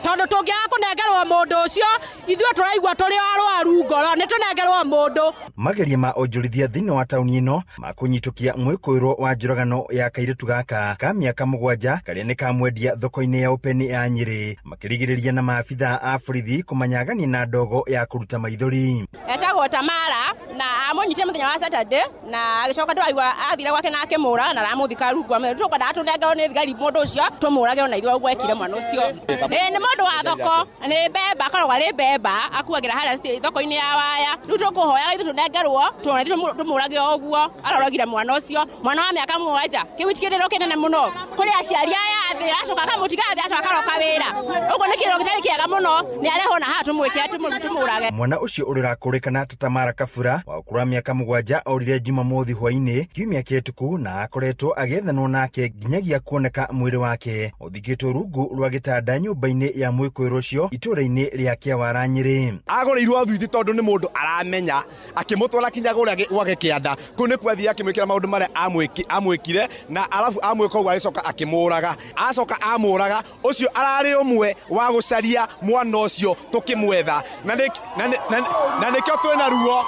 tondũ tũngĩaga kũnengerwo mũndũ ũcio ithuĩ tũraigua tũrĩ arwaru ngoro, nĩ tũnengerwo mũndũ. Mageria ma onjorithia thĩinĩ wa taũni ĩno makũnyitũkia mwĩkũĩrwo wa njũragano ya kairĩtu gaka ka mĩaka 7 karĩa nĩ kamwendia thoko-inĩ ya Ũpeni ya Nyĩrĩ makĩrigĩrĩria na maabitha a borithi kũmanyagania na ndogo ya kũruta maithori. Etagwo Etagwo Tamara na amũnyitire mũthenya wa Saturday na agĩcoka ndĩraigua athire gwake na akĩmũraga na aramũthika rungu wa mũtĩ. Tũkwendaga tũnengerwo nĩ thigari mũndũ ũcio tũmũrage ona ithuĩ ũguo ekire mwana ũcio. Ĩĩ nĩ mũndũ wa thoko, nĩ mbemba, akoragwo arĩ mbemba akuagĩra harĩa thoko-inĩ ya waya. Rĩu tũkũhoya ithuĩ tũnengerwo tuone ithuĩ tũmũrage o ũguo aroragire mwana ũcio, mwana wa mĩaka 7. Kĩu ti kĩrĩro kĩnene mũno kũrĩ aciari aya thĩ, aracoka akamũtiga thĩ, acoka akaroka wĩra. Ũguo nĩ kĩrĩro gĩtarĩ kĩega mũno, nĩ arehwo na haha tũmwĩke tũmũrage. Mwana ũcio ũrĩa ũrakũrĩkana ta Tamara Kabura wa ũkũrũ wa mĩaka 7 orire Jumamothi hwainĩ kiumia kĩhĩtũku na akoretwo agĩethanwo nake nginyagia kuoneka mwĩrĩ wake ũthikĩtwo rungu rwa gĩtanda nyũmba-inĩ ya mwĩkũĩrwo ũcio itũũra-inĩ rĩa Kĩawara Nyĩrĩ. Agũrĩirwo thuiti tondũ nĩ mũndũ aramenya, akĩmũtwara kinya kũrĩa gwake kĩanda, kũu nĩkuo athiĩ akĩmwĩkĩra maũndũ marĩa amwĩkire, na arabu amwĩka ũguo agĩcoka akĩmũraga. Acoka amũraga, ũcio ararĩ ũmwe wa gũcaria mwana ũcio tũkĩmwetha. Na nĩkĩo twĩna ruo,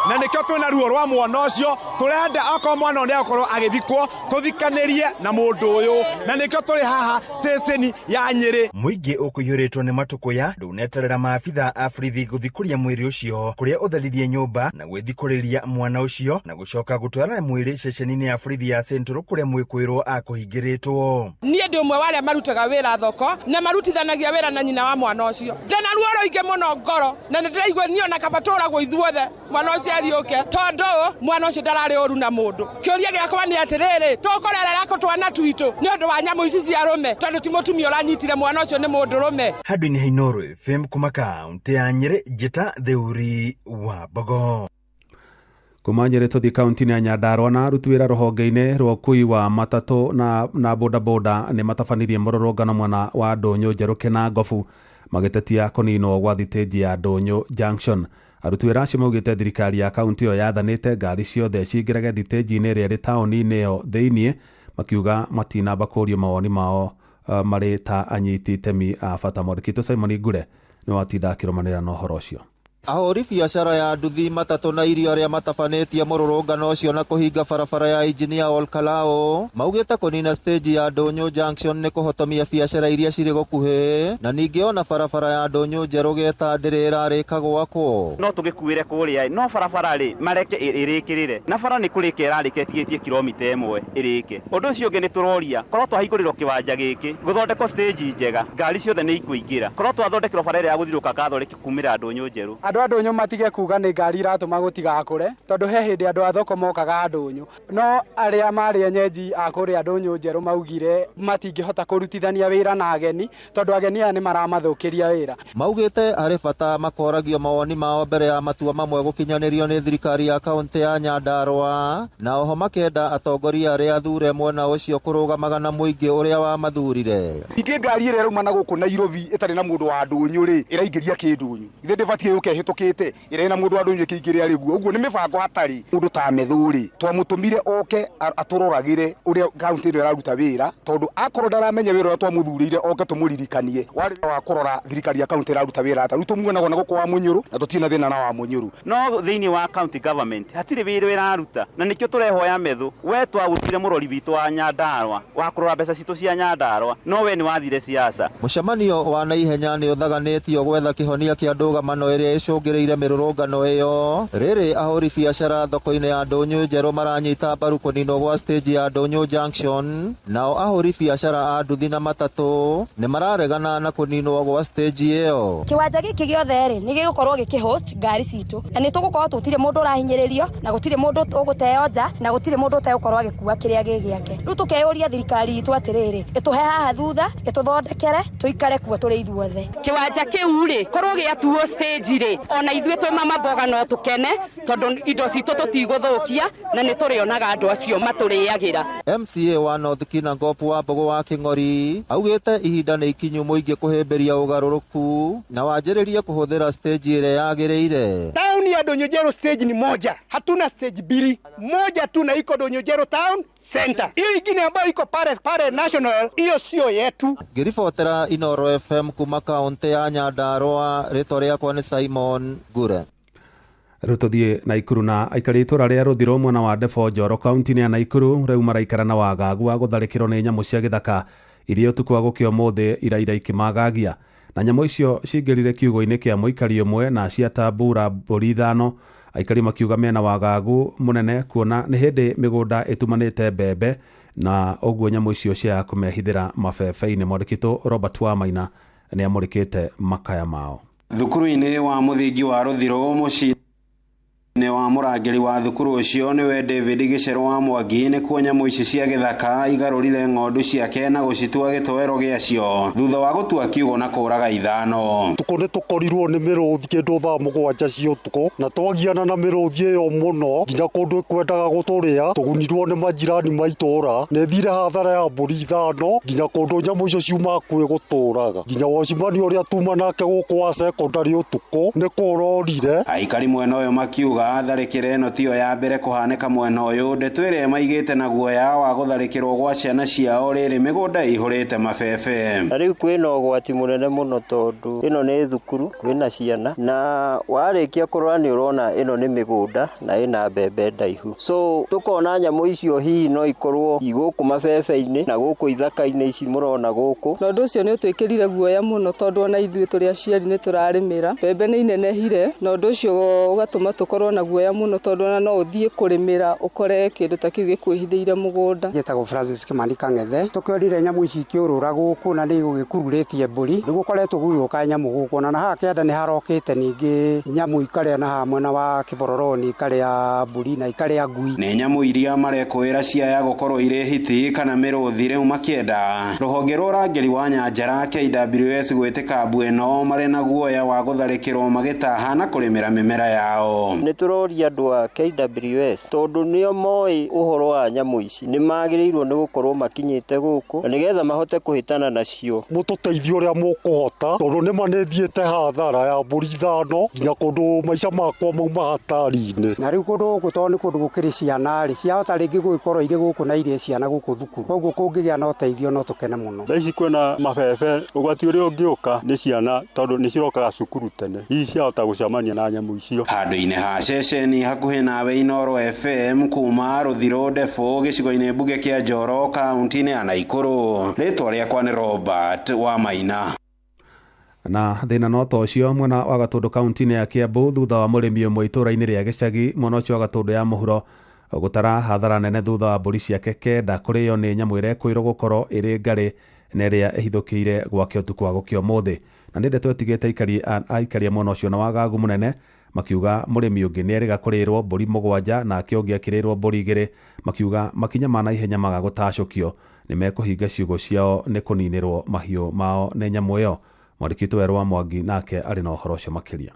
na nĩkĩo twĩna ruo rwa mwana ũcio, tũrenda okorwo mwana ũyũ nĩegũkorwo agĩthikwo, tũthikanĩrie na mũndũ ũyũ. Na nĩkĩo tũrĩ haha stĩcĩni ya Nyĩrĩ. Mũingĩ ũkũiyũrĩtwo nĩ matũkũya ndũneterera maabitha a borithi gũthikũria mwĩrĩ ũcio kũrĩa ũtharirie nyũmba na gwĩthikũrĩria mwana ũcio na gũcoka gũtwara mwĩrĩ ceceni-inĩ ya borithi ya Central kũrĩa mwĩkũĩrwo akũhingĩrĩtwo. Niĩ ndĩ ũmwe wa arĩa marutaga wĩra thoko na marutithanagia wĩra na nyina wa mwana ũcio. Ndĩna ruo rũingĩ mũno ngoro na nĩndĩraigua niĩ ona kaba tũragwo ithuothe mwana ũcio ariũke, tondũ mwana ũcio ndararĩ ũru na mũndũ. Kĩũria gĩakwa nĩ atĩrĩrĩ, tũkũrerera kũ twana twitũ nĩ ũndũ wa nyamũ ici cia arũme, tondũ ti mũtumia ũranyitire mwana ũcio nĩ mũndũrũme. Handũ-inĩ ha Inooro FM kuma kaũntĩ ya Nyĩrĩ, Njĩta Theuri wa Mbogo. Kuma Nyĩrĩ tũthiĩ kaũntĩ-inĩ ya Nyandarua na aruti wĩra rũhonge-inĩ rwa ũkui wa matatũ na bodaboda nĩ matabanirie mũrũrũngano mwena wa Ndũnyũ Njerũ Kĩnangobu magĩtetia kũninwo gwa thitĩnji ya Ndũnyũ Junction. Aruti wĩra acio maugĩte thirikari ya kaũntĩ ĩyo yathanĩte ngari ciothe cingĩrage thitĩnji-inĩ ĩrĩa ĩrĩ taũni-inĩ ĩyo thĩiniĩ, makiuga matinamba kũũrio mawoni mao marĩ ta anyiti itemi a bata. Mwandĩki witũ Simon Ngure nĩ watinda akĩrũmanĩrĩra na ũhoro ũcio. Ahũri biacara ya nduthi matatũ na irio arĩa matabanĩtie mũrũrũngano ũcio na kũhinga barabara ya Engineer Olkalao maugĩte kũnina stage ya Ndũnyũ Junction nĩ kũhotomia biacara iria cirĩ gũkuhĩ na ningĩ ona barabara ya Ndũnyũ Njerũ geta ndĩrĩ ĩrarĩka gwakwo. No tũgĩkuĩre kũrĩa no barabara rĩ mareke ĩrĩkĩrĩre na bara nĩ kũrĩka ĩrarĩka ĩtigĩtie kilomita 1 ĩrĩke. Ũndũ ũcio ũngĩ nĩ tũroria korwo twahingũrĩrwo kĩwanja gĩkĩ gũthondekwo stage njega ngari ciothe nĩ ikũingĩra, korwo twathondekerwo bara ĩrĩa ya gũthiũrũrũka Catholic kumĩra Ndũnyũ Njerũ. Andũ a Ndũnyũ matige kuga nĩ ngari iratũma gũtigakũre, tondũ he hĩndĩ andũ a thoko mokaga Ndũnyũ, no arĩa marĩ enyenji a kũrĩa Ndũnyũ Njerũ maugire matingĩhota kũrutithania wĩra na ageni tondũ ageni aya nĩ maramathũkĩria wĩra. Maugĩte harĩ bata makoragio mawoni mao mbere ya matua mamwe gũkinyanĩrio nĩ thirikari ya kaũntĩ ya Nyandarua, na oho makenda atongoria arĩa athure mwena ũcio kũrũgamaga na mũingĩ ũrĩa wamathurire. Ningĩ ngari ĩrĩa ĩrauma na gũkũ Nairobi ĩtarĩ na mũndũ wa Ndũnyũ rĩ ĩraingĩria kĩndũnyũ, ithe ndĩbatiĩ yũke ĩhĩtũkĩte ĩrĩa na mũndũ wa Ndũnyũ ĩkĩingĩria rĩguo. Ũguo nĩ mĩbango hatarĩ mũndũ ta Methũrĩ twamũtũmire oke atũroragĩre ũrĩa kaũntĩ ĩno ĩraruta wĩra, tondũ akorwo ndaramenya wĩra ũrĩa twamũthurĩire oke tũmũririkanie warĩ wa kũrora thirikari ya kaũntĩ ĩraruta wĩra ata. Rĩu tũmuonaga na gũkũ wa Mũnyũrũ na tũtirĩ na thĩna na wa Mũnyũrũ. No thĩinĩ wa county government hatirĩ wĩra ĩraruta na nĩkĩo tũrehoya Methu, we twagũtire mũrori witũ wa Nyandarua wa kũrora mbeca citũ cia Nyandarua, no we nĩ wathire siasa. Mũcemanio wa naihenya nĩ ũthaganĩtio gwetha kĩhonia kĩa ndũgamano ĩrĩa ĩcũngĩrĩire mĩrũrũngano ĩyo. Rĩrĩ ahũri biacara thoko-inĩ ya Ndũnyũ Njerũ maranyita mbaru kũninwo gwa stage ya Ndũnyũ Junction, nao ahũri biacara a nduthi na matatũ nĩ mararegana na kũninwo gwa stage ĩyo. Kĩwanja gĩkĩ gĩothe rĩ nĩ gĩgũkorwo gĩkĩhost ngari citũ na nĩ tũgũkorwo tũtirĩ mũndũ ũrahinyĩrĩrio na gũtirĩ mũndũ ũgũteo nja na gũtirĩ mũndũ ũtegũkorwo agĩkua kĩrĩa gĩ gĩake. Rĩu tũkeyũria thirikari itũ atĩrĩrĩ, ĩtũhe haha thutha ĩtũthondekere tũikare kuo tũrĩ ithuothe. Kĩwanja kĩu rĩ korwo gĩatuo stage rĩ ona ithuĩ twĩ mama mboga no tũkene tondũ indo citũ tũtigũthũkia na nĩ tũrĩonaga andũ acio matũrĩagĩra. MCA wa North Kinangop wa Mbogo wa Kĩng'ori augĩte ihinda nĩ ikinyu mũingĩ kũhĩmbĩria ũgarũrũku na wanjĩrĩrie kũhũthĩra stage ĩrĩa yagĩrĩire. Tauni ya Ndũnyũ Njerũ stage ni moja, hatuna stage mbili, moja tu na iko Ndũnyũ Njerũ town center. Hiyo ingine ambayo iko pare national, hiyo sio yetu. Ngĩribotera Inooro FM kuma kaũntĩ ya Nyandarua, rĩtwa rĩakwa nĩ Simon Ngure. Rĩu tũthiĩ Naikuru na aikari itũra rĩa Rũthirũ mwena wa Ndebo Njoro kaũntĩ-inĩ ya Naikuru rĩu maraikara na wagagu wa gũtharĩkĩrwo nĩ nyamũ cia gĩthaka iria ũtukũ wa gũkĩa ũmũthĩ iraira ikĩmagagia. Na nyamũ icio cingĩrire kiugũ-inĩ kĩa mũikari ũmwe na ciatambura mbũri 5. Aikari makiuga mena wagagu mũnene kuona nĩ hĩndĩ mĩgũnda ĩtumanĩte mbembe na ũguo nyamũ icio cia kũmehithĩra mabebe-inĩ. Mwandĩki Robert Wamaina nĩ amũrĩkĩte makaya mao. Thukuru-inĩ wa mũthingi wa Rũthirũ mũciĩ wa mũrangĩri wa thukuru ũcio nĩwe David Gĩcerũ wa Mwangi nĩkuo nyamũ ici cia gĩthaka igarũrire ng'ondu ciake na gũcitua gĩtoero gĩacio thutha wa gũtua kiugo na kũraga 5. Tukũ nĩ tũkorirwo nĩ mĩrũthi kĩndũ thaa 7 cia ũtukũ na twagiana na mĩrũthi ĩyo mũno nginya kũndũ ĩkwendaga gũtũrĩa. Tũgunirwo nĩ majirani ma itũũra, nĩ thire hathara ya mbũri 5 nginya kũndũ nyamũ icio ciuma hakuhĩ gũtũraga. Nginya wacimani ũrĩa tuma nake gũkũ wa sekondari ũtukũ nĩ kũrorire. Aikari mwena ũyũ makiuga tharĩkĩra ĩno tiyo ya mbere kũhanĩka mwena ũyũ, ndeto ĩrĩa maigĩte na guoya wa gũtharĩkĩrwo gwa ciana ciao rĩrĩ mĩgũnda ĩihũrĩte mabebe. Na rĩu kwĩna ũgwati mũnene mũno tondũ ĩno nĩ thukuru, kwĩna ciana na warĩkia kũrora nĩ ũrona ĩno nĩ mĩgũnda na ĩna mbembe ndaihu, so tũkona nyamũ icio hihi no ikorwo igũkũ mabebe-inĩ na gũkũ ithaka-inĩ ici mũrona gũkũ. Na ũndũ ũcio nĩ ũtwĩkĩrire guoya mũno tondũ ona ithuĩ tũrĩ aciari nĩ tũrarĩmĩra, mbembe nĩ inenehire, na ũndũ ũcio ũgatũma tũkorwo na guoya mũno tondũ ona no ũthiĩ kũrĩmĩra ũkore kĩndũ ta kĩu gĩkwĩhithĩire mũgũnda. Njĩtagwo Francis Kimani Kang'ethe. Tũkĩorire nyamũ ici ikĩũrũra gũkũ na nĩ igũgĩkururĩtie mbũri. Nĩ gũkoretwo gũgĩũka nyamũ gũkũ na haha kĩanda nĩ harokĩte ningĩ nyamũ ikarĩa na haha mwena wa Kĩbororoni ikarĩa mbũri na ikarĩa ngui. Nĩ nyamũ iria marekũĩra ciaya gũkorwo irĩ hiti kana mĩrũthi rĩu makĩenda rũhonge rwa ũrangĩri wa nyanjara KWS gwĩtĩka mbu ĩno marĩ na guoya wa gũtharĩkĩrwo magĩtaha na kũrĩmĩra mĩmera yao. Nĩ tũroria andũ a KWS tondũ nĩo moĩ ũhoro wa nyamũ ici, nĩ magĩrĩirwo nĩ gũkorwo makinyĩte gũkũ nĩgetha mahote kũhĩtana nacio. Mũtũteithie ũrĩa mũkũhota tondũ nĩma nĩ thiĩte hathara ya mbũri 5 nginya kũndũ maica makwa mauma hatari-inĩ. Na rĩu kũndũ gũkũ tondũ nĩ kũndũ gũkĩrĩ ciana rĩ, ciahota rĩngĩ gũgĩkorwo irĩ gũkũ na irĩe ciana gũkũ thukuru, koguo kũngĩgĩa na ũteithio no tũkene mũno. Thaa ici kwĩna mabebe, ũgwati ũrĩa ũngĩũka nĩ ciana tondũ nĩ cirokaga cukuru tene, hihi ciahota gũcemania na nyamũ icio. Handũ-inĩ ha ceceni hakuhĩ nawe Inooro FM kuma Rũthirũ Ndebũ gĩcigo-inĩ mbunge kĩa Njoro kaunti-inĩ ya Naikuru. Rĩtwa rĩakwa nĩ Robert Wamaina. Na thĩna no ta ũcio mwena wa Gatũndũ kaunti-inĩ ya Kiambu thutha wa mũrĩmi ũmwe itũũra-inĩ rĩa gĩcagi mwena ũcio wa Gatũndũ ya mũhuro gũtara hathara nene thutha wa mbũri ciake 9 kũrĩo nĩ nyamũ ĩrekũĩrwo gũkorwo ĩrĩ ngarĩ na ĩrĩa ĩhithũkĩire gwake ũtukũ wa gũkĩa ũmũthĩ. Na nĩ ndeto ĩtigĩte aikari a mwena ũcio na wagagu mũnene makiuga mũrĩmi ũngĩ nĩ erĩga kũrĩrwo mbũri 7 nake ũngĩ akĩrĩrwo mbũri 2, makiuga makinya ma naihenya maga gũtacũkio nĩ mekũhinga ciugo ciao nĩ kũninĩrwo mahiũ mao nĩ nyamũ ĩyo. Mwandĩki witũ wa Mwangi nake arĩ na ũhoro ũcio makĩria.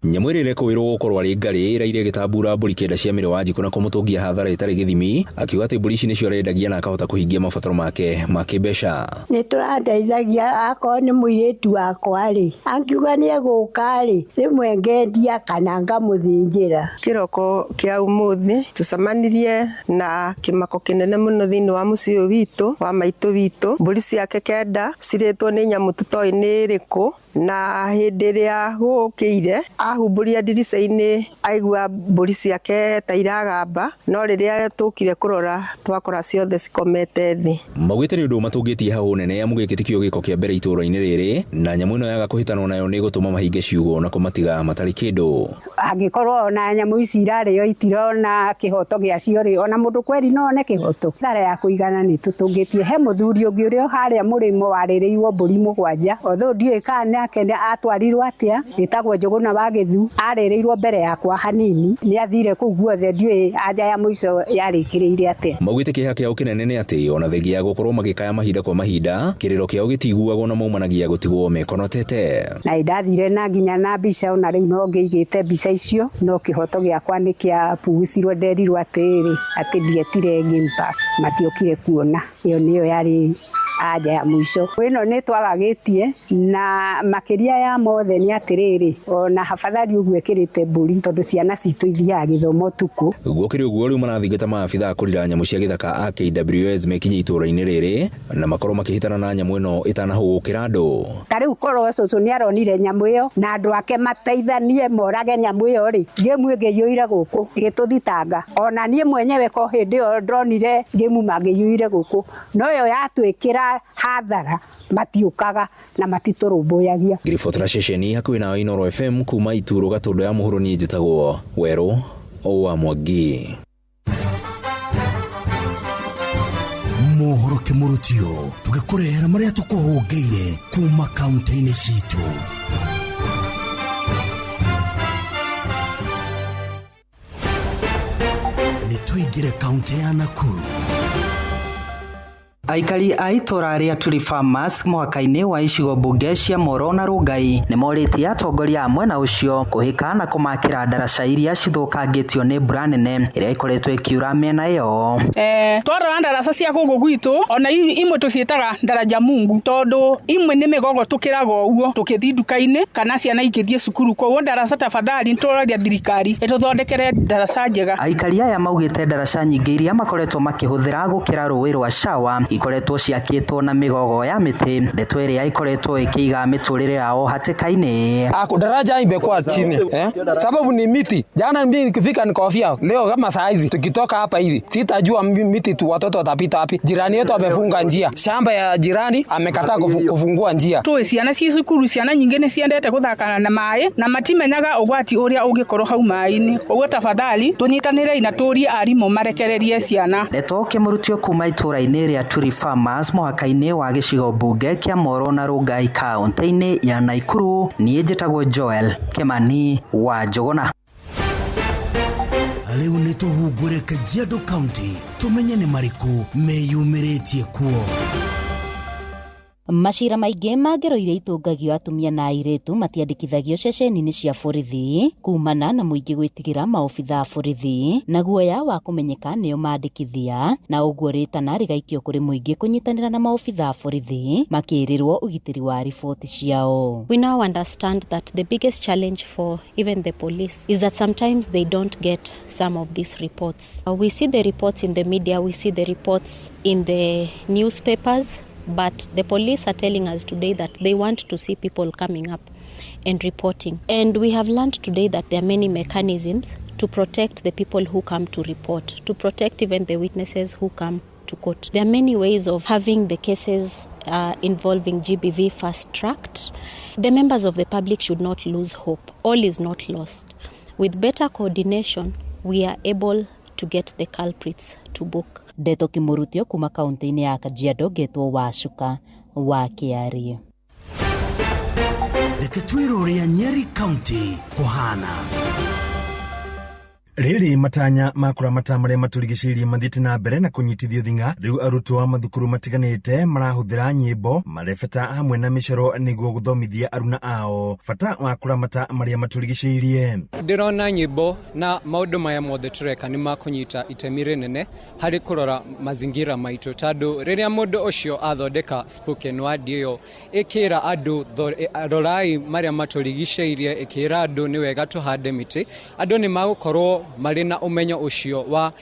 Nyamũ ĩrĩa ĩrekũĩrwo gũkorwo arĩ ngarĩ ĩraire ĩgĩtambura mbũri 9 cia mĩrĩ wa njikũ na kũmũtũngia hathara ĩtarĩ gĩthimi, akiuga atĩ mbũri ici nĩcio arendagia na akahota kũhingia mabataro make ma kĩmbeca. Nĩ tũrandeithagia akorwo nĩ mũirĩtu wakwa rĩ, angiuga nĩ egũka rĩ, rĩmwe ngendia kana ngamũthĩnjĩra. Kĩroko kĩa ũmũthĩ tũcemanirie na kĩmako kĩnene mũno thĩinĩ wa mũciĩ ũyũ witũ wa maitũ witũ. Mbũri ciake 9 cirĩtwo nĩ nyamũ tũtoĩ nĩ ĩrĩkũ, na hĩndĩ ĩrĩa gũkĩire ahumbũria ndirica-inĩ aigua mbũri ciake ta iragamba, no rĩrĩa tũkire kũrora twakora ciothe cikomete thĩ. Maugĩte nĩ ũndũ matũngĩtie hau nene amu gĩkĩ tikĩo gĩko kĩa mbere itũũra-inĩ rĩrĩ, na nyamũ ĩno yaga kũhĩtanwo nayo nĩ ĩgũtũma mahinge ciugo na kũmatiga matarĩ kĩndũ. Angĩkorwo ona nyamũ ici irarĩo itirona kĩhoto gĩacio rĩ, ona mũndũ kweri no one kĩhoto. Thara ya kũigana nĩ tũtũngĩtie. He mũthuri ũngĩ ũrĩa harĩa mũrĩmo warĩrĩirwo mbũri 7, although ndiũĩ kana nake atwarirwo atĩa, ĩtagwo Njũgũna wa Gĩthu, arĩrĩirwo mbere yakwa hanini, nĩ athire kũu guothe, ndiũĩ anja ya mũico yarĩkĩrĩire atĩa. Maugĩte kĩeha kĩao kĩnene nĩ atĩ ona thengia ya gũkorwo magĩkaya mahinda kwa mahinda, kĩrĩro kĩao gĩtiguagwo na maumanagia gũtigwo mekonotete. Na ndathire na nginya na mbica, ona rĩu no ngĩigĩte mbica icio, no kĩhoto gĩakwa nĩ kĩapugucirwo, nderirwo atĩrĩrĩ atĩ ndietire game park, matiokire kuona. Ĩyo nĩyo yarĩ anja ya mũico. Ĩno nĩ twagagĩtie, na makĩria ya mothe nĩ atĩrĩrĩ, ona habathari ũguo ĩkĩrĩte mbũri tondũ ciana citũ ithiaga gĩthomo ũtukũ. Gũkĩrĩ ũguo rĩu marathingata maabithaa kũrira nyamũ cia gĩthaka a KWS mekinye itũũra-inĩ rĩrĩ na makorwo makĩhĩtana na nyamũ ĩno ĩtanahũgũkĩra andũ. Ta rĩu korwo cũcũ nĩ aronire nyamũ ĩyo na andũ ake mateithanie morage nyamũ ĩyo rĩ, ngĩmu ĩngĩiyũire gũkũ ĩgĩtũthitanga. Ona niĩ mwenyewe ko hĩndĩ ĩyo ndonire ngĩmu mangĩiyũire gũkũ, no ĩyo yatwĩkĩra wa hathara matiũkaga na matitũrũmbũyagia. Ngĩribotera ceceni hakuhĩ nawe Inooro FM kuma Ituro Gatũndũ ya mũhuro, niĩ njĩtagwo Werũ wa Mwangi. Mohoro kĩmũrutio tũgĩkũrehera marĩa tũkũhũngĩire kuma kaunti-inĩ citũ. Nĩ tũingĩre kaunti ya Nakuru. Aikari a itũra rĩa Turi Farmers mũhaka-inĩ wa icigo mbunge cia Moro na Rongai nĩ morĩtie atongoria a mwena ũcio kũhĩka na kũmakĩra ndaraca iria cithũkangĩtio nĩ mbura nene ĩrĩa ĩkoretwo ĩkiura mĩena ĩyo. Twarora ndaraca cia gũkũ gwitũ ona imwe tũciĩtaga ndaraja Mungu tondũ imwe nĩ mĩgogo tũkĩraga ũguo tũkĩthiĩ nduka-inĩ kana ciana ikĩthiĩ cukuru. Koguo ndaraca tafadhali nĩtũroria thirikari ĩtũthondekere ndaraca njega. Aikari aya maugĩte ndaraca nyingĩ iria makoretwo makĩhũthĩra gũkĩra rũĩ rwa Shawa ikoretwo ciakĩtwo na mĩgogo ya mĩtĩ, ndeto ĩrĩa ĩkoretwo ĩkĩiga mĩtũrĩre yao hatĩka-inĩ. Daraja imekuwa chini sababu ni miti. Jana mimi nikifika nikofia, leo kama saa hizi tukitoka hapa hivi sitajua miti tu watoto watapita wapi. Jirani yetu amefunga njia, shamba ya jirani amekataa kufungua njia. Tũĩ ciana ci cukuru, ciana nyingĩ nĩ ciendete gũthakana na maĩ na matimenyaga ũgwati ũrĩa ũngĩkorwo hau maĩ-inĩ. Koguo tafadhali tũnyitanĩrei na tũrie arimũ marekererie ciana. Ndeto kĩmũrutio kuma itũra-inĩ rĩa Turi Farmers mũhaka-inĩ wa gĩcigo mbunge kĩa Moro na Rongai kaunti-inĩ ya Nakuru, niĩ njĩtagwo Joel Kimani wa Njũgũna. Rĩu nĩ tũhungure Kajiado County tũmenye nĩ marĩkũ meyumĩrĩtie kuo. Macira maingĩ ma ngero iria itũngagio atumia na airĩtu matiandĩkithagio ceceni-inĩ cia borithi kumana na mũingĩ gwĩtigĩra maobitha a borithi na guoya wa kũmenyeka nĩo mandĩkithia, na ũguo rĩtana rĩgaikio kũrĩ mũingĩ kũnyitanĩra na maobitha a borithi makĩrĩrwo ũgitĩri wa riboti ciao. We now understand that the biggest challenge for even the police is that sometimes they don't get some of these reports. We see the reports in the media, we see the reports in the newspapers, but the police are telling us today that they want to see people coming up and reporting. And we have learned today that there are many mechanisms to protect the people who come to report, to protect even the witnesses who come to court. There are many ways of having the cases involving GBV fast-tracked. The members of the public should not lose hope. All is not lost. With better coordination, we are able to get the culprits to book. Ndeto kĩmũrutio kuma kaunti-inĩ ya Kajiado ngetwo Wacuka wa Kĩarie. Reke twĩrore Nyeri County kũhana. Rĩrĩ matanya ma kũramata marĩa matũrigicĩirie mathiĩte na mbere na kũnyitithio thing'a. Rĩu arutwo a mathukuru matiganĩte marahũthĩra nyĩmbo, marebeta hamwe na mĩcoro nĩguo gũthomithia aruna ao bata wa kũramata marĩa matũrigicĩirie. Ndĩrona nyĩmbo na maũndũ maya mothe tũreka nĩ makũnyita itemi rĩnene harĩ kũrora mazingira maitũ, tondũ rĩrĩa mũndũ ũcio athondeka spoken word ĩyo ĩkĩra andũ rorai marĩa matũrigicĩirie, ĩkĩra andũ nĩ wega tũhande mĩtĩ, andũ nĩ magũkorwo marĩ na ũmenyo ũcio wa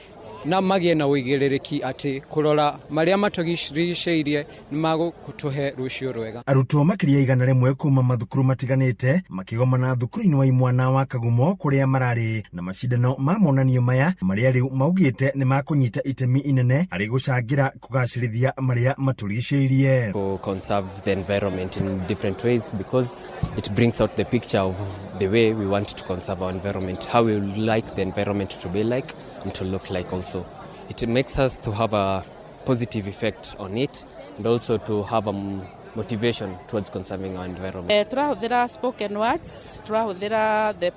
na magĩe na ũigĩrĩrĩki atĩ kũrora marĩa matũrigicĩirie nĩ magũtũhe rũciũ rwega. Arutwo makĩria 100 kuma mathukuru matiganĩte makĩgomana thukuru-inĩ wa imwana wa Kagumo kũrĩa mararĩ na macindano ma monanio maya marĩa rĩu maugĩte nĩ makũnyita itemi inene harĩ gũcangĩra kũgacĩrithia marĩa matũrigicĩirie. To conserve the environment in different ways because it brings out the picture of the way we want to conserve our environment, how we would like the environment to be like and to look like also. It makes us to have a positive effect on it and also to have a motivation towards conserving our environment. Tũrahũthĩra spoken words, tũrahũthĩra the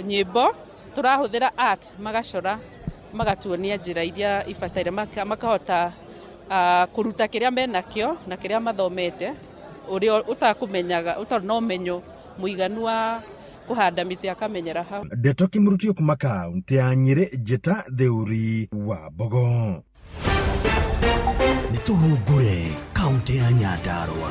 nyĩmbo, tũrahũthĩra art, magacora, magatuonia njĩra iria ibataire, makahota kũruta kĩrĩa menakĩo na kĩrĩa mathomete, ũrĩa ũtakũmenyaga, ũtarĩ na ũmenyo mũiganu wa kũhanda mĩtĩ akamenyera hau. Ndeto kĩmũrutio kuma kaunti ya Nyĩrĩ, Njĩta Theuri wa Mbogo. Nĩ tũhungure kaunti ya Nyandarua.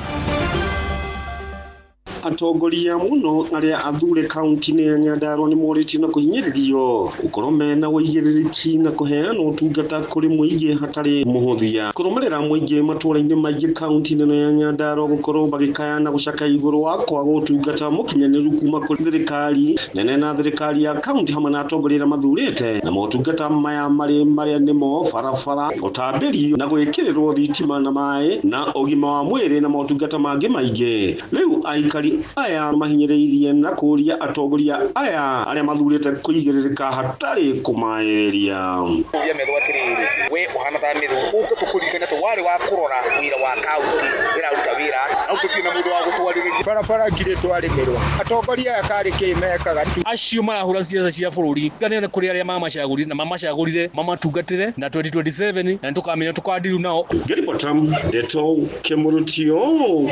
Atongoria mũno arĩa athure kaunti-inĩ ya Nyandarua nĩ morĩtio na kũhinyĩrĩrio gũkorwo mena ũigĩrĩrĩki na kũheana ũtungata kũrĩ mũingĩ hatarĩ mũhũthia. Kũrũmĩrĩra mũingĩ matũũra-inĩ maingĩ kaunti-inĩ ĩno ya Nyandarua gũkorwo magĩkaya na gũcakaya igũrũ wa kwaga ũtungata mũkinyanĩru kuma kũrĩ thirikari nene na thirikari ya kaunti hamwe na atongoria arĩa mathurĩte, na motungata maya marĩ marĩa nĩmo barabara, ũtambĩri na gwĩkĩrĩrwo thitima na maĩ na ũgima wa mwĩrĩ na motungata mangĩ maingĩ. Rĩu aikari aya mahinyĩrĩirie na kũria atongoria aya arĩa mathurĩte kũigĩrĩrĩka hatarĩ kũmaĩrĩria. Uria metho atiriri, we uhana ta metho uke tukuririkane tu wari wa kurora wira wa kaunti iraruta wira na tutirĩ na mundu wa gutwarĩrĩria barabara ngiri twarĩmĩrwo atongoria aya karĩ kĩ mekaga tu acio marahũra ciaca cia bũrũri nĩ kũrĩ arĩa mamacagũrire na mamacagũrire mamatungatĩre na 2027 na nĩtũkamenya tũkandiru nao. Ngĩribota Ndeto Kĩmũrutio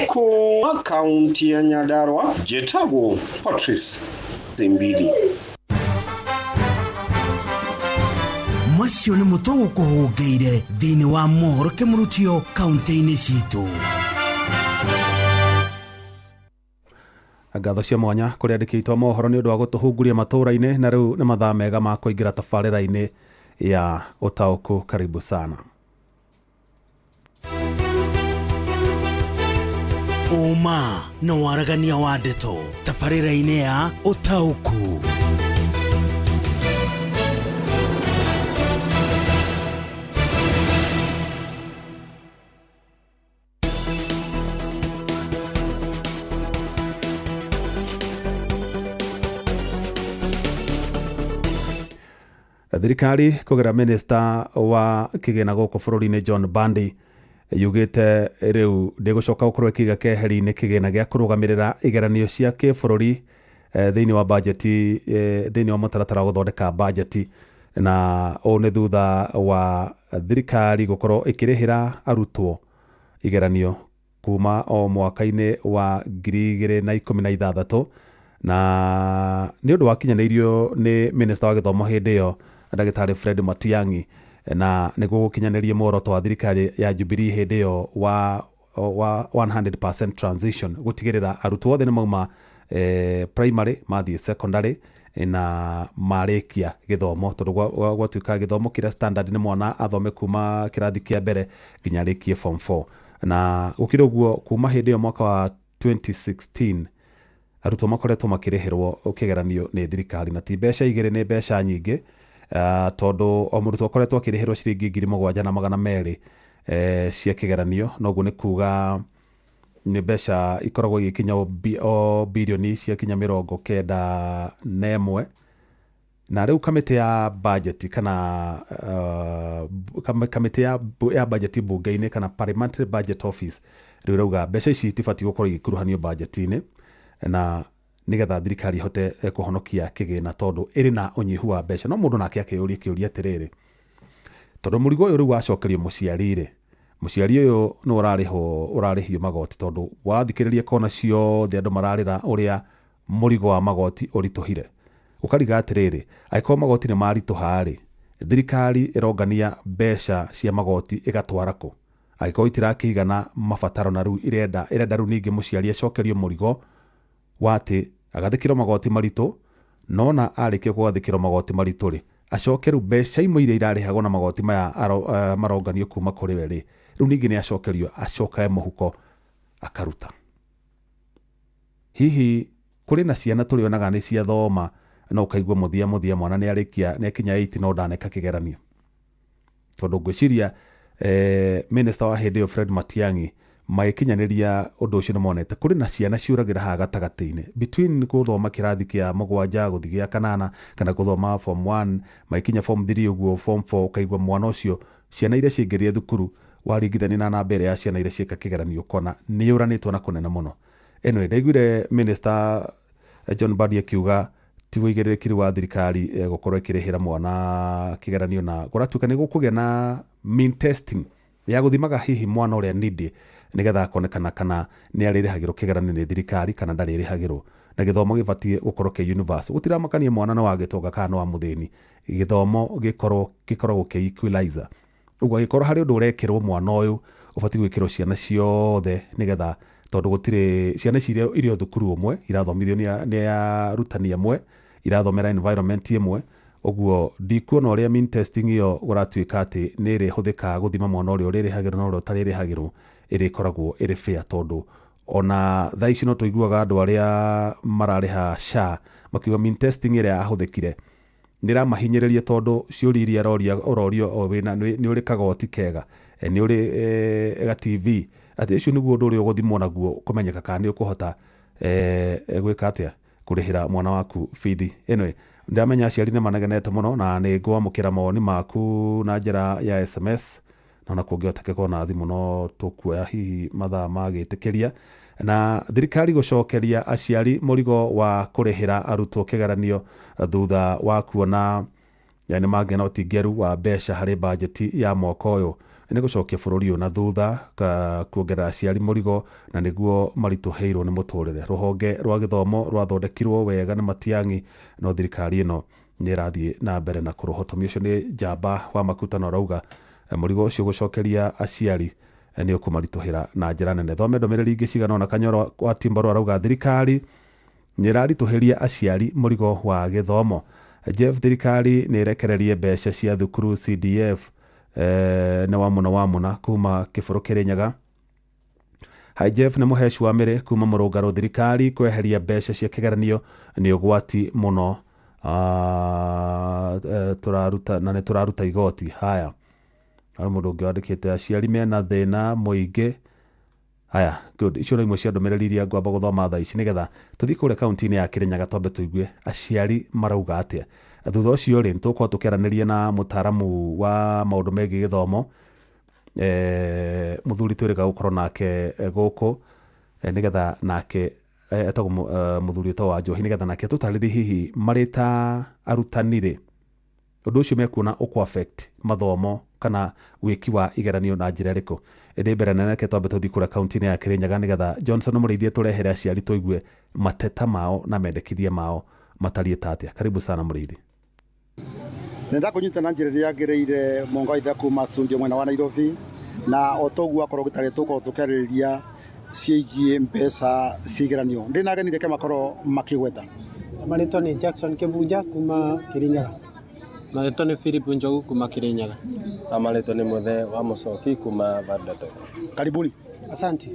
kuma kaunti ya Nyandarua, njĩtagwo Patrice Simbili. Macio nĩ mũtwe gũkũhũngĩire thĩinĩ wa mohoro Kĩmũrutio kaunti-inĩ citũ. Ngatho cia mwanya kũrĩ andĩki aitũ a mohoro nĩ ũndũ wa gũtũhunguria matũũra-inĩ, na rĩu nĩ mathaa mega ma kũingĩra tabarĩra-inĩ ya ũtaũku. Karibu sana. Ũma na waragania wa ndeto tabarĩra-inĩ ya ũtaũku. Thirikari kũgerera minista wa kĩgĩna gũkũ bũrũri-inĩ John Mbadi yugĩte rĩu ndĩgũcoka gũkorwo ĩkĩiga keheri-inĩ kĩgĩna gĩa kũrũgamĩrĩra igeranio cia kĩbũrũri thĩinĩ wa bajeti, thĩinĩ wa mũtaratara wa gũthondeka bajeti, na ũũ nĩ thutha wa thirikari gũkorwo ĩkĩrĩhĩra arutwo igeranio kuma o mwaka-inĩ wa 2016, na nĩ ũndũ wakinyanĩirio nĩ minista wa gĩthomo hĩndĩ ĩyo ndagĩtarĩ Fred Matiang'i, na nĩguo gũkinyanĩria muoroto wa thirikari ya Jubilee hĩndĩ ĩyo wa 100% transition, gũtigĩrĩra arutwo othe nĩ mauma primary mathiĩ secondary na marĩkia gĩthomo, tondũ gwatuĩka gĩthomo kĩrĩa standard nĩ mwana athome kuma kĩrathi kĩa mbere nginya arĩkie form 4. Na gũkĩrĩ ũguo kuma hĩndĩ ĩyo mwaka wa 2016 arutwo makoretwo makĩrĩhĩrwo kĩgeranio nĩ thirikari, na ti mbeca igĩrĩ, nĩ mbeca nyingĩ, tondũ o mũrutwo akoretwo akĩrĩhĩrwo ciringi 7,200 cia kĩgeranio, noguo nĩ kuga nĩ mbeca ikoragwo igĩkinya o birioni ciakinya 91. Na rĩu kamĩtĩ ya bajeti kana kamĩtĩ ya bajeti mbunge-inĩ kana Parliamentary Budget Office rĩu ĩrauga mbeca ici itibatiĩ gũkorwo igĩkuruhanio bajeti-inĩ, na nĩgetha thirikari ihote kũhonokia kĩgĩna tondũ ĩrĩ na ũnyihu wa mbeca. No mũndũ nake akĩyũria kĩũria atĩrĩrĩ, tondũ mũrigo ũyũ rĩu wacokerio mũciari rĩ, mũciari ũyũ nĩ ũrarĩhio magoti, tondũ wathikĩrĩria kona ciothe andũ mararĩra ũrĩa mũrigo wa magoti ũritũhire. Ũkariga atĩrĩrĩ, angĩkorwo magoti nĩ maritũha rĩ, thirikari ĩrongania mbeca cia magoti ĩgatwara kũ? Angĩkorwo itirakĩigana mabataro, na rĩu ĩrenda rĩu ningĩ mũciari acokerio mũrigo wa atĩ agathĩkĩrwo magoti maritũ, nona arĩkia gũgathĩkĩrwo magoti maritũ rĩ, acoke rĩu mbeca imwe iria irarĩhagwo na magoti maya maronganio kuma kũrĩ we rĩ, rĩu ningĩ nĩ acokerio acokae mũhuko akaruta. Hihi kũrĩ na ciana tũrĩonaga nĩ ciathoma no ũkaigua mũthia mwana nĩ arĩkia nĩ akinya 8 no ndaneka kĩgeranio, tondũ ngwĩciria minister wa hĩndĩ ĩyo Fred Matiang'i magĩkinyanĩria ũndũ ũcio nĩ monete kũrĩ na ciana ciũragĩra haha gatagatĩ-inĩ between gũthoma kĩrathi kĩa mũgwanja gũthiĩ gĩa kanana kana gũthoma form 1 magĩkinya form 3 ũguo form 4, ũkaigua mwana ũcio ciana iria ciaingĩrire thukuru waringithania na namba ĩrĩa ya ciana iria ciĩka kĩgeranio ũkona nĩ yũranĩtwo na kũnene mũno. Anyway, ndaiguire minister John Mbadi akiuga ti ũigĩrĩrĩki rĩu wa thirikari gũkorwo ĩkĩrĩhĩra mwana kĩgeranio, na kũratuĩka nĩ gũkũgĩa na mean testing ya gũthimaga hihi mwana ũrĩa needy nĩgetha akonekana kana nĩ arĩrĩhagĩrwo kĩgeranio nĩ thirikari kana ndarĩrĩhagĩrwo. Na gĩthomo gĩbatiĩ gũkorwo kĩ universal, gũtiramakania mwana nĩ wa gĩtonga kana nĩ wa mũthĩni, gĩthomo gĩkoragwo kĩ equalizer. Ũguo angĩkorwo harĩ ũndũ ũrekĩrwo mwana ũyũ ũbatiĩ gwĩkĩrwo ciana ciothe nĩgetha Tondũ gũtirĩ ciana ici irĩ o thukuru ũmwe, irathomithio nĩ arutani amwe, irathomera environment ĩmwe. Ũguo ndikuona ũrĩa mean testing ĩyo gũratuĩka atĩ nĩ ĩrĩhũthĩka gũthima mwana ũrĩa ũrĩrĩhagĩrwo na ũrĩa ũtarĩrĩhagĩrwo ĩrĩkoragwo ĩrĩ fair, tondũ ona thaa ici no tũiguaga andũ arĩa mararĩha SHA makiuga mean testing ĩrĩa yahũthĩkire nĩ ĩramahinyĩrĩria, tondũ ciũria iria aroria ũrorio o wĩna nĩ ũrĩ kagoti kega, nĩ ũrĩ ga TV, atĩ ũcio nĩguo ũndũ ũrĩa ũgũthimwo naguo kũmenyeka kana nĩ ũkũhota gwĩka atĩa kũrĩhĩra mwana waku bithi. Anyway, ndamenya aciari nĩ manegenete mũno na nĩ ngwamũkĩra mawoni maku na njĩra ya SMS, na ona kũngĩhotekeka ona thimũ no tũkuoya hihi mathaa magĩtĩkĩria. Na thirikari gũcokeria aciari mũrigo wa kũrĩhĩra arutwo kĩgeranio thutha wa kuona nĩ mangĩ na ũtingeru wa mbeca harĩ bajeti ya mwaka ũyũ nĩ gũcokia bũrũri ũyũ na thutha kuongerera aciari mũrigo na nĩguo maritũhĩirwo nĩ mũtũrĩre. Rũhonge rwa gĩthomo rwathondekirwo wega nĩ Matiang'i, no thirikari ĩno nĩ ĩrathiĩ na mbere na kũrũhotomia. Ũcio nĩ Njamba wa Makuta na ũrauga mũrigo ũcio gũcokeria aciari nĩ ũkũmaritũhĩra na njĩra nene. Thome ndũmĩrĩri ingĩ cigana ũna. Kanyoro wa Timbarũ arauga thirikari nĩ ĩraritũhĩria aciari mũrigo wa gĩthomo. Jeff, thirikari nĩ ĩrekererie mbeca cia thukuru CDF. Nĩ wa mũna kuma Kĩbũrũ Kĩrĩnyaga. Hi Jeff, nĩ mũheci wa mĩrĩ kuma Mũrũngarũ. Thirikari kweheria mbeca cia kĩgeranio nĩ ũgwati mũno. Tũraruta na nĩ tũraruta igoti. Haya, harĩ mũndũ ũngĩ wandĩkĩte aciari mena thĩna mũingĩ. Haya, good. Icio nĩ imwe cia ndũmĩrĩri iria ngwamba gũthoma thaa ici nĩgetha tũthiĩ kũrĩa kaunti-inĩ ya Kĩrĩnyaga twambe tũigue aciari marauga atĩa. Thutha ũcio rĩ, nĩtũgũkorwo tũkĩaranĩria na mũtaaramu wa maũndũ megiĩ gĩthomo, mũthuri twĩrĩga gũkorwo nake gũkũ, nĩgetha nake etagwo mũthuri ũtagwo wa Njohi, nĩgetha nake tũtarĩrie hihi marĩ ta arutani rĩ, ũndũ ũcio mekuona ũkũ affect mathomo kana wĩki wa igeranio na njĩra ĩrĩkũ. Ĩndĩ mbere nene reke twambe tũthiĩ kũrĩa kaunti-inĩ ya Kĩrĩnyaga nĩgetha Johnson Mũrĩithi tũrehere aciari tũigue mateta mao na mendekithia mao matariĩ ta atĩa. Karibu sana Mũrĩithi. Nĩ ndakũnyita na njĩra ĩrĩa yagĩrĩire, Monga Ithe kuma studio mwena wa Nairobi, na o toguo akorwo gĩtarĩ tũkorwo tũkĩarĩrĩria ciĩgiĩ mbeca cia igeranio. Ndĩ na ageni, reke makorwo makĩgweta. Marĩtwa nĩ Jackson Kĩbunja kuma Kĩrĩnyaga. Marĩtwa nĩ Philip Njogu kuma Kĩrĩnyaga. Na marĩtwa nĩ Mũthee wa Mũcoki kuma Bandato. Karibuni. Asante.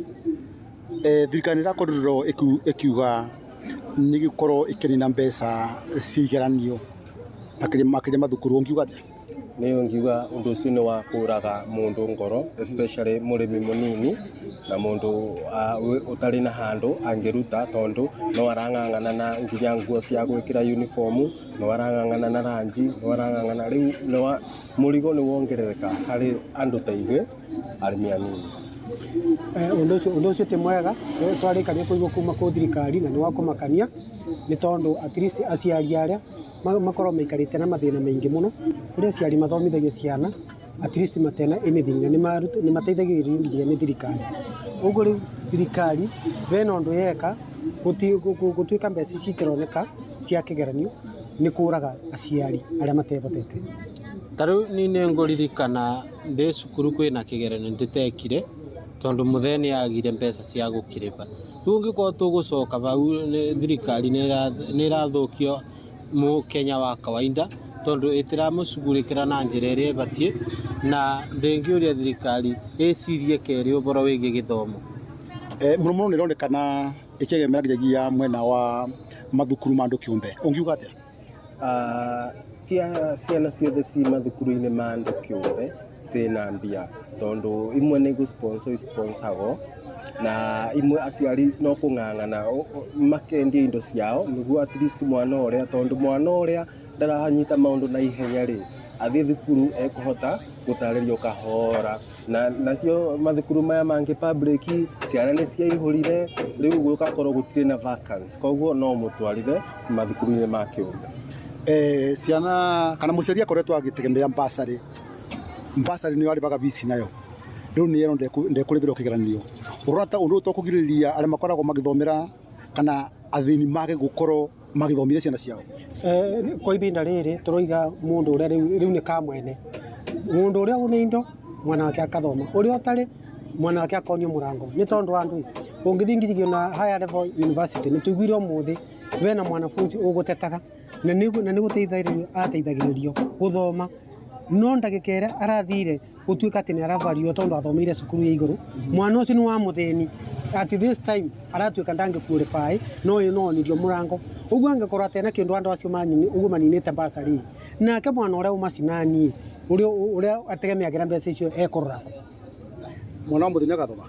Thirikari nĩ ĩrakorirwo ĩkiuga nĩ gũkorwo ĩkĩnina mbeca cia igeranio makĩria mathukuru, ũngiuga atĩa? Nĩ ngiuga ũndũ ũcio nĩ wa kũraga mũndũ ngoro, especially mũrĩmi mũnini na mũndũ ũtarĩ na handũ angĩruta, tondũ no arang'ang'ana na nginya nguo cia gwĩkĩra uniform, no arang'ang'ana na ranji, no arang'ang'ana rĩu mũrigo nĩ wongerereka harĩ andũ ta ithuĩ arĩmi anini. Ũndũ ũcio ti mwega, twarĩkaria kũigua kuma kũ thirikari na nĩ wa kũmakania, nĩ tondũ at least aciari arĩa makorwo maikarĩte na mathĩna maingĩ mũno. Kũrĩ aciari mathomithagia ciana at least matena anything, na nĩ mateithagĩrĩrio nginya nĩ thirikari. Ũguo rĩu thirikari bena ũndũ yeka gũtuĩka mbeca ici itironeka cia kĩgeranio nĩ kũraga aciari arĩa matehotete. Ta rĩu niĩ nĩ ngũririkana ndĩ cukuru kwĩna kĩgeranio ndĩtekire tondũ mũthee nĩ agire mbeca cia gũkĩrĩba. Rĩu ũngĩkorwo tũgũcoka bau, thirikari nĩ ĩrathũkio mũkenya wa kawaida, tondũ ĩtĩramũcugurĩkĩra na njĩra ĩrĩa ĩbatiĩ, na ndĩngĩũria thirikari ĩcirie kerĩ ũhoro wĩgiĩ gĩthomo. Mũno mũno nĩ ĩronekana ĩkĩegemera nginyagia mwena wa mathukuru ma andũ kĩũmbe, ũngiuga atĩa? Ti ciana ciothe ci mathukuru-inĩ ma andũ kĩũmbe ciĩna mbia, tondũ imwe nĩ gũ-sponsor sponsor na imwe aciari no kũng'ang'ana makendia indo ciao nĩguo at least mwana ũrĩa, tondũ mwana ũrĩa ndaranyita maũndũ na ihenya rĩ, athiĩ thukuru ekũhota gũtarĩrio kahora. Na nacio mathukuru maya mangĩ public ciana nĩ ciaihũrire, rĩu gũgakorwo gũtirĩ na vacancy, koguo no mũtwarire mathukuru-inĩ ma kĩũmbe. Ciana kana mũciari akoretwo agĩtegemea bursary, bursary nĩyo arĩbaga bici nayo, rĩu nĩ erwo ndekũrĩbĩrwo kĩgeranio. Ũrona ta ũndũ ũyũ to kũgirĩrĩria arĩa makoragwo magĩthomera kana athĩni mage gũkorwo magĩthomithia ciana ciao? Kwa ibinda rĩrĩ tũroiga mũndũ ũrĩa rĩu nĩ kamwene, mũndũ ũrĩa ũrĩ indo mwana wake akathoma, ũrĩa ũtarĩ mwana wake akonio mũrango. Nĩ tondũ wa ndũĩ Ũngĩthiĩ nginyagia na higher level university nĩ tũiguire ũmũthĩ wena mwanafunzi ũgũtetaga na nĩ gũteithĩrĩrio ateithagĩrĩrio gũthoma, no ndagĩka ĩrĩa arathire gũtuĩka atĩ nĩ aravario tondũ athomeire cukuru ya igũrũ, mwana ũcio nĩ wa mũthĩni, at this time aratuĩka ndangĩ qualify, no ĩ no onirio mũrango. Ũguo angĩkorwo atena kĩndũ andũ acio manyini ũguo maninĩte bursary, nake mwana ũrĩa ũmacinani ũrĩa ategemeagĩra mbeca icio ekũrora kũ? Mwana wa mũthĩni agathoma.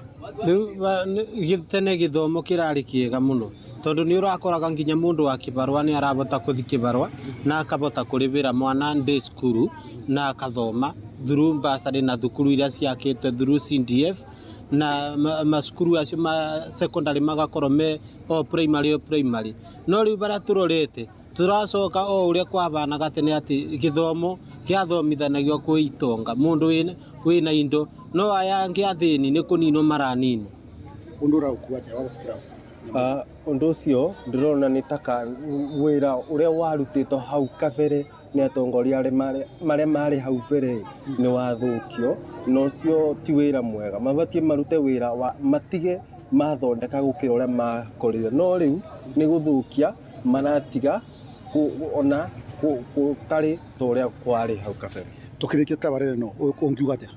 Rĩu tene gĩthomo kĩrarĩ kĩega mũno tondũ nĩ ũrakoraga nginya mũndũ wa kĩbarũa nĩ arahota gũthiĩ kĩbarũa na akahota kũrĩhĩra mwana ndĩ cukuru na akathoma through bursary na thukuru iria ciakĩtwo through CDF na macukuru acio ma secondary magakorwo me o primary o primary. No rĩu barĩa tũrorete tũracoka o ũrĩa kwabanaga tene atĩ gĩthomo kĩathomithanagio kwĩ itonga, mũndũ wĩna indo, no aya angĩ athĩni nĩ kũninwo maraninwo. Ũndũ ũraũkua atĩa wa gũcukĩra? Ũndũ ũcio ndĩrona nĩ taka wĩra ũrĩa warutĩtwo hau kabere nĩ atongoria marĩa marĩ hau mbere nĩ wathũkio, na ũcio ti wĩra mwega. Mabatiĩ marute wĩra wa matige mathondeka gũkĩra ũrĩa makorire, no rĩu nĩ gũthũkia maratiga ona gũtarĩ ta ũrĩa kwarĩ hau kabere. Tũkĩrĩkia tabarĩra ĩno ũngiuga atĩa?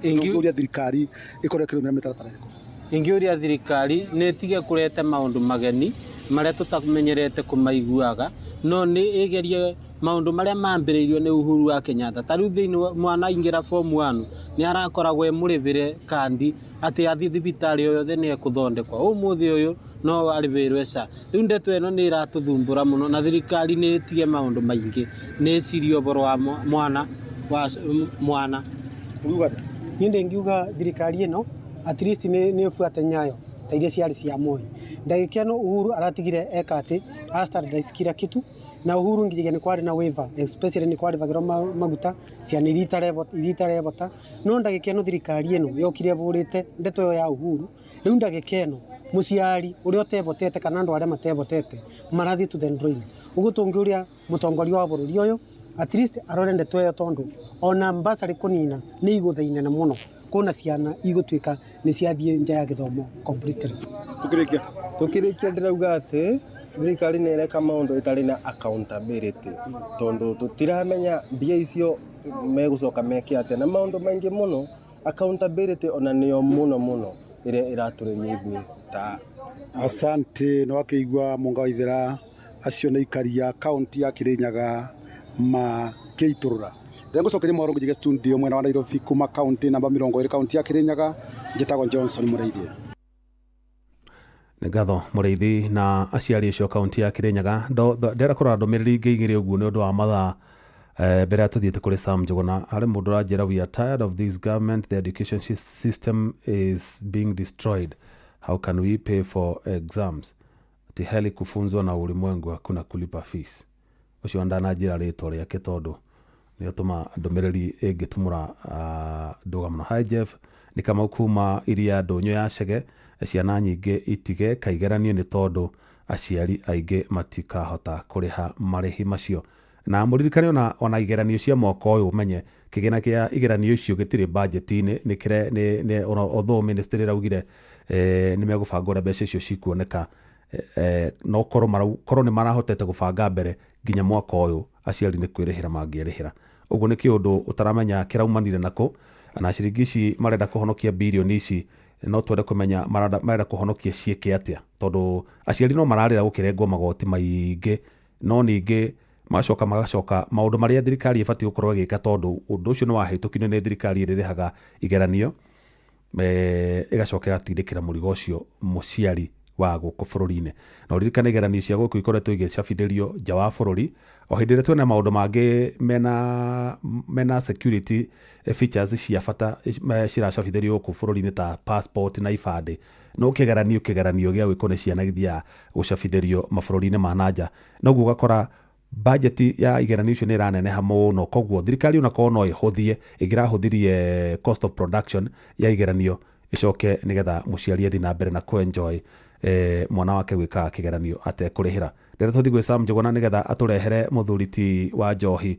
Ũngĩũria thirikari ĩkorwo ĩkĩrũmĩrĩra mĩtaratara ĩrĩkũ? Ingĩũria thirikari nĩ ĩtige kũrete maũndũ mageni marĩa tũtamenyerete kũmaiguaga, no nĩ ĩgerie maũndũ marĩa mambĩrĩirio nĩ Uhuru wa Kenyatta. Ta rĩu thĩinĩ mwana aingĩra form 1 nĩ arakoragwo emũrĩhĩre kandi atĩ athiĩ thibitarĩ o yothe nĩ ekũthondekwo. Ũmũthĩ ũyũ no arĩhĩrwe SHA. Rĩu ndeto ĩno nĩ ĩratũthumbũra mũno na thirikari nĩ ĩtige maũndũ maingĩ, nĩ ĩcirie ũhoro wa mwana wa mwana. Niĩ ndĩngiuga thirikari ĩno at least nĩ ĩbuate nyayo ta iria ciarĩ cia Moi. Ndagĩka ĩno Uhuru aratigire eka atĩ a standardize kila kitu, na Uhuru nginyagia nĩ kwarĩ na waiver, especially nĩ kwarĩhagĩrwo maguta ciana iria itarebota, no ndagĩka ĩno thirikari ĩno yokire ĩbũrĩte ndeto ĩyo ya Uhuru. Rĩu ndagĩka ĩno mũciari ũrĩa ũtebotete kana andũ arĩa matebotete marathiĩ to the drain. Ũguo tũngĩũria mũtongoria wa bũrũri ũyũ at least arore ndeto ĩyo, tondũ ona bursary kũnina nĩ igũtha inene mũno kuona ciana igũtuĩka nĩ ciathiĩ nja ya gĩthomo completely. Tũkĩrĩkia ndĩrauga atĩ thirikari nĩ ĩreka maũndũ ĩtarĩ na accountability, tondũ tũtiramenya mbia icio megũcoka meke atĩa na maũndũ maingĩ mũno. Accountability ona nĩyo mũno mũno ĩrĩa ĩratũrĩria ithuĩ ta. Asante. Nĩ wakĩigua Mũnga wa Ithera acio nĩ ikaria kaunti ya Kirinyaga makĩitũrũra. Ndengũcokeria mohoro ngĩnjiga studio mwena wa Nairobi kuma kaunti namba 20 kaunti ya Kirinyaga. Njĩtagwo Johnson Mũrĩithi. Nĩ ngatho Mũrĩithi na aciari acio kaunti ya Kirinyaga. Ndĩrenda kũrora ndũmĩrĩri ingĩ igĩrĩ ũguo nĩ ũndũ wa mathaa. Mbere ya tũthiĩte kũrĩ Sam Njũgũna, harĩ mũndũ ũranjĩra we are tired of this government, the education system is being destroyed, how can we pay for exams? Ti heli kufunzwa na ulimwengu, hakuna kulipa fees. Ũcio ndananjĩra rĩtwa rĩake tondũ nĩ atũma ndũmĩrĩri ĩngĩtumũra ndũga mũno. Hi Jeff, nĩ Kamau kuma iria ndũnyũ ya Chege. Ciana nyingĩ itige kaigeranio nĩ tondũ aciari aingĩ matikahota kũrĩha marĩhi macio. Na mũririkane ona igeranio cia mwaka ũyũ ũmenye kĩgĩna kĩa igeranio icio gĩtirĩ budget-inĩ, nĩ kĩre nĩ although ministry ĩraugire nĩ megũbanga ũrĩa mbeca icio cikuoneka, no korwo nĩ marahotete gũbanga mbere nginya mwaka ũyũ aciari nĩ kwĩrĩhĩra mangĩrĩhĩra. Ũguo nĩ kĩũndũ ũtaramenya kĩraumanire nakũ, na ciringi ici marenda kũhonokia birioni ici no twende kũmenya marenda kũhonokia ciĩke atĩa, tondũ aciari no mararĩra gũkĩrengwo magoti maingĩ, no ningĩ magacoka maũndũ marĩa thirikari ĩbatiĩ gũkorwo ĩgĩka, tondũ ũndũ ũcio nĩ wahĩtũkirio nĩ thirikari ĩrĩa ĩrĩhaga igeranio, ĩgacoka ĩgatindĩkĩra mũrigo ũcio mũciari wa gũkũ bũrũri-inĩ. Na ũririkane igeranio cia gũkũ ikoretwo igĩcabithĩrio nja wa bũrũri o hĩndĩ ĩrĩa twĩna maũndũ mangĩ mena security features cia bata ciracabithĩrio gũkũ bũrũri-inĩ ta passport na ibandĩ, no kĩgeranio gĩa gwĩkwo nĩ ciana gĩthiaga gũcabithĩrio mabũrũri-inĩ ma na nja, noguo ũgakora budget ya igeranio icio nĩ ĩraneneha mũno. Koguo thirikari onakorwo no ĩhũthie ĩngĩrahũthirie cost of production ya igeranio ĩcoke nĩgetha mũciari athiĩ na mbere na kũ-enjoy mwana wake gwĩkaga kĩgeranio atekũrĩhĩra. Ndĩrenda tũthiĩ gwĩ Sam Njũgũna nĩgetha atũrehere mũthuri ti wa Njohi,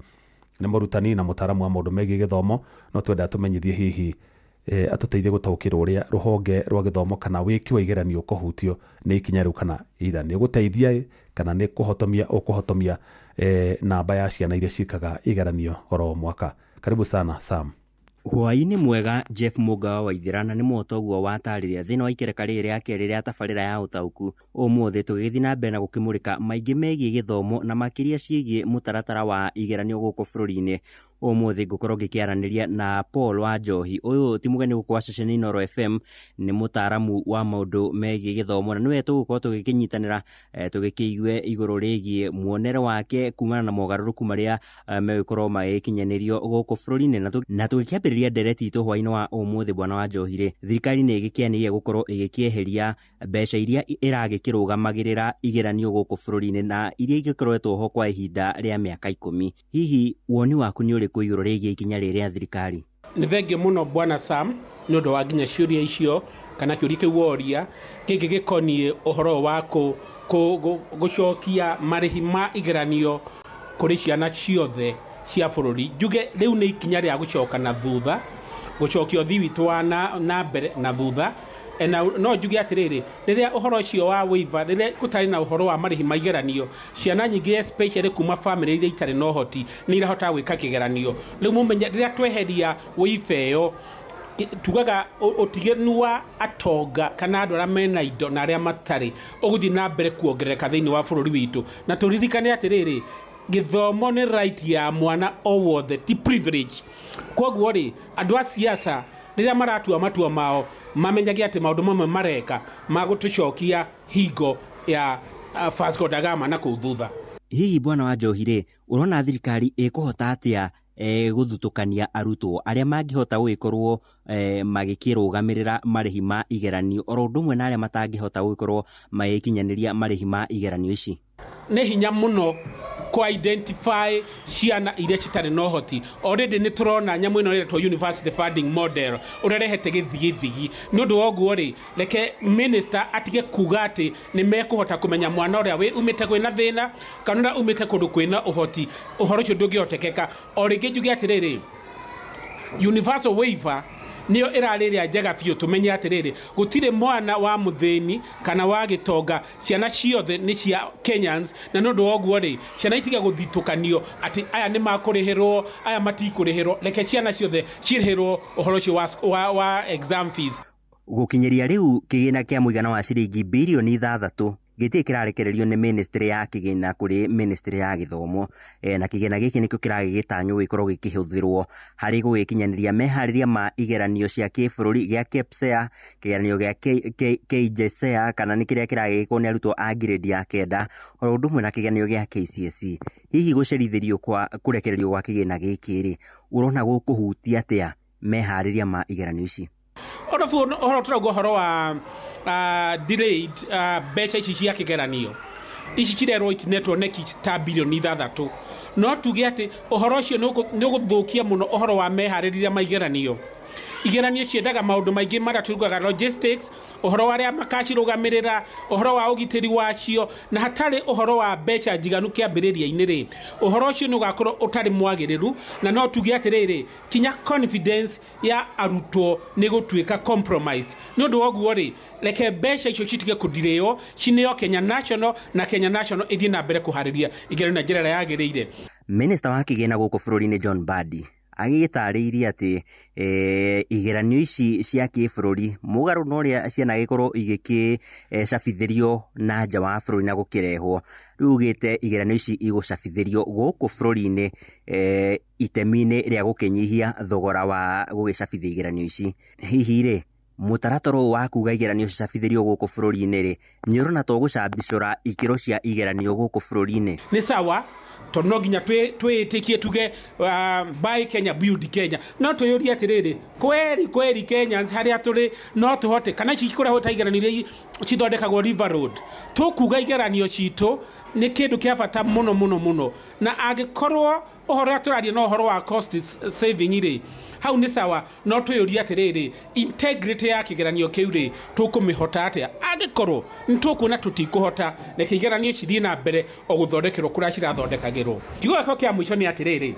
nĩ mũrutani na mũtaaramu wa maũndũ megiĩ gĩthomo, no twenda tũmenyithie hihi Atũteithie gũtaũkĩrwo ũrĩa rũhonge rwa gĩthomo kana wĩki wa igeranio ũkũhutio nĩ ikinya rĩu, kana either nĩ ũgũteithia kana nĩ kũhotomia ũkũhotomia namba ya ciana iria ciĩkaga igeranio oro mwaka. Karibu sana, Sam. Hwaĩ-inĩ mwega, Jeff Mũgawa wa Ithĩra, na nĩ muotoguo watarĩria thĩinĩ wa ikereka rĩrĩ rĩa kerĩ rĩa tabarĩra ya ũtaũku. Ũmũthĩ tũgĩgĩthiĩ na mbere na gũkĩmũrĩka maingĩ megiĩ gĩthomo na makĩria ciĩgiĩ mũtaratara wa igeranio gũkũ bũrũri-inĩ. Ũmũthĩ ngũkorwo ngĩkĩaranĩria na Paul wa Njohi. Ũyũ ti mũgeni gũkũ wa ceceni Inooro FM, nĩ mũtaaramu wa maũndũ megiĩ gĩthomo na nĩwe tũgũkorwo tũgĩkĩnyitanĩra tũgĩkĩigue igũrũ rĩgiĩ muonere wake kumana na mogarũrũku marĩa megũkorwo magĩkinyanĩrio gũkũ bũrũri-inĩ. Na tũgĩkĩambĩrĩria ndereti itũ hwaĩ-inĩ wa ũmũthĩ, bwana wa Njohi rĩ, thirikari nĩ ĩgĩkĩanĩrĩire gũkorwo ĩgĩkĩeheria mbeca iria ĩragĩkĩrũgamagĩrĩra igeranio gũkũ bũrũri-inĩ na iria igĩkoretwo ho kwa ihinda rĩa mĩaka 10. Hihi woni waku nĩ ũrĩkũ igũrũ rĩgiĩ ikinya rĩrĩ rĩa thirikari? Nĩ thengiũ mũno, bwana Sam, nĩ ũndũ wa nginya ciũria icio kana kĩũria kĩu woria gĩkĩ gĩkoniĩ ũhoro wa gũcokia marĩhi ma igeranio kũrĩ ciana ciothe cia bũrũri. Njuge rĩu nĩ ikinya rĩa gũcoka na thutha, gũcokia ũthii witũ wa na mbere na thutha. Na no njuge atĩrĩrĩ, rĩrĩa ũhoro ũcio wa waiver, rĩrĩa gũtarĩ na ũhoro wa marĩhi ma igeranio, ciana nyingĩ especially kuma famĩlĩ iria itarĩ na ũhoti nĩ irahota gwĩka kĩgeranio. Rĩu mũmenye rĩrĩa tweheria waiver ĩyo, tugaga ũtiganu wa atonga kana andũ arĩa mena indo na arĩa matarĩ ũgũthiĩ na mbere kuongerereka thĩinĩ wa bũrũri witũ. Na tũririkane atĩrĩrĩ, gĩthomo nĩ right ya mwana o wothe, ti privilege. Koguo rĩ, andũ a siasa rĩrĩa maratua matua mao mamenyage atĩ maũndũ mamwe mareka magũtũcokia hingo ya Vasco da Gama na kũu thutha. Hihi bwana wa Njohi rĩ, ũrona thirikari ĩkũhota atĩa gũthutũkania arutwo arĩa mangĩhota gũgĩkorwo magĩkĩrũgamĩrĩra marĩhi ma igeranio oro ũndũ ũmwe na arĩa matangĩhota gũgĩkorwo magĩkinyanĩria marĩhi ma igeranio ici? Nĩ hinya mũno kũ identify ciana iria citarĩ na ũhoti. Already nĩ tũrona nyamũ ĩno ĩretwo university funding model ũrĩa ĩrehete gĩthigithigi. Nĩ ũndũ wa ũguo rĩ, reke minister atige kuga atĩ nĩ mekũhota kũmenya mwana ũrĩa wĩ umĩte kwĩna thĩna kana ũrĩa umĩte kũndũ kwĩna ũhoti. Ũhoro ũcio ndũngĩhotekeka. O rĩngĩ njuge atĩrĩrĩ, universal waiver nĩyo ĩrarĩ ĩrĩa njega biũ. Tũmenye atĩrĩrĩ, gũtirĩ mwana wa mũthĩni kana wa gĩtonga, ciana ciothe nĩ cia Kenyans. Na nĩ ũndũ wa ũguo rĩ, ciana itige gũthitũkanio atĩ aya nĩ makũrĩhĩrwo, aya matikũrĩhĩrwo. Reke ciana ciothe cirĩhĩrwo ũhoro ũcio wa exam fees. Gũkinyĩria rĩu kĩgĩna kĩa mũigana wa ciringi birioni 6 gĩtirĩ kĩrarekererio nĩ ministry ya kĩgĩna kũrĩ ministry ya gĩthomo, na kĩgĩna gĩkĩ nĩkĩo kĩragĩgĩtanywo gũgĩkorwo gĩkĩhũthĩrwo harĩ gũgĩkinyanĩria meharĩria ma igeranio cia kĩbũrũri gĩa KPSEA, kĩgeranio gĩa KJSEA kana nĩ kĩrĩa kĩragĩkwo nĩ arutwo a grade ya 9, oro ũndũ ũmwe na kĩgeranio gĩa KCSE. Hihi gũcerithĩrio kwa kũrekererio gwa kĩgĩna gĩkĩ rĩ, ũrona gũkũhutia atĩa meharĩria ma igeranio ici? Orabu ũhoro tũrauga ũhoro wa delayed mbeca ici cia kĩgeranio ici cirerwo itinetwo neki ta birioni 6, no tuge atĩ ũhoro ũcio nĩ ũgũthũkia mũno ũhoro wa meharĩria ma igeranio. Igeranio ciendaga maũndũ maingĩ marĩa tugaga logistics, ũhoro wa arĩa makacirũgamĩrĩra, ũhoro wa ũgitĩri wacio, na hatarĩ ũhoro wa mbeca njiganu kĩambĩrĩria-inĩ rĩ, ũhoro ũcio nĩ ũgakorwo ũtarĩ mwagĩrĩru. Na no tuge atĩrĩrĩ, kinya confidence ya arutwo nĩ gũtuĩka compromised. Nĩ ũndũ wa ũguo rĩ, reke mbeca icio citige kũndirĩo, cineo Kenya National, na Kenya National ĩthiĩ na mbere kũharĩria igeranio na njĩra ĩrĩa yagĩrĩire. Minista wa kĩgĩna gũkũ bũrũri-inĩ John Mbadi agĩgĩtarĩirie atĩ igeranio ici cia kĩbũrũri mũgarũ na ũrĩa cianagĩkorwo igĩkĩcabithĩrio na nja wa bũrũri na gũkĩrehwo, rĩu ugĩte igeranio ici igũcabithĩrio gũkũ bũrũri-inĩ itemi-inĩ rĩa gũkĩnyihia thogora wa gũgĩcabithia igeranio ici. Hihi rĩ, mũtaratara ũyũ wa kuga igeranio cicabithĩrio gũkũ bũrũri-inĩ rĩ, nĩ ũrona to gũcambicũra ikĩro cia igeranio gũkũ bũrũri-inĩ? Nĩ sawa, tondũ no nginya twĩĩtĩkie tuge buy Kenya, build Kenya. No twĩyũrie atĩrĩrĩ, kweri kweri Kenyans harĩa tũrĩ no tũhote, kana ici cikũrehwo ta igeranio iria cithondekagwo River Road, tũkuga igeranio citũ nĩ kĩndũ kĩa bata mũno mũno mũno. Na angĩkorwo ũhoro ũrĩa tũraria no ũhoro wa cost saving rĩ, hau nĩ sawa. No twĩyũrie atĩrĩrĩ, integrity ya kĩgeranio kĩu rĩ, tũkũmĩhota atĩa? Angĩkorwo nĩ tũkuona tũtikũhota, reke igeranio cithiĩ na mbere o gũthondekerwo kũrĩa cirathondekagĩrwo. Kiugo gĩakwa kĩa mũico nĩ atĩrĩrĩ,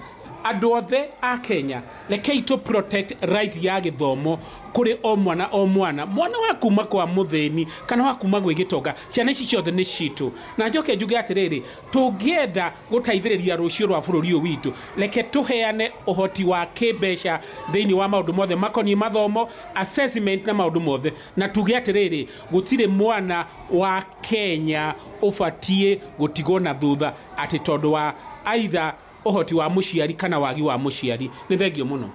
Andũ othe a Kenya, rekei tũ protect right ya gĩthomo kũrĩ o mwana o mwana, mwana wa kuma kwa mũthĩni kana wa kuma gwĩ gĩtonga, ciana ici ciothe nĩ citũ. Na njoke njuge atĩrĩrĩ, tũngĩenda gũteithĩrĩria rũciũ rwa bũrũri ũyũ witũ, reke tũheane ũhoti wa kĩmbeca thĩinĩ wa maũndũ mothe makoniĩ mathomo, assessment na maũndũ mothe, na tuge atĩrĩrĩ, gũtirĩ mwana wa Kenya ũbatiĩ gũtigwo na thutha atĩ tondũ wa either ũhoti wa mũciari kana wagi wa mũciari. Nĩ thengio mũno.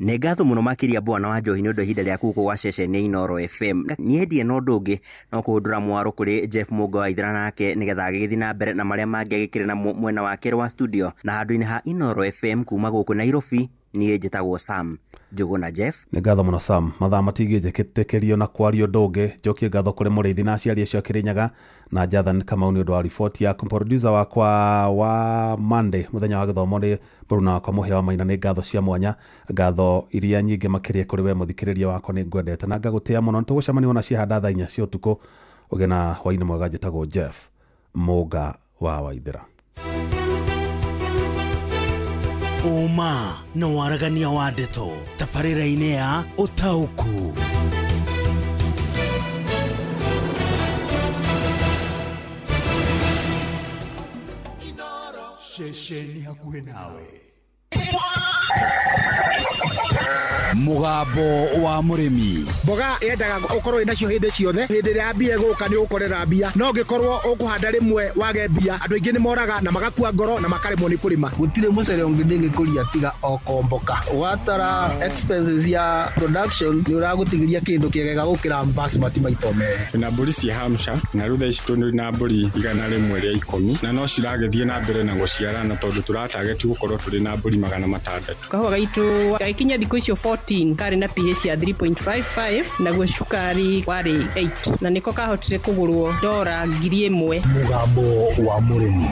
Nĩ ngatho mũno makĩria bwana wa Njohi nĩ ũndũ wa ihinda rĩaku gũkũ gwa ceceni ya Inooro FM. Niĩ ndirĩ na ũndũ ũngĩ no kũhũndũra mwaro kũrĩ Jeff Mũnga wa Ithera nake nĩgetha agĩgĩthiĩ na mbere na marĩa mangĩ agĩkĩrĩ namo mwena wa kerĩ wa studio. Na handũ-inĩ ha Inooro FM kuma gũkũ Nairobi, niĩ njĩtagwo Sam Njũgũna Jeff. Nĩ ngatho mũno Sam. Mathaa matingĩnjĩtĩkĩrio na kwaria ũndũ ũngĩ. Njokie ngatho kũrĩ mũrĩithi na aciari acio a Kĩrĩnyaga na Jathan Kamau nĩ ũndũ wa riboti yaku. Producer wakwa wa Monday mũthenya wa gĩthomo nĩ mũruna wakwa Mũhĩa wa Maina. Nĩ ngatho cia mwanya, ngatho iria nyingĩ makĩria kũrĩ we mũthikĩrĩria wakwa. Nĩ ngwendete na ngagũtĩa mũno. Nĩ tũgũcemania ona ciahanda thaa 4 cia ũtukũ. Ũgĩe na hwaĩ-inĩ mwega. Njĩtagwo Jeff Mũnga wa Waithĩra. Ũma na waragania wa ndeto tabarĩra-inĩ ya Ũtaũku. Ceceni hakuhĩ nawe. Mũgambo wa mũrĩmi. Mboga yendaga ũkorwo wĩnacio hĩndĩ ciothe, hĩndĩ ĩrĩa mbia ĩgũka nĩ ũgũkorera mbia, no ũngĩkorwo ũkũhanda rĩmwe wage mbia, andũ aingĩ nĩ moraga na magakua ngoro na makaremwo nĩ kũrĩma. Gũtirĩ mũcere ũngĩ ndĩngĩkũria tiga o komboka. Watara expenses ya production nĩ ũragũtigĩria kĩndũ kĩega gũkĩra basmati maita merĩ. Na mbũri cia Hampshire, na rĩu thaa ici tũrĩ na mbũri 110, na no ciragĩthiĩ na mbere na gũciarana tondũ tũratageti gũkorwo tũrĩ na mbũri 600. Kahũa gaitũ gagĩkinya thikũ icio 14 karĩ na pH ya 3.55, naguo cukari warĩ 8, na nĩko kahotire kũgũrwo dora 1000. Mũgambo wa mũrĩmi.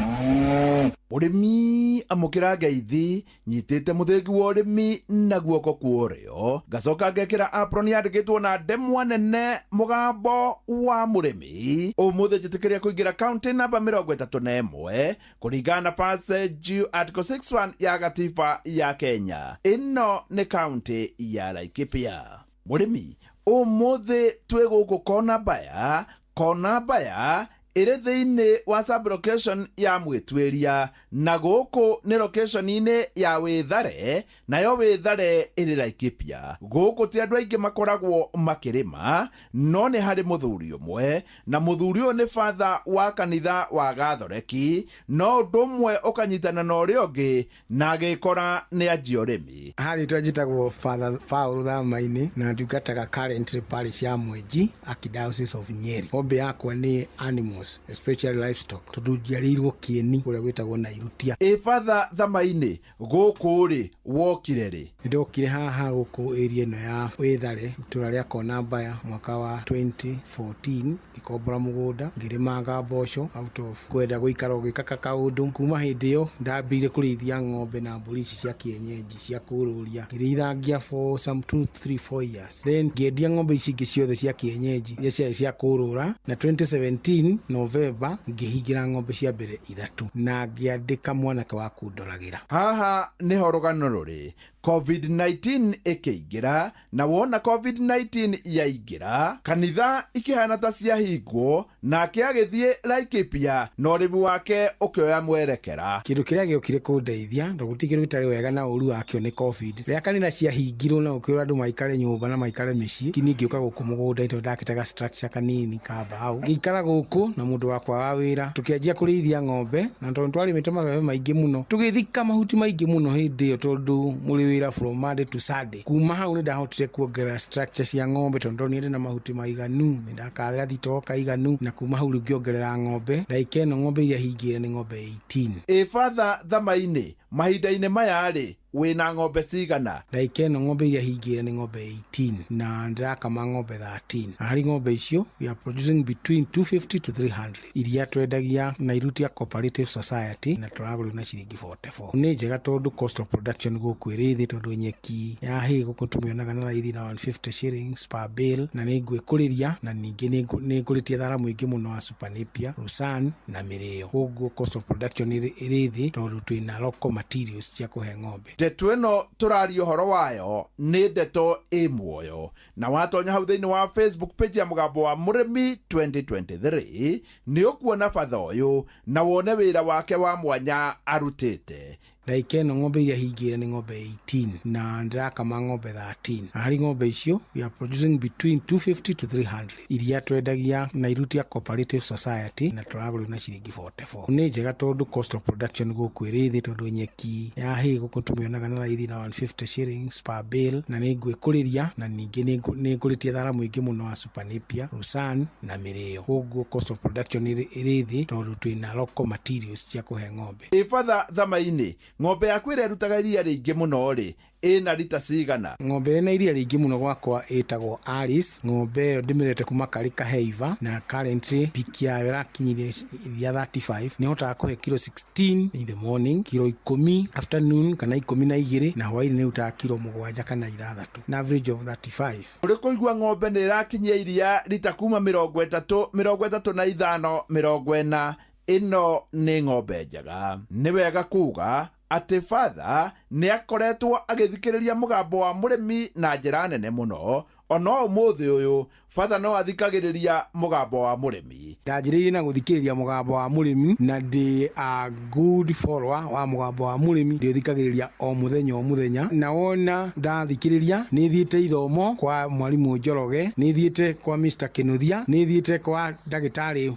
Mũrĩmi amũkĩra ngeithi, nyitĩte mũthĩgi wa ũrĩmi na guoko kwa ũrĩo, ngacoka ngekĩra apron yandĩkĩtwo na ndemwa nene mũgambo wa mũrĩmi. Ũmũthĩ njĩtĩkĩria kũingĩra kaunti namba 31 kũringana na passage article 61 ya gatiba ya Kenya. Ĩno nĩ kaunti ya Laikipia. Mũrĩmi, ũmũthĩ twĩ gũkũ Kona Mbaya. Kona Mbaya ĩrĩ thĩinĩ wa sub-location ya Mwĩtuĩria, na gũkũ nĩ location-inĩ ya Wĩthare, nayo Wĩthare ĩrĩ Laikipia. Gũkũ ti andũ aingĩ makoragwo makĩrĩma, no nĩ harĩ mũthuri ũmwe, na mũthuri ũyũ nĩ father wa kanitha wa Gathoreki, no ũndũ ũmwe ũkanyitana na ũrĩa ũngĩ, na agĩkora nĩ anjia ũrĩmi. Harĩ twa njĩtagwo Father Paul Thamainĩ, na ndungataga currently parish ya Mwenji, Archdiocese of Nyeri. Hobby yakwa nĩ animals, especially livestock, tondũ njiarĩirwo Kĩeni kũrĩa gwĩtagwo Nairutia. Ĩ Father Thamainĩ, gũkũ rĩ wokire rĩ? Nĩndokire haha gũkũ area ĩno ya Wĩthare, itũra rĩa Kona Mbaya, mwaka wa 2014, ngĩkombora mũgũnda, ngĩrĩmanga mboco out of kwenda gũikara ũgĩkaga kaũndũ. Kuma hĩndĩ ĩyo ndambĩrĩirie kũrĩithia ng'ombe na mbũri ici cia kienyeji cia kũrũria, ngĩrĩithangia for some 2 3 4 years, then ngĩendia ng'ombe ici ingĩ ciothe cia kienyeji iria ciarĩ cia kũrũra, na 2017 November ngĩhingĩra ng'ombe cia mbere 3 na ngĩandĩka mwanake wa kũndoragĩra. Haha nĩho rũgano rũrĩ. COVID-19 ĩkĩingĩra, na wona COVID-19 yaingĩra, kanitha ikĩhana ta ciahingwo, nake agĩthiĩ Laikipia na ũrĩmi wake ũkĩoya mwerekera. Kĩndũ kĩrĩa gĩokire kũndeithia, tondũ gũtirĩ kĩndũ gĩtarĩ wega na ũru wakĩo nĩ COVID. Rĩrĩa kanitha ciahingirwo na gũkĩũra andũ maikare nyũmba na maikare mĩciĩ, niĩ ngĩũka gũkũ mũgũnda-inĩ tondũ ndakĩte structure kanini ka mbaũ. Ngĩikara gũkũ na mũndũ wakwa wa wĩra, tũkĩanjia kũrĩithia ng'ombe, na tondũ twarĩmĩte mabebe maingĩ mũno, tũgĩthika mahuti maingĩ mũno hĩndĩ ĩyo tondũ mũrĩ wĩra from Monday to Sunday. Kuma hau nĩ ndahotire kuongerera structure cia ng'ombe tondũ ndonire ndĩna mahuti maiganu, nĩ ndakaga thitoo kaiganu, na kuma hau rĩu ngĩongerera ng'ombe. Ndagĩka ĩno ng'ombe iria hingĩire nĩ ng'ombe 18. Ĩ Father Thamainĩ, mahinda-inĩ maya rĩ, Wĩna ng'ombe cigana? Ndagĩka ĩno ng'ombe iria hingĩre nĩ ng'ombe 18 na ndĩrakama ng'ombe 13, na harĩ ng'ombe icio we are producing between 250 to 300. Iria twendagia na Irutia Cooperative Society na tũragũrĩrwo na ciringi 44. Nĩ njega tondũ cost of production gũkũ ĩrĩ thĩ, tondũ nyeki ya hay gũkũ tũmĩonaga na raithi na 150 shillings per bale, na nĩ ngwĩkũrĩria, na ningĩ nĩ ngũrĩtie thara mũingĩ mũno wa super napier, lucerne na mĩrĩo. Koguo cost of production ĩrĩ thĩ tondũ twĩna local materials cia kũhe ng'ombe. Ndeto ĩno tũraria ũhoro wayo nĩ ndeto ĩ muoyo, na watonya hau thĩinĩ wa Facebook page ya Mũgambo wa Mũrĩmi 2023 nĩ ũkuona batha ũyũ na wone wĩra wake wa mwanya arutĩte. Ndagĩka ĩno ng'ombe iria hingĩre nĩ ng'ombe 18 na ndĩrakama ng'ombe 13, na harĩ ng'ombe icio we are producing between 250 to 300. Iria twendagia na Irutia Cooperative Society na tũragũrĩrwo na ciringi 44. Nĩ njega tondũ cost of production gũkũ ĩrĩ thĩ, tondũ nyeki ya hay gũkũ tũmĩonaga na raithi na 150 shillings per bale, na nĩ ngwĩkũrĩria, na ningĩ nĩ ngũrĩtie thara mũingĩ mũno wa super napier, lucerne na mĩrĩo. Koguo cost of production ĩrĩ thĩ tondũ twĩna local materials cia kũhe ng'ombe. Ĩ batha, thama-inĩ ng'ombe yaku ĩrĩa ĩrutaga iria rĩingĩ mũno rĩ, ĩna rita cigana? Ng'ombe ĩna iria rĩingĩ mũno gwakwa ĩtagwo Alice. Ng'ombe ĩyo ndĩmĩrete kuma karĩ kaheiva, na currently peak yayo ĩrakinyirie iria 35. Nĩ hotaga kũhe kilo 16 in the morning, kilo 10 afternoon kana 12, na hwaĩ-inĩ nĩ ĩrutaga kilo 7 kana 6, na average of 35. Ũrĩ kũigua ng'ombe nĩ ĩrakinyia iria rita kuma 30, 35, 40, ĩno nĩ ng'ombe njega. Nĩ wega kuga atĩ batha nĩ akoretwo agĩthikĩrĩria Mũgambo wa Mũrĩmi na njĩra nene mũno. Ona ũmũthĩ ũyũ batha no athikagĩrĩria Mũgambo wa Mũrĩmi. Ndanjĩrĩirie na gũthikĩrĩria Mũgambo wa Mũrĩmi, na ndĩ a good follower wa Mũgambo wa Mũrĩmi. Ndĩũthikagĩrĩria o mũthenya o mũthenya, na wona ndathikĩrĩria nĩ thiĩte ithomo kwa mwarimũ Njoroge, nĩ thiĩte kwa Mr Kinuthia, nĩ thiĩte kwa ndagĩtarĩ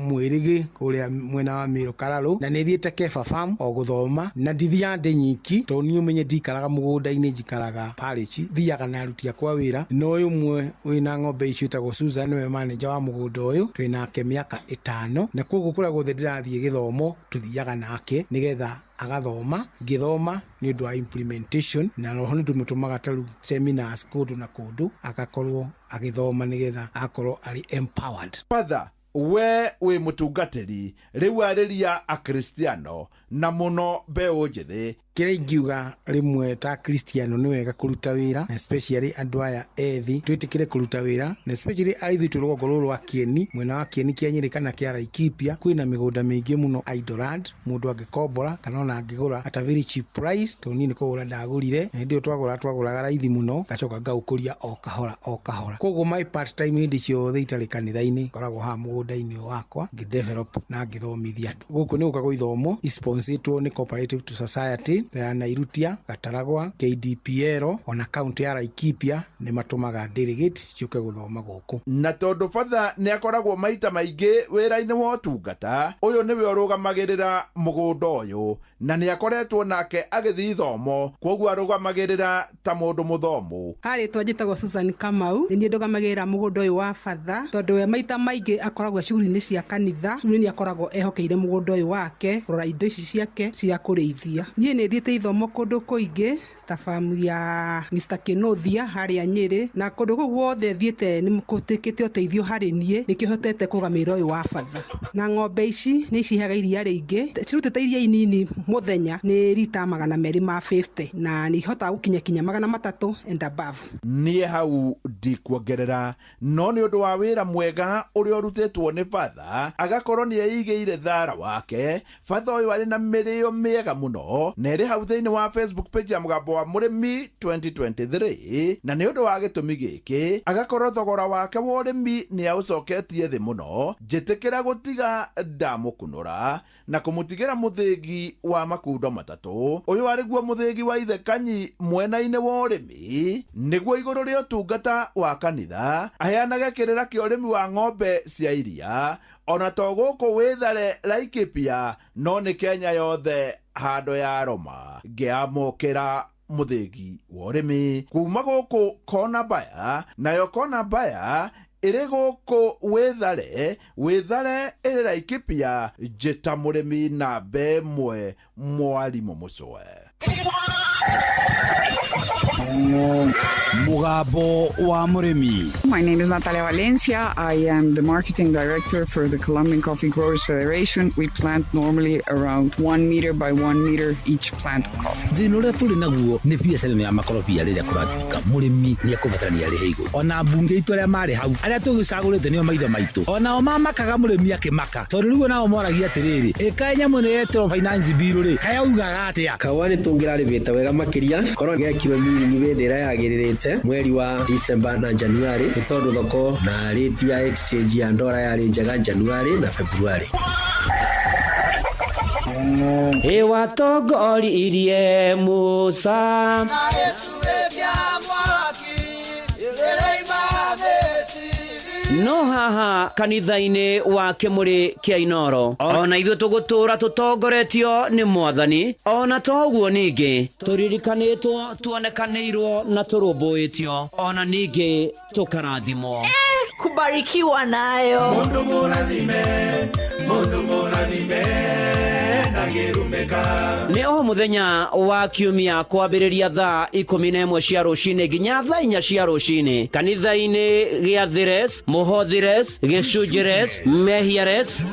Mwĩrĩgĩ kũrĩa mwena wa Mĩrũ Kararũ, na nĩ thiĩte Kefa Farm o gũthoma. Na ndithiaga ndĩ nyiki, tondũ niĩ ũmenye ndikaraga mũgũnda-inĩ, njikaraga parish, thiaga na aruti akwa wĩra, na ũyũ ũmwe wĩna ng'ombe icio wĩtagwo Susan, nĩwe manager wa mũgũnda ũyũ. Twĩ nake mĩaka 5, na koguo kũrĩa guothe ndĩrathiĩ gĩthomo tũthiaga nake nĩgetha agathoma, ngĩthoma nĩ ũndũ wa implementation, na roho nĩ tũmũtũmaga ta rĩu seminars kũndũ na kũndũ, agakorwo agĩthoma nĩgetha akorwo arĩ empowered. Batha, we wĩ mũtungatĩri, rĩu arĩria akristiano na mũno mbeũ njĩthĩ. Kĩrĩa ingiuga rĩmwe ta kristiano, nĩ wega kũruta wĩra, na especially andũ aya ethĩ twĩtĩkĩre kũruta wĩra, na especially arĩa ithuĩ twĩ rũgongo rũrũ rwa Kieni, mwena wa Kieni kĩa Nyĩrĩ kana kĩa Laikipia, kwĩna mĩgũnda mĩingĩ mũno idle land mũndũ angĩkombora kana ona angĩgũra at a very cheap price, tondũ niĩ nĩ kũgũra ndagũrire, na hĩndĩ ĩyo twagũra twagũraga raithi mũno, ngacoka ngaũkũria o kahora o kahora. Koguo my part time hĩndĩ ciothe itarĩ kanitha-inĩ ngoragwo haha mũgũnda-inĩ ũyũ wakwa ngĩdevelop na ngĩthomithia andũ. Gũkũ nĩ gũkagwo ithomo isponsetwo nĩ Cooperative to Society ya Nairutia, Gataragwa, KDPL, ona kaunti ya Laikipia nĩ matũmaga delegate ciũke gũthoma gũkũ. Na tondũ batha nĩ akoragwo maita maingĩ wĩra-inĩ wa ũtungata ũyũ, nĩwe ũrũgamagĩrĩra mũgũnda ũyũ, na nĩ akoretwo nake agĩthiĩ ithomo, koguo arũgamagĩrĩra ta mũndũ mũthomu. Harĩtwa njĩtagwo Susan Kamau, nĩ niĩ ndũgamagĩrĩra mũgũnda ũyũ wa batha, tondũ we maita maingĩ akoragwo shughuli-inĩ cia kanitha, rĩu nĩ akoragwo ehokeire mũgũnda ũyũ wake kũrora indo ici ciake cia kũrĩithia. Niĩ nĩ thiĩte ithomo kũndũ kũingĩ ta famu ya Mr Kinuthia harĩa Nyĩrĩ, na kũndũ kũu guothe thiĩte nĩ gũtuĩkĩte ũteithio harĩ niĩ, nĩkĩo hotete kũrũgamĩrĩra ũyũ wa batha. Na ng'ombe ici nĩ ciheaga iria rĩingĩ, cirutĩte iria inini mũthenya nĩ rita 250, na nĩ ihotaga gũkinya kinya 300 and above. Niĩ hau ndikuongerera, no nĩ ũndũ wa wĩra mwega ũrĩa ũrutĩtwo nĩ batha, agakorwo nĩ eigĩire thara wake. Batha ũyũ arĩ na mĩrĩo mĩega mũno, na ĩrĩ hau thĩinĩ wa Facebook page ya Mũgambo wa Mũrĩmi 2023. Na nĩ ũndũ wa gĩtũmi gĩkĩ, agakorwo thogora wake wa ũrĩmi nĩ aũcoketie thĩ mũno. Njĩtĩkĩra gũtiga ndamũkunũra na kũmũtigĩra mũthĩgi wa makundo matatũ. Ũyũ arĩ guo mũthĩgi wa ithe Kanyi mwena-inĩ wa ũrĩmi, nĩguo igũrũ rĩa ũtungata wa kanitha aheanage kĩrĩra kĩa ũrĩmi wa ng'ombe cia iria, ona to gũkũ Wĩthare Laikipia, no nĩ Kenya yothe handũ ya Roma. Ngĩamũkĩra mũthĩgi wa ũrĩmi kuma gũkũ Kona Mbaya, nayo Kona Mbaya ĩrĩ gũkũ Wĩthare, Wĩthare ĩrĩ Laikipia. Njĩta mũrĩmi namba 1, mwarimũ Mũcwe. Mũgambo wa mũrĩmi. My name is Natalia Valencia. I am the marketing director for the Colombian Coffee Growers Federation. We plant normally around 1 meter by 1 meter each plant of coffee. Thĩna ũrĩa tũrĩ naguo nĩ biacara ĩno ya makorobia. Rĩrĩa kũratuĩka mũrĩmi nĩ ekũbatarania arĩhe igũrũ, ona mbunge itũ arĩa marĩ hau, arĩa tũgĩcagũrĩte nĩo maitho maitũ, onao mamakaga mũrĩmi akĩmaka, tondũ rĩu onao moragia atĩrĩrĩ, ĩkaĩ nyamũ ĩno yetĩrwo finance bill rĩ, kayaugaga atĩa? Kahũa nĩ tũngĩrarĩmĩte wega makĩria korwo gekirwo mirini hĩndĩ ĩrĩa yagĩrĩrĩte, mweri wa December na January, nĩ tondũ thoko na rate ya exchange ya ndora yarĩ njega January na February. Ĩwatongoririe Musa. No haha kanitha-inĩ wa Kĩmũrĩ kĩa Inoro, ona ithuĩ tũgũtũra tũtongoretio nĩ Mwathani. Ona toguo ningĩ tũririkanĩtwo, tuonekanĩirwo na tũrũmbũĩtio, ona ningĩ tũkarathimwo. Kubarikiwa nayo. Mundu mũrathime, mundu mũrathime ndangĩrumĩka. Nĩ o mũthenya wa Kiumia kwambĩrĩria thaa 11 cia rũcinĩ nginya thaa 4 cia rũcinĩ, kanitha-inĩ gĩa Thires, Mũhothires, Gĩcunjĩres, Mehiares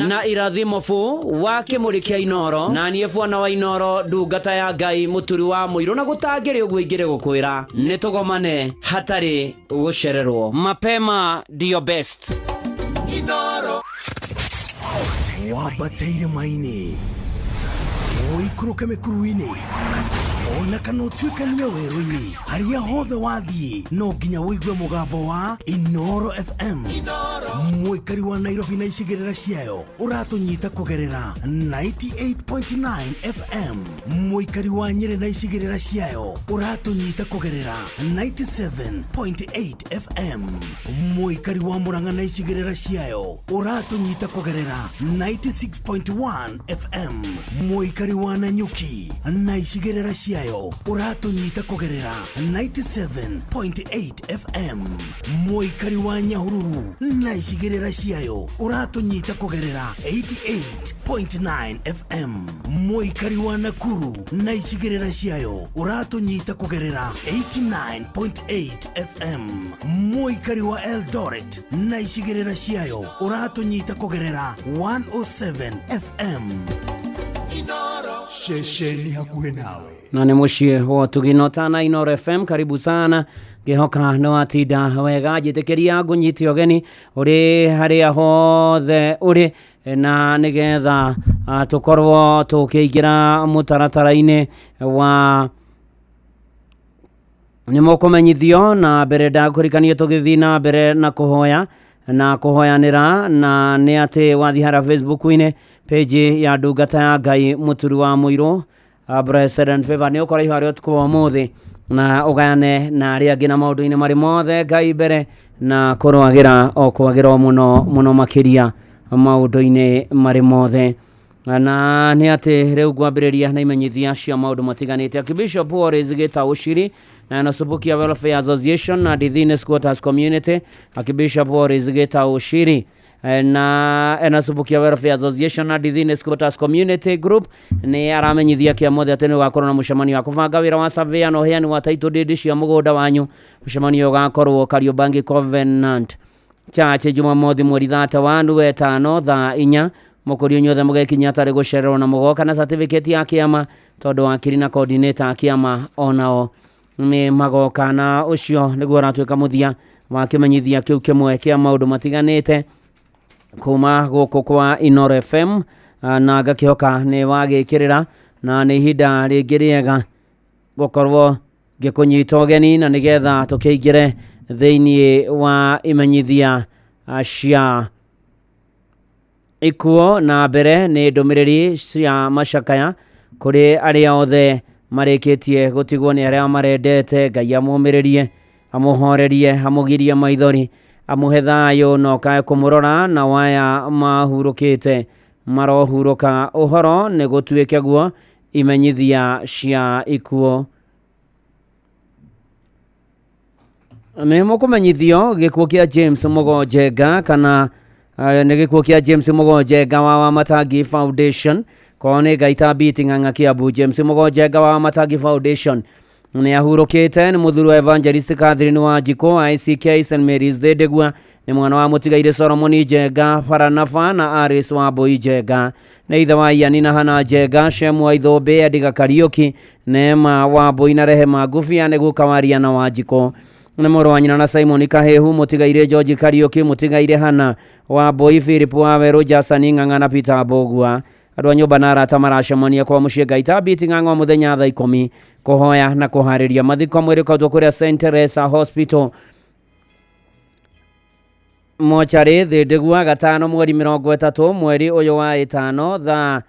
na Irathimo bu wa Kĩmũrĩ kĩa Inoro, na niĩ bwana wa Inoro, ndungata ya Ngai, mũturi wa mũirũ, na gũtangĩrĩ ũguo ingĩrĩ gũkwĩra nĩ tũgomane hatarĩ gũcererwo. Mapema ndio best. Inoro. Wambate irĩma-inĩ, ũikũrũke mĩkuru-inĩ, ona kana ũtuĩkanie werũ-inĩ, harĩa hothe wathiĩ no nginya ũigue mũgambo wa Inoro FM. Mũikari wa Nairobi na icigĩrĩra ciayo ũratũnyita kũgerera 98.9 FM. Mũikari wa Nyĩrĩ na icigĩrĩra ciayo ũratũnyita kũgerera 97.8 FM. Mũikari wa Mũrang'a na icigĩrĩra ciayo ũratũnyita kũgerera 96.1 FM. Mũikari wa Nanyuki na icigĩrĩra ciayo ũratũnyita kũgerera 97.8 FM. Mũikari wa Nyahururu na icigĩrĩra ciayo ũratũnyita kũgerera 88.9 FM. Mũikari wa Nakuru na icigĩrĩra ciayo ũratũnyita kũgerera 89.8 FM. Mũikari wa Eldoret na icigĩrĩra ciayo ũratũnyita kũgerera 107 FM. Ceceni hakuhĩ nawe. Na nĩ mũciĩ wa Tugino Tana Inoro FM. Karibu sana, ngĩhoka nĩ watinda wega. Njĩtĩkĩria ngũnyite ũgeni ũrĩ harĩa hothe ũrĩ, na nĩgetha tũkorwo tũkĩingĩra mũtaratara-inĩ wa nĩ mũkũmenyithio. Na mbere ndakũrikanie tũgĩthiĩ na mbere na kũhoya na kũhoyanĩra, na nĩ atĩ wathiĩ harĩa Facebook-inĩ, page ya ndungata ya Ngai mũturi wa mũirũ, Blessed and Favor, nĩ ũkora ihoya rĩa ũtukũ wa ũmũthĩ na ũgayane na arĩa angĩ na maũndũ-inĩ marĩ mothe. Ngai mbere na kũrwagĩra o kwagĩra o mũno mũno makĩria maũndũ-inĩ marĩ mothe. Na nĩ atĩ rĩu ngwambĩrĩria na imenyithia cia maũndũ matiganĩte. Archbishop Warris Gĩtaũ Ũciri na Nasubukia Welfare Association na Dithine Squatters Community. Archbishop Warris Gĩtaũ Ũciri na Enasubukia Welfare Association na Dithine Squatters Community Group nĩ aramenyithia kĩa mothe atĩ nĩ ũgakorwo na mũcemanio wa kũbanga wĩra wa surveyor na ũheani wa title deed cia mũgũnda wanyu. Mũcemanio ũgakorwo Kariobangi Covenant Church, Jumamothi mweri 31 wetano thaa 4. Mũkũrio inyuothe mũgekinya atarĩ gũcererwo na mũgoka na certificate ya kĩama, tondũ wakiri na coordinator a kĩama onao nĩ magoka. Na ũcio nĩguo ũratuĩka mũthia wa kĩmenyithia kĩu kĩmwe kĩa maũndũ matiganĩte kuma gũkũ kwa Inoro FM, na ngakĩhoka nĩ wagĩkĩrĩra na nĩ ihinda rĩngĩ rĩega gũkorwo ngĩkũnyita ũgeni, na nĩgetha tũkĩingĩre thĩinĩ wa imenyithia cia ikuo. Na mbere nĩ ndũmĩrĩri cia macakaya kũrĩ arĩa othe marĩkĩtie gũtigwo nĩ arĩa marendete. Ngai amũmĩrĩrie, amũhorerie, amũgirie maithori, amũhe thayũ, na ũkae kũmũrora, na waya mahurũkĩte marohurũka. Ũhoro nĩ gũtuĩke guo. Imenyithia cia ikuo nĩ mũkũmenyithio gĩkuũ kĩa James Mũgonjenga, kana nĩ gĩkuũ kĩa James Mũgonjenga wa Wamatangi Foundation. Kwao nĩ Ngaita Biti Ng'ang'a Kiambu. James Mũgonjenga wa Matangi Foundation nĩ ahurũkĩte. Nĩ mũthuri wa Evangelist Catherine Wanjikũ ICK St Mary's Thĩndĩgua. Nĩ mwana wa mũtigairĩ Solomon Njenga Baranaba na Aris wa Mbui Njenga. Nĩ ithe wa Iani na Hana Njenga, Shemu wa Ithũmbĩ, Ediga Kariũki, Neema wa Mbui na Rehema Ngubia. Nĩ guka wa Riana Wanjikũ. Nĩ mũrũ wa nyina na Simon Kahehu, mũtigairĩ George Kariũki, mũtigairĩ Hana wa Mbui, Philip wa Werũ, Jasani Ng'ang'a na Peter Mbũgua. Andũ a nyũmba na arata maracemania kwa mũciĩ Ngaita Biti Ng'ang'a mũthenya thaa 10 kũhoya na kũharĩria mathiko. Mwĩrĩ ũkautwo kũrĩa St Teresa Hospital mocarĩ Thĩndĩgua gatano mweri 30 mweri ũyũ wa ĩtano thaa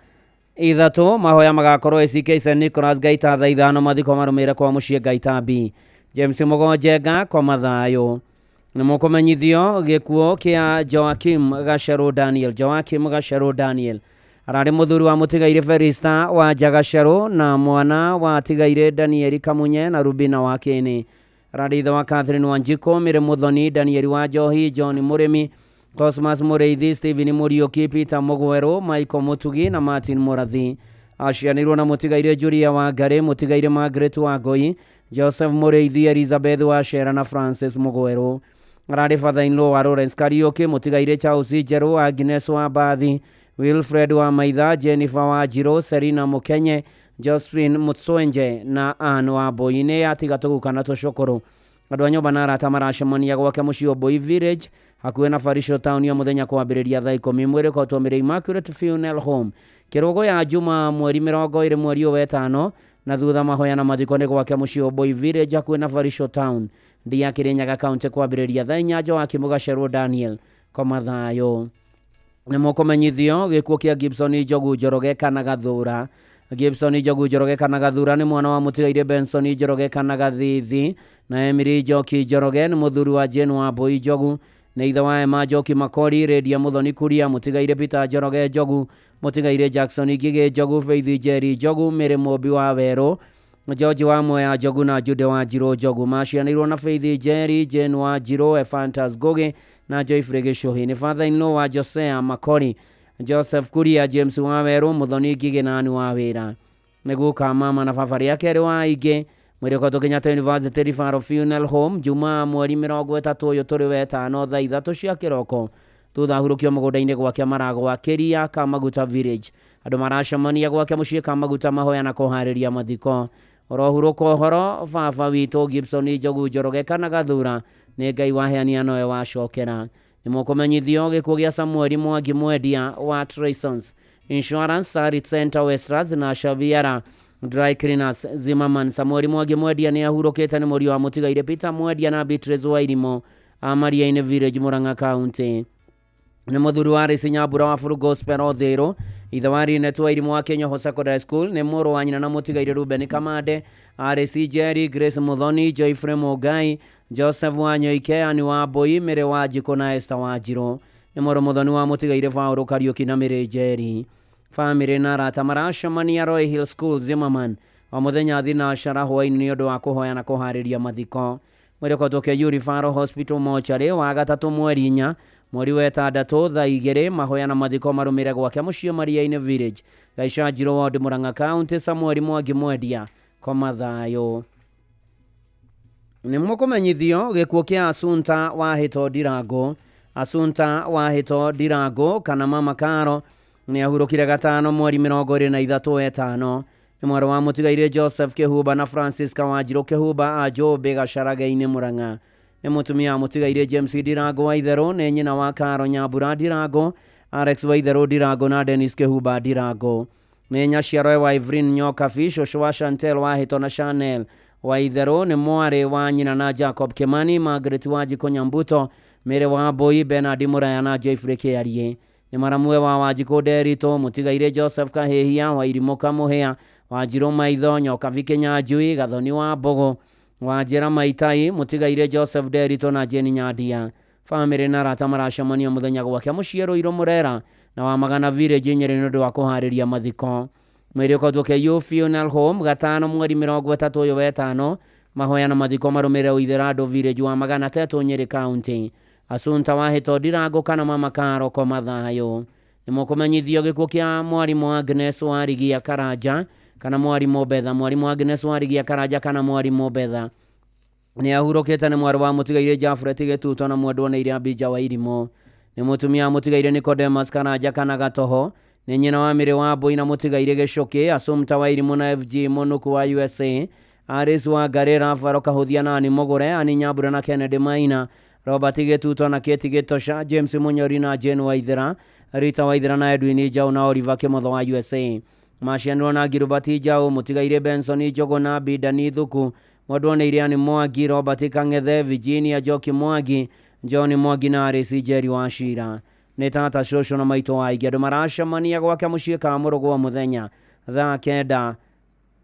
3. Mahoya magakorwo ACK St Nicholas Ngaita thaa 5. Mathiko marũmĩrĩre kwa mũciĩ Ngaita B. James Mũgonjenga kwa mathayũ. Nĩ mũkũmenyithio gĩkuũ kĩa Joakim Gacerũ Daniel. Joakim Gacerũ Daniel ararĩ mũthuri wa mũtigairĩ Felista wa Njagacerũ na mwana wa tigairĩ Danieli Kamunye na Rubina wa Kĩnĩ. Ararĩ ithe wa Catherine Wanjikũ, Mĩrĩ Mũthoni, Danieli wa Njohi, John Mũrĩmi, Cosmas Mũrĩithi, Stephen Mũriũki, Peter Mũgwerũ, Michael Mũtugi na Martin Mũrathi. Acianĩirwo na mũtigairĩ Julia wa Ngarĩ, mũtigairĩ Margaret wa Ngoi, Joseph Mũrĩithi, Elizabeth wa Shera na Francis Mũgwerũ. Ararĩ father-in-law wa Lawrence Kariũki, mũtigairĩ Charles Njerũ, Agnes wa Mbathi, Wilfred wa Maitha, Jennifer wa Njirũ, Serena Mũkenye, Josephine Mutswenje na Ann wa Mbui. Nĩ atiga tũguka na tũcũkũrũ. Andũ a nyũmba na arata maracemania gwake mũciĩ Mbui Village hakuhĩ na Barisho Town ya mũthenya kwambĩrĩria thaa 10. Mwĩrĩ ũkautwo Mĩrĩ Immaculate Funeral Home Kĩrũgũ ya Juma mweri 20 mweri ũyũ wetano, na thutha mahoya na mathiko nĩ gwake mũciĩ Mbui Village hakuhĩ na Barisho Town Ndia Kirinyaga County kwambĩrĩria thaa 8. Joakim Gacerũ Daniel koma thayũ. Nĩ mũkũmenyithio gĩkuũ kĩa Gibson Njogu Njoroge kana Gathura. Gibson Njogu Njoroge kana Gathura nĩ mwana wa mũtigairĩ Benson Njoroge kana Gathithi na Emily Njoki Njoroge. Nĩ mũthuri wa Jane wa Mbui Njogu. Nĩ ithe wa Emma Njoki Makori, Redia Mũthoni Kuria, mũtigairĩ Peter Njoroge Njogu, mũtigairĩ Jackson Ngigĩ Njogu, Faith Njeri Njogu, Mĩrĩ Mũmbi wa Werũ, George wa Mwea Njogu na Jude wa Njirũ Njogu. Macianĩirwo na Faith Njeri, Jane wa Njirũ, Ephantus Ngugi na Joyfrey Gĩcũhĩ. Nĩ father-in-law wa Josea Makori, Joseph Kuria, James wa Werũ, Mũthoni Ngigĩ na Ann wa Wĩra. Nĩ guka mama na baba rĩa kerĩ wa aingĩ. Mwĩrĩ ũkoretwo Kenyatta University Referral Funeral Home Jumaa mweri 30 ũyũ tũrĩ wetano thaa 3 cia kĩroko. Thutha ahurũkio mũgũnda-inĩ gwake Maragwa Kĩria Kamaguta Village. Andũ maracemania gwake mũciĩ Kamaguta mahoya na kũharĩria mathiko. Ũrohurũka ũhoro baba witũ Gibson Njogu Njoroge kana Gathura, nĩ Ngai waheania nowe wacokera. Nĩ mũkũmenyithio gĩkuũ gĩa Samueli Mwangi Mwendia wa Traysons Insurance Sarit Center Westlands na Shaviara Dry Cleaners Zimmerman. Samueli Mwangi Mwendia nĩ ahurũkĩte. Nĩ mũriũ wa mũtigairĩ Peter Mwendia na Beatrice Wairimo a Mariainĩ Village Murang'a County. Nĩ mũthuri wa Alice Nyambura wa Full Gospel Othĩrũ, ithe wa Linet Wairimu wa Kenyoho Secondary School. Nĩ mũrũ wa nyina na mũtigairĩ Ruben Kamande, Alice Njeri, Grace Muthoni, Joyfrey Mũngai, Joseph Wanyoike, Ann wa Mbui, Mĩrĩ wa Njikũ na Esther wa Njirũ. Nĩ mũrũ mũthoni wa mũtigairĩ Paũlũ Kariũki na Mĩrĩ Njeri. Famĩlĩ na arata maracemania Roy Hill School Zimmerman o mũthenya thinacara hwaĩ-inĩ nĩ ũndũ wa kũhoya na kũharĩria mathiko. Mwĩrĩ ũkoretwo KU Referral Hospital mocarĩ wa gatatũ mweri 4 mweri wa ĩtandatũ thaa 2. Mahoya na mathiko marũmĩrĩre gwake mũciĩ Mariainĩ Village, Gaicanjirũ Ward, Murang'a County. Samueli Mwangi Mwendia koma thayũ. Nĩ mũkũmenyithio gĩkuũ kĩa Asunta wa Hĩto Ndirango. Asunta wa Hĩto Ndirango kana Mama Karo nĩ ahurũkire gatano mweri 23 wetano. Nĩ mwarĩ wa mũtigairĩ Joseph Kĩhumba na Francis Kawanjirũ Kĩhumba a Njũmbĩ Gacaraga-inĩ Murang'a. Nĩ mũtumia wa mũtigairĩ James Ndirango wa Itherũ. Nĩ nyina wa Karo Nyambura Ndirango, Alex wa Itherũ Ndirango na Dennis Kĩhumba Ndirango. Nĩ nyaciarwe wa Evelyn Nyokabi, cũcũ wa Chantel wa Hĩto na Chanel wa Itherũ. Nĩ mwarĩ wa nyina na Jacob Kimani, Margaret Wanjikũ Nyambuto, Mĩrĩ wa Mbui, Bernard Mũraya na Jeffrey Kĩarie. Nĩ maramwe wa Wanjikũ Nderitũ, mũtigairĩ Joseph Kahĩhia, Wairimũ Kamũhĩa, Wanjirũ Maitho, Nyokabi Kĩnyanjui, Gathoni wa Mbũgũ, Wanjĩra Maitai, mũtigairĩ Joseph Nderitũ na Jane Nyandia. Famĩlĩ na arata maracemania mũthenya gwake mũciĩ Rũirũ Mũrera na wa Magana Village Nyĩrĩ nĩ ũndũ wa kũharĩria mathiko. Mwĩrĩ ũkoretwo KU Funeral Home gatano mweri 30 ũyũ wetano. Mahoya na mathiko marũmĩrĩre Ũitherandũ Village wa Magana Tetũ Nyĩrĩ County. Asunta wa Hĩto Ndirango kana Mama Karo koma thayũ. Nĩ mũkũmenyithio gĩkuũ kĩa mwarimũ Agnes Warigia Karanja kana mwarimũ Betha. Mwarimũ Agnes Warigia Karanja kana mwarimũ Betha nĩ ahurũkĩte. Nĩ mwarĩ wa mũtigairĩ Jafret Gĩtuto na mwendwo nĩ Iria Mbija wa Irimũ. Nĩ mũtumia wa mũtigairĩ Nicodemus Karanja kana Gatoho. Nĩ nyina wa Mĩrĩ wa Mbũi na mũtigairĩ Gĩcũkĩ Assumpta wa Irimũ na FG Mũnuku wa USA, Aris wa Ngarĩ, Rafael Kahuthia na Ani Mũgũre, Ani Nyambura na Kennedy Maina, Robert Gĩtuto na Kate Gĩtosha, James Munyori na Jane Waithera, Rita Waithera na Edwin Njaũ na Oliver Kĩmotho wa USA. Macianirwo na Gilbert Njaũ, mũtigairĩ Benson Njũgũna, Bidani Thuku, mwendwo nĩ Iriani Mwangi, Robert Kang'ethe, Virginia Njoki Mwangi, John Mwangi na Arisi Njeri wa Cira. Nĩ tata, cũcũ na maitũ wa aingĩ. Andũ maracemania gwake mũciĩ Kamũrũgwo mũthenya thaa 9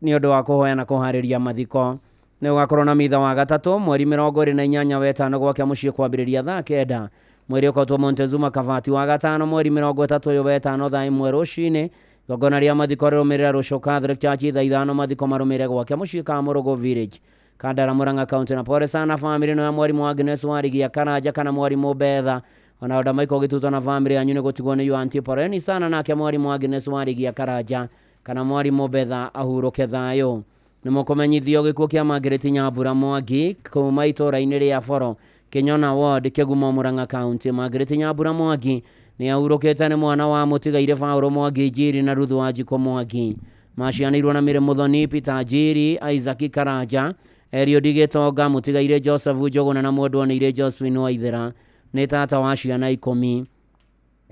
nĩ ũndũ wa kũhoya na kũharĩria mathiko. Nĩ ũgakorwo na mitha wa gatatũ mweri 28 wetano gwake mũciĩ kwambĩrĩria thaa 9. Mwĩrĩ ũkotwo Montezuma Kavati wa gatano mweri 30 ũyũ wetano thaa 1 rũcinĩ. Igongona rĩa mathiko rĩrũmĩrĩra Rũciũ Catholic Church thaa 5. Mathiko marũmĩrĩre gwake mũciĩ Kamũrũgũ Village, Kandara, Murang'a County. Na pole sana family ĩno ya mwarimũ Agnes Warigia Karanja kana mwarimũ Betha. Ona Oda Michael Gĩtuto na family yanyu nĩ gũtigwo nĩ your auntie, poleni sana. Nake mwarimũ Agnes Warigia Karanja kana mwarimũ Betha ahurũke thayũ. Nĩ mũkũmenyithio gĩkuũ kĩa Margaret Nyambura Mwangi kuma itũũra-inĩ rĩa Boro, Kĩnyona Ward, Kĩgumo, Murang'a County. Margaret Nyambura Mwangi nĩ ahurũkĩte. Nĩ mwana wa mũtigairĩ Paũlũ Mwangi Njiri na Ruthu Wanjikũ Mwangi. Macianĩirwo na Mĩrĩ Mũthoni, Peter Njiri, Isaac Karanja, Eliud Gĩtonga, mũtigairĩ Joseph Njũgũna na mwendwo nĩ Josephine Waithera. Nĩ tata wa ciana 10.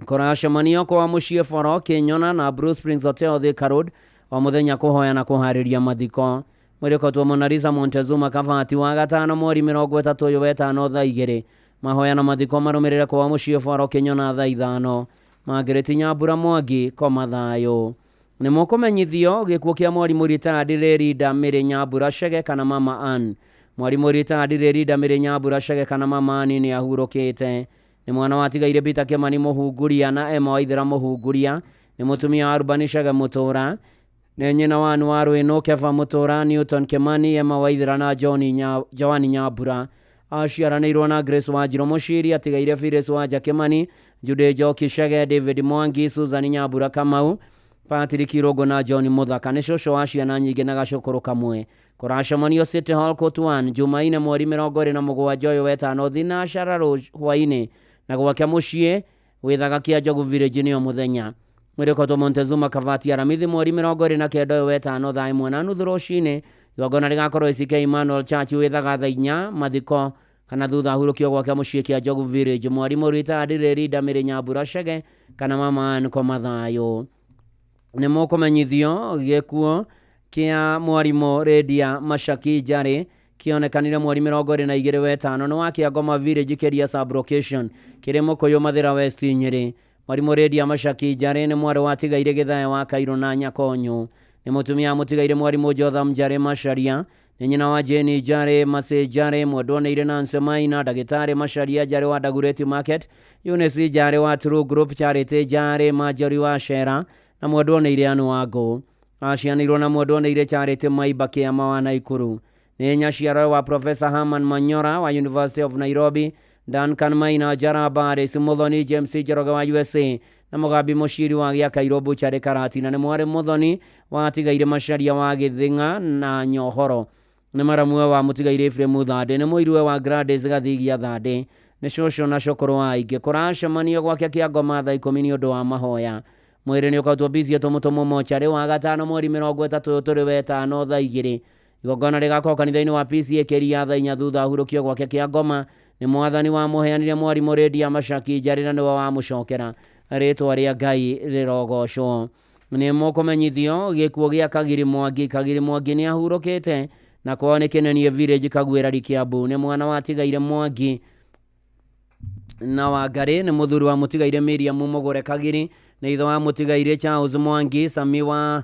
Kũracemanio kwa mũciĩ Boro, Kĩnyona na Blue Springs Hotel, Thika Road, o mũthenya kũhoya na kũharĩria mathiko. Mwĩrĩ ũkotwo Monalisa Montezuma Kavati wa gatano mweri 30 ũyũ wetano thaa 2. Mahoya na mathiko marũmĩrĩre kwa mũciĩ Boro, Kĩnyona thaa 5. Margaret Nyambura Mwangi, koma thayũ. Nĩ mũkũmenyithio gĩkuũ kĩa mwarimũ retired Lerida Mĩrĩ Nyambura Chege kana Mama Ann. Mwarimũ retired Lerida Mĩrĩ Nyambura Chege kana Mama Ann nĩ ahurũkĩte. Nĩ mwana watigaire Peter Kĩmani Mũhunguria na Emma Waithera Mũhunguria. Nĩ mũtumia wa Rubani Chege Mũtũra. Nĩ nyina wa Ann wa Rwĩnũ, Keba Mũtũra, Newton Kĩmani, Emma Waithera na Joan Nyambura. Aciaranĩirwo na Grace Wanjirũ Mũciri. Atigaire Phyllis Wanja Kĩmani, Jude Njoki Chege, David Mwangi, Susan Nyambura Kamau, Patrick Irũngũ na John Mũthaka. Nĩ cũcũ wa ciana nyingĩ na gacũkũrũ kamwe. Kũracemanio City Hall Court 1 Jumaine mweri 27 ũyũ wetano thinacara hwainĩ na gwake mũciĩ wĩthaga kĩa Njogu Village nĩo mũthenya. Mwĩrĩ ũkotwo Montezuma Kavati Aramithi mweri 29 ũyũ wetano thaa 1:30 rũcinĩ. Igongona rĩgakorwo ACK Emmanuel Church wĩthaga thaa 4. Mathiko kana thutha ahurũkio gwake mũciĩ kĩa Njogu Village. Mwarimũ retired Lerida Mĩrĩ Nyambura Chege kana Mama Ann, koma thayũ. Nĩ mũkũmenyithio gĩkuũ kĩa mwarimũ Redia Mashaki Njarĩ kĩonekanire mweri 22 wetano. Nĩ wa Kĩangoma Village, Kĩria sub-location, kĩrĩ Mũkũyũ, Mathĩra West, Nyĩrĩ. Mwarimũ Redia Mashaki Njarĩ nĩ mwarĩ wa tigaire Gĩthaya wa Kairũ na Nyakonyũ. Nĩ mũtumia wa mũtigaire mwarimũ Jotham Njarĩ Macharia. Nĩ nyina wa Jane Njarĩ, Masĩ Njarĩ, mwendwo nĩ Irĩ Nancy Maina, ndagĩtarĩ Macharia Njarĩ wa Dagoretti Market, Eunice Njarĩ wa True Group, Charity Njarĩ, Marjorie wa Shera na mwendwo nĩ Irĩ Ann Wangũ. Acianĩirwo na mwendwo nĩ Irĩ Charity Maiba Kĩama wa Naikuru. Nĩ nyaciaro wa Professor Herman Manyora wa University of Nairobi, Duncan Maina Jaraba, Alice Muthoni, James Njoroge wa USA na Mũgambi Mũciri wa Gĩakairũ Butchery Karatina. Nĩ mwarĩ Muthoni wa tigaire Macharia wa Gĩthing'a na Nyohoro. Nĩ maramwe wa mũtigaire Ephraim Thandĩ. Nĩ mũiruwe wa Gladys Gathigia Thandĩ. Nĩ cũcũ na cũkũrũ wa aingĩ. Kũracemanio gwake Kĩangoma thaa 10 nĩ ũndũ wa mahoya. Mwĩrĩ nĩ ũkotwo busy tũmũtũmwo mocarĩ wa gatano mweri 30 tũrĩ wetano thaa 2. Igongona rĩgakorwo kanitha-inĩ wa PCA Kĩria thaa 4 thutha ahurũkio gwake Kĩangoma. Nĩ mwathani wamũheanire mwarimũ Redia Mashaki Njarĩ na nĩwe wamũcokera. Rĩtwa rĩa Ngai rĩrogocwo. Nĩ mũkũmenyithio gĩkuũ gĩa Kagiri Mwangi. Kagiri Mwangi nĩ ahurũkĩte na kwao nĩ Kĩnenie Village, Kagwĩra, Kiambu. Nĩ mwana watigaire Mwangi na Wangarĩ. Nĩ mũthuri wa mũtigaire Miriam Mũgũre Kagiri. Nĩ ithe wa mũtigaire Charles Mwangi, Sami wa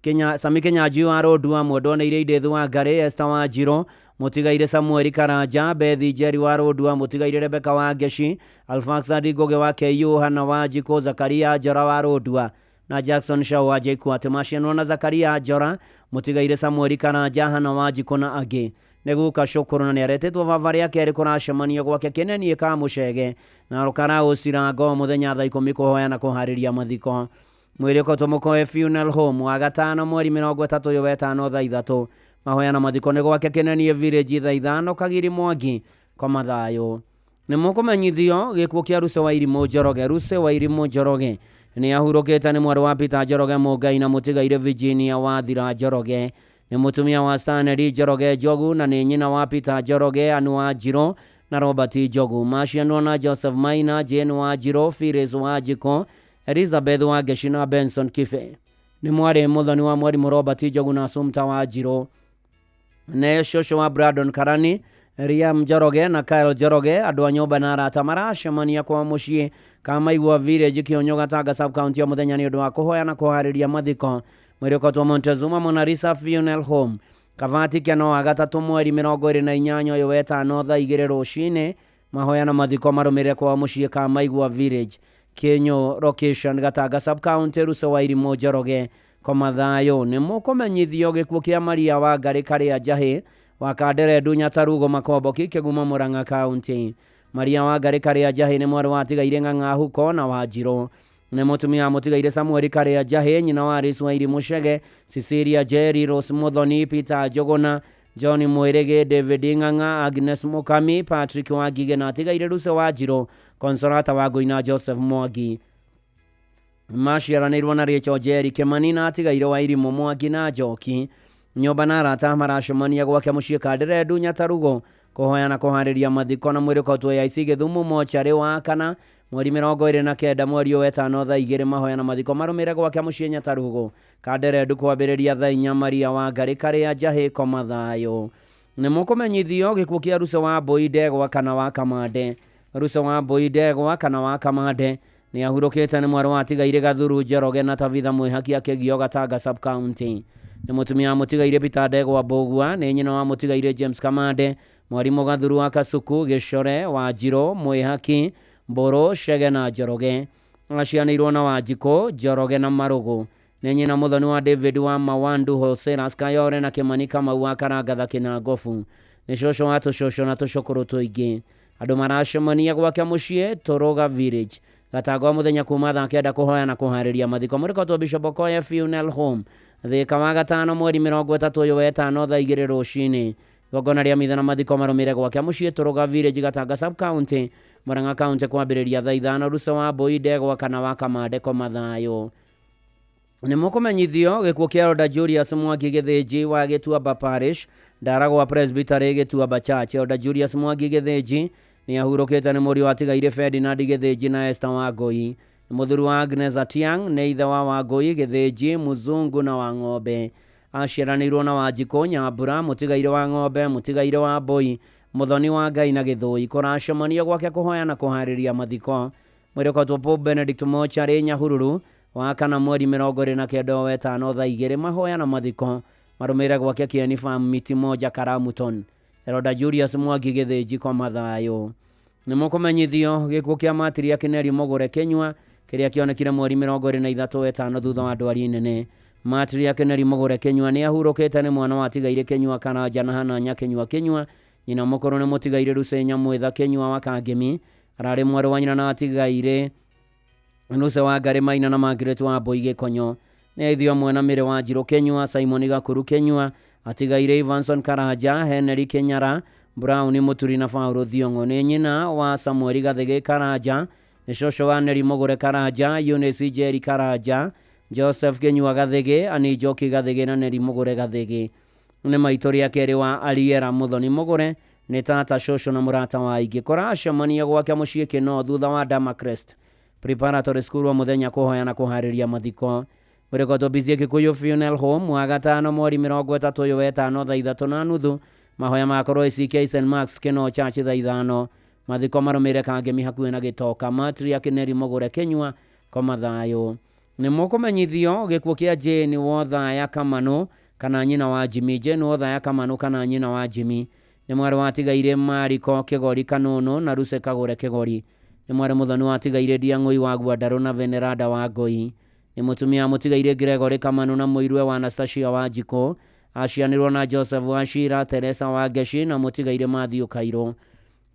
Kenya, Sami Kenyanjui wa Rũndua, mwendwo nĩ Iria Indĩthu wa Ngarĩ, Esther wa Njirũ, mũtigaire Samuel Karanja, Bethi Njeri wa Rũndua, mũtigaire Rebecca wa Ngeci, Alfaxadi Ngũgĩ wa KU, Hana wa Njikũ, Zakaria Njora wa Rũndua na Jackson Shaw wa JKUAT. Macianwo na Zakaria Njora, mũtigaire Samuel Karanja, Hana wa Njikũ na angĩ. Nĩ guka cũkũrũ na nĩ aretĩtwo baba rĩa kerĩ kũracemanio gwake kĩnenie ka mũcege na rũkara ũcirango mũthenya thaa 10 kũhoya na kũharĩria mathiko. Mwĩrĩ ũkotwo Mũkoe Funeral Home wa gatano mweri 30 ũyũ wetano thaa 3. Mahoya na mathiko nĩ gwake kĩnenie village thaa 5 Kagiri Mwangi koma thayũ. Nĩ mũkũmenyithio gĩkuũ kĩa Ruse wa Irimũ Njoroge. Ruse wa Irimũ Njoroge nĩ ahurũkĩte nĩ mwarĩ wa Peter Njoroge Mũngai na mũtigaire Virginia Wathira Njoroge. Nĩ mũtumia wa Stanley Njoroge Njogu na nĩ nyina wa Peter Njoroge, Anu Wanjirũ na Robert Njogu. Macianwo na Joseph Maina, Jane Wanjirũ, Phyllis Wanjikũ, Elizabeth Wangeshi na Benson Kibe. Nĩ mwarĩ mũthoni wa mwarimũ Robert Njogu na Sumta Wanjirũ. Nĩ cũcũ wa Brandon Karani, Liam Njoroge na Kyle Njoroge. Andũ a nyũmba na arata maracemania kwa mũciĩ Kamaigua Village Kĩonyo Gatanga sub-county o mũthenya nĩ ũndũ wa kũhoya na kũharĩria mathiko. Mwĩrĩ ũkotwo Montezuma Mona Lisa Funeral Home Kavati Keno wa gatatũ mweri 28 ũyũ wetano thaa 2 rũcinĩ. Mahoya na mathiko marũmĩrĩre kwa mũciĩ Kamaigua Village Kĩnyũ location Gatanga sub-county. Ruse wa Irimũ Njoroge koma thayũ. Nĩ mũkũmenyithio gĩkuũ kĩa Maria Wangarĩ Karĩa Njahĩ wa Kandere Ndunya Tarugo Makomboki Kĩgumo Murang'a County. Maria Wangarĩ Karĩa Njahĩ nĩ mwarĩ wa atigaire Ng'ang'a Huko na Wanjirũ. Nĩ mũtumia wa mũtigaire Samuel Karĩa Njahĩ, nyina wa Alice Wairimu Chege, Cecilia Jerry, Rose Muthoni, Peter Njuguna, John Mwĩrĩgĩ, David Ng'ang'a, Agnes Mukami, Patrick Wangige na atigaire Ruse Wanjirũ, Consolata Wangũi na Joseph Mwangi. Maciaranĩirwo na Rachel Jerry Kĩmani na atigaire Wairimu Mwangi na Njoki. Nyũmba na arata maracemania gwake mũciĩ Kandere Ndunya Tarugo kũhoya na kũharĩria mathiko na mwĩrĩ ũkotwo AIC Gĩthumo mocarĩ wa kana mweri 29 mweri ũyũ wetano thaa 2. Mahoya na mathiko marũmĩrĩre gwake mũciĩ Nyatarugo Kandere Ndu kwambĩrĩria thaa 4. Maria Wangarĩ Karĩa Njahĩ koma thayũ. Nĩ mũkũmenyithio gĩkuũ kĩa Ruse wa Mbũi Ndegwa kana wa Kamande. Ruse wa Mbũi Ndegwa kana wa Kamande nĩ ahurũkĩte nĩ mwarĩ wa atigaire Gathuru Njoroge na Tabitha Mwĩhaki akĩgio Gatanga sub-county. Nĩ mũtumia wa mũtigaire Peter Ndegwa Mbũgua, nĩ nyina wa mũtigaire James Kamande, mwarimũ Gathuru wa Kasuku, Gĩcore, Wanjirũ, Mwĩhaki, Mbũrũ, Chege na Njoroge. Acianĩirwo na Wanjikũ, Njoroge na Marũgũ. Nĩ nyina mũthoni wa David wa Mawandu, Hoseras Kayore na Kĩmani Kamau wa Karangatha Kĩnangobu. Nĩ cũcũ wa tũcũcũ na tũcũkũrũ tũingĩ. Andũ maracemania gwake mũciĩ Tũrũga Village Gatanga mũthenya kuma thaa 9 kũhoya na kũharĩria mathiko. Mũrĩkotwo Bishop Okoye Funeral Home Thika wa gatano mweri 30 ũyũ wetano thaa 2 rũcinĩ. Igongona rĩa mitha na mathiko marũmĩrĩre gwake mũciĩ Tũrũga Village Gatanga sub-county Murang'a County kwambĩrĩria thaa 5. Ruse wa Mbũi Ndegwa kana wa Kamande koma thayũ. Nĩ mũkũmenyithio gĩkuũ kĩa Elder Julius Mwangi Gĩthĩnji wa Gĩtuamba Parish Ndaragwa Presbytery Gĩtuamba Church. Elder Julius Mwangi Gĩthĩnji nĩ ahurũkĩte nĩ mũriũ atigaire Ferdinand Gĩthĩnji na Esther Wangũi. Nĩ mũthuri wa Agnes Atiang, nĩ ithe wa Wangũi Gĩthĩnji, Mũzungu na wa Ng'ombe. Aciaranĩirwo na Wanjikũ Nyambura, mũtigaire wa Ng'ombe, mũtigaire wa Mbũi, mũthoni wa Ngai na Gĩthũi. Kũracemanio gwake kũhoya na kũharĩria mathiko. Mwĩrĩ ũkotwo Pope Benedict Mochari Nyahururu wa kana mweri 29 wetano thaa 2. Mahoya na mathiko marũmĩrĩre gwake Kieni Farm Miti Moja Karamuton. Elder Julius Mwangi Gĩthĩnji koma thayũ. Nĩ mũkũmenyithio gĩkuũ kĩa Matiria Kĩneri Mũgũre Kĩnyua kĩrĩa kĩonekire mweri 23 wetano thutha wa ndwari nene. Matiria Kĩneri Mũgũre Kĩnyua nĩ ahurũkĩte nĩ mwana wa atigaire Kĩnyua Karanja na Hananya Kĩnyua Kĩnyua. Nyina mũkũrũ nĩ mũtigaire Rusenya Mwĩtha Kĩnyua wa Kangemi. Ararĩ mwarĩ wa nyina na atigaire Ruse wa Ngarĩ Maina na Margaret wa Mbũi Gĩkonyo. Nĩ aithio amwe na Mĩrĩ Wanjirũ Kĩnyua, Simon Gakuru Kĩnyua, atigaire Ivanson Karanja, Henry Kĩnyara, Brown Mũturi na Paul Thiong'o. Nĩ nyina wa Samuel Gathĩgĩ Karanja, nĩ cũcũ wa Neri Mũgũre Karanja, Eunice Njeri Karanja, Joseph Kĩnyua Gathĩgĩ, Annie Njoki Gathĩgĩ na Neri Mũgũre Gathĩgĩ. Nĩ maitũ rĩa kerĩ wa Ariera Mũthoni Mũgũre, nĩ tata, cũcũ na mũrata wa aingĩ. Kũracemania gwake mũciĩ Kĩno thutha wa Damacrest Preparatory School wa mũthenya kũhoya na kũharĩria mathiko. Mũrĩkotwo Bizie Kikuyu Funeral Home wa gatano mweri 30 ũyũ wetano thaa 3:30. Mahoya makorwo ACK St Marks Kĩno Church thaa 5. Mathiko marũmĩrĩre Kangemi hakuhĩ na Gĩtoka. Matria Kĩneri Mũgũre Kĩnyua koma thayũ. Nĩ mũkũmenyithio gĩkuũ kĩa Jane Wothaya Kamanũ kana nyina wa Jimmy. Jane Wothaya Kamanũ kana nyina wa Jimmy nĩ mwarĩ wa atigaire Mariko Kĩgori Kanũnũ na Ruse Kagũre Kĩgori. Nĩ mwarĩ mũthoni wa atigaire Ndiang'ũi wa Gwandarũ na Veneranda wa Ngoi. Nĩ mũtumia wa mũtigaire Gregory Kamanũ na mũirwe wa Anastasia Wanjikũ. Acianirwo na Joseph Wachira, Teresa Wangechi na mũtigaire Matthew Kairũ.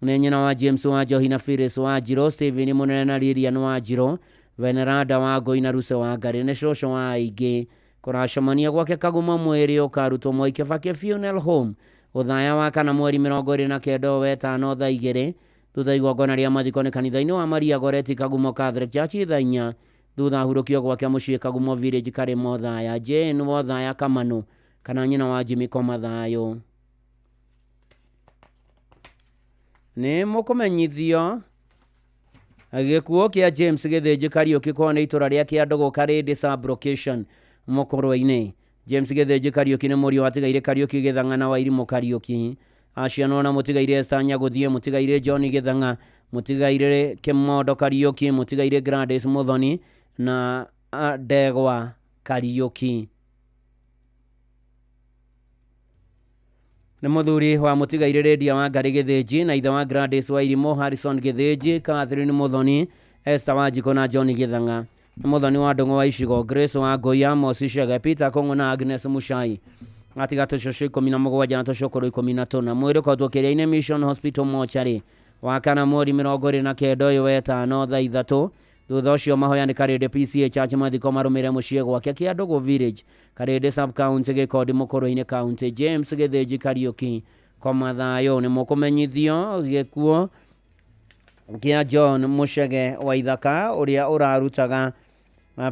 Nĩ nyina wa James wa Njohi na Phyllis wa Njirũ, Stephen Mũnene na Lilian wa Njirũ, Veneranda wa Ngũi na Ruse wa Ngarĩ. Nĩ cũcũ wa aingĩ. Kũracemania gwake Kagumo mwĩrĩ ũkarutwo Mwai Kibaki Funeral Home Othaya wa kana mweri 29 wetano thaa 2 thutha igongona rĩa mathiko nĩ kanitha-inĩ wa Maria Goretti Kagumo Catholic Church thaa 4 thutha hurũkio gwake mũciĩ Kagumo Village Karĩma Othaya. Jane Wothaya Kamanu kana nyina wa Jimmy Koma thayũ. Nĩ mũkũmenyithio gĩkuũ kĩa James Gĩthĩnji Kariũki kwao nĩ itũra rĩa Kĩandũgũ Karĩndĩ sub-location Mũkũrwe-inĩ. James Gĩthĩnji Kariũki nĩ mũriũ watigaire Kariũki Gĩthang'a na Wairimũ Kariũki. Acianwo na mũtigaire Esther Nyagũthiĩ, mũtigaire John Gĩthang'a, mũtigaire Kĩmondo Kariũki, mũtigaire Gladys Mũthoni na Ndegwa Kariũki. Nĩ mũthuri wa mũtigaire Lydia Wangari Gĩthĩnji na ithe wa Gladys Wairimũ, Harrison Gĩthĩnji, Catherine Mũthoni, Esther Wanjikũ na John Gĩthang'a. Nĩ mũthoni wa Ndũng'ũ wa Icigo, Grace wa Ngũi, Amos Chege, Peter Kũng'ũ na Agnes Muchai. Atiga tũcũcũ 17 na tũcũkũrũ 14. Mwĩrĩ ũkoretwo Kĩrĩa-inĩ Mission Hospital Mortuary wa kana mweri 29 ũyũ wetano thaa 3. Thutha ũcio mahoya nĩ Karĩndĩ PCA Church mathiko marũmĩrĩre mũciĩ gwake Kĩandũgũ Village, Karĩndĩ sub county Gĩkondi Mũkũrwe-inĩ County. James Gĩthĩnji Kariũki koma thayũ. Nĩ mũkũmenyithio gĩkuũ kĩa John Mũchege wa Ithaka ũrĩa ũrarutaga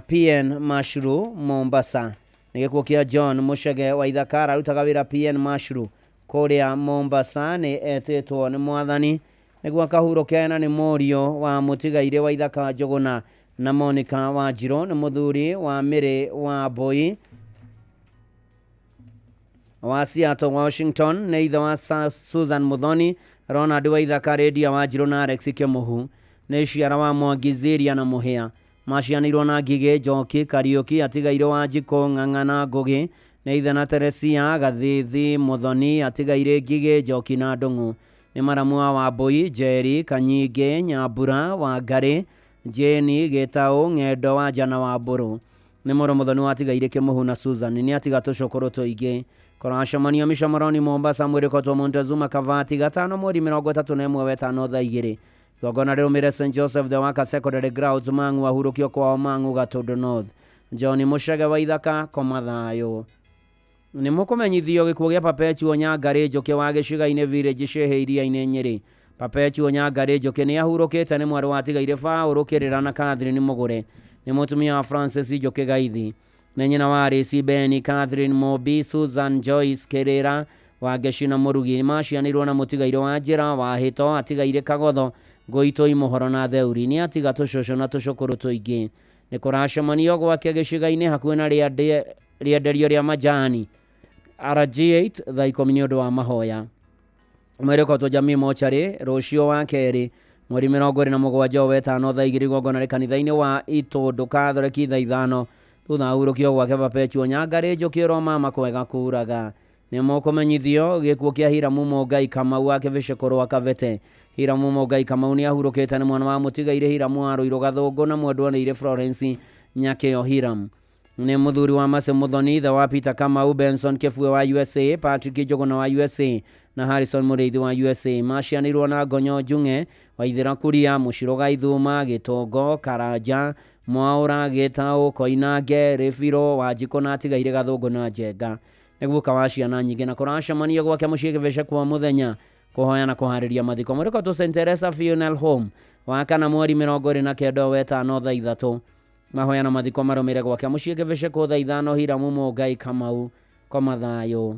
PN Mashuru Mombasa. Nĩ gĩkuũ kĩa John Mũchege wa Ithaka ararutaga wĩra PN Mashuru kũrĩa Mombasa. Nĩ etĩtwo nĩ mwathani nĩguo akahurũke na nĩ mũriũ wa mũtigaire wa Ithaka Njũgũna na Monica wa Njirũ. Nĩ mũthuri wa Mĩrĩ wa Mbũi wa Seattle Washington. Nĩ ithe wa Susan Muthoni, Ronald wa Ithaka, Lydia wa Njirũ na Alex Kĩmũhu. Nĩ ciara wa Mwangi Ziria na Mũhĩa. Macianĩirwo na Ngigĩ Njoki Kariũki atigaire wa Njikũ Ng'ang'a na Ngũgĩ. Nĩ ithe na Teresia Gathithi Muthoni atigaire Ngigĩ Njoki na Ndũng'ũ. Nĩ maramu wa Wambũi, Njeri Kanyingĩ Nyambura wa Ngarĩ, Jane Gĩtaũ Ng'endo wa Njana wa Mbũrũ. Nĩ mũrũ Muthoni wa atigaire Kĩmũhu na Susan. Nĩ atiga tũcũkũrũ tũingĩ. Kũracemanio Micomoroni Mombasa mwĩrĩ kotwo Montezuma Kavati gatano mweri 31 wetano thaa 2. Igongona rĩrũmĩrĩre St Joseph the Worker Secondary Grounds Mang'u ahurũkio kwao Mang'u Gatũndũ North. John Mũchege wa Ithaka koma thayũ. Nĩ mũkũmenyithio gĩkuũ gĩa Perpetuo Nyangarĩ Njũkĩ wa Gĩciga-inĩ Village Cĩhĩ Iria-inĩ Nyĩrĩ. Perpetuo Nyangarĩ Njũkĩ nĩ ahurũkĩte nĩ mwarĩ wa atigaire Paũlũ Kĩrĩra na Catherine Mũgũre. Nĩ mũtumia wa Francis Njũkĩ Gaithi. Nĩ nyina wa Arĩci Beni, Catherine Mobi, Susan Joyce Kĩrĩra Wangechi na Mũrugi. Macianĩirwo na mũtigaire wa Njĩra wa Hĩto atigaire Kagotho Ngũitũi Mũhoro na Theuri. Nĩ atiga tũcũcũ na tũcũkũrũ tũingĩ. Nĩ kũracemanio gwake gĩciga-inĩ hakuhĩ na rĩenderio rĩa majani RG8 thaa 10 nĩ ũndũ wa mahoya. Mwĩrĩ ũkotwo Jamii Mortuary rũciũ wa kerĩ mweri 27 wetano thaa 2 igongona rĩ kanitha-inĩ wa Itũndũ Catholic thaa 5 thutha hurũkio gwake Perpetuo Nyangarĩ Njũkĩ ũromama kwega kuraga. Nĩ mũkũmenyithio gĩkuũ kĩa Hiramu Mũngai Kamau wa Kĩbĩcĩkũrũ wa Kabete. Hiramu Mũngai Kamau nĩ ahurũkĩte nĩ mwana wa mũtigaire Hiramu wa Rũirũ Gathũngũ na mwendwa nĩire Florence Nyakĩo Hiram. Nĩ mũthuri wa Mercy Muthoni, ithe wa Peter Kamau, Benson Kĩbue wa USA, Patrick Njũgũna wa USA na Harrison Mũrĩithi wa USA. Macianĩirwo na Ngonyo Njung'e, Waithĩra Kuria, Mũcirũ Gaithuma, Gĩtũngo, Karanja, Mwaũra, Gĩtaũ, Koinange, Rĩbirũ, Wanjikũ na atigaire Gathũngũ na Njenga. Nĩ guka wa ciana nyingĩ na kũracemania gwake mũciĩ Kĩbĩce kwa mũthenya kũhoya na kũharĩria mathiko. Mwĩrĩ ũkotwo St Teresa Funeral Home wa kana mweri 29 wetano thaa 3. Mahoya na mathiko marũmĩrĩre gwake mũciĩ Kĩbĩce kũ thaa 5. Hiramu Mũngai Kamau koma thayũ.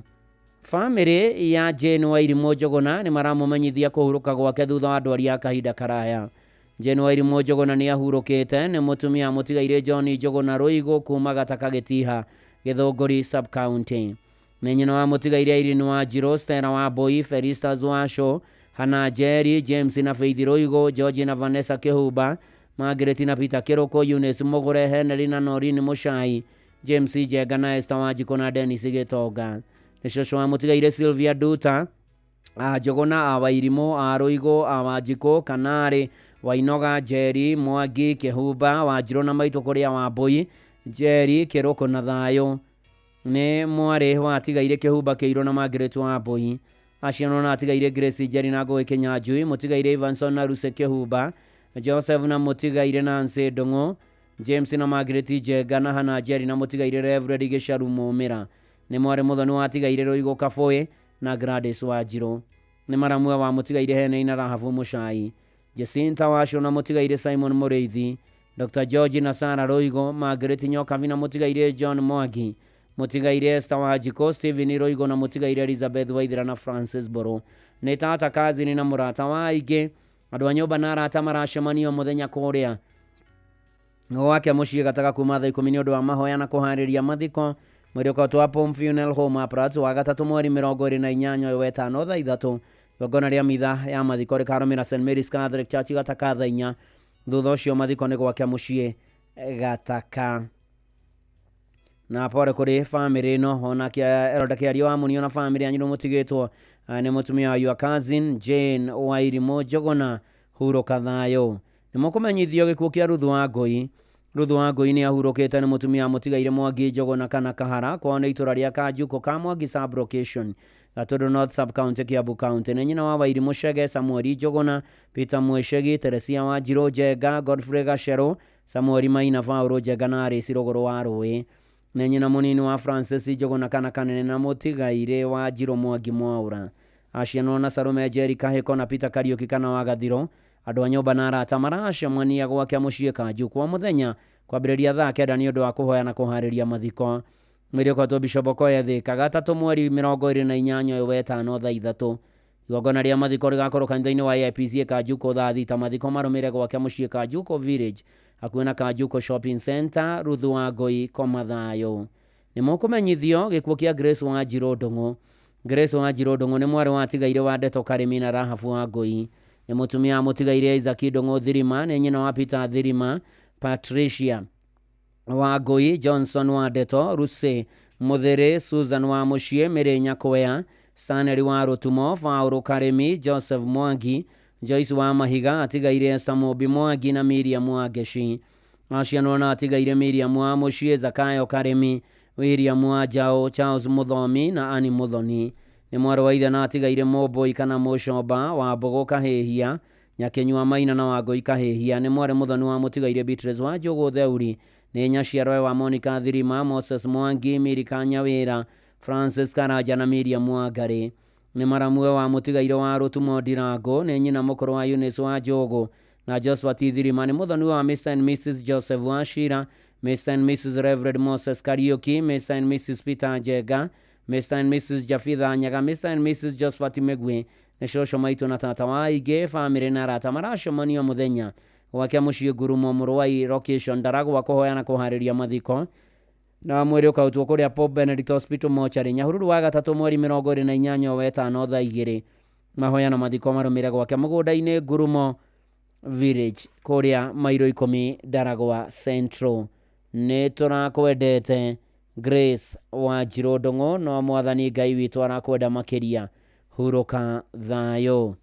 Famĩlĩ ya Jane Wairimũ Njũgũna nĩ maramũmenyithia kũhurũka gwake thutha wa ndwari ya kahinda karaya. Jane Wairimũ Njũgũna nĩ ahurũkĩte nĩ mũtumia mũtigaire John Njũgũna Rũigũ kuma Gataka Gĩtiha Gĩthũngũri sub county. Nĩ nyina wa mũtigaire Irene wa Njirũ, Stella wa Mbũi, Felistas Washo, Hannah Njeri, James na Faith Rũigũ, George na Vanessa Kĩhumba, Margaret na Peter Kĩrũkũ, Eunice Mũgũre, Henry na Noreen Mũcai, James Njenga na Esther Wanjikũ na Dennis Gĩtonga. Nĩ cũcũ wa mũtigaire Sylvia Nduta, a Njũgũna, a Wairimũ, a Rũigũ, a Wanjikũ, Kanarĩ, Wainoga, Njeri, Mwangi, Kĩhumba, Wanjirũ na maitũ kũrĩa Wambũi, Njeri, Kĩrũkũ na Thayũ. Nĩ mwarĩ wa atigaire Kĩhumba Kĩirũ na Margaret wa Mbũi. Acianwo na atigaire Grace Njeri na Ngũgĩ Kĩnyanjui, mũtigaire Evanson na Lucy Kĩhumba, Joseph na mũtigaire Nancy Ndũng'ũ, James na Margaret Njenga na Hannah Njeri na mũtigaire Reverend Gĩcaru Mũmĩra. Nĩ mwarĩ mũthoni wa atigaire Rũigũ Kabũĩ na Gladys Wanjirũ. Nĩ maramwe wa mũtigaire Henei na Rahabu Mũcai. Jacinta Wacu na mũtigaire Simon Mũrĩithi, Dr. George na Sarah Rũigũ, Margaret Nyokabi na mũtigaire John Mwangi, mũtigaire Esther Wanjikũ, Stephen Rũigũ na mũtigaire Elizabeth Waithera na Francis Mbũrũ. Nĩ tata kazini na mũrata wa aingĩ, andũ a nyũmba na arata maracemania mũthenya kũrĩa gwake mũciĩ Gataga kuma thaa 10 nĩ ũndũ wa mahoya na kũharĩria mathiko. Mwĩrĩ ũkotwa Palm Funeral Home Apparats wa gatatũ mweri 28 ũyũ wetano thaa 3. Igongona rĩa mitha ya mathiko rĩkarũmĩra St Mary's Catholic Church Gataka thaa 4. Thutha ũcio mathiko nĩ gwake mũciĩ Gataka. Na pore kũrĩ famĩlĩ ĩno ona Elda Kĩario wa Munio na famĩlĩ yanyu nĩ mũtigĩtwo nĩ mũtumia wa your cousin Jane Wairimũ Njũgũna hurũka thayũ. Nĩ mũkũmenyithio gĩkuũ kĩa Ruthu wa Ngũi. Ruthu wa Ngũi nĩ ahurũkĩte nĩ mũtumia mũtigaire Mwangi Njũgũna kana Kahara kwao nĩ itũra rĩa Kanjukũ ka Mwangi sub location Gatundu North sub county Kiambu county. Nĩ nyina wa Wairimũ Chege, Samueli Njũgũna, Peter Mwĩcegi, Teresia Wanjirũ Njenga, Godfrey Gacerũ, Samueli Maina, Paũlũ Njenga na Arĩci Rũgũrũ wa Rũĩ. Nĩ nyina mũnini wa Francis Njũgũna kana Kanene na mũtigaire wa Njirũ Mwangi Mwaũra. Acianwo na Salome Njeri Kahĩko na Peter Kariũki kana wa Gathiro. Andũ a nyũmba na arata maracemania gwake mũciĩ Kanju kwa mũthenya kwambĩrĩria thaa 9 nĩ ũndũ wa kũhoya na kũharĩria mathiko. Mwĩrĩ ũkoretwo Bishop Okoye Thika gatatũ mweri 28 ũyũ wetano thaa 3. Igongona rĩa mathiko rĩgakorwo kanitha-inĩ wa AIPCA Kanjukũ thaa 6. Mathiko marũmĩrĩre gwake mũciĩ Kanjukũ Village hakuhĩ na Kanjukũ Shopping Center. Ruthu wa Ngũi koma thayũ. Nĩ mũkũmenyithio gĩkuũ kĩa Grace Wanjirũ Ndũng'ũ. Grace Wanjirũ Ndũng'ũ nĩ mwarĩ wa atigaire wa Ndeto Karĩmi na Rahabu wa Ngũi. Nĩ mũtumia wa mũtigaire Isaac Ndũng'ũ Thirima. Nĩ nyina wa Peter Thirima, Patricia wa Ngũi, Johnson wa Ndeto, Lucy Mũthĩrĩ, Susan wa Mũciĩ, Mĩrĩ Nyakwea, Stanley wa Rũtumo, Paũlũ Karĩmi, Joseph Mwangi, Joyce wa Mahiga, atigaire Esther Mũmbi Mwangi na Miriam wa Ngeci. Acianwo na atigaire Miriam wa Mũciĩ, Zakayo Karĩmi, William wa Njaũ, Charles Mũthomi na Annie Mũthoni. Nĩ mwarĩ wa ithe na atigaire Mũmbũi kana Mũcomba wa Mbũgũ Kahĩhia, Nyakĩnyua Maina na Wangũi Kahĩhia. Nĩ mwarĩ mũthoni wa mũtigaire Beatrice wa Njũgũ Theuri. Nĩ nyaciarwe wa Monica Thirima, Moses Mwangi, Mirika Nyawĩra, Francis Karanja na Miriam Wangarĩ. Nĩ maramwe wa mũtigaire wa Rũtumo Ndirango. Nĩ nyina mũkũrũ wa Eunice wa Njũgũ na Joshua T. Thirima. Nĩ mũthoni wa Mr and Mrs Joseph Wachira, Mr and Mrs Reverend Moses Kariuki, Mr and Mrs Peter Njenga, Mr and Mrs Jafitha Nyaga, Mr and Mrs Josephat Mĩgwi. Nĩ cũcũ maitũ na tata wa aingĩ, famĩlĩ na arata maracemania mũthenya gwake mũciĩ Ngurumo Mũrũai location Ndaragwa kũhoya na kũharĩria mathiko. Na mwĩrĩ ũkarutwo kũrĩa Pope Benedict Hospital mortuary Nyahururu wa gatatũ mweri 28 wetano thaa 2. Mahoya na mathiko marũmĩrĩre gwake mũgũnda-inĩ Ngurumo Village kũrĩa mairo 10 Ndaragwa Central. Nĩ tũrakwendete Grace Wanjirũ Ndũng'ũ, no mwathani Ngai witũ arakwenda makĩria. Hurũka thayũ.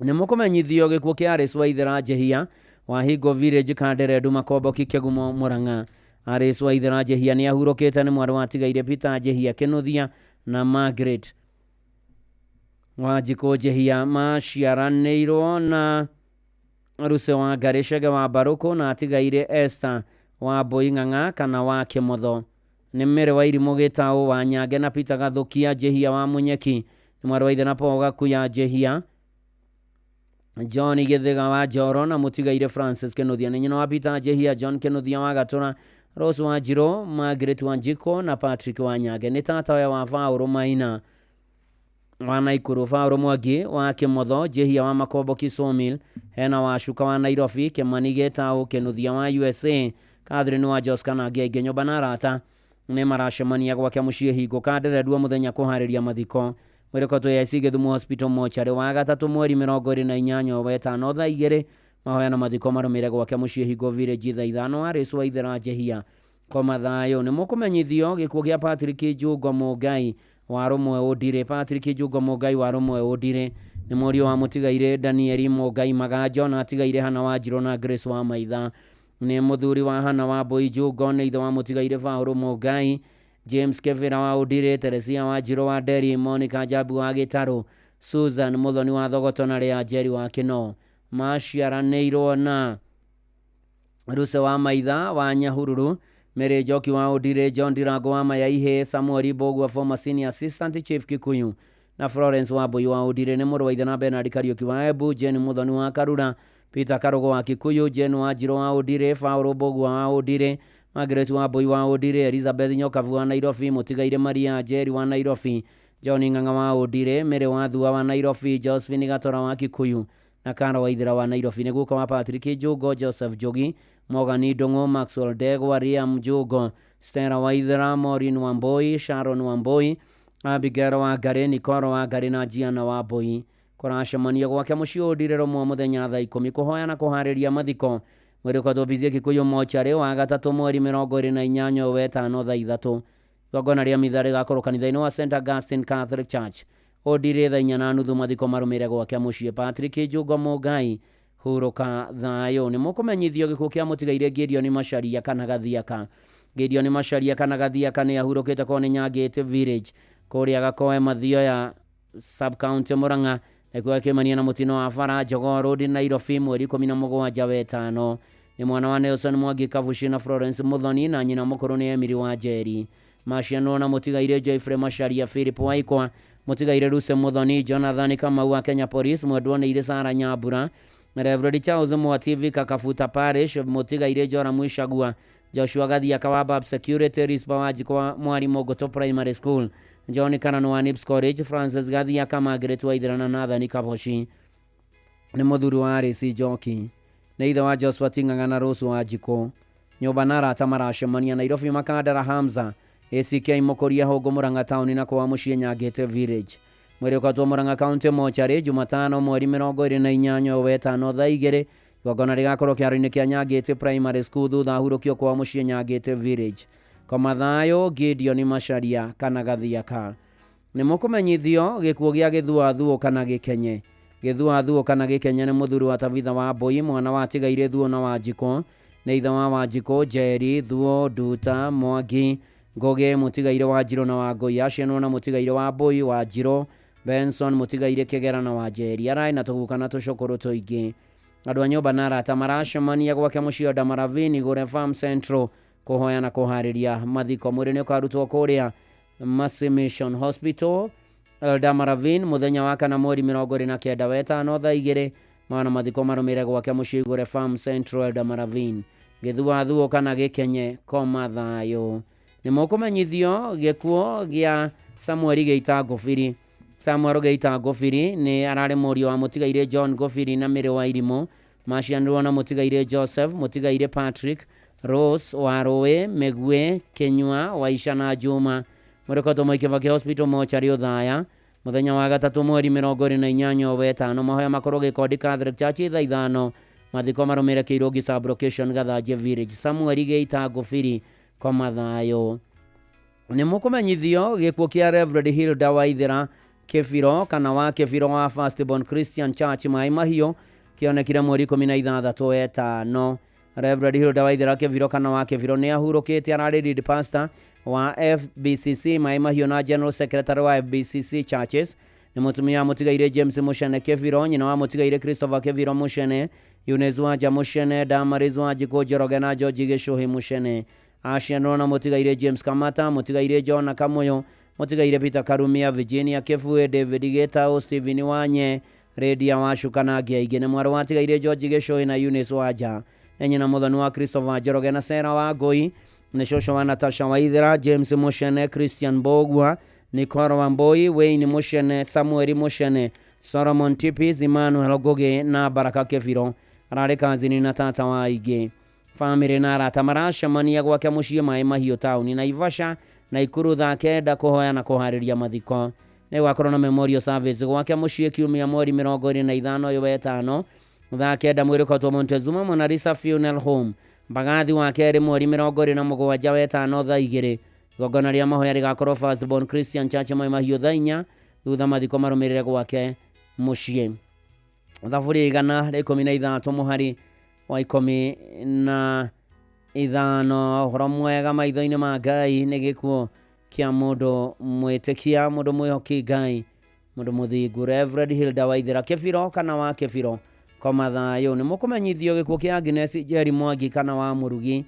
Nĩ mũkũmenyithio gĩkuũ kĩa Alice Waithera Njehia wa Hingo Village Kandere Nduma Komboki Kĩgumo Mũrang'a. Alice Waithera Njehia nĩ ahurũkĩte nĩ mwarĩ wa atigaire Peter Njehia Kĩnuthia na Margaret Wanjikũ Njehia maciaranĩirwo na Ruse wa Ngarĩ Chege wa Mbarũkũ na atigaire Esther wa Mbũi Ng'ang'a kana wa Kĩmotho. Nĩ Mary wa Irimũ Gĩtaũ wa Nyange na Peter Gathũkia Njehia wa Mũnyeki. Nĩ mwarĩ wa ithe na Paul Gakuya Njehia, John Gĩthĩga wa Njoro na mũtigaire Francis Kĩnuthia. Nĩ nyina wa Peter Njehia, John Kĩnuthia wa Gatũra, Rose wa Njirũ, Margaret wa Njiko na Patrick wa Nyange. Nĩ tatawe wa Paũlũ Maina wa Naikuru, Paũlũ Mwangi wa Kĩmotho, Njehia wa Makomboki Sawmill, hena wa Cuka wa Nairobi, Kĩmani Gĩtaũ, Kĩnuthia wa USA, Catherine wa Jos kana angĩ aingĩ. Nyũmba na arata nĩ maracemania gwake mũciĩ Hingo Kandere Ndua mũthenya kũharĩria mathiko. Mwĩrĩ ũkoretwo AIC Gĩthumo Hospital mortuary wa gatatũ mweri 28 wetano thaa 2. Mahoya na mathiko marũmĩrĩre gwake mũciĩ Hingo Village thaa 5. Alice Waithera Njehia koma thayũ. Nĩ mũkũmenyithio gĩkuũ kĩa Patrick Njungwa Mũngai wa Rũmwe Ũndirĩ. Patrick Njungwa Mũngai wa Rũmwe Ũndirĩ nĩ mũriũ wa mũtigaire Danieli Mũngai Maganjo na atigaire Hana Wanjirũ na Grace wa Maitha. Nĩ mũthuri wa Hana wa Mbũi Njungwa, nĩ ithe wa mũtigaire Paũlũ Mũngai, James Kevira wa Ũndirĩ, Teresia wa Njirũ wa Nderi, Monica Njabu wa Gĩtarũ, Susan Mũthoni wa Thogoto na Rĩa Njeri wa Kĩno. Maciaranĩirwo na Ruse wa Maitha wa Nyahururu, Mary Njoki wa Ũndirĩ, John Ndirango wa Mayaihĩ, Samuel Mbũgua former senior assistant chief Kikuyu na Florence Wambui wa Ũndirĩ. Nĩ mũrũ wa ithe na Bernard Kariũki wa Embu, Jane Mũthoni wa Karura, Peter Karũgũ wa Kikuyu, Jane Wanjirũ wa Ũndirĩ, Paul Mbũgua wa Ũndirĩ, Margaret Wambui wa Ũndirĩ, Elizabeth Nyokabu wa Nairobi, Mũtigaire Maria Njeri wa Nairobi, John Ng'ang'a wa Ũndirĩ, Mary Wathua wa Nairobi, Josephine Gatora wa Kikuyu na Karo Waithera wa Nairobi. Nĩ guka wa Patrick Njũgo, Joseph Njogi, Morgan Ndung'u, Maxwell Ndegwa, Liam Njũgo, Stella Waithera, Maureen Wambui, Sharon Wambui, Abigail Wangari, Nicole Wangari na Gianna Wambui. Kũracemania gwake mũciĩ Ũndirĩ rũmwe mũthenya thaa 10 kũhoya na kũharĩria mathiko. Mwĩrĩ ũkwatwo bici Kikuyu mocarĩ wa gatatũ mweri 28 wetano thaa 3. Igongona rĩa mitha rĩgakorwo kanitha-inĩ wa St Augustine Catholic Church Ũndirĩ thaa 4:30 mathiko marũmĩrĩre gwake mũciĩ. Patrick Njũgo Mũngai, hurũka thayũ. Nĩ mũkũmenyithio gĩkuũ kĩa mũtigaire Gideon Macharia kana Gathiaka. Gideon Macharia kana Gathiaka nĩ ahurũkĩte kwao nĩ Nyangĩte Village kũrĩa Gakoe Mathioya sub-county Murang'a, nĩkuo akĩmania na mũtino wa bara Jogoo Road Nairobi mweri 17 wetano. Nĩ mwana wa Nelson Mwangi Kabushi na Florence Muthoni na nyina mũkũrũ nĩ Emily wa Njeri. Macianwo na mũtigaire Geoffrey Macharia, Philip Waikwa, mũtigaire Ruse Muthoni, Jonathan Kamau wa Kenya Police, mwendwo nĩ Irĩ Sara Nyambura, Reverend Charles Mwativi Kakafuta Parish, mũtigaire Joram Icagua, Joshua Gathiaka wa Bab Security, Rispa Wanjikũ wa Mwarimũ Ngoto Primary School, John Karano wa Nips College, Francis Gathiaka, Margaret Waithera na Nathan Kaboshi. Nĩ mũthuri wa Alice Njoki, nĩ ithe wa Josephat Ng'ang'a na Rose Wanjikũ. Nyũmba na arata maracemania Nairobi Makandara Hamza, ACK Mũkũria Hũngũ Murang'a taũni na kwa mũciĩ Nyangĩte Village. Mwĩrĩ ũkatwo Murang'a County mocarĩ Jumatano mweri 28 wetano thaa 2. Igongona rĩgakorwo kĩharo-inĩ kĩa Nyangĩte Primary School thutha ahurũkio kwa mũciĩ Nyangĩte Village. Koma thayũ Gideon Macharia kana Gathiaka. Nĩ mũkũmenyithio gĩkuũ gĩa Gĩthua kana Gĩkenye. Gĩthua kana Gĩkenye nĩ mũthuri wa Tabitha wa Mbui, mwana wa Tigaire Thuo na Wanjikũ, nĩ ithe wa Wanjikũ, Njeri, Thuo, Nduta, Mwangi, Ngũgĩ, mũtigaire wa Njirũ na Wangũi, acianwo na mũtigaire wa Mbui, wa Njirũ, Benson, mũtigaire Kĩgera na wa Njeri. Ararĩ na tũguka na tũcũkũrũ tũingĩ. Andũ a nyũmba na arata maracemania gwake mũciĩ Ndamaravini Gũre Farm Central kũhoya na kũharĩria mathiko. Mwĩrĩ nĩ ũkarutwo kũrĩa Mercy Mission Hospital Eldamaravin mũthenya wa kana mweri 29 wetano thaa 2. Mwana mathiko marũmĩrĩre gwake mũciĩ Gũre Farm Central Eldamaravin. Gĩthua kana Gĩkenye, koma thayũ. Nĩ mũkũmenyithio gĩkuũ gĩa Samuel Gĩita Ngũbiri. Samuel Gĩita Ngũbiri nĩ ararĩ mũriũ wa mũtigaire John Ngũbiri na Mary wa Irimũ. Macianirwo na mũtigaire Joseph, mũtigaire Patrick, Rose wa Rũĩ, Mĩguĩ, Kĩnyua, Waica na Juma. Mwĩrĩ Mwai Kibaki Hospital mocarĩ Othaya mũthenya wa gatatũ mweri 28 wetano. Mahoya makorwo Gĩkondi Catholic Church thaa 5. Mathiko marũmĩrĩre Kĩirũngi sub-location Gathanjĩ Village. Samuel Gĩita Ngũbiri, koma thayũ. Nĩ mũkũmenyithio gĩkuũ kĩa Reverend Hilda Waithera Kĩbiro kana wa Kĩbiro wa Firstborn Christian Church Maĩ Mahiũ kĩonekire mweri 16 wetano. Reverend Hilda Waithera Kĩbiro kana wa Kĩbiro nĩ ahurũkĩte, ararĩ lead pastor wa FBCC Maĩ Mahiũ na general secretary wa FBCC Churches. Nĩ mũtumia wa mũtigaire James Mũcene Kĩbiro, nyina wa mũtigaire Christopher Kĩbiro Mũcene, Eunice Wanja Mũcene, Damaris Wanjikũ Njoroge na George Gĩcũhĩ Mũcene. Acianwo na mũtigaire James Kamata, mũtigaire John Kamuyo, mũtigaire Peter Karumia, Virginia Kĩbue, David Gĩtaũ, Stephen Wanye, Redia Wacuka na angĩ aingĩ. Nĩ mwarĩ wa tigaire George Gĩcũhĩ na Eunice Wanja. Nĩ nyina mũthoni wa Christopher Njoroge na Sarah Wangũi. Nĩ cũcũ wa Natasha Waithera, James Mũcene, Christian Mbũgua, Nicole Wambui, Wayne Mũcene, Samuel Mũcene, Solomon Tipis, Emmanuel Ngũgĩ na Baraka Kĩbiro. Ararĩ kazini na tata wa aingĩ. Famĩlĩ na arata maracemania gwake mũciĩ Maĩ Mahiũ taũni Naivasha na Ikuru thaa 9 kũhoya na kũharĩria mathiko. Nĩ gwakorwo na memorial service gwake mũciĩ kiumia mweri 25 wetano thaa 9. Mwĩrĩ ũkatwo Montezuma Monalisa Funeral Home Mbagathi wa kerĩ mweri 27 wetano thaa 2. Igongona rĩa mahoya rĩgakorwo Firstborn Christian Church Maĩ Mahiũ thaa 4 thutha mathiko marũmĩrĩre gwake mũciĩ. Thaburi 113 mũhari wa 15. Ũhoro mwega maitho-inĩ ma Ngai nĩ gĩkuũ Kĩa mũndũ mwĩtĩkia, mũndũ mwĩhoki Ngai, mũndũ mũthingu, Reverend Hilda Waithera Kĩbiro kana wa Kĩbiro, koma thayũ. Nĩ mũkũmenyithio gĩkuũ kĩa Agnes Njeri Mwangi kana wa Mũrugi.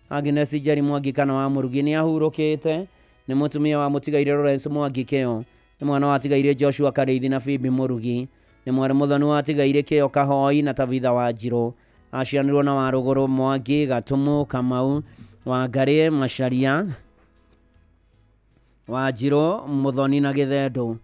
Agnes Njeri Mwangi kana wa Mũrugi nĩ ahurũkĩte, nĩ mũtumia wa mũtigaire Lawrence Mwangi Kĩo, nĩ mwana watigaire Joshua Karĩithi na Phoebe Mũrugi, nĩ mwarĩ mũthoni watigaire Kĩo Kahoi na Tabitha Wanjirũ. Acianirwo na Warũgũrũ Mwangi, Gatumu, Kamau, Wangarĩ, Macharia, Wanjirũ, Mũthoni na Gĩthendũ.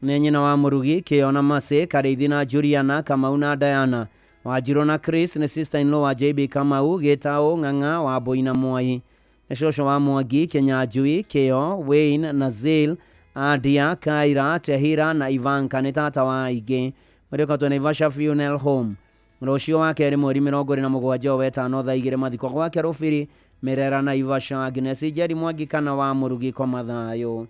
Nĩ nyina wa Mũrugi, Kĩo na Mercy, Karĩithi na Juliana, Kamau na Diana. Wanjirũ na Chris nĩ sister-in-law wa JB Kamau, Gĩtaũ, Ng'ang'a, Wambũi na Mwai. Nĩ cũcũ wa Mwangi, Kĩnyanjui, Kĩo, Wayne, Nazil, Adia, Kaira, Tehira na Ivanka nĩ tata wa aingĩ. Mũrĩkotwo Naivasha Funeral Home. Rũciũ wa kerĩ mweri 27 wetano thaa 2 mathiko gwake Rũbiri, Mĩrera Naivasha. Agnes Njeri Mwangi kana wa Mũrugi, koma thayũ.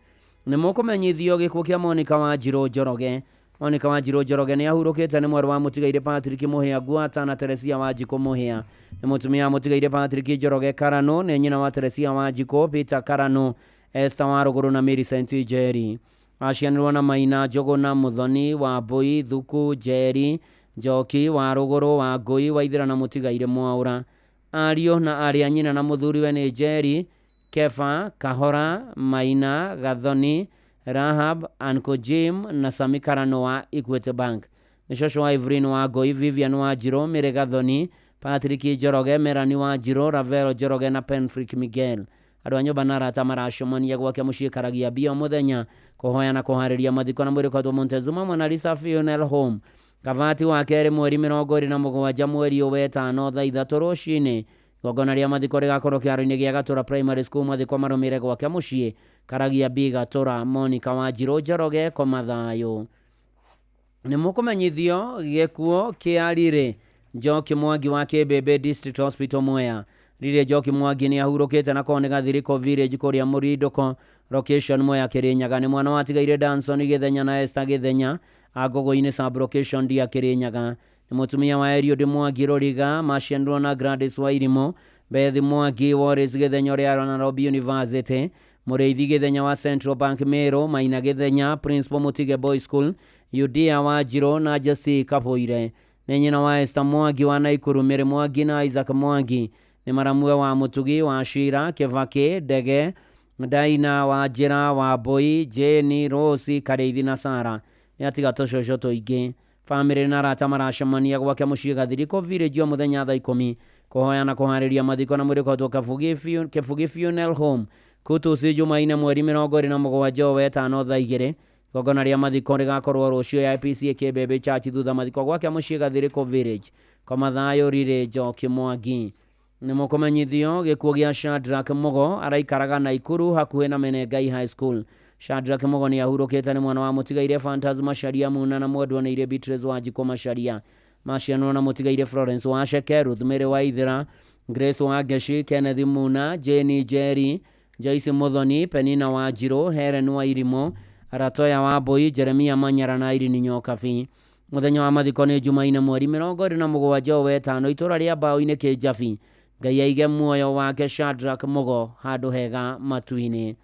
Nĩ mũkũmenyithio gĩkuũ kĩa Monica Wanjirũ Njoroge. Monica Wanjirũ Njoroge nĩ ahurũkĩte, nĩ mwarĩ wa mũtigaire Patrick Mũhĩa Ngwata na Teresia Wanjikũ Mũhĩa. Nĩ mũtumia wa mũtigaire Patrick Njoroge Karano, nĩ nyina wa Teresia Wanjikũ, Peter Karano, Esther Warũgũrũ na Millicent Njeri. Acianirwo na Maina Njũgũna, Mũthoni, Wambũi, Thuku, Njeri, Njoki, Warũgũrũ, Wangũi, Waithera na mũtigaire Mwaũra. Ariũ na arĩ a nyina na mũthuriwe nĩ Njeri, Kefa, Kahora, Maina, Gathoni, Rahab, Uncle Jim na Sami Karano wa Equity Bank. Nĩ cũcũ wa Evelyn Wangũi, Vivian Wanjirũ, Mary Gathoni, Patrick Njoroge, Melanie Wanjirũ, Ravel Njoroge na Penfrick Miguel. Andũ a nyũmba na arata maracemania gwake mũciĩ Karagia mbia o mũthenya kũhoya na kũharĩria mathiko na mwĩrĩ Montezuma Mona Lisa Funeral Home. Kavati wa kerĩ mweri 27 mweri wetano thaa 3 rũcinĩ. Igongona rĩa mathiko rĩgakorwo kĩharo-inĩ gĩa Gatũra Primary School. Mathiko marũmĩrĩre gwake mũciĩ Karagia B Gatũra. Monica Wanjirũ Njoroge, koma thayũ. Nĩ mũkũmenyithio gĩkuũ kĩa Riri Njoki Mwangi wa Kĩmbĩmbĩ District Hospital Mwea. Riri Njoki Mwangi nĩ ahurũkĩte na kone Gathiriko Village kũrĩa Mũrindũko location Mwea Kĩrĩnyaga. Nĩ mwana watigaire Danson Gĩthenya na Esther Gĩthenya Angũgũ-inĩ sub location Ndia Kĩrĩnyaga. Nĩ mũtumia wa Eliud Mwangi Rũriga, macianirwo na Gladys Wairimũ, Beth Mwangi, Wallace Gĩthenya ũrĩa arĩ Nairobi University, Mũrĩithi Gĩthenya wa Central Bank Meru, Maina Gĩthenya, Principal Mũtige Boys School, Yudea Wanjirũ na Jesse Kabũire. Nĩ nyina wa Esther Mwangi wa Naikuru, Mary Mwangi na Isaac Mwangi. Nĩ maramue wa Mũtugi wa Shira, Kĩbakĩ, Ndege, Daina wa Njĩra, Wambũi, Jane, Rose, Karĩithi na Sara. Nĩ atiga tũcũcũ tũingĩ. Famĩlĩ na arata maracemania gwake mũciĩ Gathiriko Village o mũthenya thaa 10 kũhoya na kũharĩria mathiko na mwĩrĩ ũkoretwo Kĩbugi Funeral Home Kutusi Jumaine mweri 27 wetano thaa 2. Igongona rĩa mathiko rĩgakorwo rũciũ ya IPC Kĩmbĩmbĩ Church thutha mathiko gwake mũciĩ Gathiriko Village. Koma thayũ Riri Njoki Mwangi. Nĩ mũkũmenyithio gĩkuũ gĩa Shadrack Mugo araikaraga Naikuru hakuhĩ na Menengai High School. Shadrack Mugo nĩ ahurũkĩte, nĩ mwana wa mũtigaire Fantas Macharia Muna na mwendwa nĩ Beatrice Wanjikũ Macharia. Macianwo na mũtigaire Florence Wacheke, Ruth Mary Waithera, Grace Wangeci, Kenneth Muna, Jane Njeri, Joyce Muthoni, Penina Wanjirũ, Helen Wairimũ, Ratoya Wambũi, Jeremia Manyara na Irene Nyokabi. Mũthenya wa mathiko nĩ Jumaine mweri 27 wetano itũra rĩa Mbaũ-inĩ Kĩnjabi. Ngai aige muoyo wake Shadrack Mugo handũ hega matu-inĩ.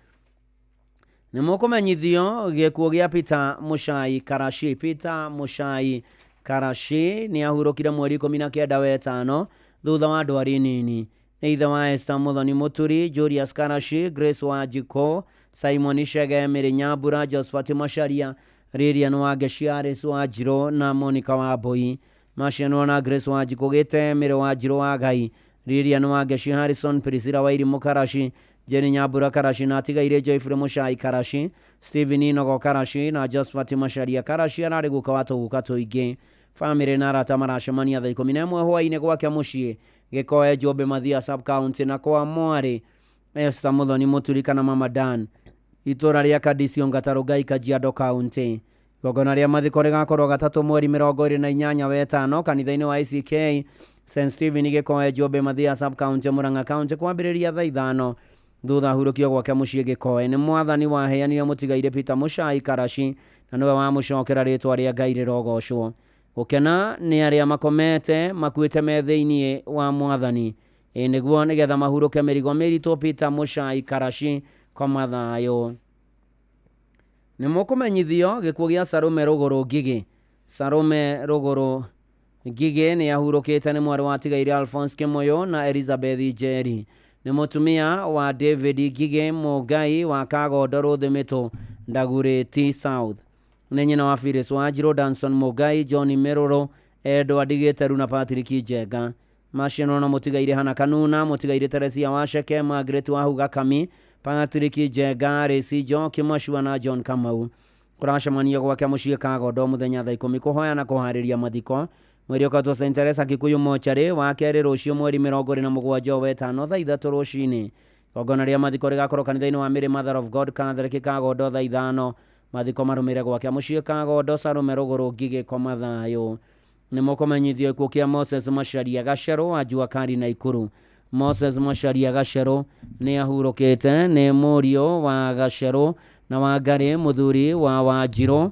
Nĩ mũkũmenyithio gĩkuũ gĩa Peter Muchai Karashi. Peter Muchai Karashi nĩ ahurũkire mweri 19 wetano thutha wa ndwari nini. Nĩ ithe wa Esther Muthoni Mũturi, Julius Karashi, Grace Wanjikũ, Simon Chege, Mary Nyambura, Josephat Macharia, Lilian Wangeci, Alice Wanjirũ na Monica Wambũi. Macianwo na Grace Wanjikũ Gĩte, Mary Wanjirũ wa Ngai, Lilian Wangeci, Harrison Priscilla Wairimũ Karashi, Jenny Nyambura Karashi na atigaire Joyfrey Muchai Karashi, Stephen Inogo Karashi na Josephat Macharia Karashi ararĩ guka wa tũguka tũingĩ. Famĩlĩ na arata maracemania thaa 11 hwaĩ-inĩ gwake mũciĩ Gĩkoe Njũmbĩ Mathia sub county na kwa mwarĩ Esther Muthoni Mũturi kana Mama Dan itũra rĩa Kadisio Ngatarũngai Kajiado County. Igongona rĩa mathiko rĩgakorwo gatatũ mweri 28 wetano kanitha-inĩ wa ICK St Stephen Gĩkoe Njũmbĩ Mathia sub county Murang'a County kwambĩrĩria thaa 5 thutha hurũkio gwake mũciĩ Gĩkoe. Nĩ mwathani waheanire mũtigaire Peter Muchai Karashi na nĩwe wamũcokera rĩtwa rĩa Ngai rĩrogocwo. Gũkena nĩ arĩa makomete makuĩte me thĩinĩ wa mwathani, ĩ nĩguo nĩgetha mahurũke mĩrigo mĩritũ. Peter Muchai Karashi Koma thayũ. Nĩ mũkũmenyithio gĩkuũ gĩa Sarume Rũgũrũ Ngigĩ. Sarume Rũgũrũ Ngigĩ nĩ ahurũkĩte nĩ mwarĩ wa tigaire Alphonse Kĩmũyũ na Elizabeth Njeri. Nĩ mũtumia wa David Ngigĩ Mũngai wa Kagondo Rũthĩmĩtũ Ndagurĩti South. Nĩ nyina wa Phyllis Wanjirũ, Danson Mũngai, John Mĩrũrũ, Edward Gĩteru na Patrick Njenga. Macianwo na mũtigaire Hana Kanuna, mũtigaire Teresia Waceke, Margaret Wahuga Kami, Patrick Njenga, Rĩci Njoki Macua na John Kamau. Kũracemanio gwake mũciĩ Kagondo mũthenya thaa 10 kũhoya na kũharĩria mathiko. Mwĩrĩ ũkatwo St Teresa Kikuyu mocarĩ wa kerĩ rũciũ mweri 27 wa 5 thaa 3 rũcinĩ. Igongona rĩa mathiko rĩgakorwo kanitha-inĩ wa Mary Mother of God Catholic Kagondo thaa 5. Mathiko marũmĩrĩre gwake mũciĩ Kagondo Sarume Rũgũrũ Ngigĩ koma thayũ. Nĩ mũkũmenyithio gĩkuũ kĩa Moses Macharia Gacerũ wa Jua Kali Naikuru. Moses Macharia Gacerũ nĩ ahurũkĩte nĩ mũriũ wa Gacerũ na Wangarĩ mũthuri wa Wanjirũ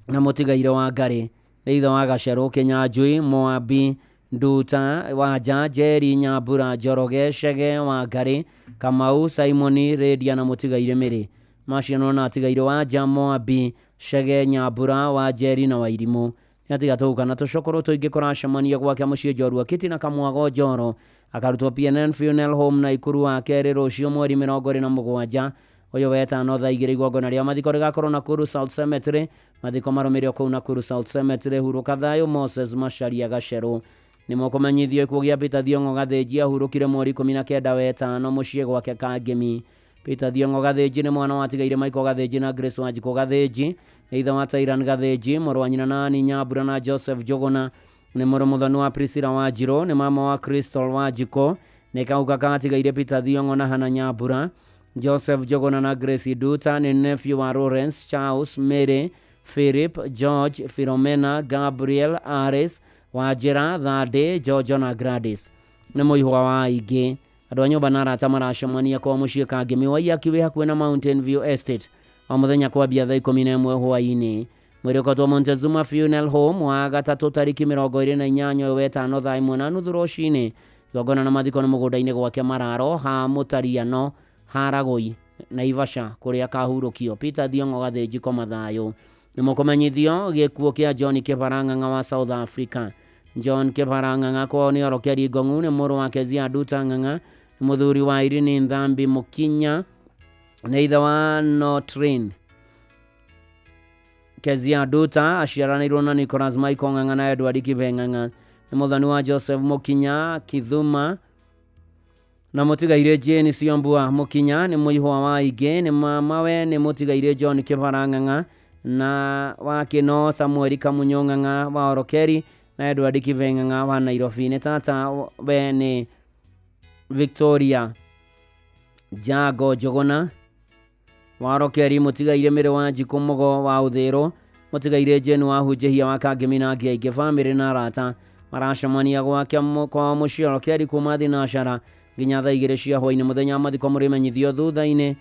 na mũtigaire wa Ngarĩ. Nĩ ithe wa Gacerũ Kĩnyanjui Moabi Nduta Wanja Njeri Nyambura Njoroge Chege Wangarĩ Kamau Simoni Rĩndia na mũtigaire Mĩrĩ. Macianwo na atigaire Wanja Moabi Chege Nyambura wa Njeri na Wairimũ. Nĩ atiga tũguka na tũcũkũrũ tũingĩ kũracemania gwake mũciĩ Njorua Kiti na Kamwago Njoro. Akarutwo PNN Funeral Home Naikuru wa kerĩ rũciũ mweri 27 ũyũ wetano thaa 2. Igongona rĩa mathiko rĩgakorwo Nakuru South Cemetery. Mathiko marũmĩrĩre kũu Nakuru South Cemetery. Hurũka thayũ Moses Macharia Gacerũ. Nĩ mũkũmenyithio gĩkuũ gĩa Peter Thiong'o Gathĩnji ahurũkire mweri 19 wetano mũciĩ gwake Kangemi. Peter Thiong'o Gathĩnji nĩ mwana wa tigaire Michael Gathĩnji na Grace Wanjikũ Gathĩnji. Nĩ ithe wa Tyran Gathĩnji, mũrũ wa nyina na Annie Nyambura na Joseph Njũgũna. Nĩ mũrũ mũthoni wa Priscilla Wanjirũ, nĩ mama wa Crystal Wanjikũ. Nĩ kauka gatigaire Peter Thiong'o na Hannah Nyambura. Joseph Njũgũna na Grace Nduta. Nĩ nephew wa Lawrence, Charles, Mary, Philip, George, Philomena, Gabriel, Aris, Wanjĩra, Thande, Jojo na Gladys. Nĩ mũihwa wa aingĩ. Andũ a nyũmba na arata maracemania kwa mũciĩ Kangemi wa Iyaki wĩ hakuhĩ na Mountain View Estate o mũthenya kwambia thaa 11 hwaĩ-inĩ. Mwĩrĩ ũkatwo Montezuma Funeral Home wa gatatũ tarĩki 28 wetano thaa 1:30 rũcinĩ. Igongona na mathiko nĩ mũgũnda-inĩ gwake Mararo ha Mũtariano Haragũi Naivasha kũrĩa kahurũkio. Peter Thiong'o Gathĩnji koma thayũ. Nĩ mũkũmenyithio gĩkuũ kĩa John Kĩbara Ng'ang'a wa South Africa. John Kĩbara Ng'ang'a kwao nĩ Orokeri Ngong'u, nĩ mũrũ wa Kezia Nduta Ng'ang'a, nĩ mũthuri wa Irene Nthambi Mũkinya, nĩ ithe wa Notrin. Kezia Nduta aciaranĩirwo na Nicholas Michael Ng'ang'a na Edward Kibe Ng'ang'a. Nĩ mũthoni wa Joseph Mũkinya Kithuma na mũtigaire Jane Siombua Mũkinya. Nĩ mũihwa wa aingĩ. Nĩ mamawe nĩ mũtigaire John Kĩbara Ng'ang'a na wa Kĩno Samuel Kamunyo Ng'ang'a wa Orokeri na Edward Kibe Ng'ang'a wa Nairobi. Nĩ tata we nĩ Victoria Jago Njũgũna wa Orokeri, mũtigaire Mĩrĩ wa Njikũ Mũgo wa Ũthĩrũ, mũtigaire Jane wa Hunjĩhia wa Kangemi na angĩ aingĩ. Bamĩrĩ na arata maracemania gwake kwao mũciĩ Orokeri kuma thinacara nginya thaa 2 cia hwaĩ-inĩ. Mũthenya wa mathiko mũrĩmenyithio thutha-inĩ.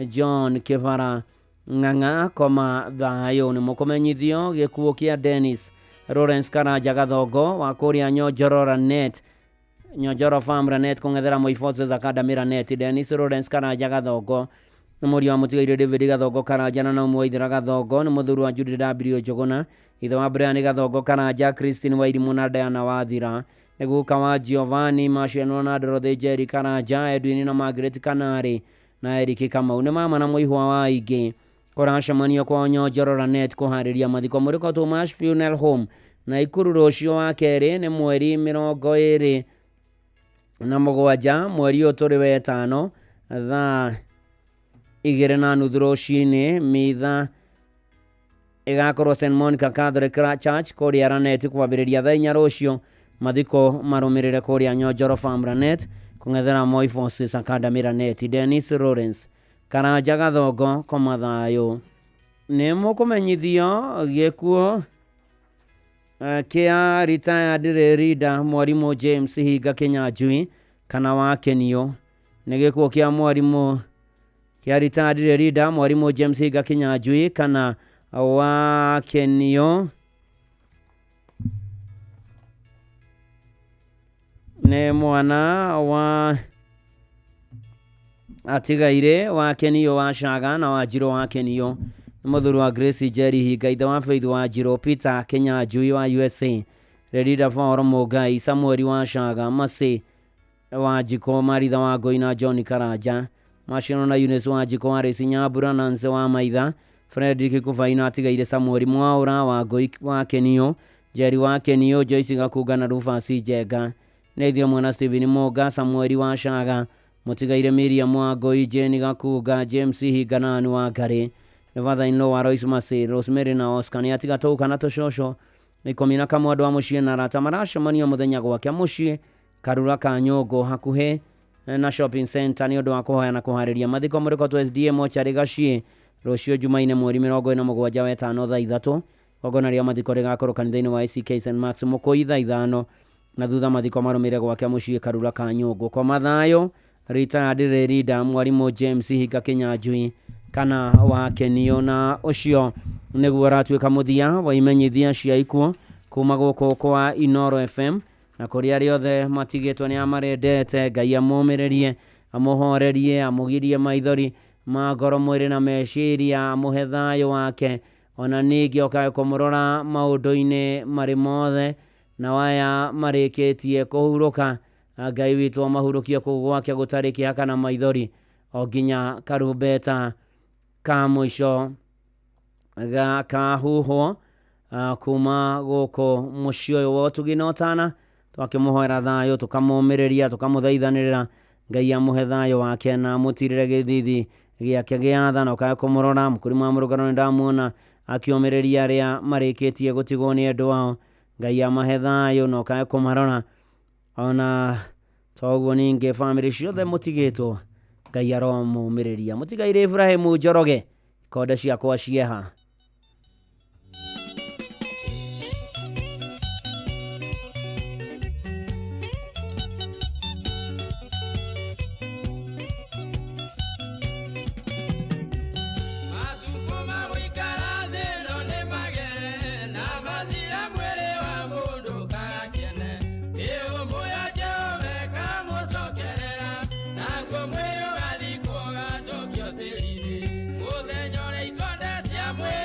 John Kĩbara Ng'ang'a koma thayũ. Nĩ mũkũmenyithio gĩkuũ kĩa Dennis Lawrence Karanja Gathongo wa kũrĩa Nyonjoro Ranet, Nyonjoro Farm Ranet kũng'ethera Moi Forces Academy Ranet. Dennis Lawrence Karanja Gathongo nĩ mũriũ wa mũtigaire David Gathongo Karanja na Naumu Waithera Gathongo. Nĩ mũthuri wa Judith W Njũgũna, ithe wa Brian Gathongo Karanja, Christine Wairimũ na Diana Wathira. Nĩ guka wa Giovanni Macianwo na Dorothy Njeri Karanja, Edwin na Margaret Kanarĩ na Eric Kamau. Nĩ mama na mũihwa wa aingĩ. Kũracemanio kwa Nyonjoro Ranet kũharĩria mathiko. Mũrĩko Thomas Funeral Home Naikuru rũciũ wa kerĩ nĩ mweri 27 mweri ũyũ tũrĩ wetano thaa 2:30 rũcinĩ. Mitha ĩgakorwo St Monica Catholic Church kũrĩa Ranet kwambĩrĩria thaa 4 rũciũ. Mathiko marũmĩrĩre kũrĩa Nyonjoro Farm Ranet kũng'ethera Moi Forces Academy Ranet. Dennis Lawrence Karanja Gathongo koma thayũ. Nĩ mũkũmenyithio gĩkuũ kĩa retired leader mwarimũ James Hinga Kĩnyanjui kana wa Kenio. Nĩ gĩkuũ kĩa mwarimũ kĩa retired leader mwarimũ James Hinga Kĩnyanjui kana wa Kenio. Nĩ mwana wa Atigaire wa Kenio wa Shaga na Wanjirũ wa Kenio nĩ mũthuri wa Grace Njeri Hinga, ithe wa Faith Wanjirũ, Peter Kinyanjui wa USA, Lerida Faoro Mũngai, Samuel wa Shaga, Mercy Wanjikũ, Maritha wa Ngũi na John Karanja, Mashino na Eunice Wanjikũ, Wallace Nyambura, Nancy wa Maitha, Fredrick Kubaina. Atigaire Samuel Mwaũra wa Ngũi wa Kenio, Njeri wa Kenio, Joyce Gakunga na Rufus Njenga. Nĩ ithuĩ mwana Stephen Mũnga, Samuel wa Shaga, mũtigaire Miriam wa Ngũi, Jane Gakunga, James Hinga na Ann wa Ngarĩ. Nĩ father-in-law wa Royce Masĩ, Rosemary na Oscar. Nĩ atiga tũũka na tũcũcũ 11. Andũ a mũciĩ na arata maracemania mũthenya gwake mũciĩ Karura ka Nyũngũ hakuhĩ na shopping center nĩ ũndũ wa kũhoya na kũharĩria mathiko. Mũrĩko tu SDA mocarĩ Gaciĩ rũciũ Jumaine mweri 47 wa 5 thaa 3. Igongona rĩa mathiko rĩgakorwo kanitha-inĩ wa ACK St Marks Mũkũi thaa 5, na thutha mathiko marũmĩrĩre gwake mũciĩ Karura ka Nyũngũ. Koma thayũ retired Lerida mwarimũ James Hinga Kinyanjui kana wa Kenio. Na ũcio nĩguo ũratuĩka mũthia wa imenyithia cia ikuũ kuma gũkũ kwa Inoro FM, na kũrĩ arĩa othe matigĩtwo nĩ amarendete, Ngai amũmĩrĩrie, amũhorerie, amũgirie maithori ma ngoro, mwĩrĩ na meciria, amũhe thayũ wake, ona ningĩ okae kũmũrora maũndũ-inĩ marĩ mothe. Na waya marĩkĩtie kũhurũka, Ngai witũ amahurũkie kũu gwake gũtarĩ kĩeha kana maithori, o nginya karumbeta ka mũico gakahuhwo kuma gũkũ mũciĩ ũyũ wa ũtugi na ũtana. Twakĩmũhoera thayũ, tũkamũmĩrĩria, tũkamũthaithanĩrĩra Ngai amũhe thayũ wake na amũtirĩre gĩthithi gĩake gĩa tha na ũkae kũmũrora. Mũkũrima wa mũrũgano nĩ ndamuona akĩũmĩrĩria arĩa marĩkĩtie gũtigwo nĩ endwa ao. Ngai amahe thayũ na ũkae kũmarora. Ona toguo ningĩ bamĩrĩ ciothe mũtigĩtwo, Ngai aromũmĩrĩria. Mũtigaire Ibrahimu Njoroge, ikonde ciakwa cieha. Matukũ ma gũikara thĩ ĩno nĩ magere, na mathira mwĩrĩ wa mũndũ kagakene. Mĩhũmũ ya Jehova ĩkamũcokerera, naguo mwĩrĩ ũgathikwo ũgacokio tĩri-inĩ. Mũthenya ũrĩa ikonde cia mwĩrĩ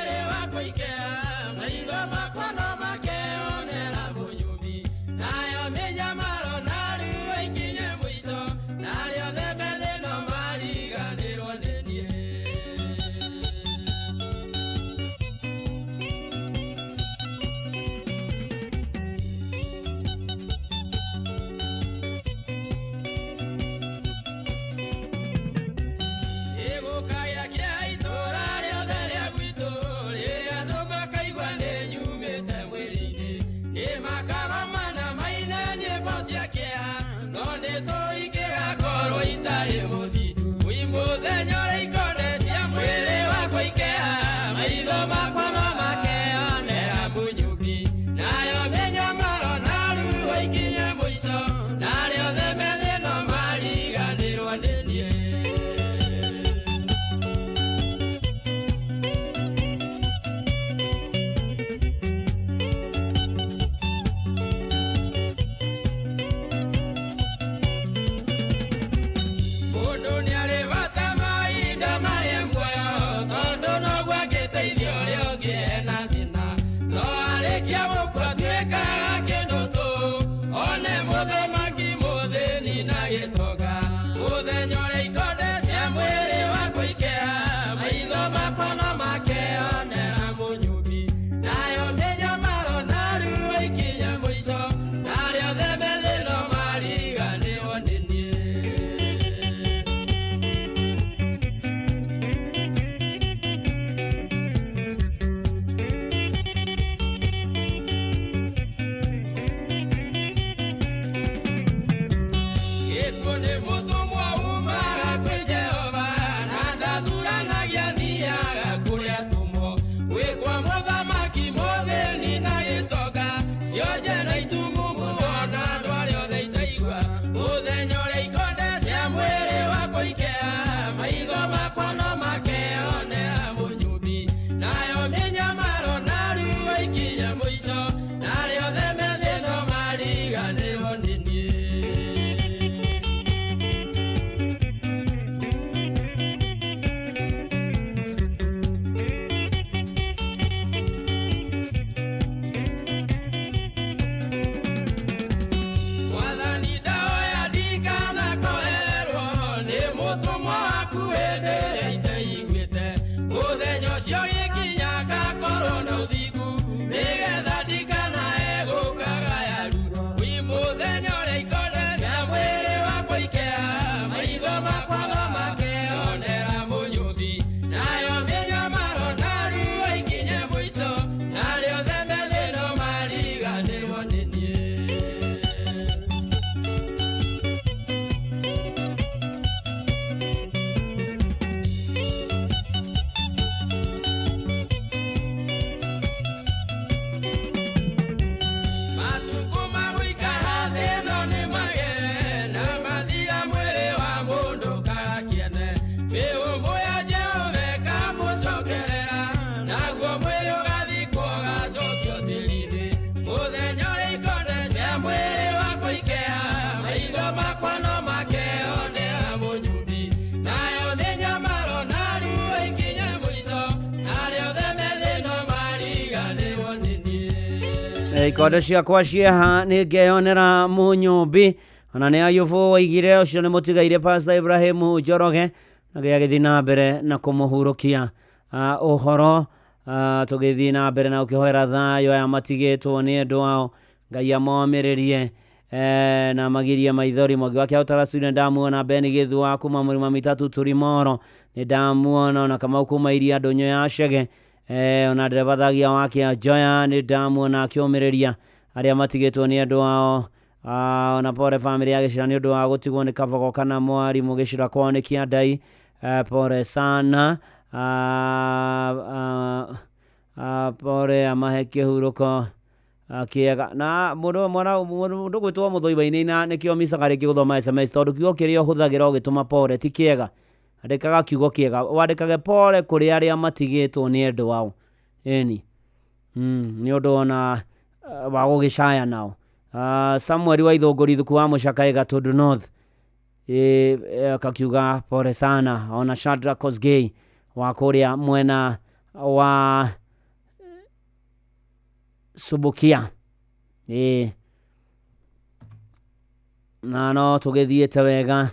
Ikondo ciakwa cieha nĩ ngeyonera mũnyũmbi ona nĩ Ayubu waigire ũcio nĩ mũtigaire Pastor Ibrahimu Njoroge na gĩagĩthiĩ na mbere na kũmũhurũkia ũhoro tũgĩthiĩ na mbere na gũkĩhoera thayũ aya matigĩtwo nĩ endwa ao Ngai amomĩrĩrie na magirie maithori. Mwangi wa Kĩautara Studio ndamuona, Ben Gĩthua kuma mũrĩma Mitatu Turimoro nĩ ndamuona, ona Kamau kuma Iria Ndũnyũ ya Chege ona ndereba Thagia wa Kĩanjoya nĩ ndamuona akĩũmĩrĩria arĩa matigĩtwo nĩ endwa ao. Ona pore family ya Gĩcira nĩ ũndũ wa gũtigwo nĩ Kabogo kana mwarimũ Gĩcira kwao nĩ Kĩandai. Pore sana. Pore amahe kĩhurũko kĩega na mũndũ mwana mũndũ gwĩtwo Mũthũi Wainaina nĩkĩo micaga rĩngĩ gũthoma SMS tondũ kiugo kĩrĩa ũhũthagĩra ũgĩtũma pore ti kĩega. Andĩkaga kiugo kĩega, wandĩkage pore kũrĩ arĩa matigĩtwo nĩ endwa ao. Ĩni nĩ ũndũ ona wa gũgĩcaya nao. Samuel wa Ithũngũri Thuku wa Mũcakaĩ Gatũndũ North akakiuga pore sana. Ona Shadrack Kosgei wa kũrĩa mwena wa Subukia na no tũgĩthiĩte wega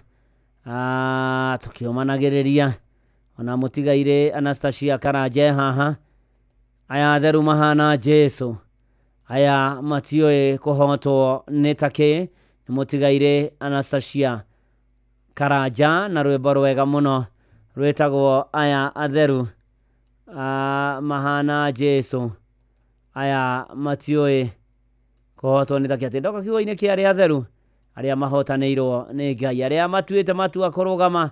tũkĩũmanagĩrĩria. Ona mũtigaire Anastasia Karanja haha, aya atheru mahana Jesu, aya matiũĩ kũhotwo nĩ takĩ. Nĩ mũtigaire Anastasia Karanja na rwĩmbo rwega mũno rwĩtagwo aya atheru mahana Jesu, aya matiũĩ kũhotwo nĩ takĩ. Atĩ ndoka kiugo-inĩ kĩa arĩa atheru, arĩa mahotanĩirwo nĩ Ngai, arĩa matuĩte matua kũrũgama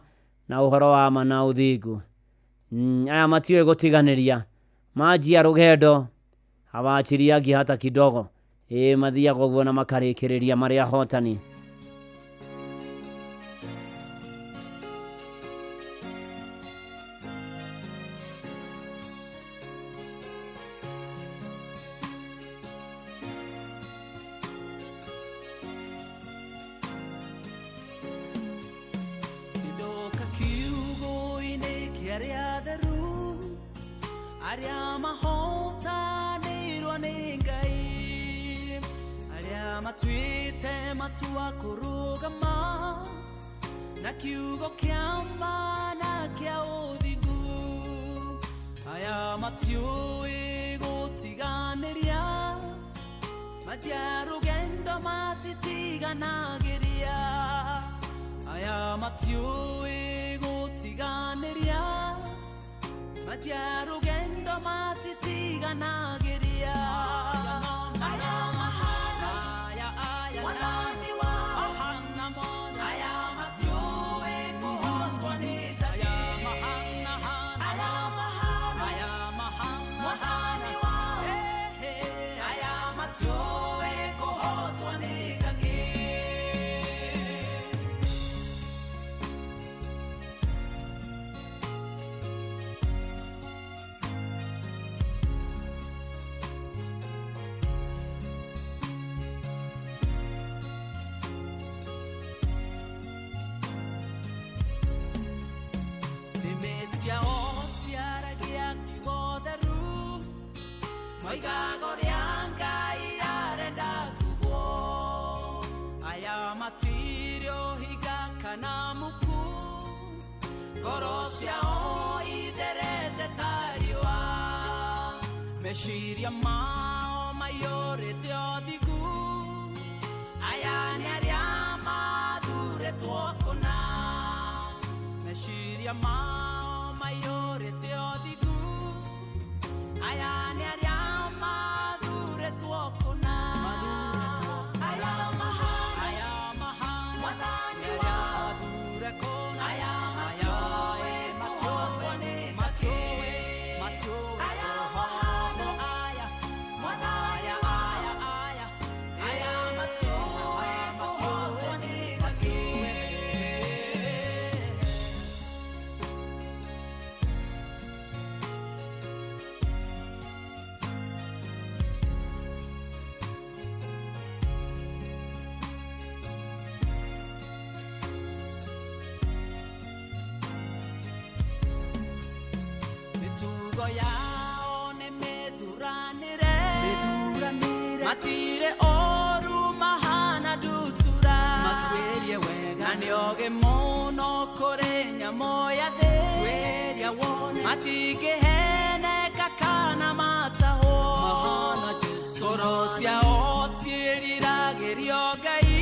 na ũhoro wa ma na ũthingu. Aya matiũĩ gũtiganĩria, manjia rũgendo hawachiriagi hata kidogo. Mathiaga ũguo na makarĩkĩrĩria marĩ ahotani. Ndoka kiugo-inĩ kĩa arĩa atheru, arĩa mahotanĩirwo nĩ Ngai, arĩa matuĩte matua kũrũgama na kiugo kĩa ma na kĩa ũthingu. Aya matiũĩ gũtiganĩria, manjia rũgendo matitiganagĩria. Aya matiũĩ gũtiganĩria, manjia rũgendo matitiganagĩria. Aya mahana, mwathani wao, aya matiũĩ kũhotwo nĩ takĩ. Aya mahana, mwathani wao, aya matiũĩ kũhotwo nĩ takĩ. Nĩmĩ ciao ciaragia ciugo theru, moigaga ũrĩa Ngai arenda kugwo. Aya matirĩ ũhinga kana muku, ngoro ciao itherete ta riũa. Meciria mao maiyũrĩte ũthingu, aya nĩ arĩa mathurĩtwo kũna. Meciria mao maiyũrĩte ũthingu, aya nĩ arĩa mathurĩtwo kũna. Aya mahana, mwathani wao, aya matiũĩ kũhotwo nĩ takĩ. Aya mahana, mwathani wao, aya matiũĩ kũhotwo nĩ takĩ. Mĩtugo yao nĩ mĩthuranĩre, Matirĩ oru mahana ndutura. Matuĩrie wega. Na nĩogĩ mũno kũrĩ nyamũ ya thĩ. Tuĩria wone. Matingĩheneka kana matahwo. Mahana Jesu. Ngoro ciao ciĩriragĩrio Ngai.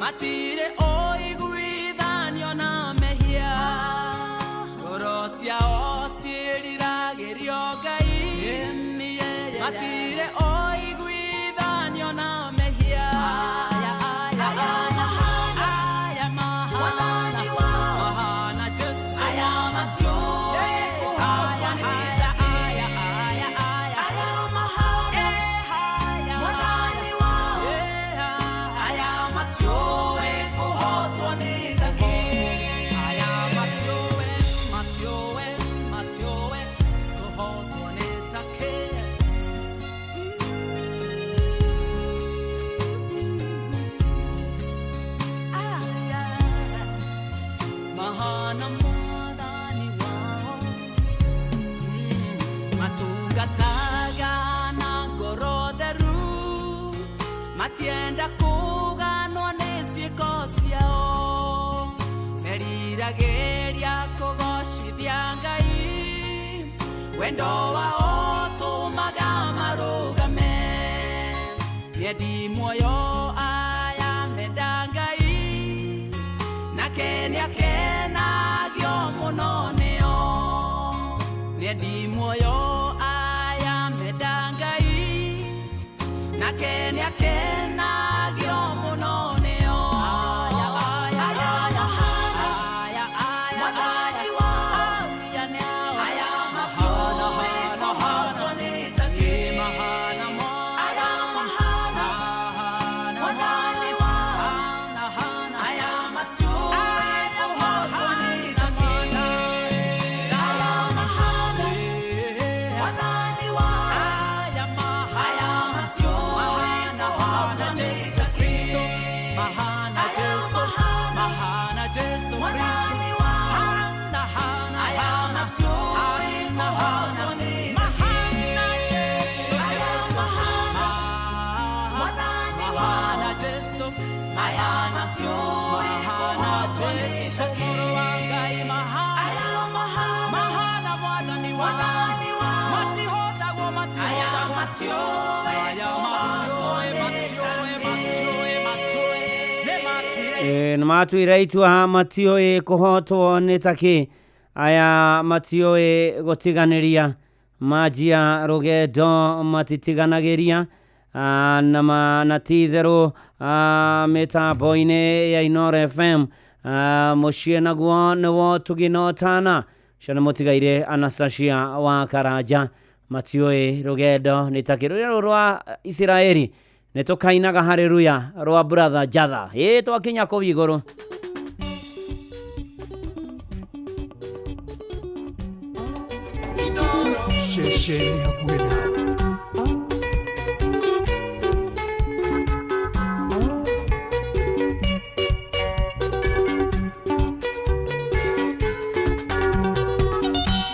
Matirĩ ũiguithanio na mehia. Ngoro ciao ciĩriragĩrio Ngai. Matirĩ ũiguithanio na mehia. Aya, aya, aya, aya, mahana, mahana Jesu. Aya matiũĩ kũhotwo nĩ ta aya, aya, aya, aya, mahana, mwathani wao. Aya matiũĩ kũhotwo nĩ ta kĩ. Aya matiũĩ, matiũĩ, matiũĩ kũhotwo nĩ ta kĩ. Mahana mwathani wao. Matungataga na ngoro theru, matienda kũganwo nĩ ciĩko ciao. Meriragĩria kũgocithia Ngai, wendo wao tũmaga marũgame. Nĩendi muoyo aya menda Ngai, nake nĩakenagio mũno nĩo. Nĩendi muoyo aya menda Ngai, nake nĩakenagio mũno nĩo. Aya, aya, aya, aya, aya, mwathani wao. Aya matiũĩ kũhotwo nĩ ta kĩ. Aya mahana, mwathani wao. Aya matiũĩ kũhotwo nĩ ta kĩ. Aya mahana, mwathani wao. Aya matiũĩ kũhotwo nĩ ta kĩ. Mahana Jesu, mahana Jesu Kristo. Hana, hana, aya matiũĩ kũhotwo nĩ ta kĩ. Mahana Jesu, Jesu. Mahana Jesu, aya matiũĩ kũhotwo nĩ ta kĩ. Mũrũ wa Ngai, mahana, mahana mwathani wao. Matihotagwo, matihotagwo. Aya matiũĩ, matiũĩ, matiũĩ, matiũĩ, nĩ matuire Nĩ matuire itua matiũĩ kũhotwo nĩ takĩ. Aya matiũĩ gũtiganĩria, manjia rũgendo matitiganagĩria. Na na ti itherũ, mĩtambo-inĩ ya Inooro FM, mũciĩ naguo nĩwo tũgĩnotana. Ũcio nĩ mũtigaire Anastasia wa Karanja, matiũĩ rũgendo nĩ takĩ. Rũrĩa rũrũ rwa Isiraeli nĩ tũkainaga haleluya rwa brother Jatha. Ĩ twakinya kũu igũrũ. Ceceni hakuhĩ nawe.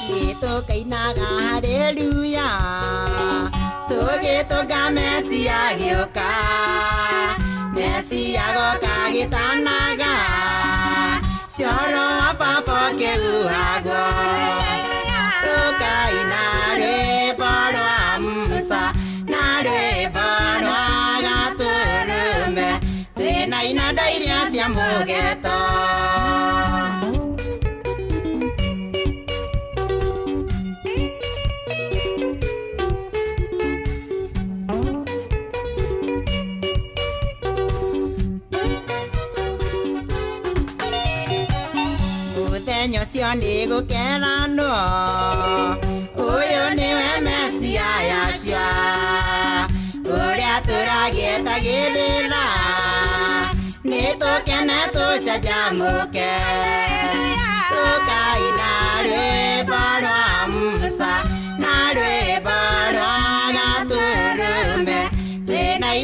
Nĩtũkainaga haleluya tũgĩtũnga Mesia gĩũka, Mesia goka gĩtanaga cioro wa baba ũkĩhuhagwo. Tũkaina rwĩmbo rwa Musa na rwĩmbo rwa Gatũrũme, twĩna inanda iria cia mũgeto. Mũthenya ũcio nĩgũkeranwo, ũyũ nĩwe Mesia yacua, ũrĩa tũragĩetagĩrĩra, nĩtũkene tũcanjamũke. Tũkaina rwĩmbo rwa Musa